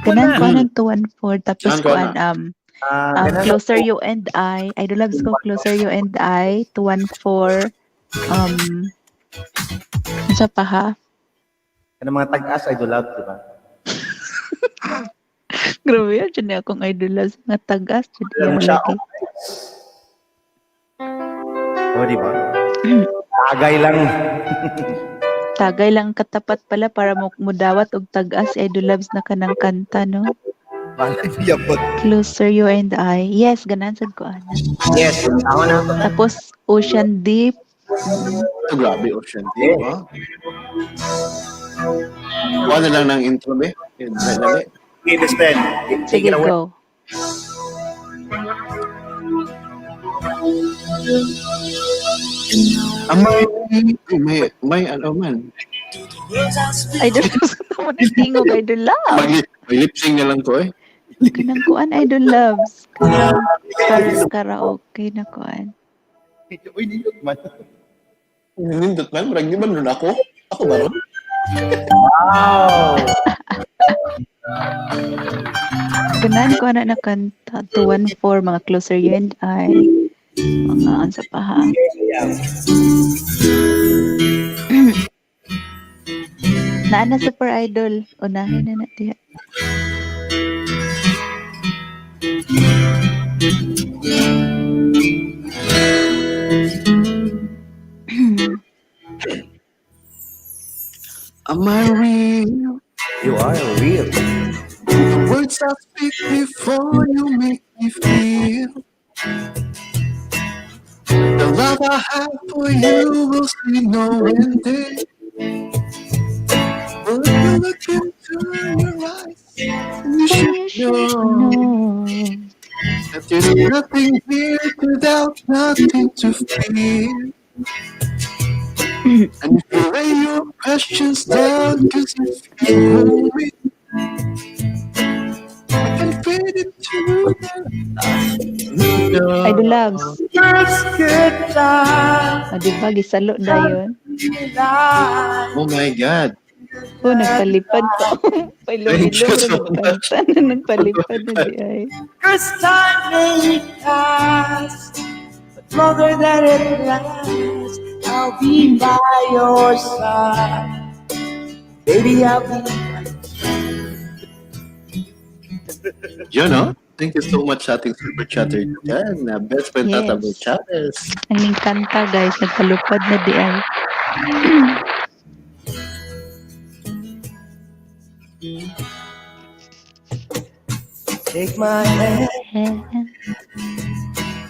Kanan ko ng 214 tapos Kanan ko kuan Closer You and I. Idol Loves ko Closer You and I 214, unsa pa ha? Kanang mga tag-as, Idol Love, di ba? Grabe yan, dyan na akong Idol Loves. Mga tag-as, dyan Alam mo yan siya, lagi. Oh, di ba? Tagay lang. Tagay lang ang katapat pala para mo mudawat og tag-as, Idol Loves, na kanang kanta, no? Yapot. Closer You and I. Yes, ganan sad ko ana. Yes, ako na. Tapos Ocean Deep. Oh, grabe, Ocean Deep, ha? Kuha na lang ng intro, be. Dali. Okay, best friend. Sige, Take it away. go. Ah, may, ano man. Idol Loves, mo na tingog, Idol Loves. Mag lip sync na lang ko, eh. Kanang kuan, Idol Loves. Kanang karaoke na kuan. Uy, nindot man. Nindot man, murag di ba nun ako? Ako ba ron? Wow! Ganan ko na na kanta 214, mga Closer You and I. Mga unsa pa ha? Naa na Super Idol. Unahin na na diha. Am I real? You are real. The words I speak before you make me feel. The love I have for you will see no ending. But you look into your eyes, and you You should should know know. that there's nothing here to doubt, nothing to fear. And if you lay your questions down, 'cause if you hold me, I can fit into the Idol Loves. First good time. O, di ba? Gisalo na yun. Oh my God. Oh, nagpalipad pa. Thank you Pailong-ilong so much. na nagpalipad na di ay. Cause time may pass, but longer than it lasts, I'll be by your side. Baby, I'll be. Yun, no? Thank you so much sa ating super chatter dyan na best friend Yes. Tata Boy Chavez. Ang ning kanta, guys. Nagpalupad na di ay. Take my hand.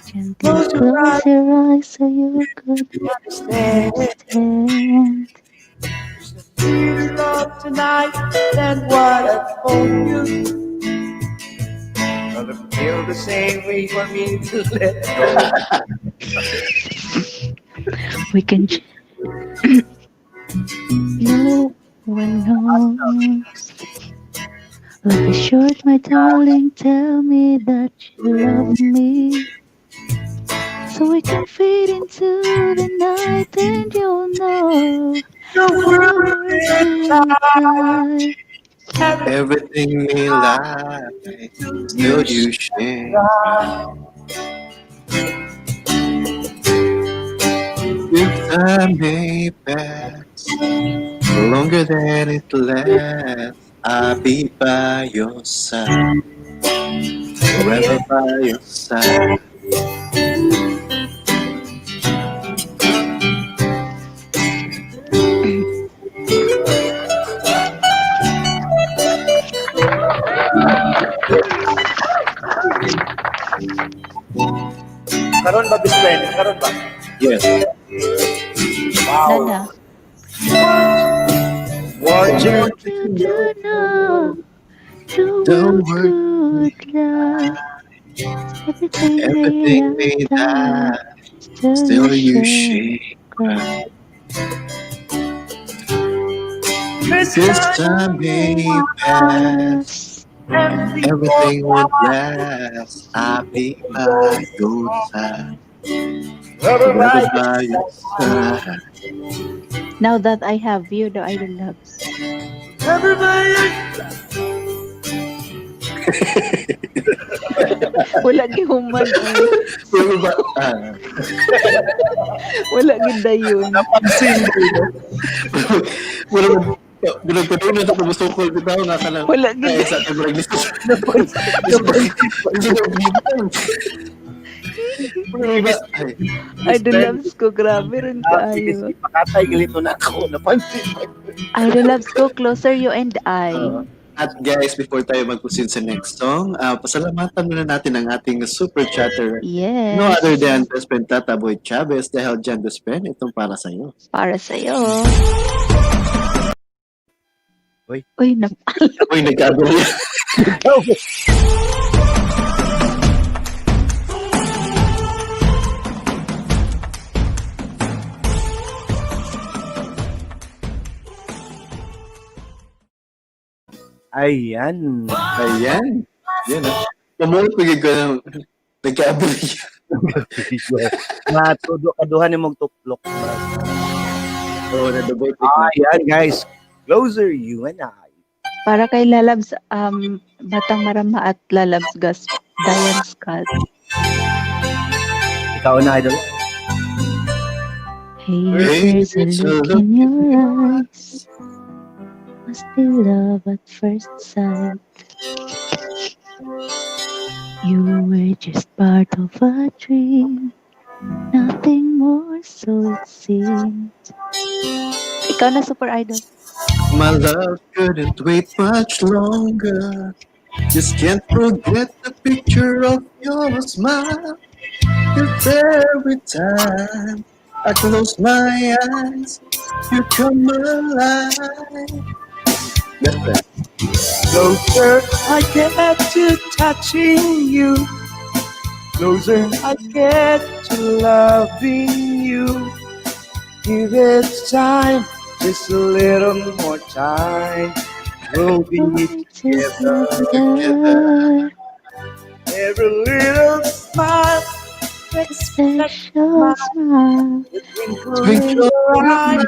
Gently Close your close your eyes so you could Understand. understand. Love tonight than what I told you. Gonna feel the same way for me to let go. We can. No one knows. Life is short, my darling. Tell me that you love me. So we can fade into the night and you'll know The world is Everything may lie, still you share. If time may pass, longer than it lasts, I'll be by your side, forever by your side. Karon ba, best friend? Karon ba? Yes. Wow. Nana. What you You do know the The world world could lie. Everything Everything may may die. die, Still still you you share. share. This time may pass, everything won't last. I'll be by your side, forever by your side. Now that I have you, the idol loves. Everybody. Wala gihuman. Oy. Pero ba, ah, Wala gid dayon. Napansin ko. Wala wala pa doon na ako musukol bitaw nga ka lang. Wala gid. Ay, sa ating murag ni Ay, Idol loves ko, grabe rin kaayo. Pakatay, galito na ako. Napansin. Idol loves ko, closer you and I. At guys, before tayo mag-proceed sa next song, pasalamatan muna natin ang ating super chatter. Yes. No other than best friend Tata Boy Chavez. Dahil dyan, best friend, itong para sa'yo. Para sa'yo. Uy. Uy, napalo. Uy, nagkagulo yan. Ayan. Ayan. Yan ah. Pamulot ko ko ng nagkagulo yan. Nga, todo kaduhan ni mong tuplok. Oo, na-double click na. Ayan, guys. Closer, you and I. Para kay Lalabs, Batang Marama at Lalabs Gas, Diane Scott. Ikaw na, idol. Hey, Hey, there's a there's a look look in your eyes. Must be love at first sight. You were just part of a dream. Nothing more, so it seemed. Ikaw na, super idol. My love couldn't wait much longer. Just can't forget the picture of your smile. 'Cause every time I close my eyes, you come alive. Best friend. Closer I get to touching you. Closer I get to loving you. Give it time, just a little more time. We'll be together. Together. Every little smile, Special smile. twinkle in Twinkle your eyes.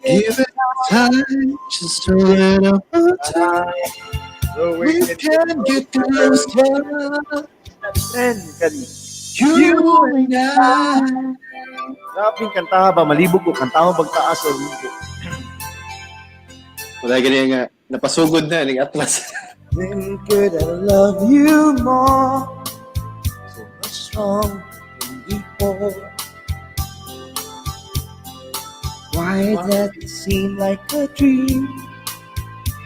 Give it time, just a little more time. So We can get closer. And kan You and I. Grabing kantaha ba? Malibog ko. Kantaha bag taas o ligo. Wala ganyan nga. Napasugod na ning Atlas. Then could I love you more? So much strong than before. Why does it seem like a dream?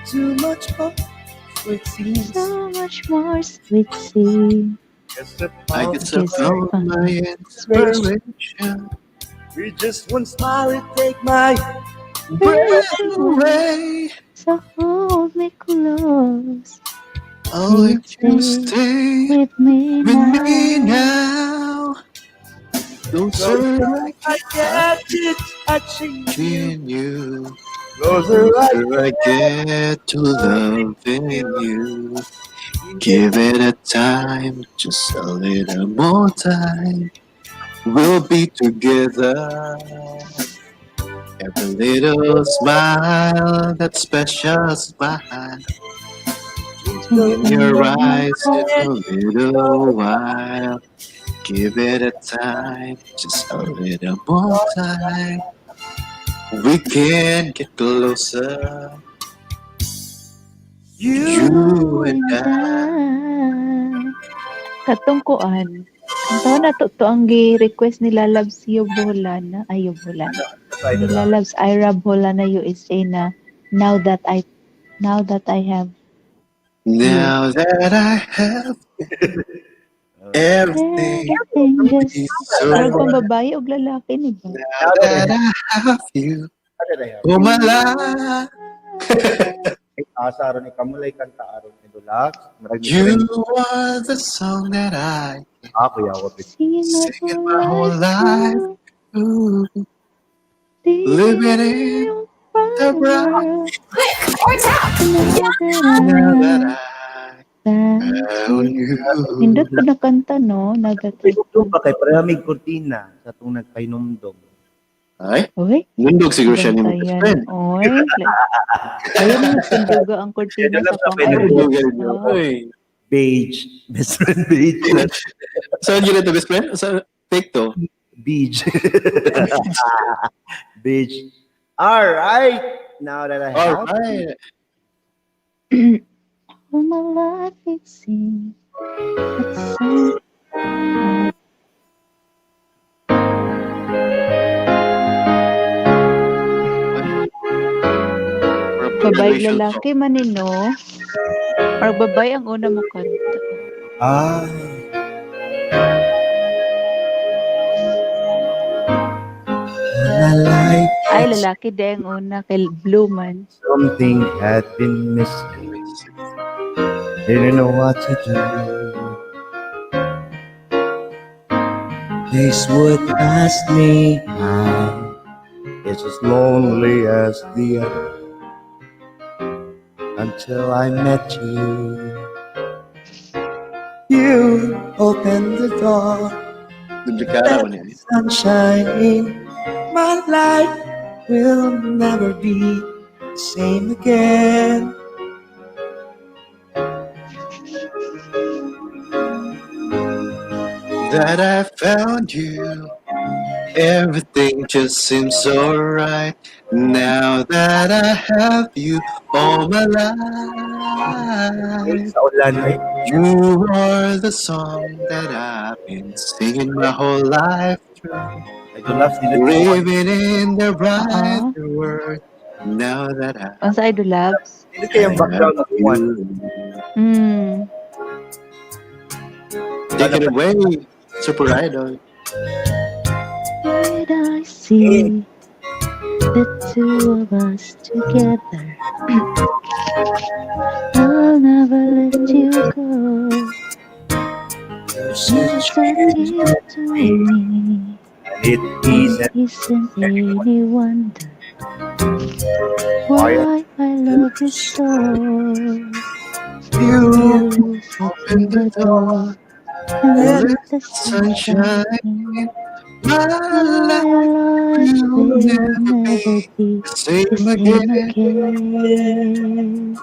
Too much hope, so it seems. So much more sweet seems. Yes, I guess I Yes, found my inspiration. We just one smile, it take my Breath away. So hold me close. Oh, if you Stay stay with me with me now. now. Closer I get to touching you. I you. Closer I Closer I get to loving you. Give it a time, just a little more time. We'll be together. Every little smile, that special smile in your eyes, just a little while. Give it a time, just a little more time. We can get closer. You and I. Katong kuan. Ang taon na to ang gi-request ni Lalabs Yobolana, ay Yobolana. Ni Lalabs Ira Bolana USA na now that I have Now that I have everything, everything just is so Murag pang babae og lalaki ni ba? Now that I have you, oh my life. Asa aron ikamulay kanta aron ni Dulax. Murag ni You are the song that I Ah, kuya, wag. Singing my sing my whole life through. Living in the bright Click or tap. Now that I found you. Nindot pa na kanta, no? Now that I Pahinumdum ba kay pareha mig kurtina sa atong nagpahinumdum. Ay, Uy, nindog siguro siya ni best bantayan. friend. Oy, ayaw na magsinduga ang kurtina sa Ay, pang nindog Uy. Beige. Best friend beige. Saan yun ito, best friend? Sa take to? Beige. Beige. All right. Now that I have All right. All my life it seems that some Babae lalaki man ni, no? Or babae ang una mo kanta. Ay. My life Ay, lalaki din ang una kay Blue man. Something had been missing. Didn't know what to do. Days would pass me by. It's as lonely as the other until I met you. You opened the door. Duplikara mo niya. Sunshine in my life will never be the same again. That I found you. Everything just seems so right now that I have you all my life. Sa ulan ay You are the song that I've been singing my whole life through. Idol Loves nila. Living in the brighter world now that I Ang sa Idol Loves. Dito kayong background of have one. you. Take it away, Super Idol. Did I see the two of us together? I'll never let you go. There's You're a so dear to me. It isn't Isn't any wonder why I love you so? You You open the door, and let let the sunshine sunshine in. in. My My life life will will never never be be the same the same again. again.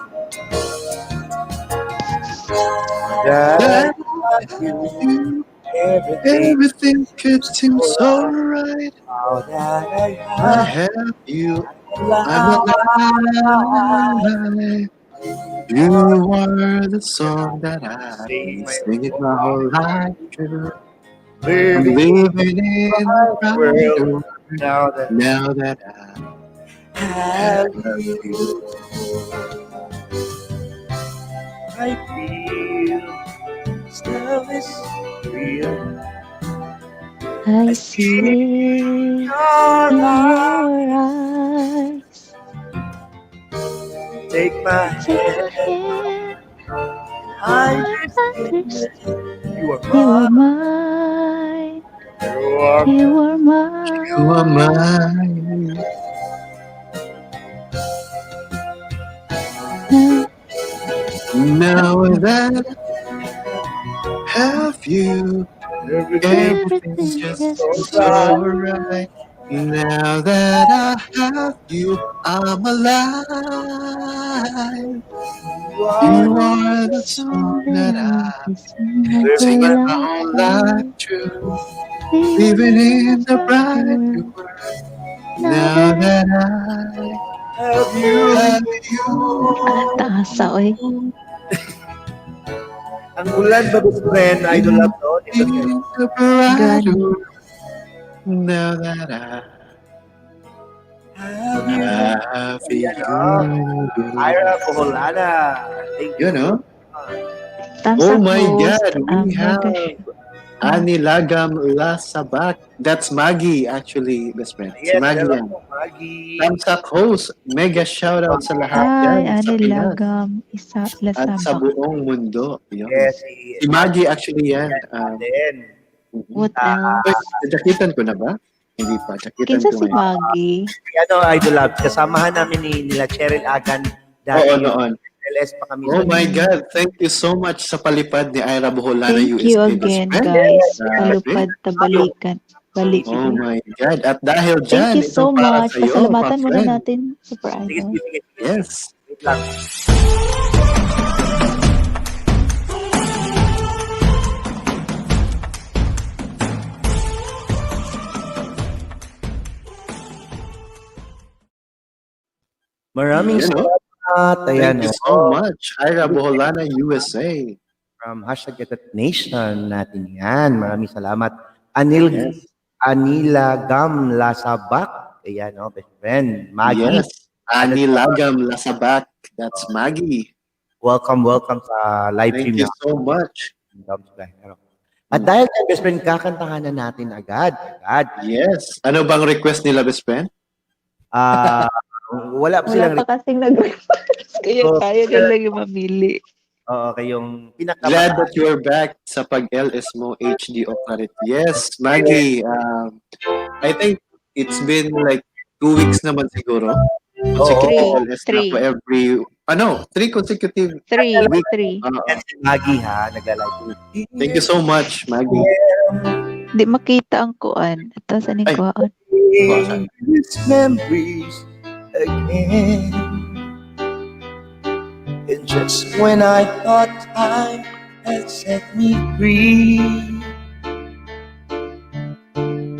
that That you, everything everything could seem so right. Now that I I have have you, I'm alive. You are the song that I've been singing my whole life through. I'm living living in the brighter world now that now that I have have you, you. I feel this love is real. I see it Your in eyes, your eyes. take my Take my hand. hand, I I understand. understand. you are You are mine. mine. You are You are You are mine. mine. Now that I have you, everything's just so right. Now that I have you, I'm alive. You are the song that I'm singing my whole life through. Living in the bright new world. Now that I Have you. have you. Taasa, oy. Ang ulan ba, best friend? Idol love, no? Dito In the bright world. Now that I Have you. have you. Ira Boholana. Thank you. You know? Thumbs Oh up, my host. God, we mega have Ani Lagam Lasabak. That's Maggie, actually, best friend. Si Yes, Maggie hello yan. po, Maggie. Thumbs up host. Mega shoutout sa lahat Hi, yan sa Ani Pinas Lagam, Isa at sa Lasabak. buong mundo. Yun. Yes, si Si Maggie actually yan. din. What else? Wait, jakitan ko na ba? Hindi pa. Jakitan Kinsa ko si ngayon. Maggie? Si ano, Idol Love, kasamahan namin ni nila Cheryl Agan Oo, dati noon. LS pa kami. Oh my God. Thank you so much sa palipad ni Ira Boholana Thank USA. you best again, friend. guys. Grabe. Palupad, tabalikan. Balik. Oh my God. At dahil dyan, Thank you so itong para much. sa'yo, Pasalamatan my muna friend. natin, Super Sige, Idol. sige, sige. Yes. Wait lang. Maraming Yan, oh. salamat. Ayan, Thank you so oh. much, Ira Boholana USA. From #GetUpNation natin yan. Maraming salamat. Anil, Yes. Anila Gam Lasabak. Ayan, oh, best friend. Maggie. Yes. Ani Lagam Lasabak. That's Maggie. Welcome, welcome sa live Thank stream you so much. natin. Doms Biyahero. At dahil dyan, best friend, kakantahan na natin agad. Agad. Yes. Ano bang request nila, best friend? Ah, wala pa Wala silang pa kasing nag-request. Kaya Oh. tayo na lang yung mamili. Oo, kayong pinaka Glad that you're back sa pag-LS mo HD o Clarity. Yes, Maggie. I think it's been like 2 weeks naman siguro. Consecutive Three. LS na Three. po every, ano, three consecutive Three. week. Three. Oo. Yan si Maggie ha, nagla-live. Thank you so much, Maggie. Di makita ang kuan. Ito, saan yung Ay. kuan? These memories again. And just when I thought time had set me free,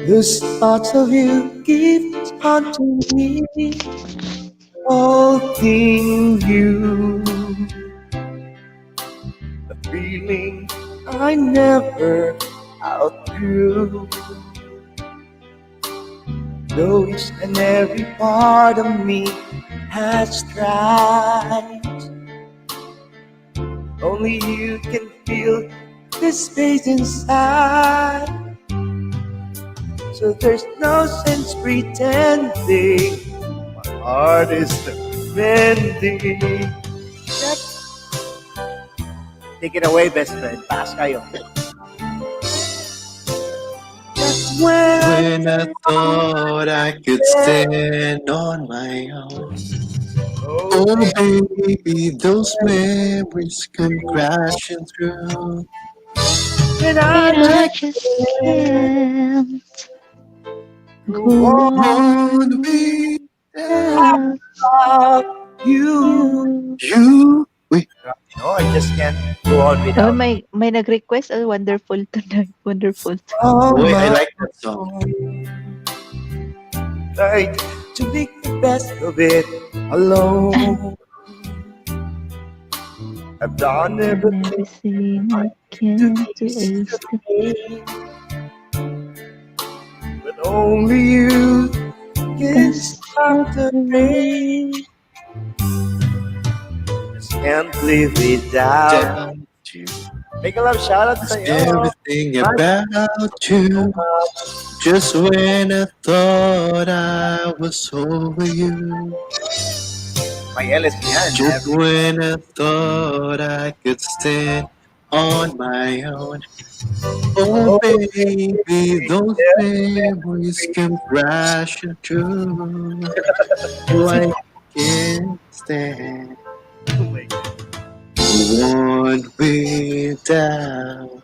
those thoughts of you keep haunting me, haunting you. A feeling I never outgrew. Though each and every part of me has tried, only you can feel this space inside. So there's no sense pretending. My heart is mending. Take it away, best friend. Taas kayo. Just when I When I thought I could stand on my own. Oh, baby, those memories come crashing through. and I And I just can't go on Won't be without love you. you. you. Uy, No, I just can't go on Oh, without. may nag-request. Oh, wonderful tonight. Wonderful. Oh, Uy, I my like that song. right to make the best of it alone. I've done And everything everything I to can to ease ease the the pain, but only you can stop the rain. Just can't live without. Down to Make a love shout out sa'yo. everything about you. Just when I thought I was over you. May LS yan. Just when I thought I could stand on my own. Oh, baby, those memories come crashing through. Oh, I can't stand. Oh my God. one without.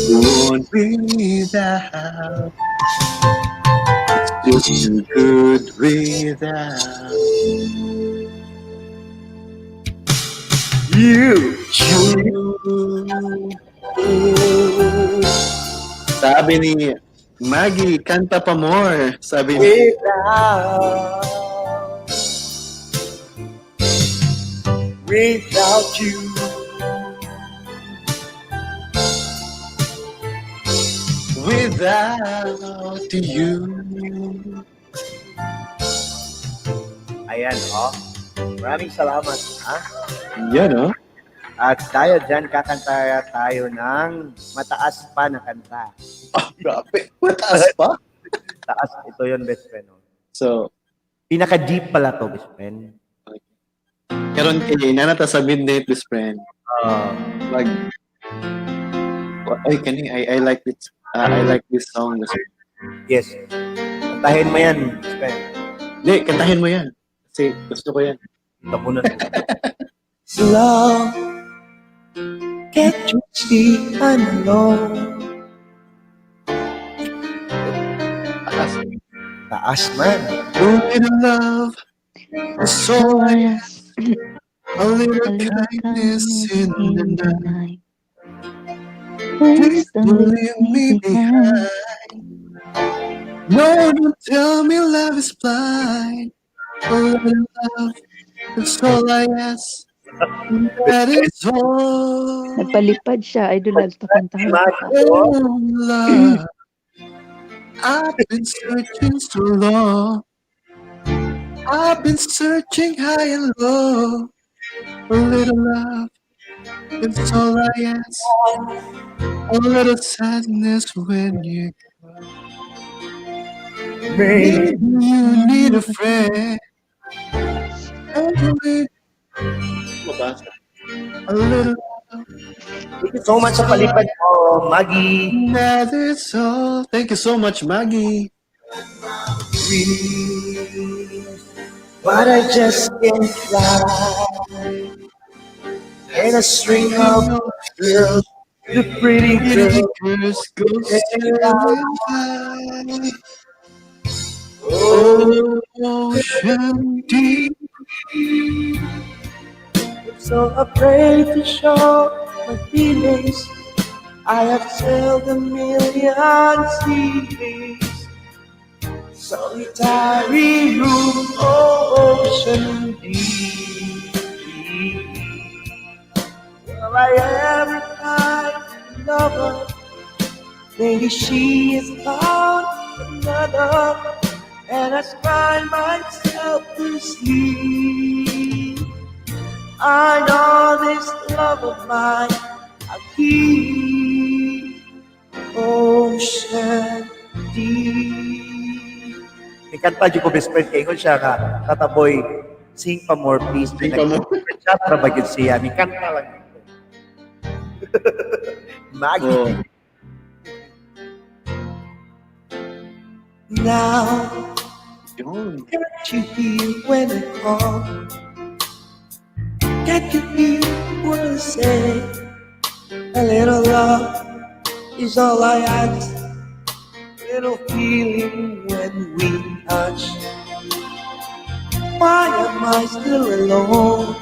The one without. It's just too good without you. You. Sabi ni Maggie, kanta pa more. Sabi ni Without, without you. Without you. Ayan, oh. Maraming salamat, ha? Yan, oh. At tayo dyan, kakanta tayo ng mataas pa na kanta. Oh, grabe. Mataas pa? Taas, ito yun, best friend. Oh. So, pinaka-deep pala to, best friend. Karon kay nanata sa midnight, best friend. Mag, ay, kani, I like this. I like this song, best friend. Yes. Kantahin mo yan, best friend. Hindi, kantahin mo yan. Kasi gusto ko yan. Tapunan mo. Love, can't you see I'm alone? Taas. Taas man. A little love, so I ask. A little kindness in the night. Please don't leave me behind. No, don't tell me love is blind. A little love, that's all I ask. That is all. Nagpalipad siya, idol alto kantahan pa. Oh, love, I've been searching so long. I've been searching high and low. A little love, it's all I ask. A little sadness when you go. Maybe you need a friend. A little love. Thank you so much sa palipad mo, Maggie. That is all. Thank you so much, Maggie. But I just can't fly. And a string of girls, the pretty Pretty girls, girls go sailing by. Ocean deep. I'm so afraid to show my feelings. I have sailed a million seas. Solitary room, oh, ocean deep. Will I ever find a lover? Maybe she has found another, and I cry myself to sleep. I know this love of mine I'll keep. Ocean deep. May kanta dyan ko, best friend, kay ingon siya nga, Tataboy, sing pa more, please. Sing pa more. Chat ra ba gyud siya? May kanta lang. Maggie. Oh. Now, Yun. can't you hear when I call? Can't you hear what I say? A little love is all I ask. Little feeling when we touch. Why am I still alone?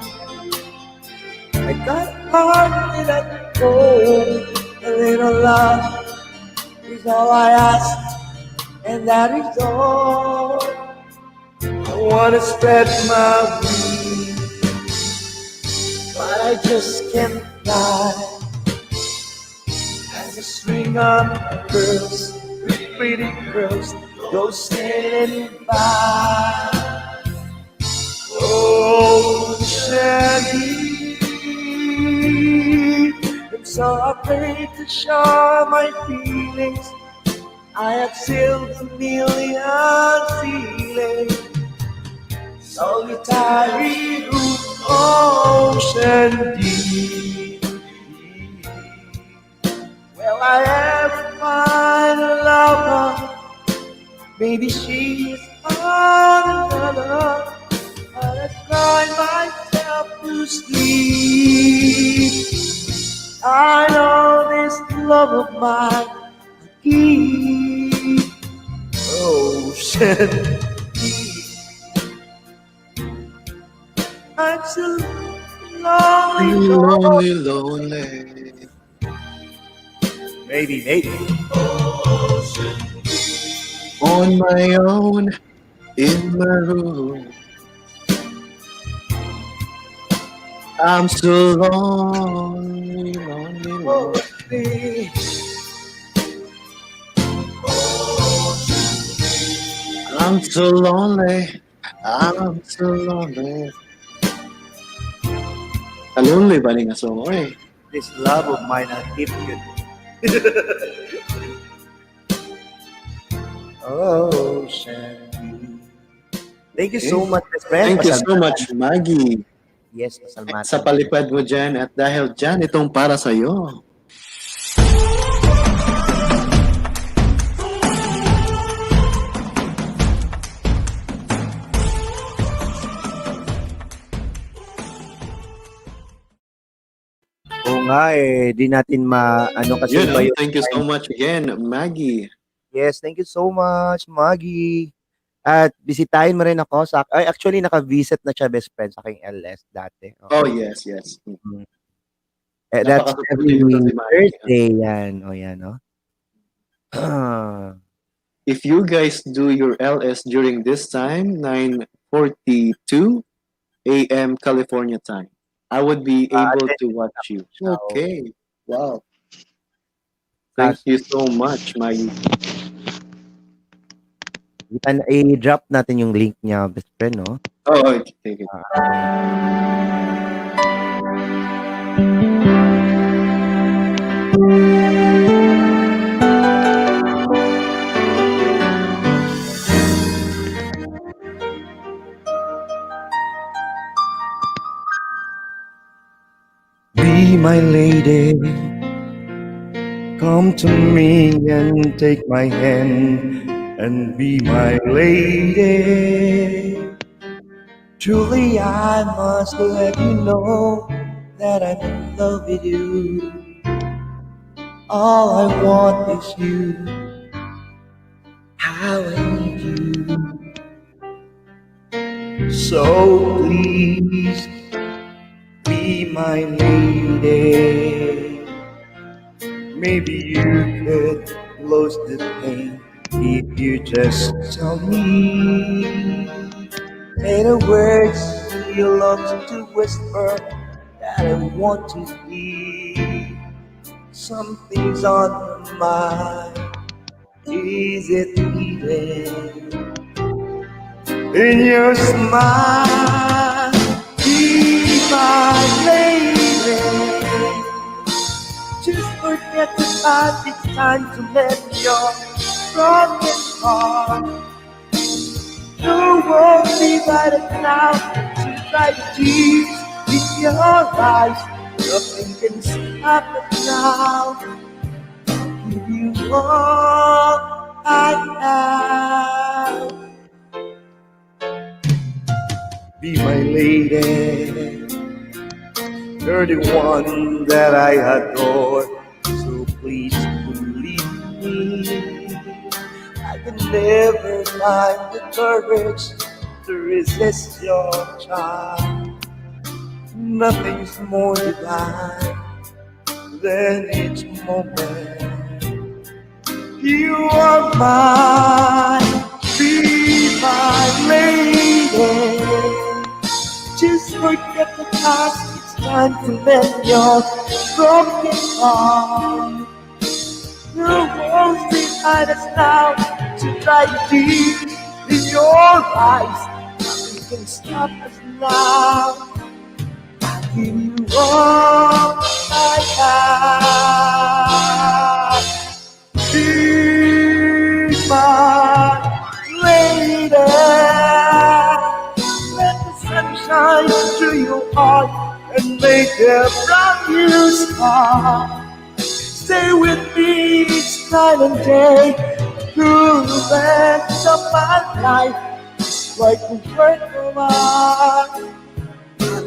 I got hardly let go. A little love is all I ask, and that is all. I want to spread my wings, but I just can't fly. As a string of pearls, pretty girls go sailing by. Oh, Shandy, I'm so afraid to show my feelings. I have sailed a million ceilings. Solitary room, ocean deep. Will I ever find a lover? Maybe she is on another. But I cry myself to to sleep. I know this love of mine I keep. Ocean deep. I'm so lonely, Lonely, lonely. Maybe, maybe. On my own, in my room. I'm so lonely, lonely, lonely. I'm so lonely. I'm so lonely. Lonely ba ni nga song? Oy. This love of mine, I keep you. Ocean deep. Thank you so much, best friend. Thank you so much, Maggie. Yes, pasalamatan. Sa palipad mo dyan at dahil dyan, itong para sa'yo. Oo nga eh, di natin ma ano kasi Yun, iba oh, yung thank you so much again, Maggie. Yes, thank you so much, Maggie. At bisitahin mo rin ako sa, ay, actually naka-visit na siya, best friend, sa aking LS dati. Oh, yes. Eh, that's Napaka-supportive every nito si Maggie. Thursday yan. O yan, no? If you guys do your LS during this time, 9:42 a.m. California time, I would be able to watch you. Okay. Wow. Thank you so much, Maggie. I-drop natin yung link niya, best friend, no? Oh, okay. Take it. Be my lady, come to me and take my hand and be my lady. Truly I must let you know that I'm in love with you. All I want is you. How I need you. So please be my lady. Maybe you could close the pain if you just tell me. Say the words you love to whisper that I want to hear. Something's on your mind. Is it even in your smile? Be my lady. Just forget the past. It's time to mend your broken heart. The world divided now to dry the tears in your eyes. Nothing can stop it now. Give you all I have. Be my lady. You're the one that I adore. So please believe me. I can never find the courage to resist your charm. Nothing's more divine than each moment. You are mine, be my lady. Just forget the past, it's time to mend your broken heart. The world's behind us now to dry the tears in your eyes. Nothing can stop us now. I give you all I have. Be my lady. Let the sunshine through your heart and make a brand new start. Stay with me each night and day through the rest of my life. It's like a work of art.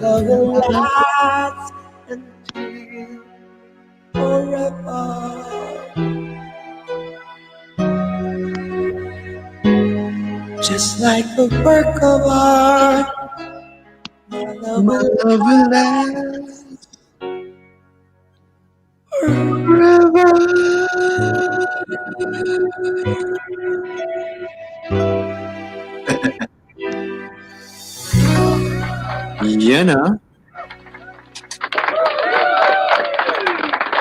love will last until forever. Just like a work of art, my love My will love will last forever. Yan ah.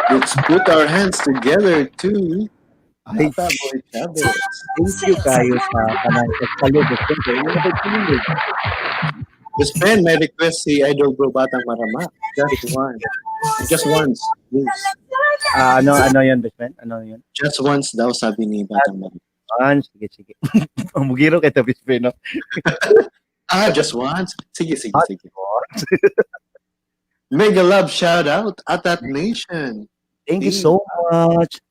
Let's put our hands together to Ay, Tata Boy Chavez. thank you kayo sa kanang pagsalubog. Siyempre, yun ang pagsalubog. Best friend, may request si Idol Bro Batang Marama. Just one. Just once, please. Ah, ano yun, best friend? Ano yun? Just once daw, sabi ni Batang Marama. Once. Sige, sige. Mugiro kay best friend, no? Ah, just once? Sige, sige, Ah, sige. Mega love shout out Atat Nation. Thank you so much,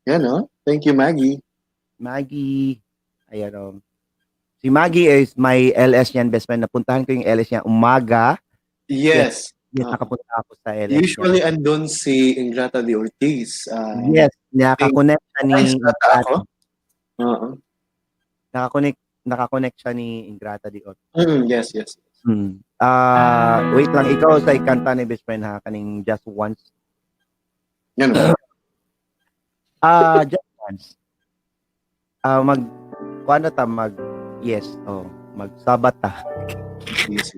Yan, no? Thank you, Maggie. Maggie. Ayan, oh. Si Maggie is my LS yan, best friend. Napuntahan ko yung LS niya umaga. Yes. Yes, Ah. nakapunta ako sa LS niya. Usually, andun si Ingrata de Ortiz. Ah, Yes, nakakonect siya ni Ay, sa ako? Oo. Nakakonect siya ni Ingrata de Ortiz. Yes. Ah, wait lang, ikaw sa ikanta ni best friend ha, kaning Just Once. Yan ba? Ah, Just Once. Ah, mag kuano ta mag yes, oh, magsabat ta. Yes.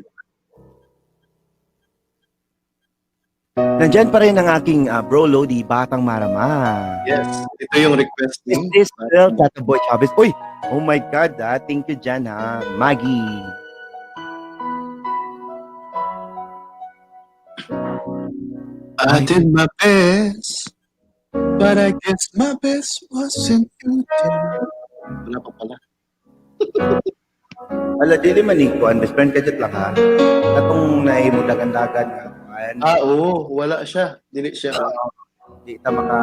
Nandyan pa rin ang aking bro Lodi, Batang Marama. Yes. Ito yung request Is ni this still Tata Boy Chavez? Uy! Oh my God, ah. Thank you dyan, ha. Maggie. I did my best, but I guess my best wasn't good enough. Wala pa pala. Ala, dili man ni kuan, best friend kadjut lang ha. Katong naimo dagan-dagan nga kuan. Ah, oo. Wala siya. Dili siya. Di ta maka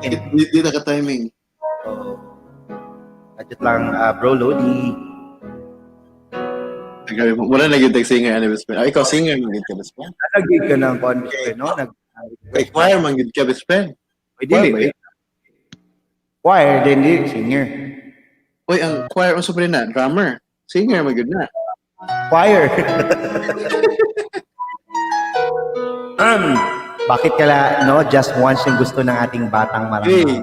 Di naka-timing. Oo. Kadjut lang bro Lodi. Ay, grabe mo. Wala na gyud singer ano best friend. Ah, ikaw singer man gyud ka best friend. Nalagay ka ng kuan best friend, no? Nag May choir man gyud ka best friend. Uy, dili. Choir ba yun? Choir din di singer. Uy, ang choir unsa pa rin na? Drummer. Singer man gyud na. Choir. Bakit kala no just once yung gusto ng ating batang marama? Hey.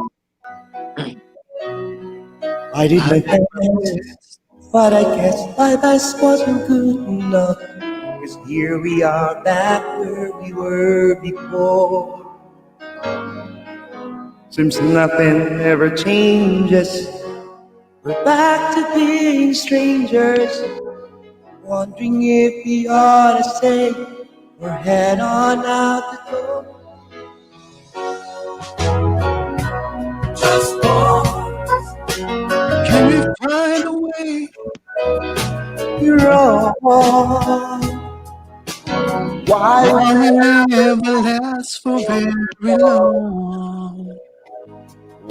I did my best, but I guess my best wasn't good enough. 'Cause here we are back where we were before. Seems nothing ever changes. We're back to being strangers, wondering if we ought to stay or head on out the door. Just once, Can we find a way? You're wrong. Why Why will never last for very long?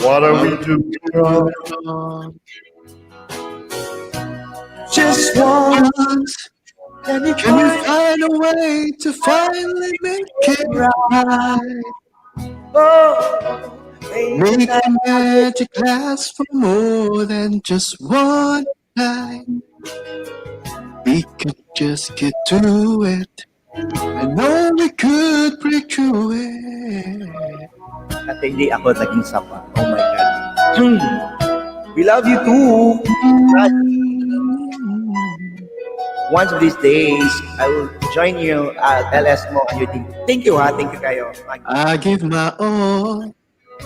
What are we doing wrong? Just once, can you Can you find find a way to finally make it right? Oh, Make the magic last for more than just one night. We could just get through it. I know we could break through it. At hindi ako naging sapa. Oh my God. We love you too. One of these days, I will join you at LS mo on your team. Thank you, ha. Thank you kayo. I give my all,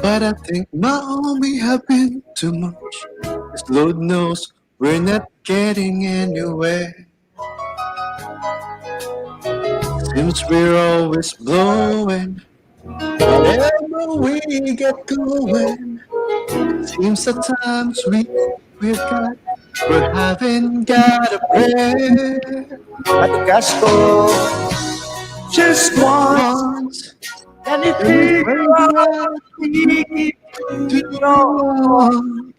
but I think my all may have been too much. 'Cause Lord knows we're not getting anywhere. Seems we're always blowing. Whenever we get going, seems at times we've got, we haven't got a prayer. Ate Castro, just once, Once, can you feel too long.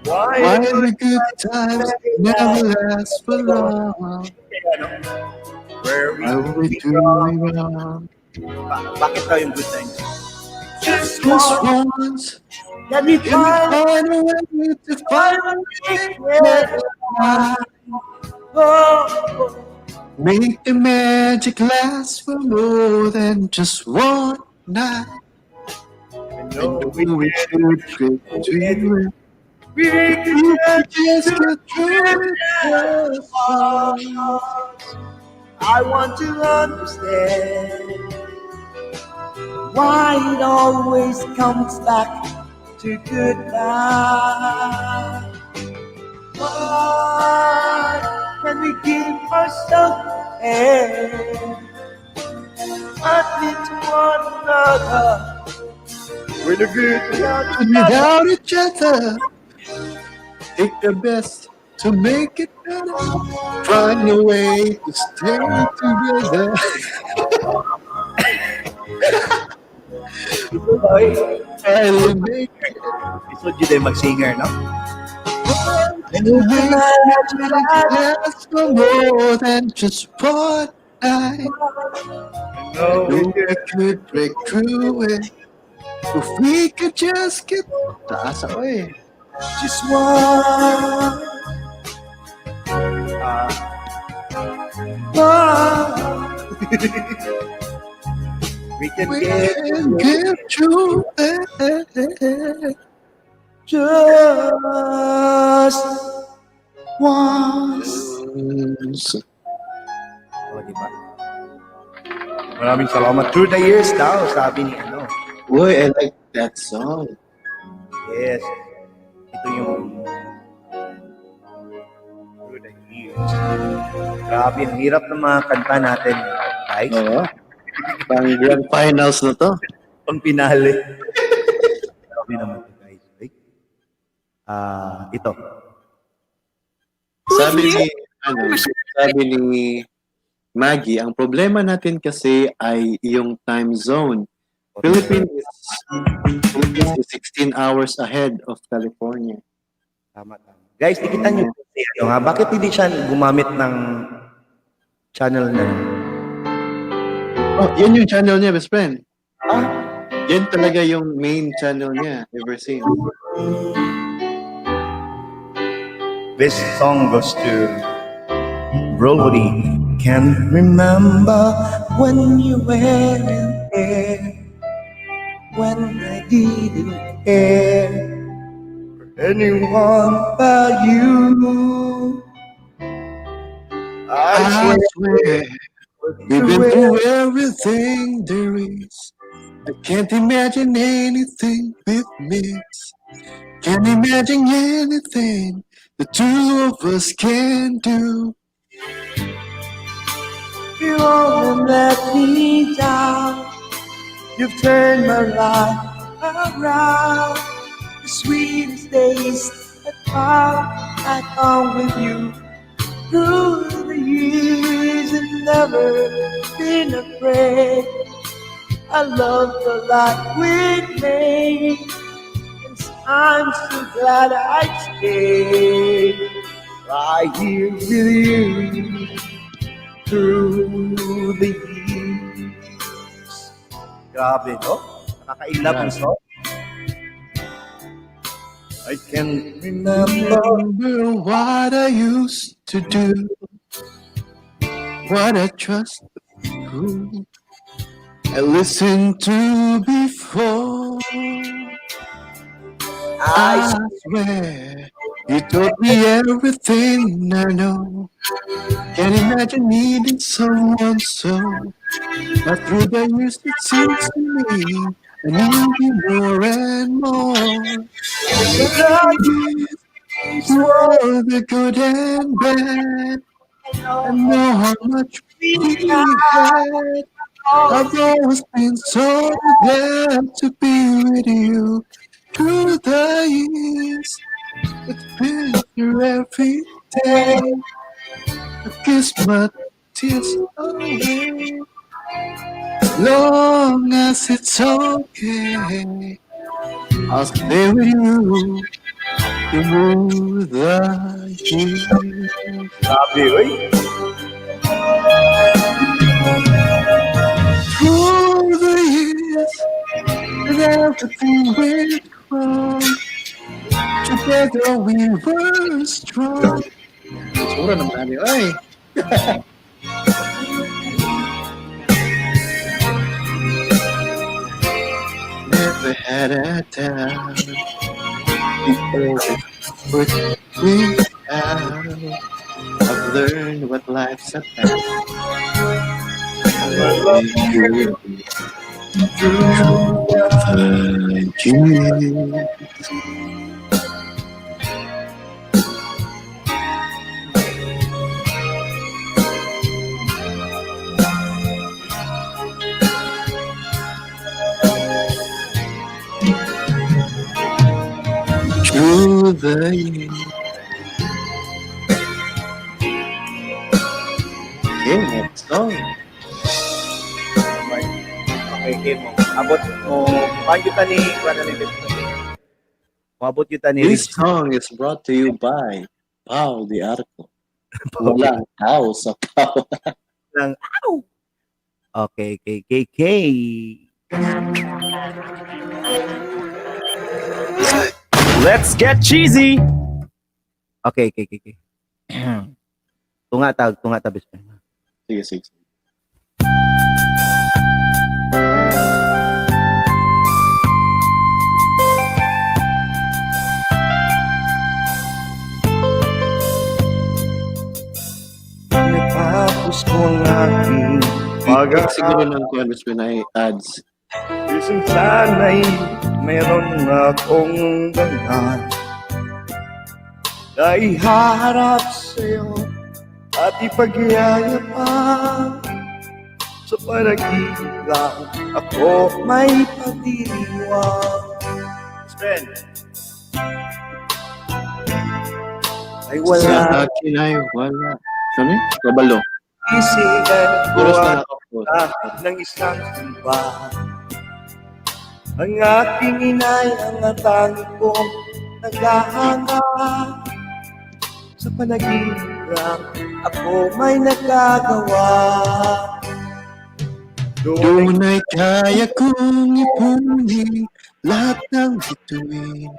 Why Why the good times never last for long? Ano? Where we I will be doing wrong. Bakit daw yung good times? Just Just once, once, can we can we find find a way to finally get by? Oh, Make the magic last for more than just one night. I I know know we we could get to it. we We can could just get through it just once. I want to understand why it always comes back to goodbye. Why can we give ourselves and admit to one another we're the good And without each other, take the best to make it better. Find a way to stay together. Finally make it. Isod yun din mag-singer, no? And make the magic last for more than just one night. No, No, we could break through it. If we could just get... Taas ako eh. Just one. One. We can We get can get through it. Just once. Oh, di ba? Maraming salamat. Through the years daw, sabi ni ano. Uy, I like that song. Yes. Ito yung Through the years. Grabe, ang hirap ng mga kanta natin, guys. Oo. Pang grand finals na to. Pang pinale. Grabe naman ito, guys. Wait. Ah, ito. Sabi ni, ano, sabi ni Maggie, ang problema natin kasi ay yung time zone. Philippines is 16 hours ahead of California. Tama, tama. Guys, dikitan niyo po si ano, ha? Bakit hindi siya gumamit ng channel na? Oh, yan yung channel niya, best friend. Ah? Yan talaga yung main channel niya ever since. This song goes to Brody. Can't remember when you weren't there, when I didn't care for anyone but you. I swear, we've been through everything there is. I can't imagine anything we've missed. Can't imagine anything the two of us can do. You won't let me down. You've turned my life around. The sweetest days I found, I found with you. Through the years and never been afraid. I love the life we made. And I'm so glad I stayed right here with you through the years. Grabe, no? Nakaka-inlove ang song. I can remember Remember what I used to do, what I trust, who I listened to before. I swear you taught me everything I know. Can't imagine needing someone so. But through the years, it seems to me I need you more and more. For the good and bad, I know how much we had. I've always been so glad to be with you through the years. It's been through every day. I kiss my tears away. Long as it's okay, I'll stay with you through the years. Grabe, oy. Through the years, with everything went wrong, together we were strong. Sura naman ani, oy. Never had a doubt. We always put me out. I've learned what life's about. Through the years. Through the years. Okay, next song. Okay, mo. Abot mo. Paano ta ni kuan ni Moabot yun ta ni This song is brought to you by Pau de Arco. Walang tao sa Pau. Lang, ow! Okay. Let's get cheesy! Okay. Tunga ta, best friend. Sige, sige. Natapos ko ang aking Pag siguro ng kuan, best friend, ay ads. Isang sana'y meron akong dangal na ihaharap sa'yo at ipagyayabang. Sa panaginip lang ako may pagdiriwang. Friend. Ay wala. Sa akin ay wala. Ano yun? Kabalo. Isigan ko Puros na ako. ng isang sumpa. Ang aking inay ang tangi kong naghahanga. Sa panaginip lang ako may nagagawa. Doon ay kaya kong ipunin lahat ng bituin.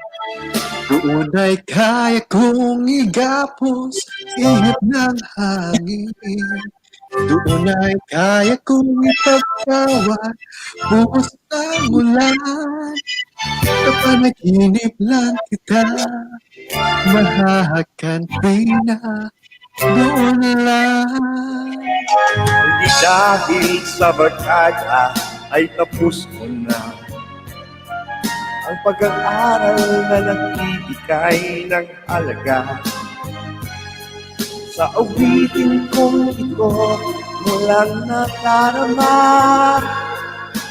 Doon ay kaya kong igapos ihip ng hangin. Doon ay kaya kong ipagkawat buhos ng ulan. Sa panaginip lang kita, mahahakanti na doon lang. Hindi dahil sa barkada ay tapos ko na ang pag-aaral na nagbibigay ng halaga. Sa awitin kong ito, walang nakarama.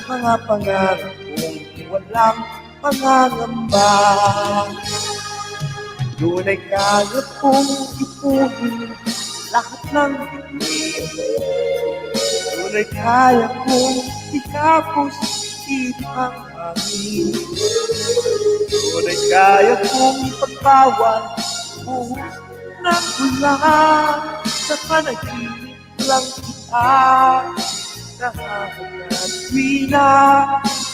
Mga pangarap kong walang pangangamba. Doon ay kaya kong ipunin lahat ng bituin. Doon ay kaya kong ikapos ang hangin. Doon ay kaya kong ipagbawal buhos ng ulan. Sa panaginip lang kita, nakahagad na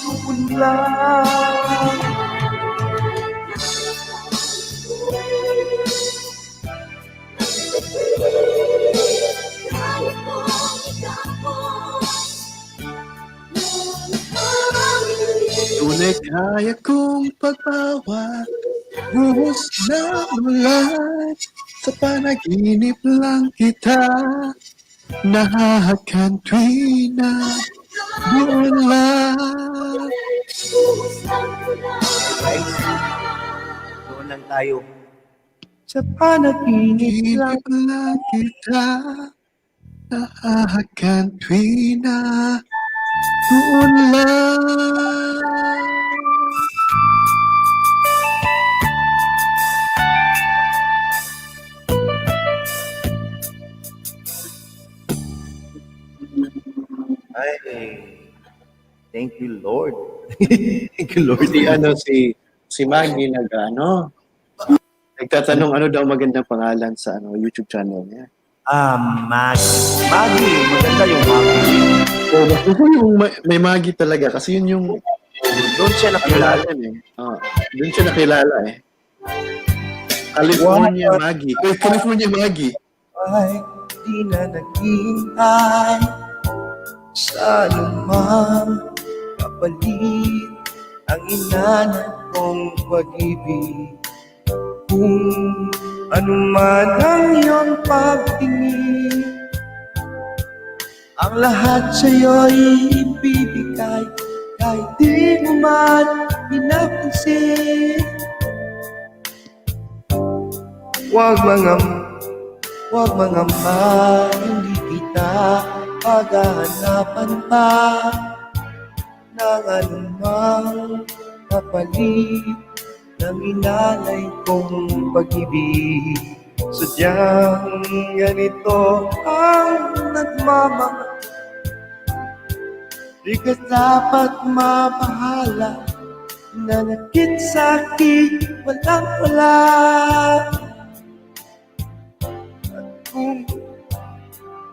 doon lang. Doon ay kaya kong pagbawal buhos ng ulan. Sa panaginip lang kita, nahahakanti na doon lang. Guys, doon lang tayo. Sa panaginip lang lang kita, nahahakanti na doon lang. Ay, thank you, Lord. Thank you, Lord. Si ano si si Maggie nag ano nagtatanong ano daw magandang pangalan sa ano YouTube channel niya. Ah, Maggi. Maggi, maganda yung Maggi. Oh, mas gusto ko yung may Maggi talaga kasi yun yung Doon siya nakilala. kilala eh. Ah, doon siya nakilala eh. California Maggi. Uy, California Maggi. Ay, di na naghihintay sa anumang kapalit ang inanay kong pag-ibig. Kung anuman ang iyong pagtingin, ang lahat sa'yo'y ibibigay kahit di mo man pinapansin. Huwag mga Huwag mangamba, hindi kita paghahanapan pa ng anumang kapalit ng inalay kong pag-ibig. Sadyang ganito ang nagmamahal. Di ka dapat mabahala, nanakit sa akin, walang wala.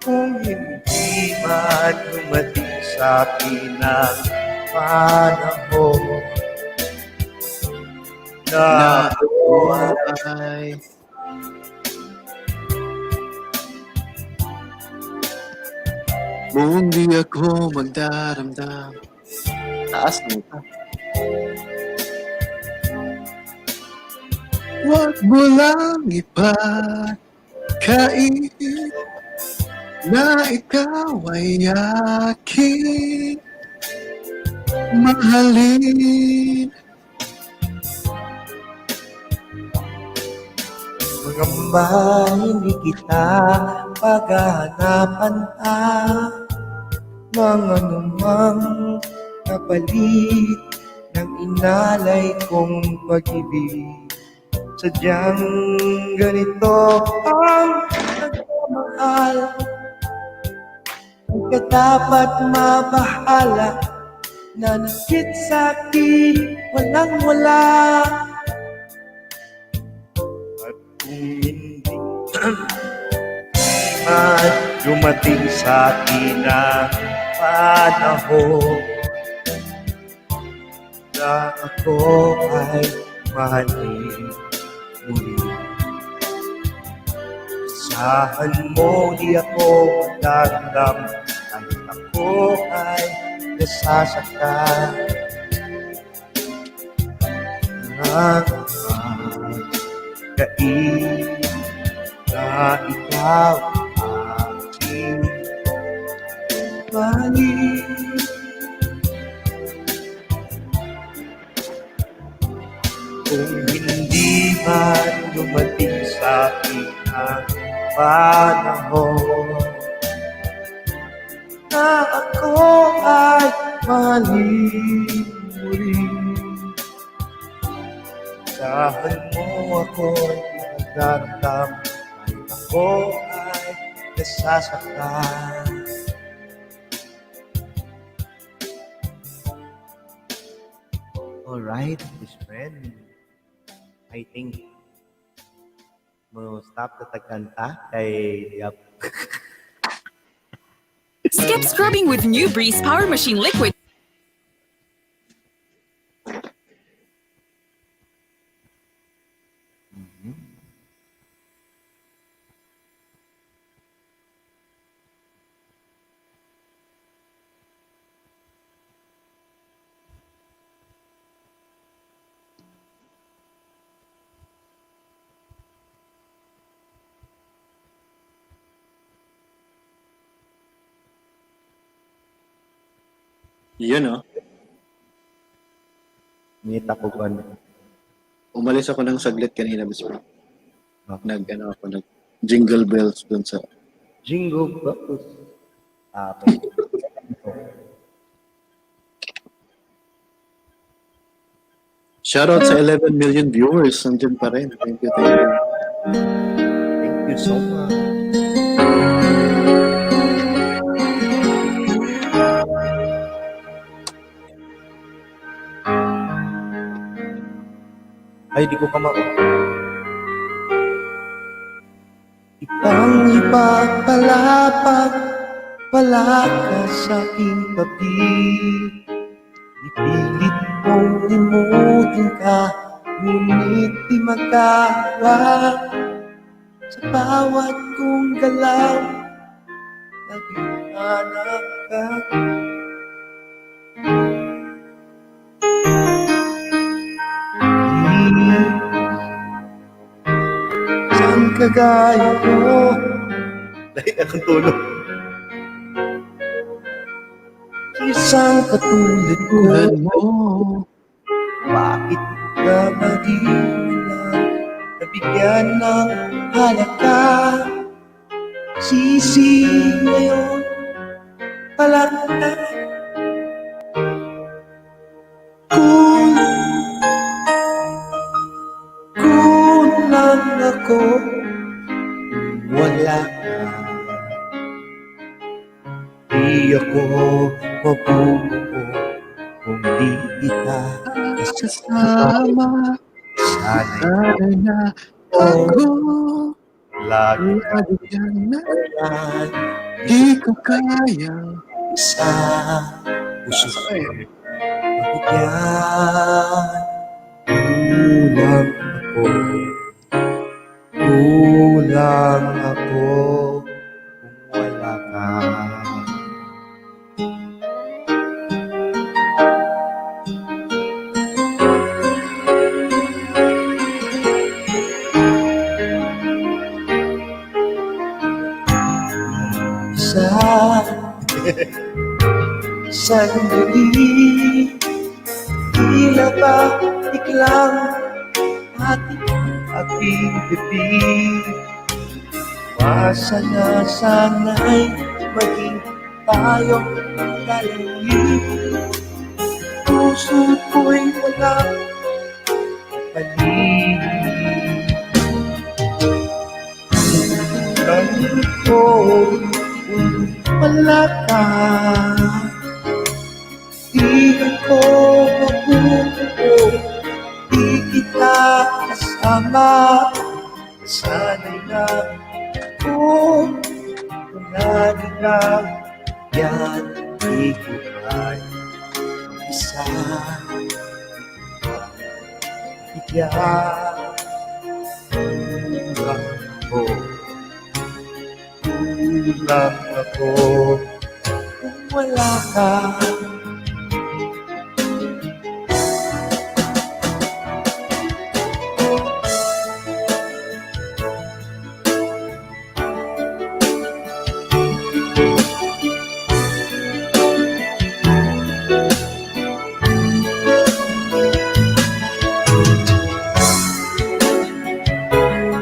Kung hindi man dumating sa akin ang panahon na Na ako ay Buong di ako magdaramdam. Taas mo pa. Huwag mo lang ipagkait na ikaw ay aking mahalin. Mangamba, hindi kita paghahanapan pa ng anumang kapalit ng inalay kong pag-ibig. Sadyang ganito ang nagmamahal. Di ka dapat mabahala, nanakit sa akin, walang wala. At kung hindi man dumating sa akin ang panahon na ako ay mahalin muli. Asahan mo di ako magdaramdam kahit ako ay nasasaktan. Ang kait na ikaw aking mahalin. Kung hindi man dumating sa akin ang panahon na ako ay mahalin muli. Asahan mo ako'y pinagdaramdam kahit ako ay nasasaktan. Alright, best friend. I think mo stop na tagkanta kay Yap. Skip scrubbing with new Breeze Power Machine Liquid. Yun, oh. Ngita ko ba? Umalis ako ng saglit kanina, Miss Bro. Nag, ano ako, nag jingle bells dun sa Jingle bells. Ah, okay. Shoutout sa 11 million viewers. Nandiyan pa rin. Thank you, thank you. Thank you so much. Ay, di ko kamao. Ibang iba pala pag wala ka sa aking tabi. Ipilit kong limutin ka, ngunit di magawa. Sa bawat kong galaw, laging hanap ka. Saan kagaya ko? Dahil akong tulog. Isang katulad ko. Tulad mo. Bakit ka ba di lang nabigyan ng halaga? Sisi ngayon, pala ka. Kung kulang ako, wala ka. Di ako mabubuo kung di kita Kasama. Sana'y Sana na ako. lagi Lagi kang na. kailan Di ko kaya. Sa puso ko mabigyan. Kulang ako, kulang ako kung wala ka. Isa sandali, tila ba biglang ating aking bibig. Masa na sana'y maging tayo dalawa. Puso ko'y walang paligid. Ko kung wala ka, di ako mabubuo, di kita kasama. Sana'y na kung lagi kang yan, di ko kaya mag-isa. Bigyan kulang ako, kulang ako kung wala ka.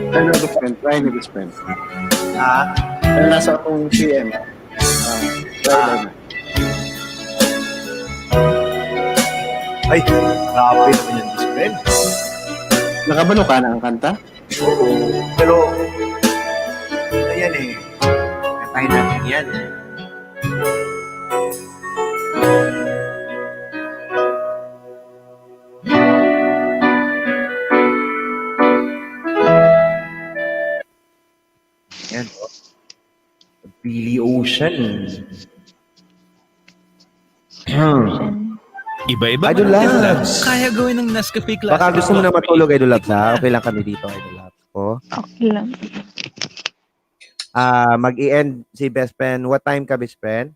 Ano, best friend? Try ni best friend. Ha? Ano, nasa akong PM. Try daw na. Ay, grabe naman yan, best friend. Nakabalo ka na ang kanta? Oo. Pero, ayan eh. Kantahin natin yan. Yan. Oh. Billy Ocean. Iba-iba Idol man ang timpla, Labs. kaya gawin ng Nescafe Classic. Baka gusto mo na matulog, Idol Labs, ha? Okay lang kami dito, Idol Labs. Po. Okay lang. Ah, mag-i-end si best friend. What time ka, best friend?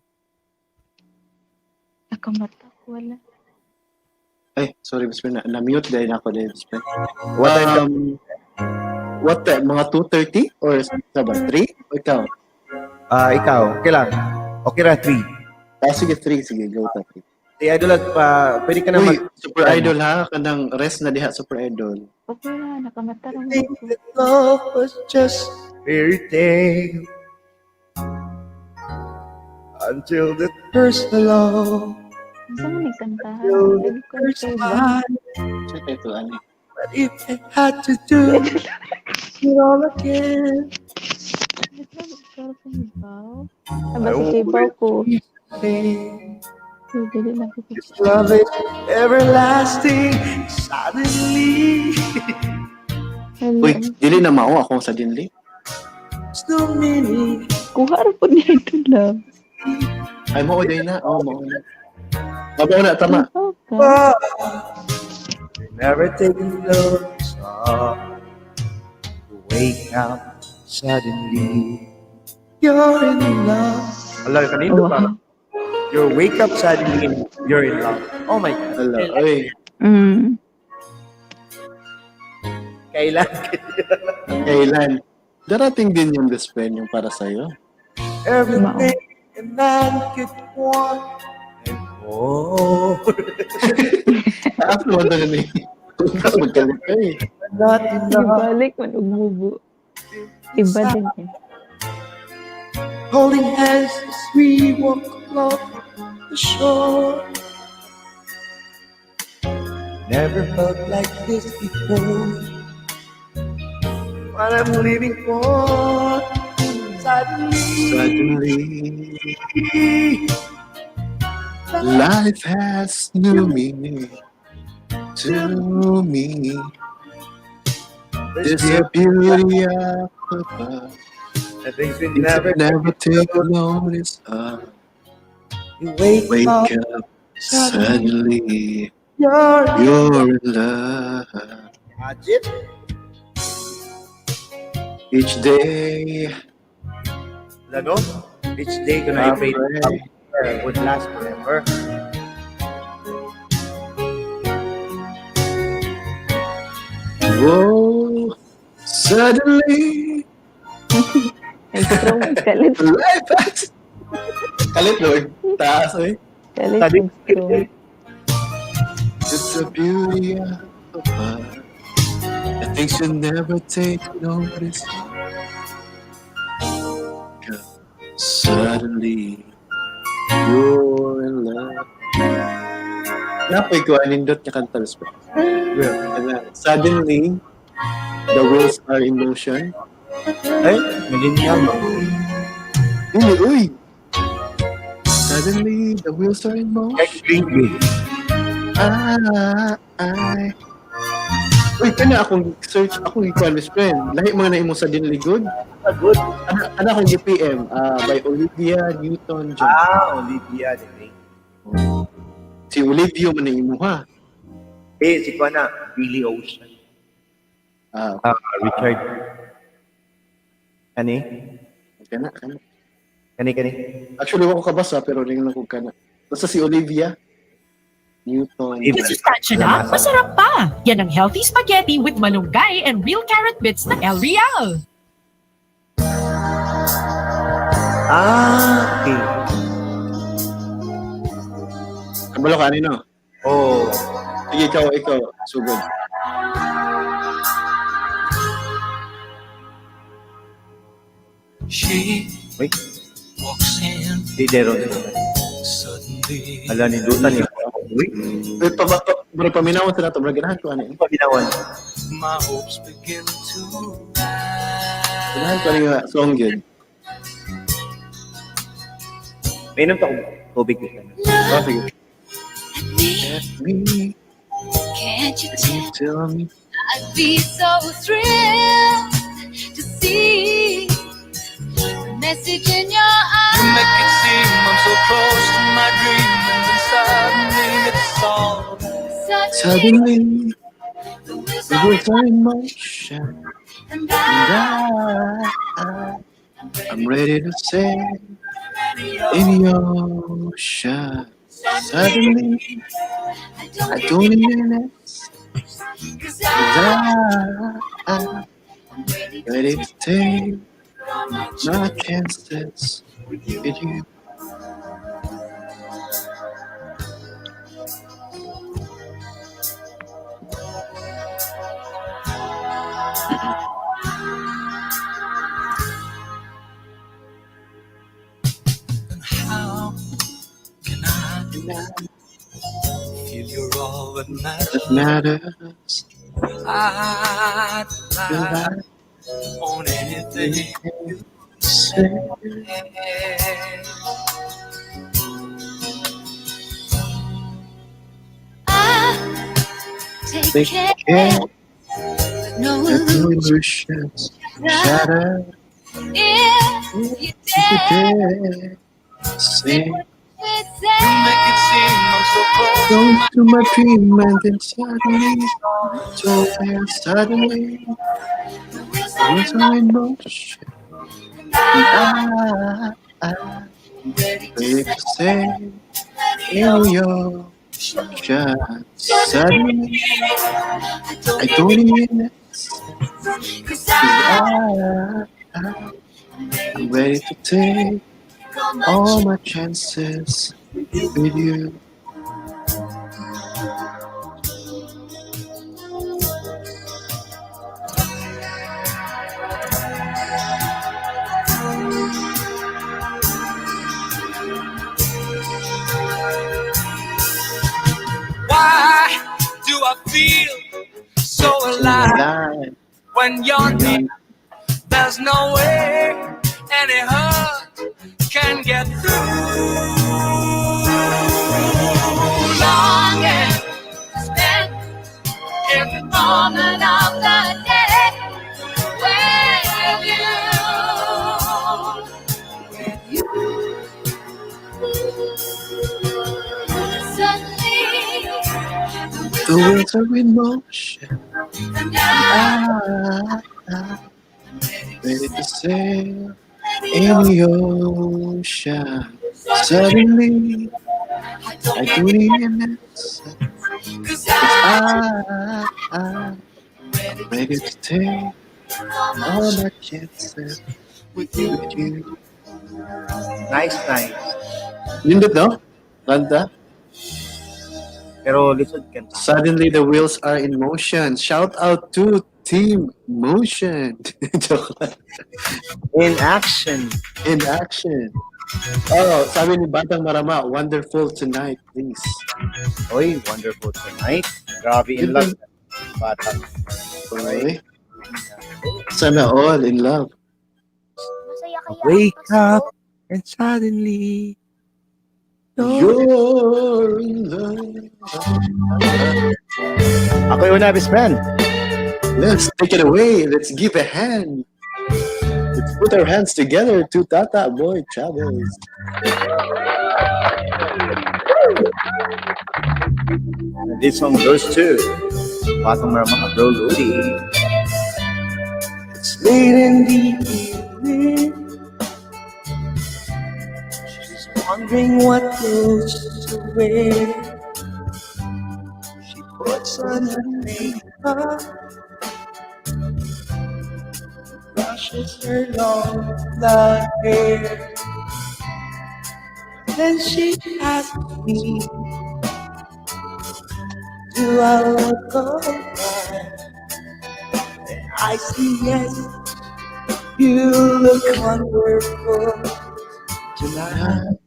Ako mata. Wala. Ay, sorry, best friend. Na-mute dahil ako dahil, best friend. What time ka? What time? Mga 2:30? Or sa ba? 3? O ikaw? Ah, ikaw. Okay lang. Okay ra, 3. Ah, sige, 3. Sige, go ta 3. Si Idol Labs, pa, pwede ka na Uy, mag... Super Idol ha? Kanang rest na diha, Super Idol. Okay na, nakamata ra Think that love was just fairy tale until the first hello, Unsa man ni kanta? until the Lagi ko first na smile. Sa title, ano? But if I had to do it all again, Aba sa kibaw ko. say Dili lang ko. this love is everlasting. Suddenly, Uy, dili na mao akong suddenly. It's no meaning. Kuha ra po niya ito lang. Ay, mo day na. Oh, mo na. Abo na, tama. Okay. Never taking clothes off. You wake up suddenly. You're in love. Ala, kanino pa? Wow. You wake up suddenly, you're in love. Oh my God. Ala, oy. Kailan? Kailan? Darating din yung best friend yung para sa'yo. Everything a man could want and more. Taas naman doon eh. Magkalit ka eh. Not enough. Ibalik man og mubo. Iba din eh. Holding hands as we walk along the shore. Never felt like this before. What I'm living for. Suddenly. Suddenly, life has new meaning to me. There's a beauty up above. The things we Things never I never take notice of. You wake, Wake up, up, suddenly, you're you're in love. Imagine. Each day, Ano? Each day gonna I I pray pray. would last forever. Whoa, suddenly, Nag-stroke. Kalit. life has... Kalit, Lord. Taas, eh. Kalit Sabi- mag-stroke. It's a beauty up above. The things you never take notice of. Suddenly, you're in love. Napoy ko, anindot niya kanta, best friend. Yeah. And then, suddenly, the wheels are in motion. Ay, millennium ba? Uy, uy! Suddenly, the wheels are in motion. Kahit Green Day. Ah, ay. Uy, kana akong search, akong ikuan, best friend. Lahi mga na imong suddenly good. Ah, good. Ana akong GPM by Olivia Newton-John. Ah, Olivia. Di Si Olivia man na imo ha. Eh, si Kuana, Billy Ocean. Ah, Ah, Richard. Kani? kana kana. Kani, kani? Actually, wa ko kabasa pero ringin lang ko kana. Basta si Olivia Newton. Olivia. Masustansya na, masarap pa! Yan ang healthy spaghetti with malunggay and real carrot bits na El Real. Ah, okay. Kabalo ka ani no? Oh. Sige, ikaw, ikaw. Sugod. She Wait. walks in Di Deron. suddenly. Ala, nindutan niya. Uy, Uy, pa, pa, pa, bro, paminawan sa nato. Bro, ganahan ko ani. paminawan. My hopes begin to Ganahan ko ani nga song yun. May inom pa akong tubig. Oh, sige. Let me, Can't you tell? tell me. I'd be so thrilled to see the message in your eyes. You make it seem I'm so close to my dream, and then suddenly it's all Suddenly, the wheels the are wheels are in motion. and And I'm ready to sail in the ocean. Suddenly, I don't even ask. 'Cause 'Cause I'm ready to take my chances with you. And how can I feel you're all that matters? That matters. I'd Will lie I on anything you say? say. I take Take care, care no that no illusions illusions shatter. If you dare, Say, we say. You make it seem I'm so close go to my dream and then suddenly, so and suddenly, was I in motion? And I, ready to say, in your ocean. Suddenly, I don't even Cause I'm ready to take all my chances with you. Why do I feel so alive Alive. when you're near? There's no way any hurt can get through. Longing to spend every moment of the day with you. With you. Suddenly, The wheels are in motion. and I I, ready to sail in the ocean. Suddenly, I don't even answer. Cause I'm ready to take all my chances with you. Nice, nice. Nindot, no? Kanta? Pero lisod kanta. Suddenly, the wheels are in motion. Shout out to Team Motion. Joke lang. In action. In action. Oh, sabi ni Batang Marama, wonderful tonight, please. Oy, wonderful tonight. Grabe in love. Batang. Oy. Sana all in love. Wake up and suddenly You're in love. Ako yung una, best friend. Let's take it away. Let's give a hand. Let's put our hands together to Tata Boy Chavez. And this song goes to Batang Marama, Bro Lodi. It's late in the evening. She's wondering what clothes to wear. She puts on her makeup, brushes her long black hair. Then she asks me, do I look alright? I say yes, you look wonderful tonight.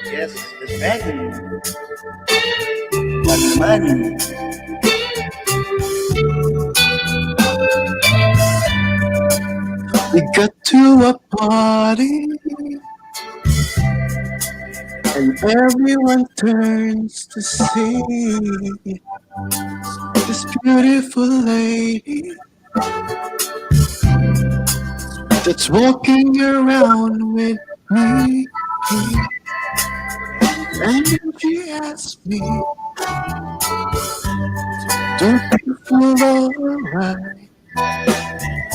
Yes, best friend. One naman. We got to a party and everyone turns to see this beautiful lady that's walking around with me. And then she asked me, don't you feel alright?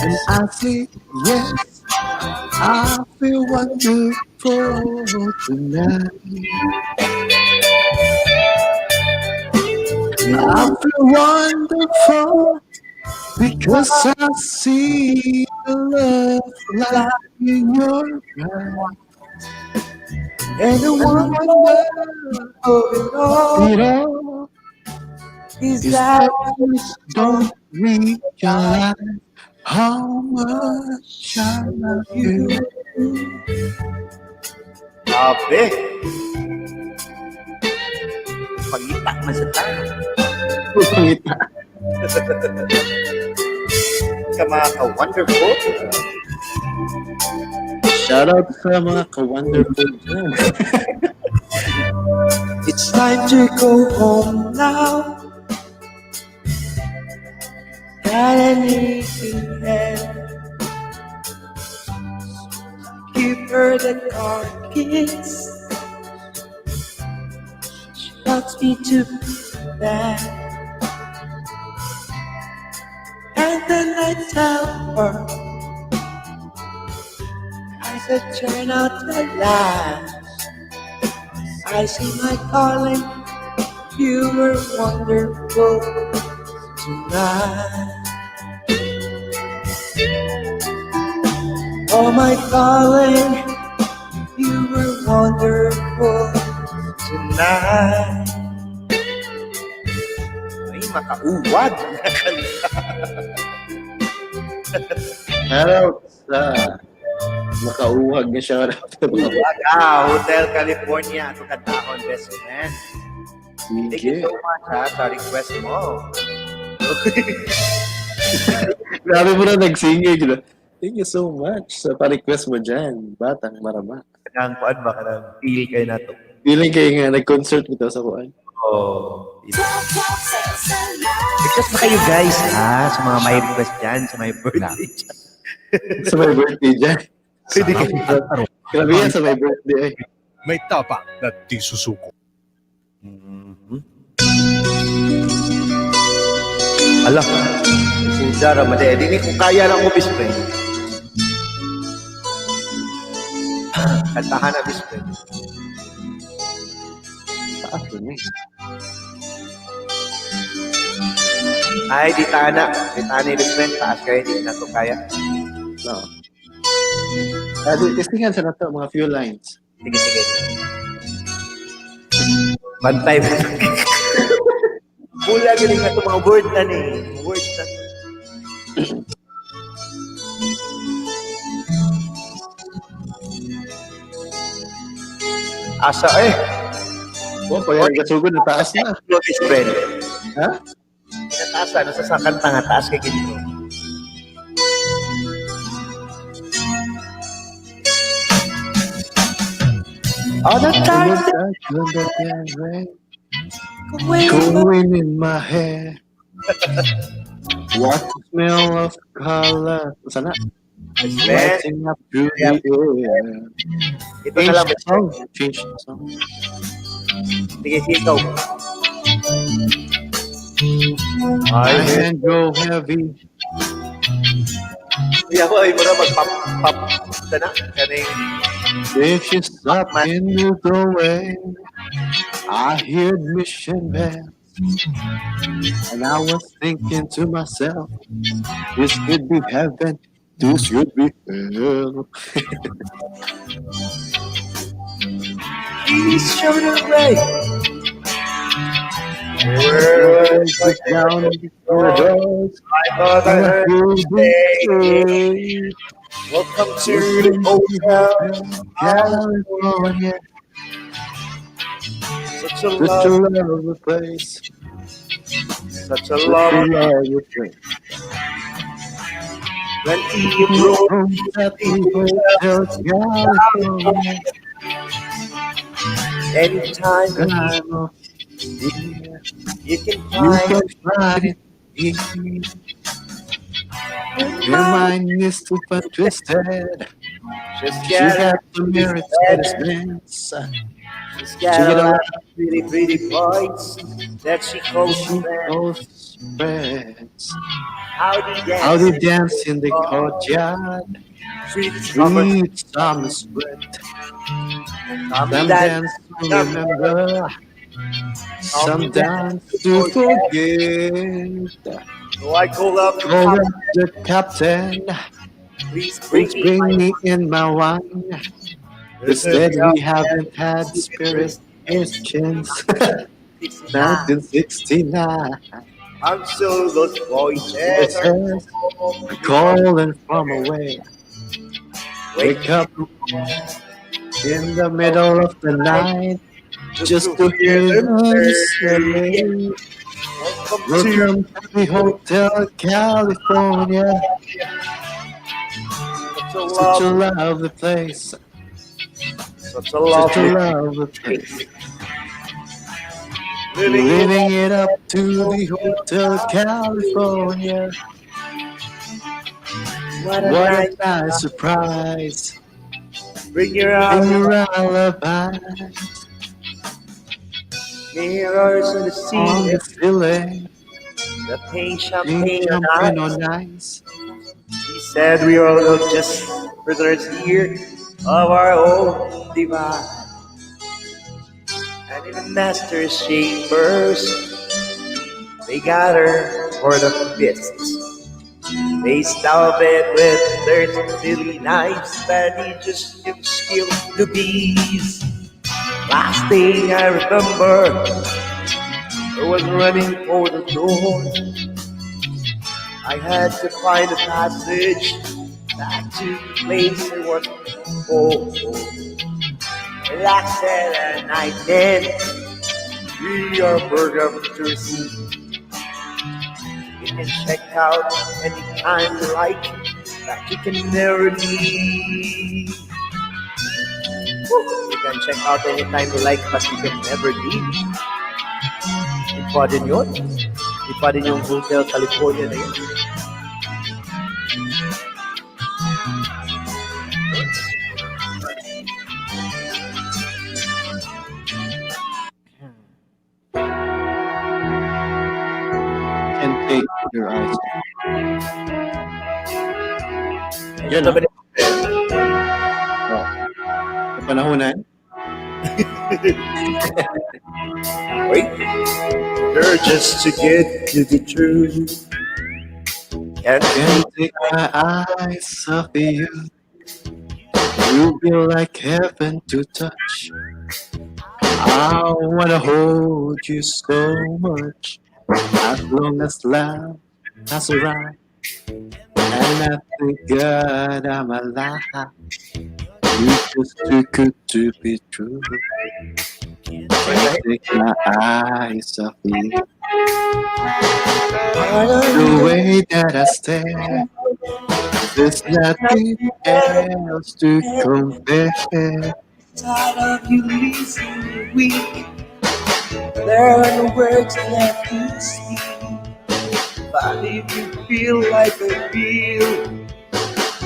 And I say, yes, I feel wonderful tonight. I feel wonderful because I see the love light in your eyes. And the wonder of it all It all is is that that you don't realize how much I love you. Grabe. Pangita man sa tao. Pangita. Ka mga ka-wonderful. Shout out sa mga ka-wonderful dyan. It's time to go home now. Got an aching head. her the car keys. She wants me to bed. And then I tell her, I said, turn out the lights. I say, my darling, you were wonderful tonight. Oh, my darling, you were wonderful tonight. Ay, makauwag na kanta. Shoutout sa makauwag nga shoutout. Uwag, ah, Hotel California. Ato kantahon, best friend. Thank you Sige. so much ha, sa request mo. Grabe mo na nagsingig. No? Thank you so much sa pa-request mo dyan, Batang Marama. Kanang kuan ba kanang feel kayo na to. Feeling kayo nga, nag-concert mo sa kuan. Oh. Request ba kayo guys ha sa mga may request dyan, sa may birthday dyan. Sa may birthday dyan. Pwede kayo. Grabe yan sa may birthday. Eh. May tapang na di susuko. Ala, Sundara, mali. Di ni kung kaya lang ko, best friend. Kantahan na, best friend. Taas yun eh. Ay, di tana. Di tana, best friend. Taas kayo, di na to kaya. No. Ah, testingan sa nato mga few lines. Sige, sige. Bantay mo. Bula galing na ito mga word na ni. Word na. Asa eh. Oh, pag nagasugod, nataas na. Best friend. Ha? Tinataas ano sa kanta nga taas kay ginto. Oh, the time Going in my hair. What the smell of color. Sana? Lighting up through the air. Ito na lang. Change the song. Change the song. Sige, sige, ikaw. My hand go heavy. Kuya ko, ay mura mag-pop, pop. Sana, kaning, If you stop in the doorway, I heard mission bells. And I was thinking to myself, this could be heaven, this could be hell. Please show the way. Words down the doors, I thought I heard you say, welcome to the hotel. California, Such a such a love, lovely place, such a such a love. lovely place. Plenty of room. Rooms at the Hotel California. Anytime Time of year, you can you find can find it here. Your mind is super twisted. Just She get got the merits that is dance. She's She got got a a lot of pretty, pretty boys that she calls friends. close friends. How they dance, How they dance in the courtyard. Sweet summer, Sweet summer sweat. some Some dance, dance to remember. Some dance to forget. So I call up the Call captain. up the captain. Please bring Please me bring my me in my wine. Instead, we haven't had spirit since 1969. I'm so those voices It are says, calling from away. Wake up in the middle of the night just to hear them say, Welcome to welcome to the Hotel California. such a Such a love, lovely place. such a Such a lovely lovely place. living Living it up to the Hotel California. What a What nice a nice surprise. Bring your Bring your alibi. alibi Mirrors on the on ceiling. the ceiling. The paint Drink champagne on champagne ice. on ice. He said we are all just prisoners here of our own device. And in the master's chambers, they gather for the feast. They stab it with their silly knives, but he just kill the bees. Last thing I remember, I was running for the door. I had to find a passage back to the place I was before. Relax at night, then we are programmed to receive. You can check out anytime you like, but you can never leave. Woo! You can check out anytime you like, but you can never leave. Ipa din yun. Ipa din yung Hotel California na yun. Can't take your eyes. Yun, Ito ah. ba ni- Oh. Kapanahunan. Wait. You're just to get to the truth. Can't Can't take my eyes off you. You be like heaven to touch. I wanna hold you so much. As long as love has a right. And I thank God I'm alive. You're just too good to be true. Can't take my eyes off you. The way that I stare, there's nothing else to compare. Tired of you leaves me weak. There are no words left to speak. But if you feel like I feel,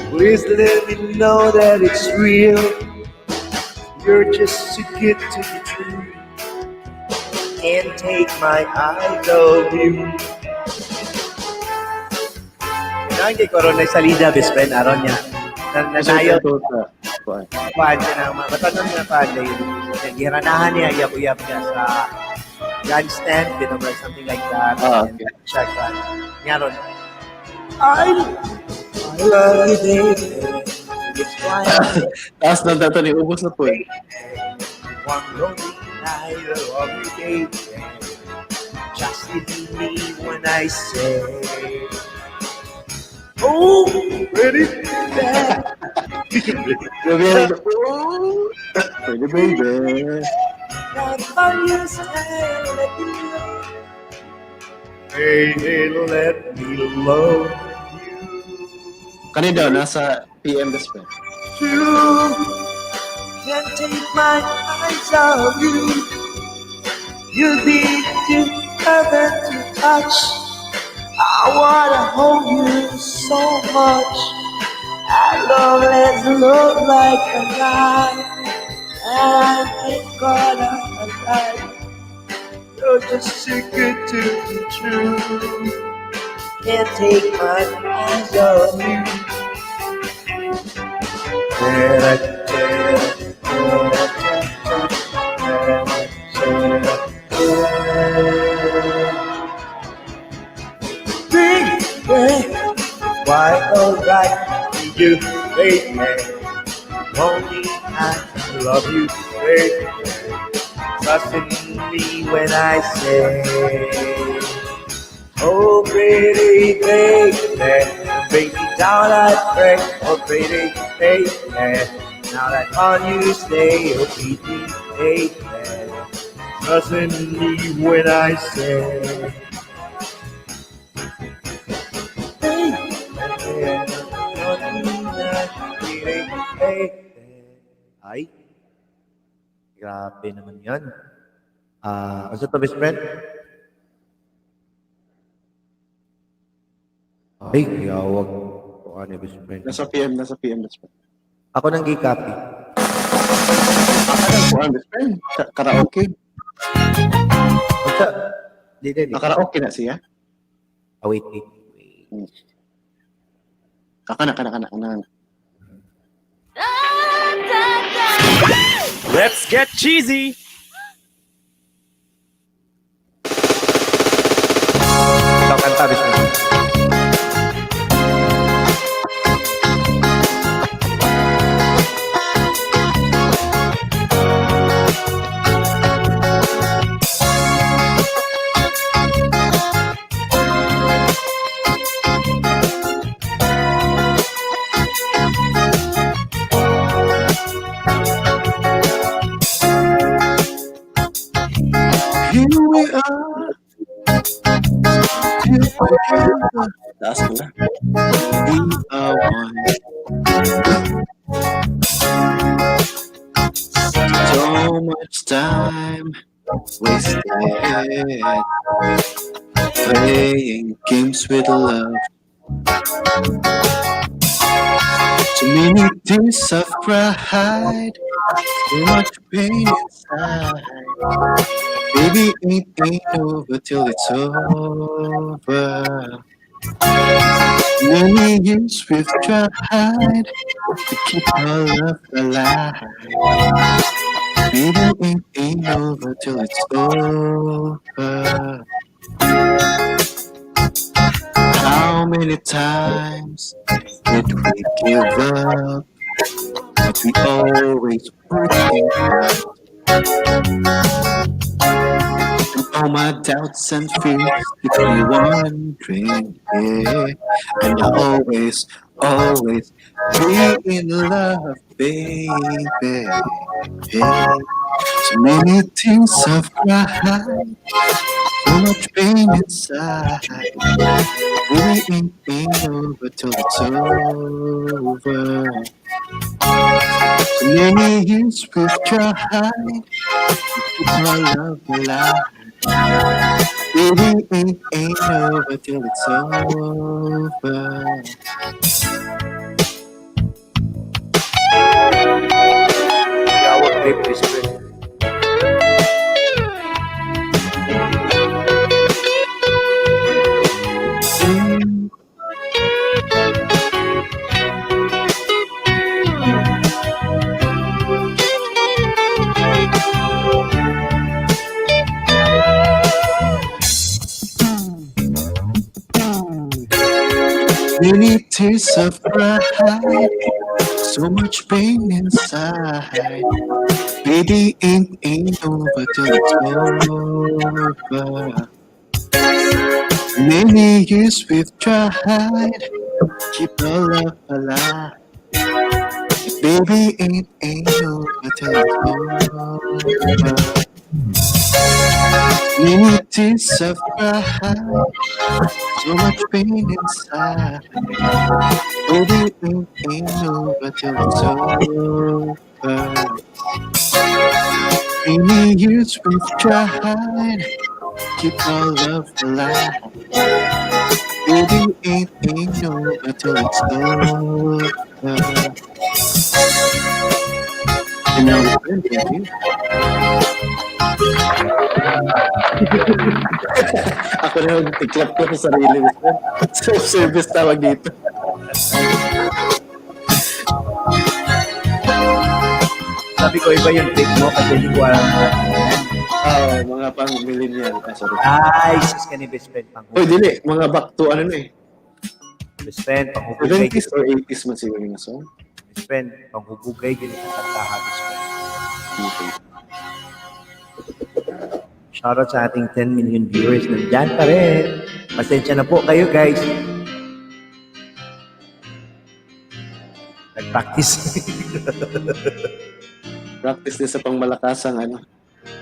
please let me know that it's real. You're just too good to be true. Can't take my eyes off you. Kailangan kay Corona salida, best friend, aron niya. Nanayo, kuan siya na, matanon niya pa, gihiranahan niya, iyap-uyap niya sa grandstand, you know, or something like that. Ah, And okay. siya, kuan. Nga ron, I love you, baby. It's why I Taas ng data ni ubos na po eh. One lonely night, I love you, baby. Just believe me when I say, oh, pretty Grabe yan. Oh, pretty baby. Baby, let me love you. Kanina daw, nasa PM best friend. True. Can't take my eyes off you. You'll be too heaven to touch. I wanna hold you so much. I love let's love like a lie. And I thank God I'm alive. You're just too good to be true. Can't take my eyes off you. Baby, why alright you, baby? Only I love you, baby. Trust in me when I say, oh, pretty baby, break me down, I pray. Oh, pretty baby, now that on you stay, oh, pretty baby, trust in me when I say, baby, Ay, grabe naman yan. Ah, uh, to, best friend? Ay, yawag. O ano, best friend? Nasa PM best friend. Ako nang gi-copy. Ano po ang best friend? Karaoke? Unsa? Di, di, di. Ah, karaoke na siya? Ah, wait, wait. Wait. Ah, kana, kana, kana, kana. Let's get cheesy! Ikaw kanta, best friend. Here we are. Still together. Taas ko na. We are one. So much time wasted playing games with love. Too many tears I've cried, too much pain inside. Baby, it ain't over till it's over. Many years we've tried to keep our love alive. Baby, it ain't over till it's over. How many times did we give up? But we always working out. And all my doubts and fears keep me wondering, yeah. And I always, always be in love, baby. Yeah. So many things I've cried, so much pain inside. Really ain't over till it's over. So many years we've tried to keep our love alive. Baby, it ain't over till it's over. Yawag trip, best friend. Many tears of pride, so much pain inside. Baby, it ain't over till it's over. Many years we've tried, keep our love alive. Baby, it ain't over till it's over. Many tears of pride, so much pain inside. Baby, it ain't over till it's over. Many years we've tried, keep our love alive. Baby, it ain't over till it's over. And now we're thank you. Ako na mag-clap ko sa sarili ko. Self-service tawag dito. Sabi ko, iba yung take mo kasi hindi ko alam. Ah, mga pang millennial. Ah, sorry. Ay, sus ka ni best friend. Pang Uy, dili. Mga back to ano na eh. Best friend, panghubugay. 70s or 80s man siguro yung song. Best friend, panghubugay. Ganito kantaha, best friend. Okay. Shoutout sa ating 10 million viewers. Nandyan pa rin. Pasensya na po kayo, guys. Nag-practice. Practice din sa pangmalakasang ano,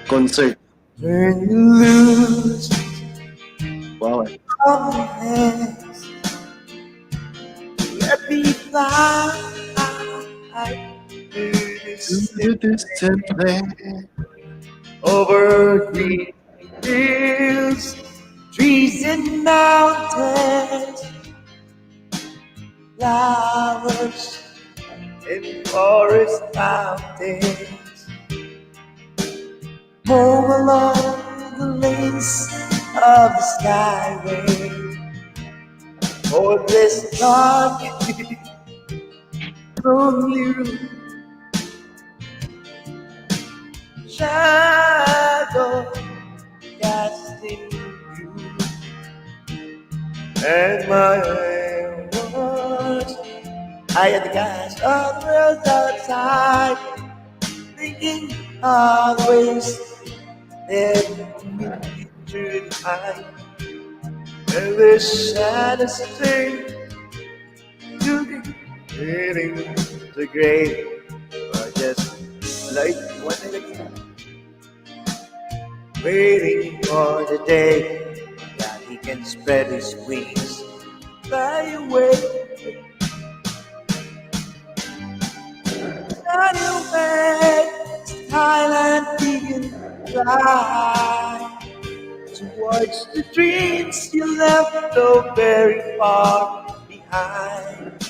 concert. Turn you loose Wow. Eh. from your hands. Let me fly To distant land. over green hills, trees and mountains, flowers In forest mountains, home along the lanes of the skyway. For this dark, lonely room, shadow casting gloom, and my words, I had the gas of the world outside, thinking of ways that we should hide. And this saddest thing to be feeling the grave, or just like one like waiting for the day that he can spread his wings, fly away. Fly away, Thailand, he can fly towards the dreams you left so very far behind.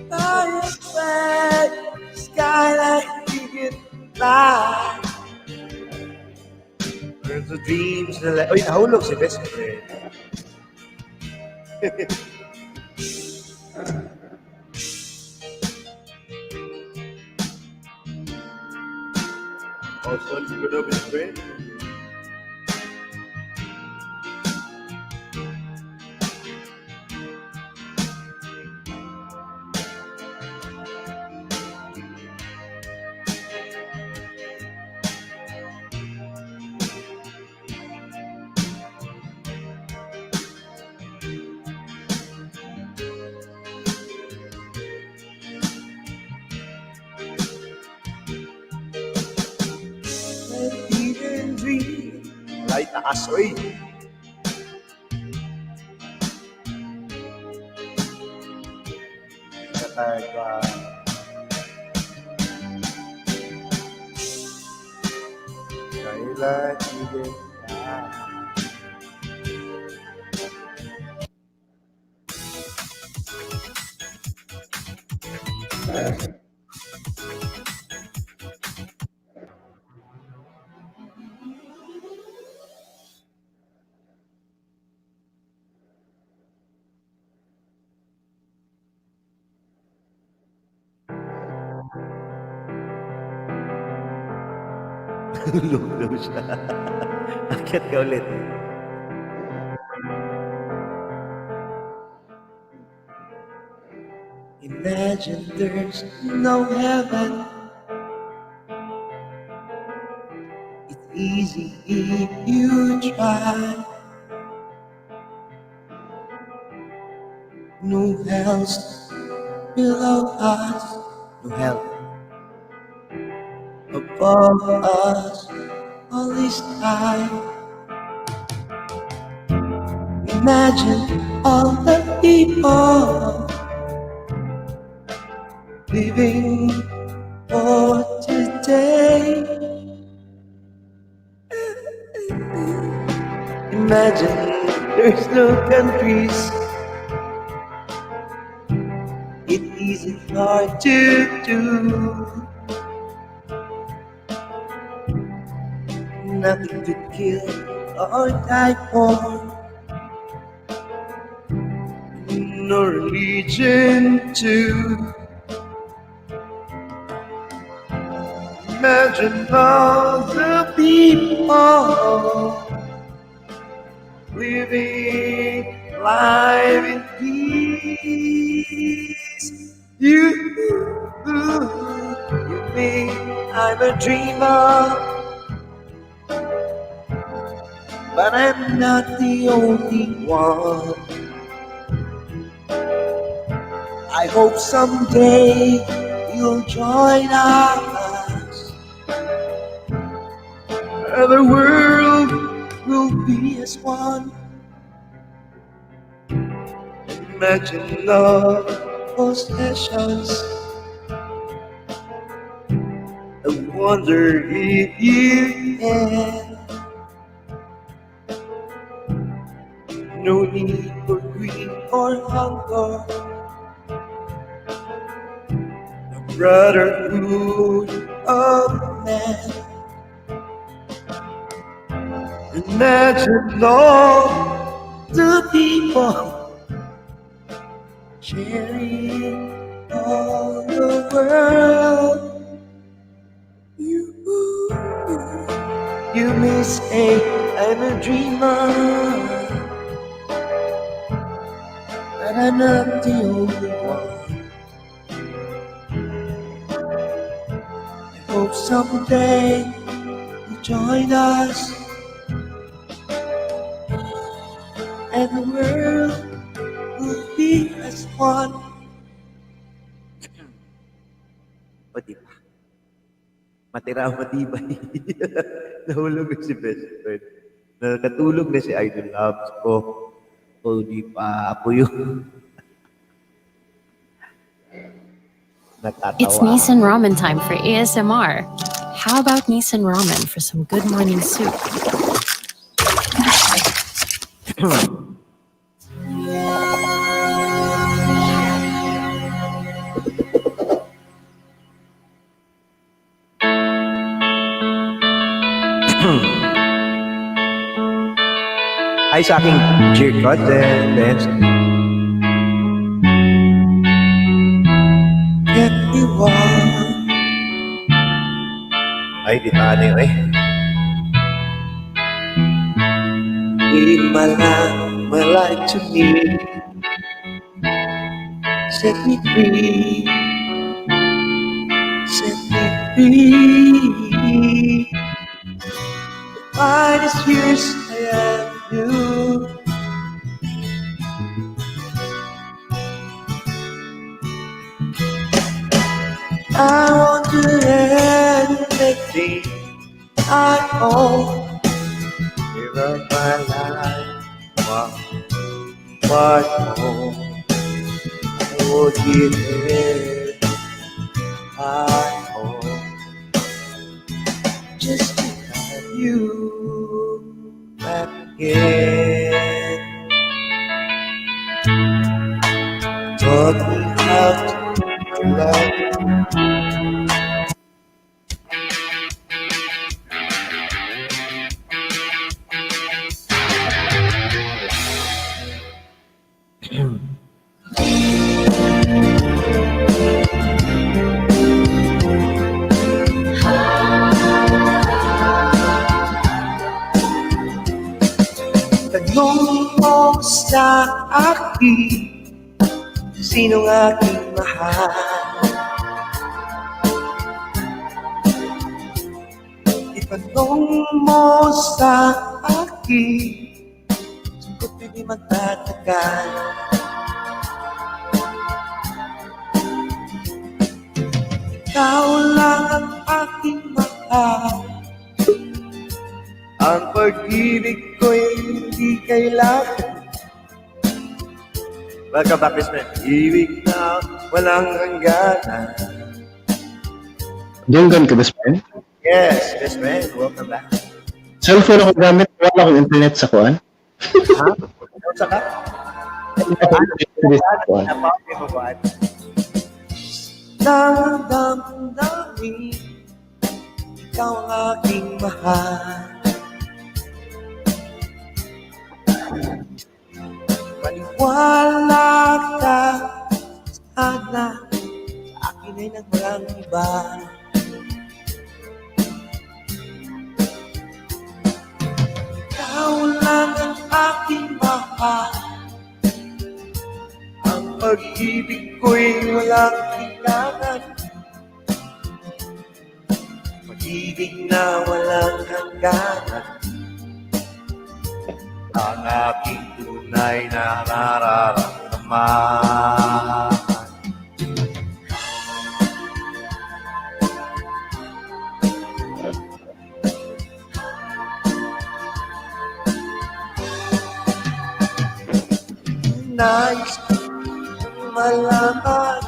Fly away, skyline, you can fly. There's the dreams na. Uy, nahulog si best friend. Also, you know best friend? Eden dream. Walay taas, oy. Kapag, kailan ibig ka? Tulog daw siya. Akyat ka ulit. Imagine there's no heaven. It's easy if you try. No hells below us, no hell above us, only sky. Imagine all the people living for today. Imagine there's no countries. It isn't hard to do. Nothing to kill or die for. No religion to imagine all the people living life in peace. You mean I'm a dreamer, but I'm not the only one. I hope someday you'll join us. The world will be as one. Imagine love possessions. I wonder if you can. No need for greed or hunger. Brotherhood of man. Imagine all the people sharing all the world. You may say I'm a dreamer, but I'm not the only one. I hope someday you join us and the world will be as one. O, di ba? Matira ang matibay. Nahulog na si best friend. Nakatulog na si Idol Loves ko. O, di pa. Ako yung natatawa. It's Nissan Ramen time for ASMR. How about Nissan Ramen for some good morning soup? Ay, sa aking dear cousin, Benz. Get me one. Ay, di tayo eh. Give my life to me. Set me free. Set me free. The finest years I ever knew. I want to anything I own. Give up my life, what more? I will give it my all just to have you back again. Taught me how to love. Tanong mo sa akin, sinong aking mahal? Itanong mo sa akin, sagot hindi magtatagal. Ikaw lang ang aking mahal. Ang pag-ibig ko'y hindi kailangan. Welcome back, Miss Friend. Ibig na walang hangganan. Dunggan ka, best friend? Yes, best friend. Welcome back. Cellphone ako gamit. Wala akong internet sa kuan. Ha? Ano ka? Kuan. Damdamdamin, ikaw ang aking mahal. Maniwala ka sana, sa akin ay nang walang iba. Ikaw lang ang aking mahal. Ang pag-ibig ko'y walang hangganan. Pag-ibig na walang hangganan. Ang aking tunay na nararamdaman. Nais kong malaman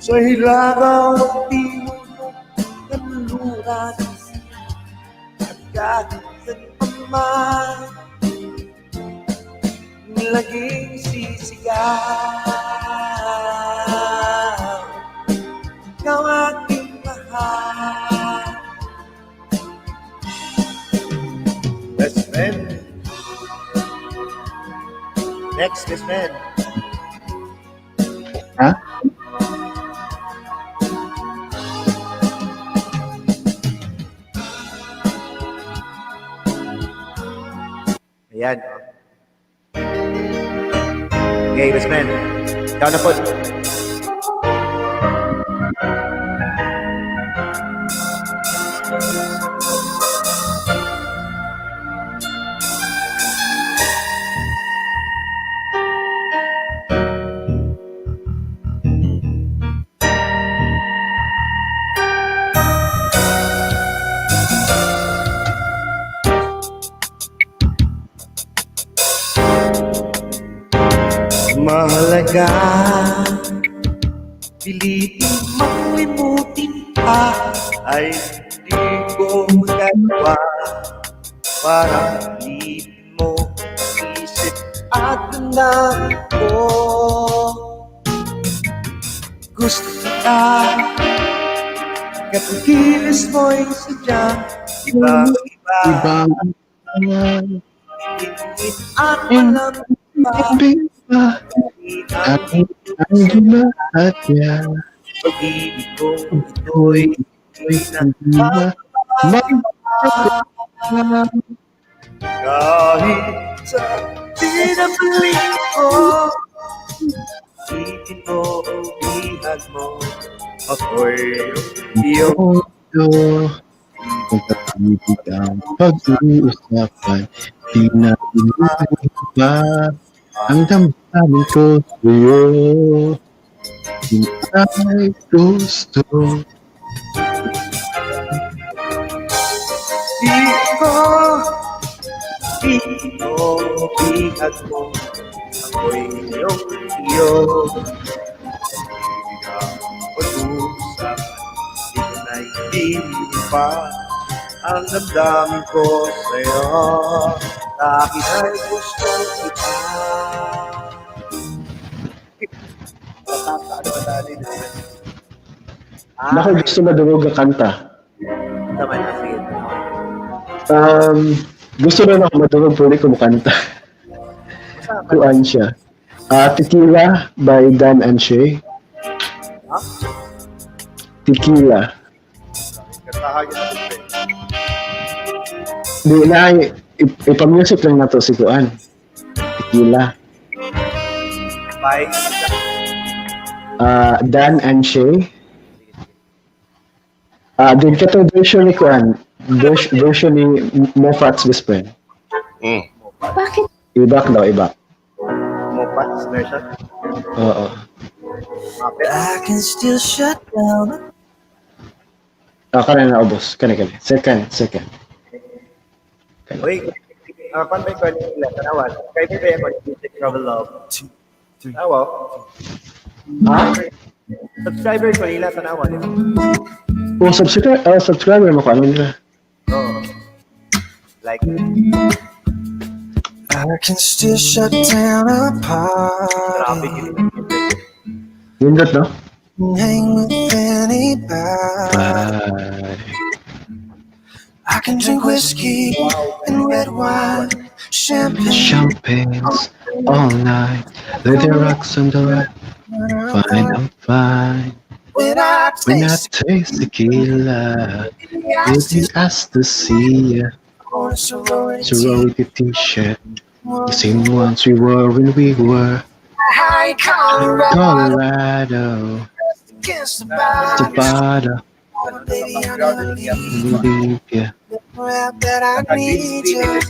sa hilagaw at timog ng kanluran at kahit saan pa man laging sisigaw. Next, best friend. Ha? Ayan. Okay, best friend. Ikaw na po. Mahalaga, pilitin mang limutin ka ay hindi ko magagawa. Parang hindi mo isip at damdamin ko. Gusto kita, kapagilis mo'y sadyang ibang iba. Ibang At walang iba. iba. Ang ang lahat Pag-ibig ko ito'y ito'y hindi na magbabago. Kahit sa pinabalik ko, isipin mo o bihag mo, ako'y iyong Todo. Kung pag-ibig ang pag-uusapan, di na pa ang damdamin ko sa'yo. Di ay gusto. Di ko, di ko bihag mo, ako'y iyong iyo. Pag-ibig ang pag-uusapan, di ko naiintindihan pa ang damdamin ko sa'yo. Sa akin ay gusto kita. Nako, gusto madungog ang kanta. Tama na, sige. Gusto na ako madungog pero di ko makanta. Kuan siya. Tequila by Dan and Shay. Ha? Tequila. Kantahan niyo na ito. Di na ipa-music lang na to si Kuan. Tequila. By Dan and Shay. Din ka to version ni Kuan. Version ni Mofat's best friend. Bakit? Ibak daw, ibak. Mofat's version? Oo. I can still shut down. Kaya na ubos. Kani kani. Second, second. Uy, kwan ba yung kwan nila? Tanawan. Kaya ba yung kwan music travel love? Tawa. Ha? Subscriber ko nila, tanawan. Oh, subscriber mo ko. Ano nila? Oo. Like, I can still shut down a party. Nindot, no? Hang with anybody. Bye. I can drink whiskey and red wine, champagne. Champagnes all night. Let the rocks on the right. Fine, I'm fine. When I When I taste taste tequila, baby, I still see ya. on a sorority, Sorority t-shirt, the same ones we wore when we were high Colorado, Colorado. against the The bottle. bottle, Baby, I never leave. leave ya. Never that I need you.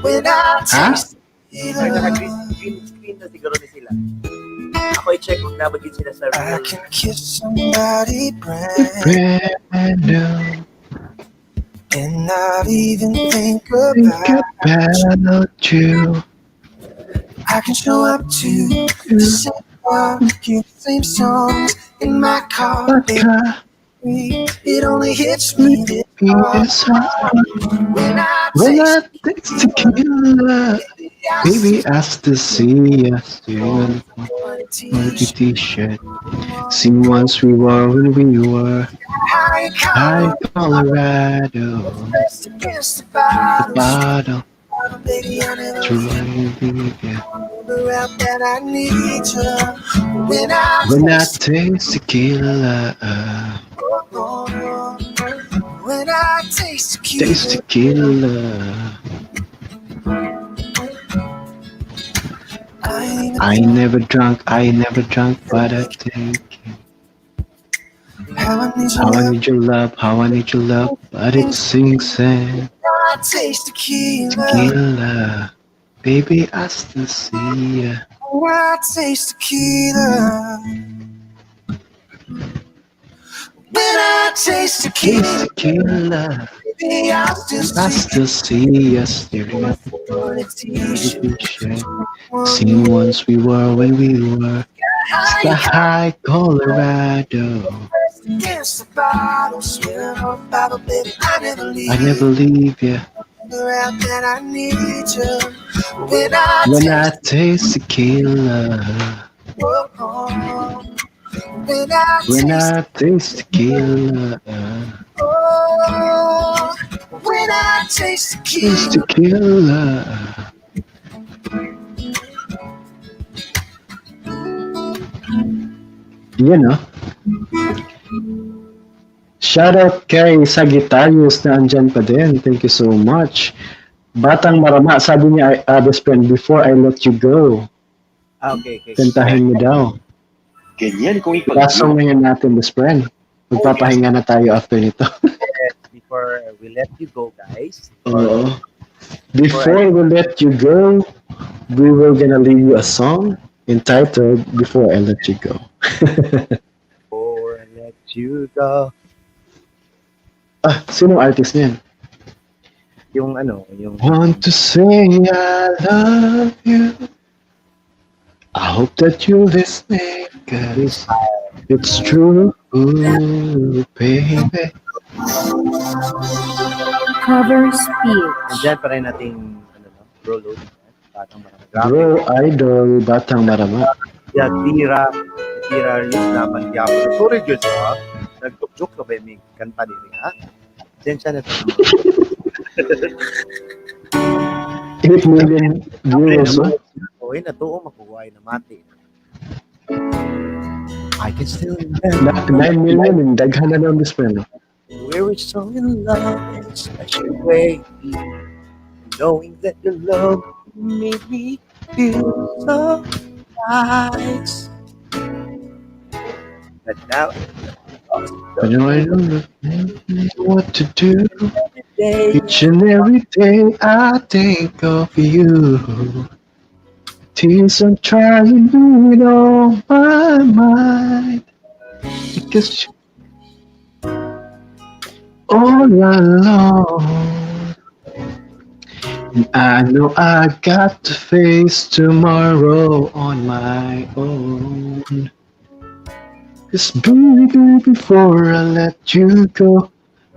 When I Ha? taste tequila, Naka-green green screen na siguro ni sila. Ako i-check kung nabagin sila sa I can kiss somebody brand Brand new. and not even think Think about. about you. I can show up to the same bar, hear the same songs in my car. Baby, it only hits me this hard. When I When I taste taste tequila, baby, I still see ya. Still Party t-shirt, same ones we wore when we were high high Colorado. against the The bottle, bottle, baby, I never to leave ya. Figure out that I need you. When I When I taste tequila, when I taste tequila, taste tequila. I never drunk, but I think how I need how your I love, need your love, how I need your love, but it sinks in. I taste tequila. Tequila, baby, I still see ya. When I taste tequila. When I taste tequila, Taste tequila, baby, I still I see still see ya staring at the the picture. Seen once we were when we were the high Colorado. Against the bottle, swear on Bible, baby, I never leave. I never leave ya. Figure out that I need you. When I When I taste tequila, oh, when I when taste, I taste tequila, oh, when I taste taste tequila, tequila. Yan, no? Shoutout kay Sagittarius na andyan pa din. Thank you so much. Batang Marama, sabi niya, best friend, before I let you go, Ah, okay. kantahin mo daw. Ganyan kung Last song ngayon natin, best friend. Magpapahinga na tayo after nito. Before we let you go, guys. Oo. Before we let you go, we were gonna leave you a song entitled Before I Let You Go. Before I let you go. Ah, sinong artist niyan? Yung ano, yung Want to say I love you. I hope that you're listening, 'cause it's true, baby. Cover speech. Nandiyan pa rin nating ano, no, bro load. Batang Marama. Grabe. Bro, idol, Batang Marama. Yeah, tira, tira release naman gyapon. Sorry gyud ha. Nagjoke ka ba may kanta diri ha? Sensya na to. 8 million viewers, oh. Oy, natuo makuha na mati. I can still remember 9 million, and daghan na lang this friend. We were so in love in a special way. Knowing that your love made me feel so nice. But now, But I don't know what to do. Each and every day I think of you. Tears I'm trying with all my might. Because you all alone. And I know I got to face tomorrow on my own. 'Cause baby, before I let you go,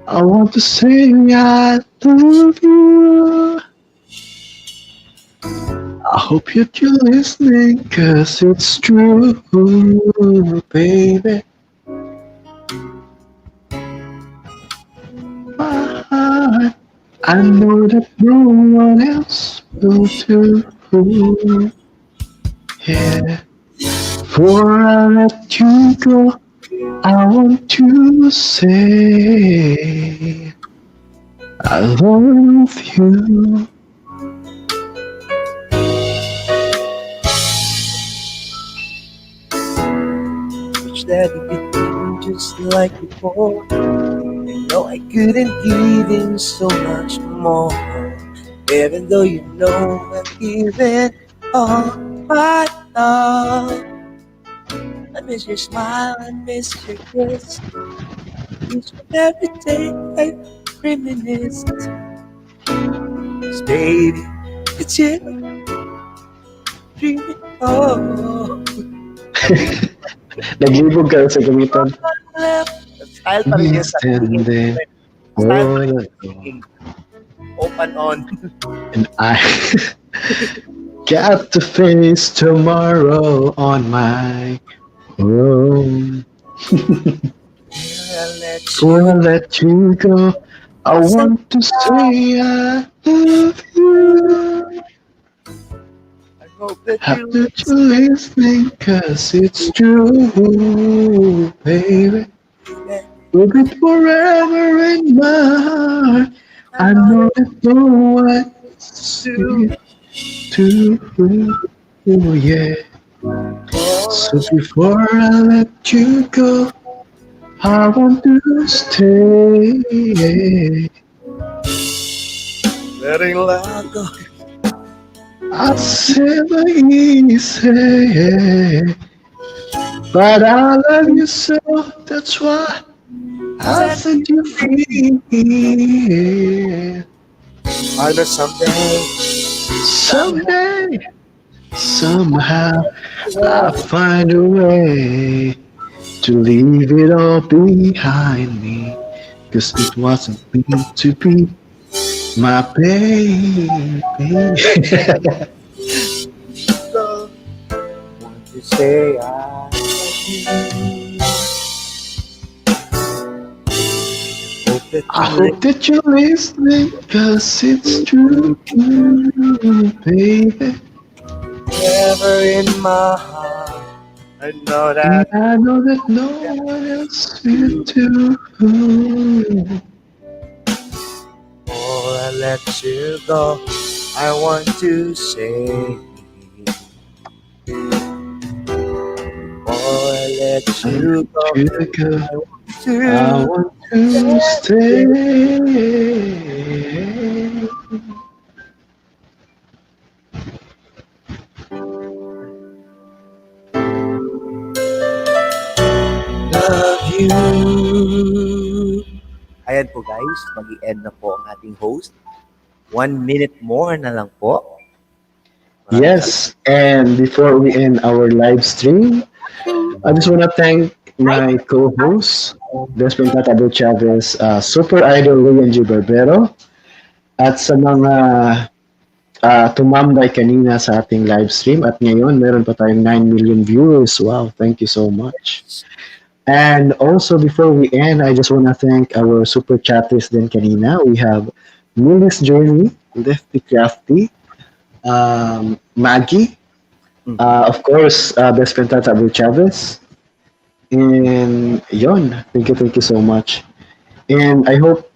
I want to say I love you. I hope that you're listening, 'cause it's true, baby. My heart, I know that no one else will do. Yeah. Before I let you go, I want to say I love you. Wish that we could do just like before. I know I couldn't give in so much more. Even though you know I'm giving all my love. I miss your smile, I miss your kiss. Each and every day I reminisce. 'Cause baby, it's you dreaming of. Naglibog ka sa gamitan. Style pa rin yun sa And then, Style pa oh, rin Open on. And I got to face tomorrow on my own. Before I let you go, I want to say I love you. I Hope that Hope that you're listening, 'cause it's true, baby. We'll be forever in my heart. I know that no one to, oh yeah. So before I let you go, I want to stay. Letting love go. I said easy, but I love you so. That's why I set you free. I know someday, Someday, somehow, I'll find a way to leave it all behind me. 'Cause it wasn't meant to be, my baby. Go. Want to say I love you. Hope that I you hope that you're listening, 'cause it's true, baby. Never in my heart. I know And that I know that no one else will do. Before I let you go, I want to say. Before I let you go, You go, I want to I want to stay. Love you. Ayan po guys, mag-i-end na po ang ating host. 1 minute more na lang po. Maraming Yes, and before we end our live stream, I just want to thank my co-host, Desmond Tata Chavez, Super Idol William G. Barbero, at sa mga tumambay kanina sa ating live stream. At ngayon, meron pa tayong 9 million viewers. Wow, thank you so much. And also, before we end, I just want to thank our super chatters din kanina. We have Millie's Journey, Lefty Crafty, Maggie, of course, best friend Tata Abu Chavez. And yon, thank you so much. And I hope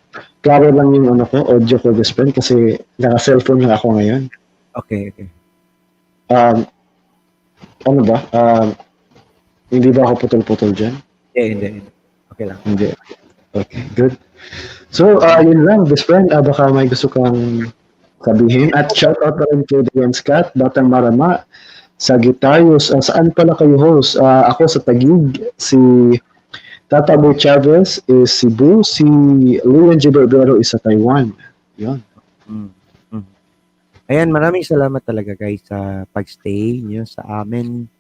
klaro lang yung ano ko, audio ko, best friend, kasi naka-cellphone lang ako ngayon. Okay. Ano ba? Hindi ba ako putol-putol dyan? Hindi, hindi. Okay lang. Hindi. Okay, good. So, yun lang, best friend. Baka may gusto kang sabihin. At shout out na rin kay Diane Scott, Batang Marama, Sagittarius. Saan pala kayo host? Ako sa Taguig, si Tata Boy Chavez is Cebu, si Leon G. Barbero is sa Taiwan. Yun. Ayan, maraming salamat talaga guys sa pagstay niyo sa amin.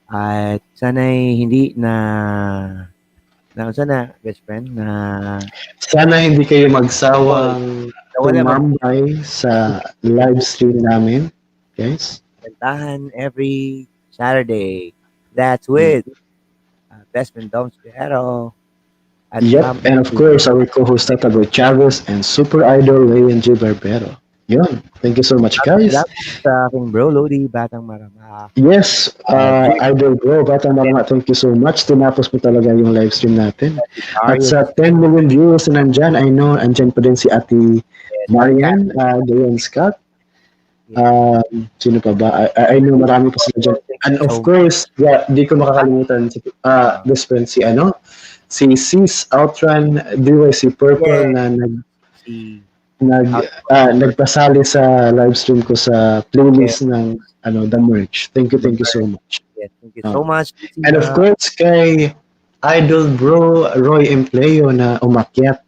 At sana'y hindi na na sana best friend na Sana hindi kayo magsawang Wala bang- tumambay sa live stream namin, guys. Kantahan every Saturday. That's with best friend Doms Guerrero. At Yep, Ma'am and of course, our co-host Tata Boy Chavez and super idol Leon G. Barbero. Yun. Thank you so much, guys. Salamat sa aking bro Lodi, Batang Marama. Yes, Idol Bro, Batang Marama, thank you so much. Tinapos mo talaga yung live stream natin. At sa 10 million viewers na nandyan, I know, andyan pa din si Ate Marian, Diane Scott. Sino pa ba? I know marami pa sila dyan. And of course, yeah, di ko makakalimutan si, best friend si ano, si Sis Outrun DYC Purple na nagpasali sa live stream ko sa playlist ng ano The Merch. Thank you so much. Yes, thank you so much. And of course kay Idol Bro Roy Empleo na umakyat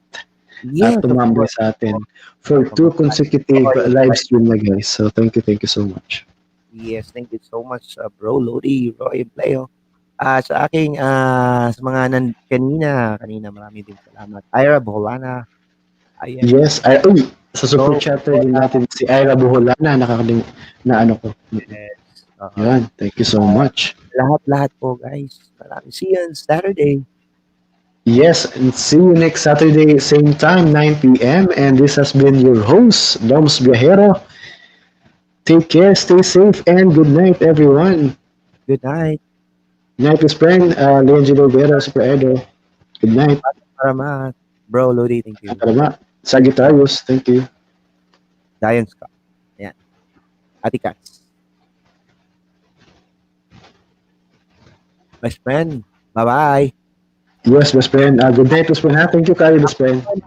Yes, at tumambay sa atin for two consecutive live stream na guys. So thank you so much. Yes, thank you so much, bro Lodi, Roy Empleo. Sa aking, sa mga kanina, marami din salamat. Ira Bolana. Ayan. Yes, ay, uy, sa super chatter din natin si Ira Buholana nakakaling na ano ko. Yes. Yan, thank you so much. Lahat-lahat po, guys. Marami. See you on Saturday. Yes, and see you next Saturday, same time, 9 p.m. And this has been your host, Doms Viajero. Take care, stay safe, and good night, everyone. Good night. Night, best friend. Leangelo Vera, Super Edo. Good night. Salamat. Bro, Lodi, thank you. Salamat. Sagittarius, thank you. Lion Scott. Ayan. Ate Cats. Best friend, bye-bye. Yes, best friend. Good night, best friend. Ha? Thank you, Kari, best friend. And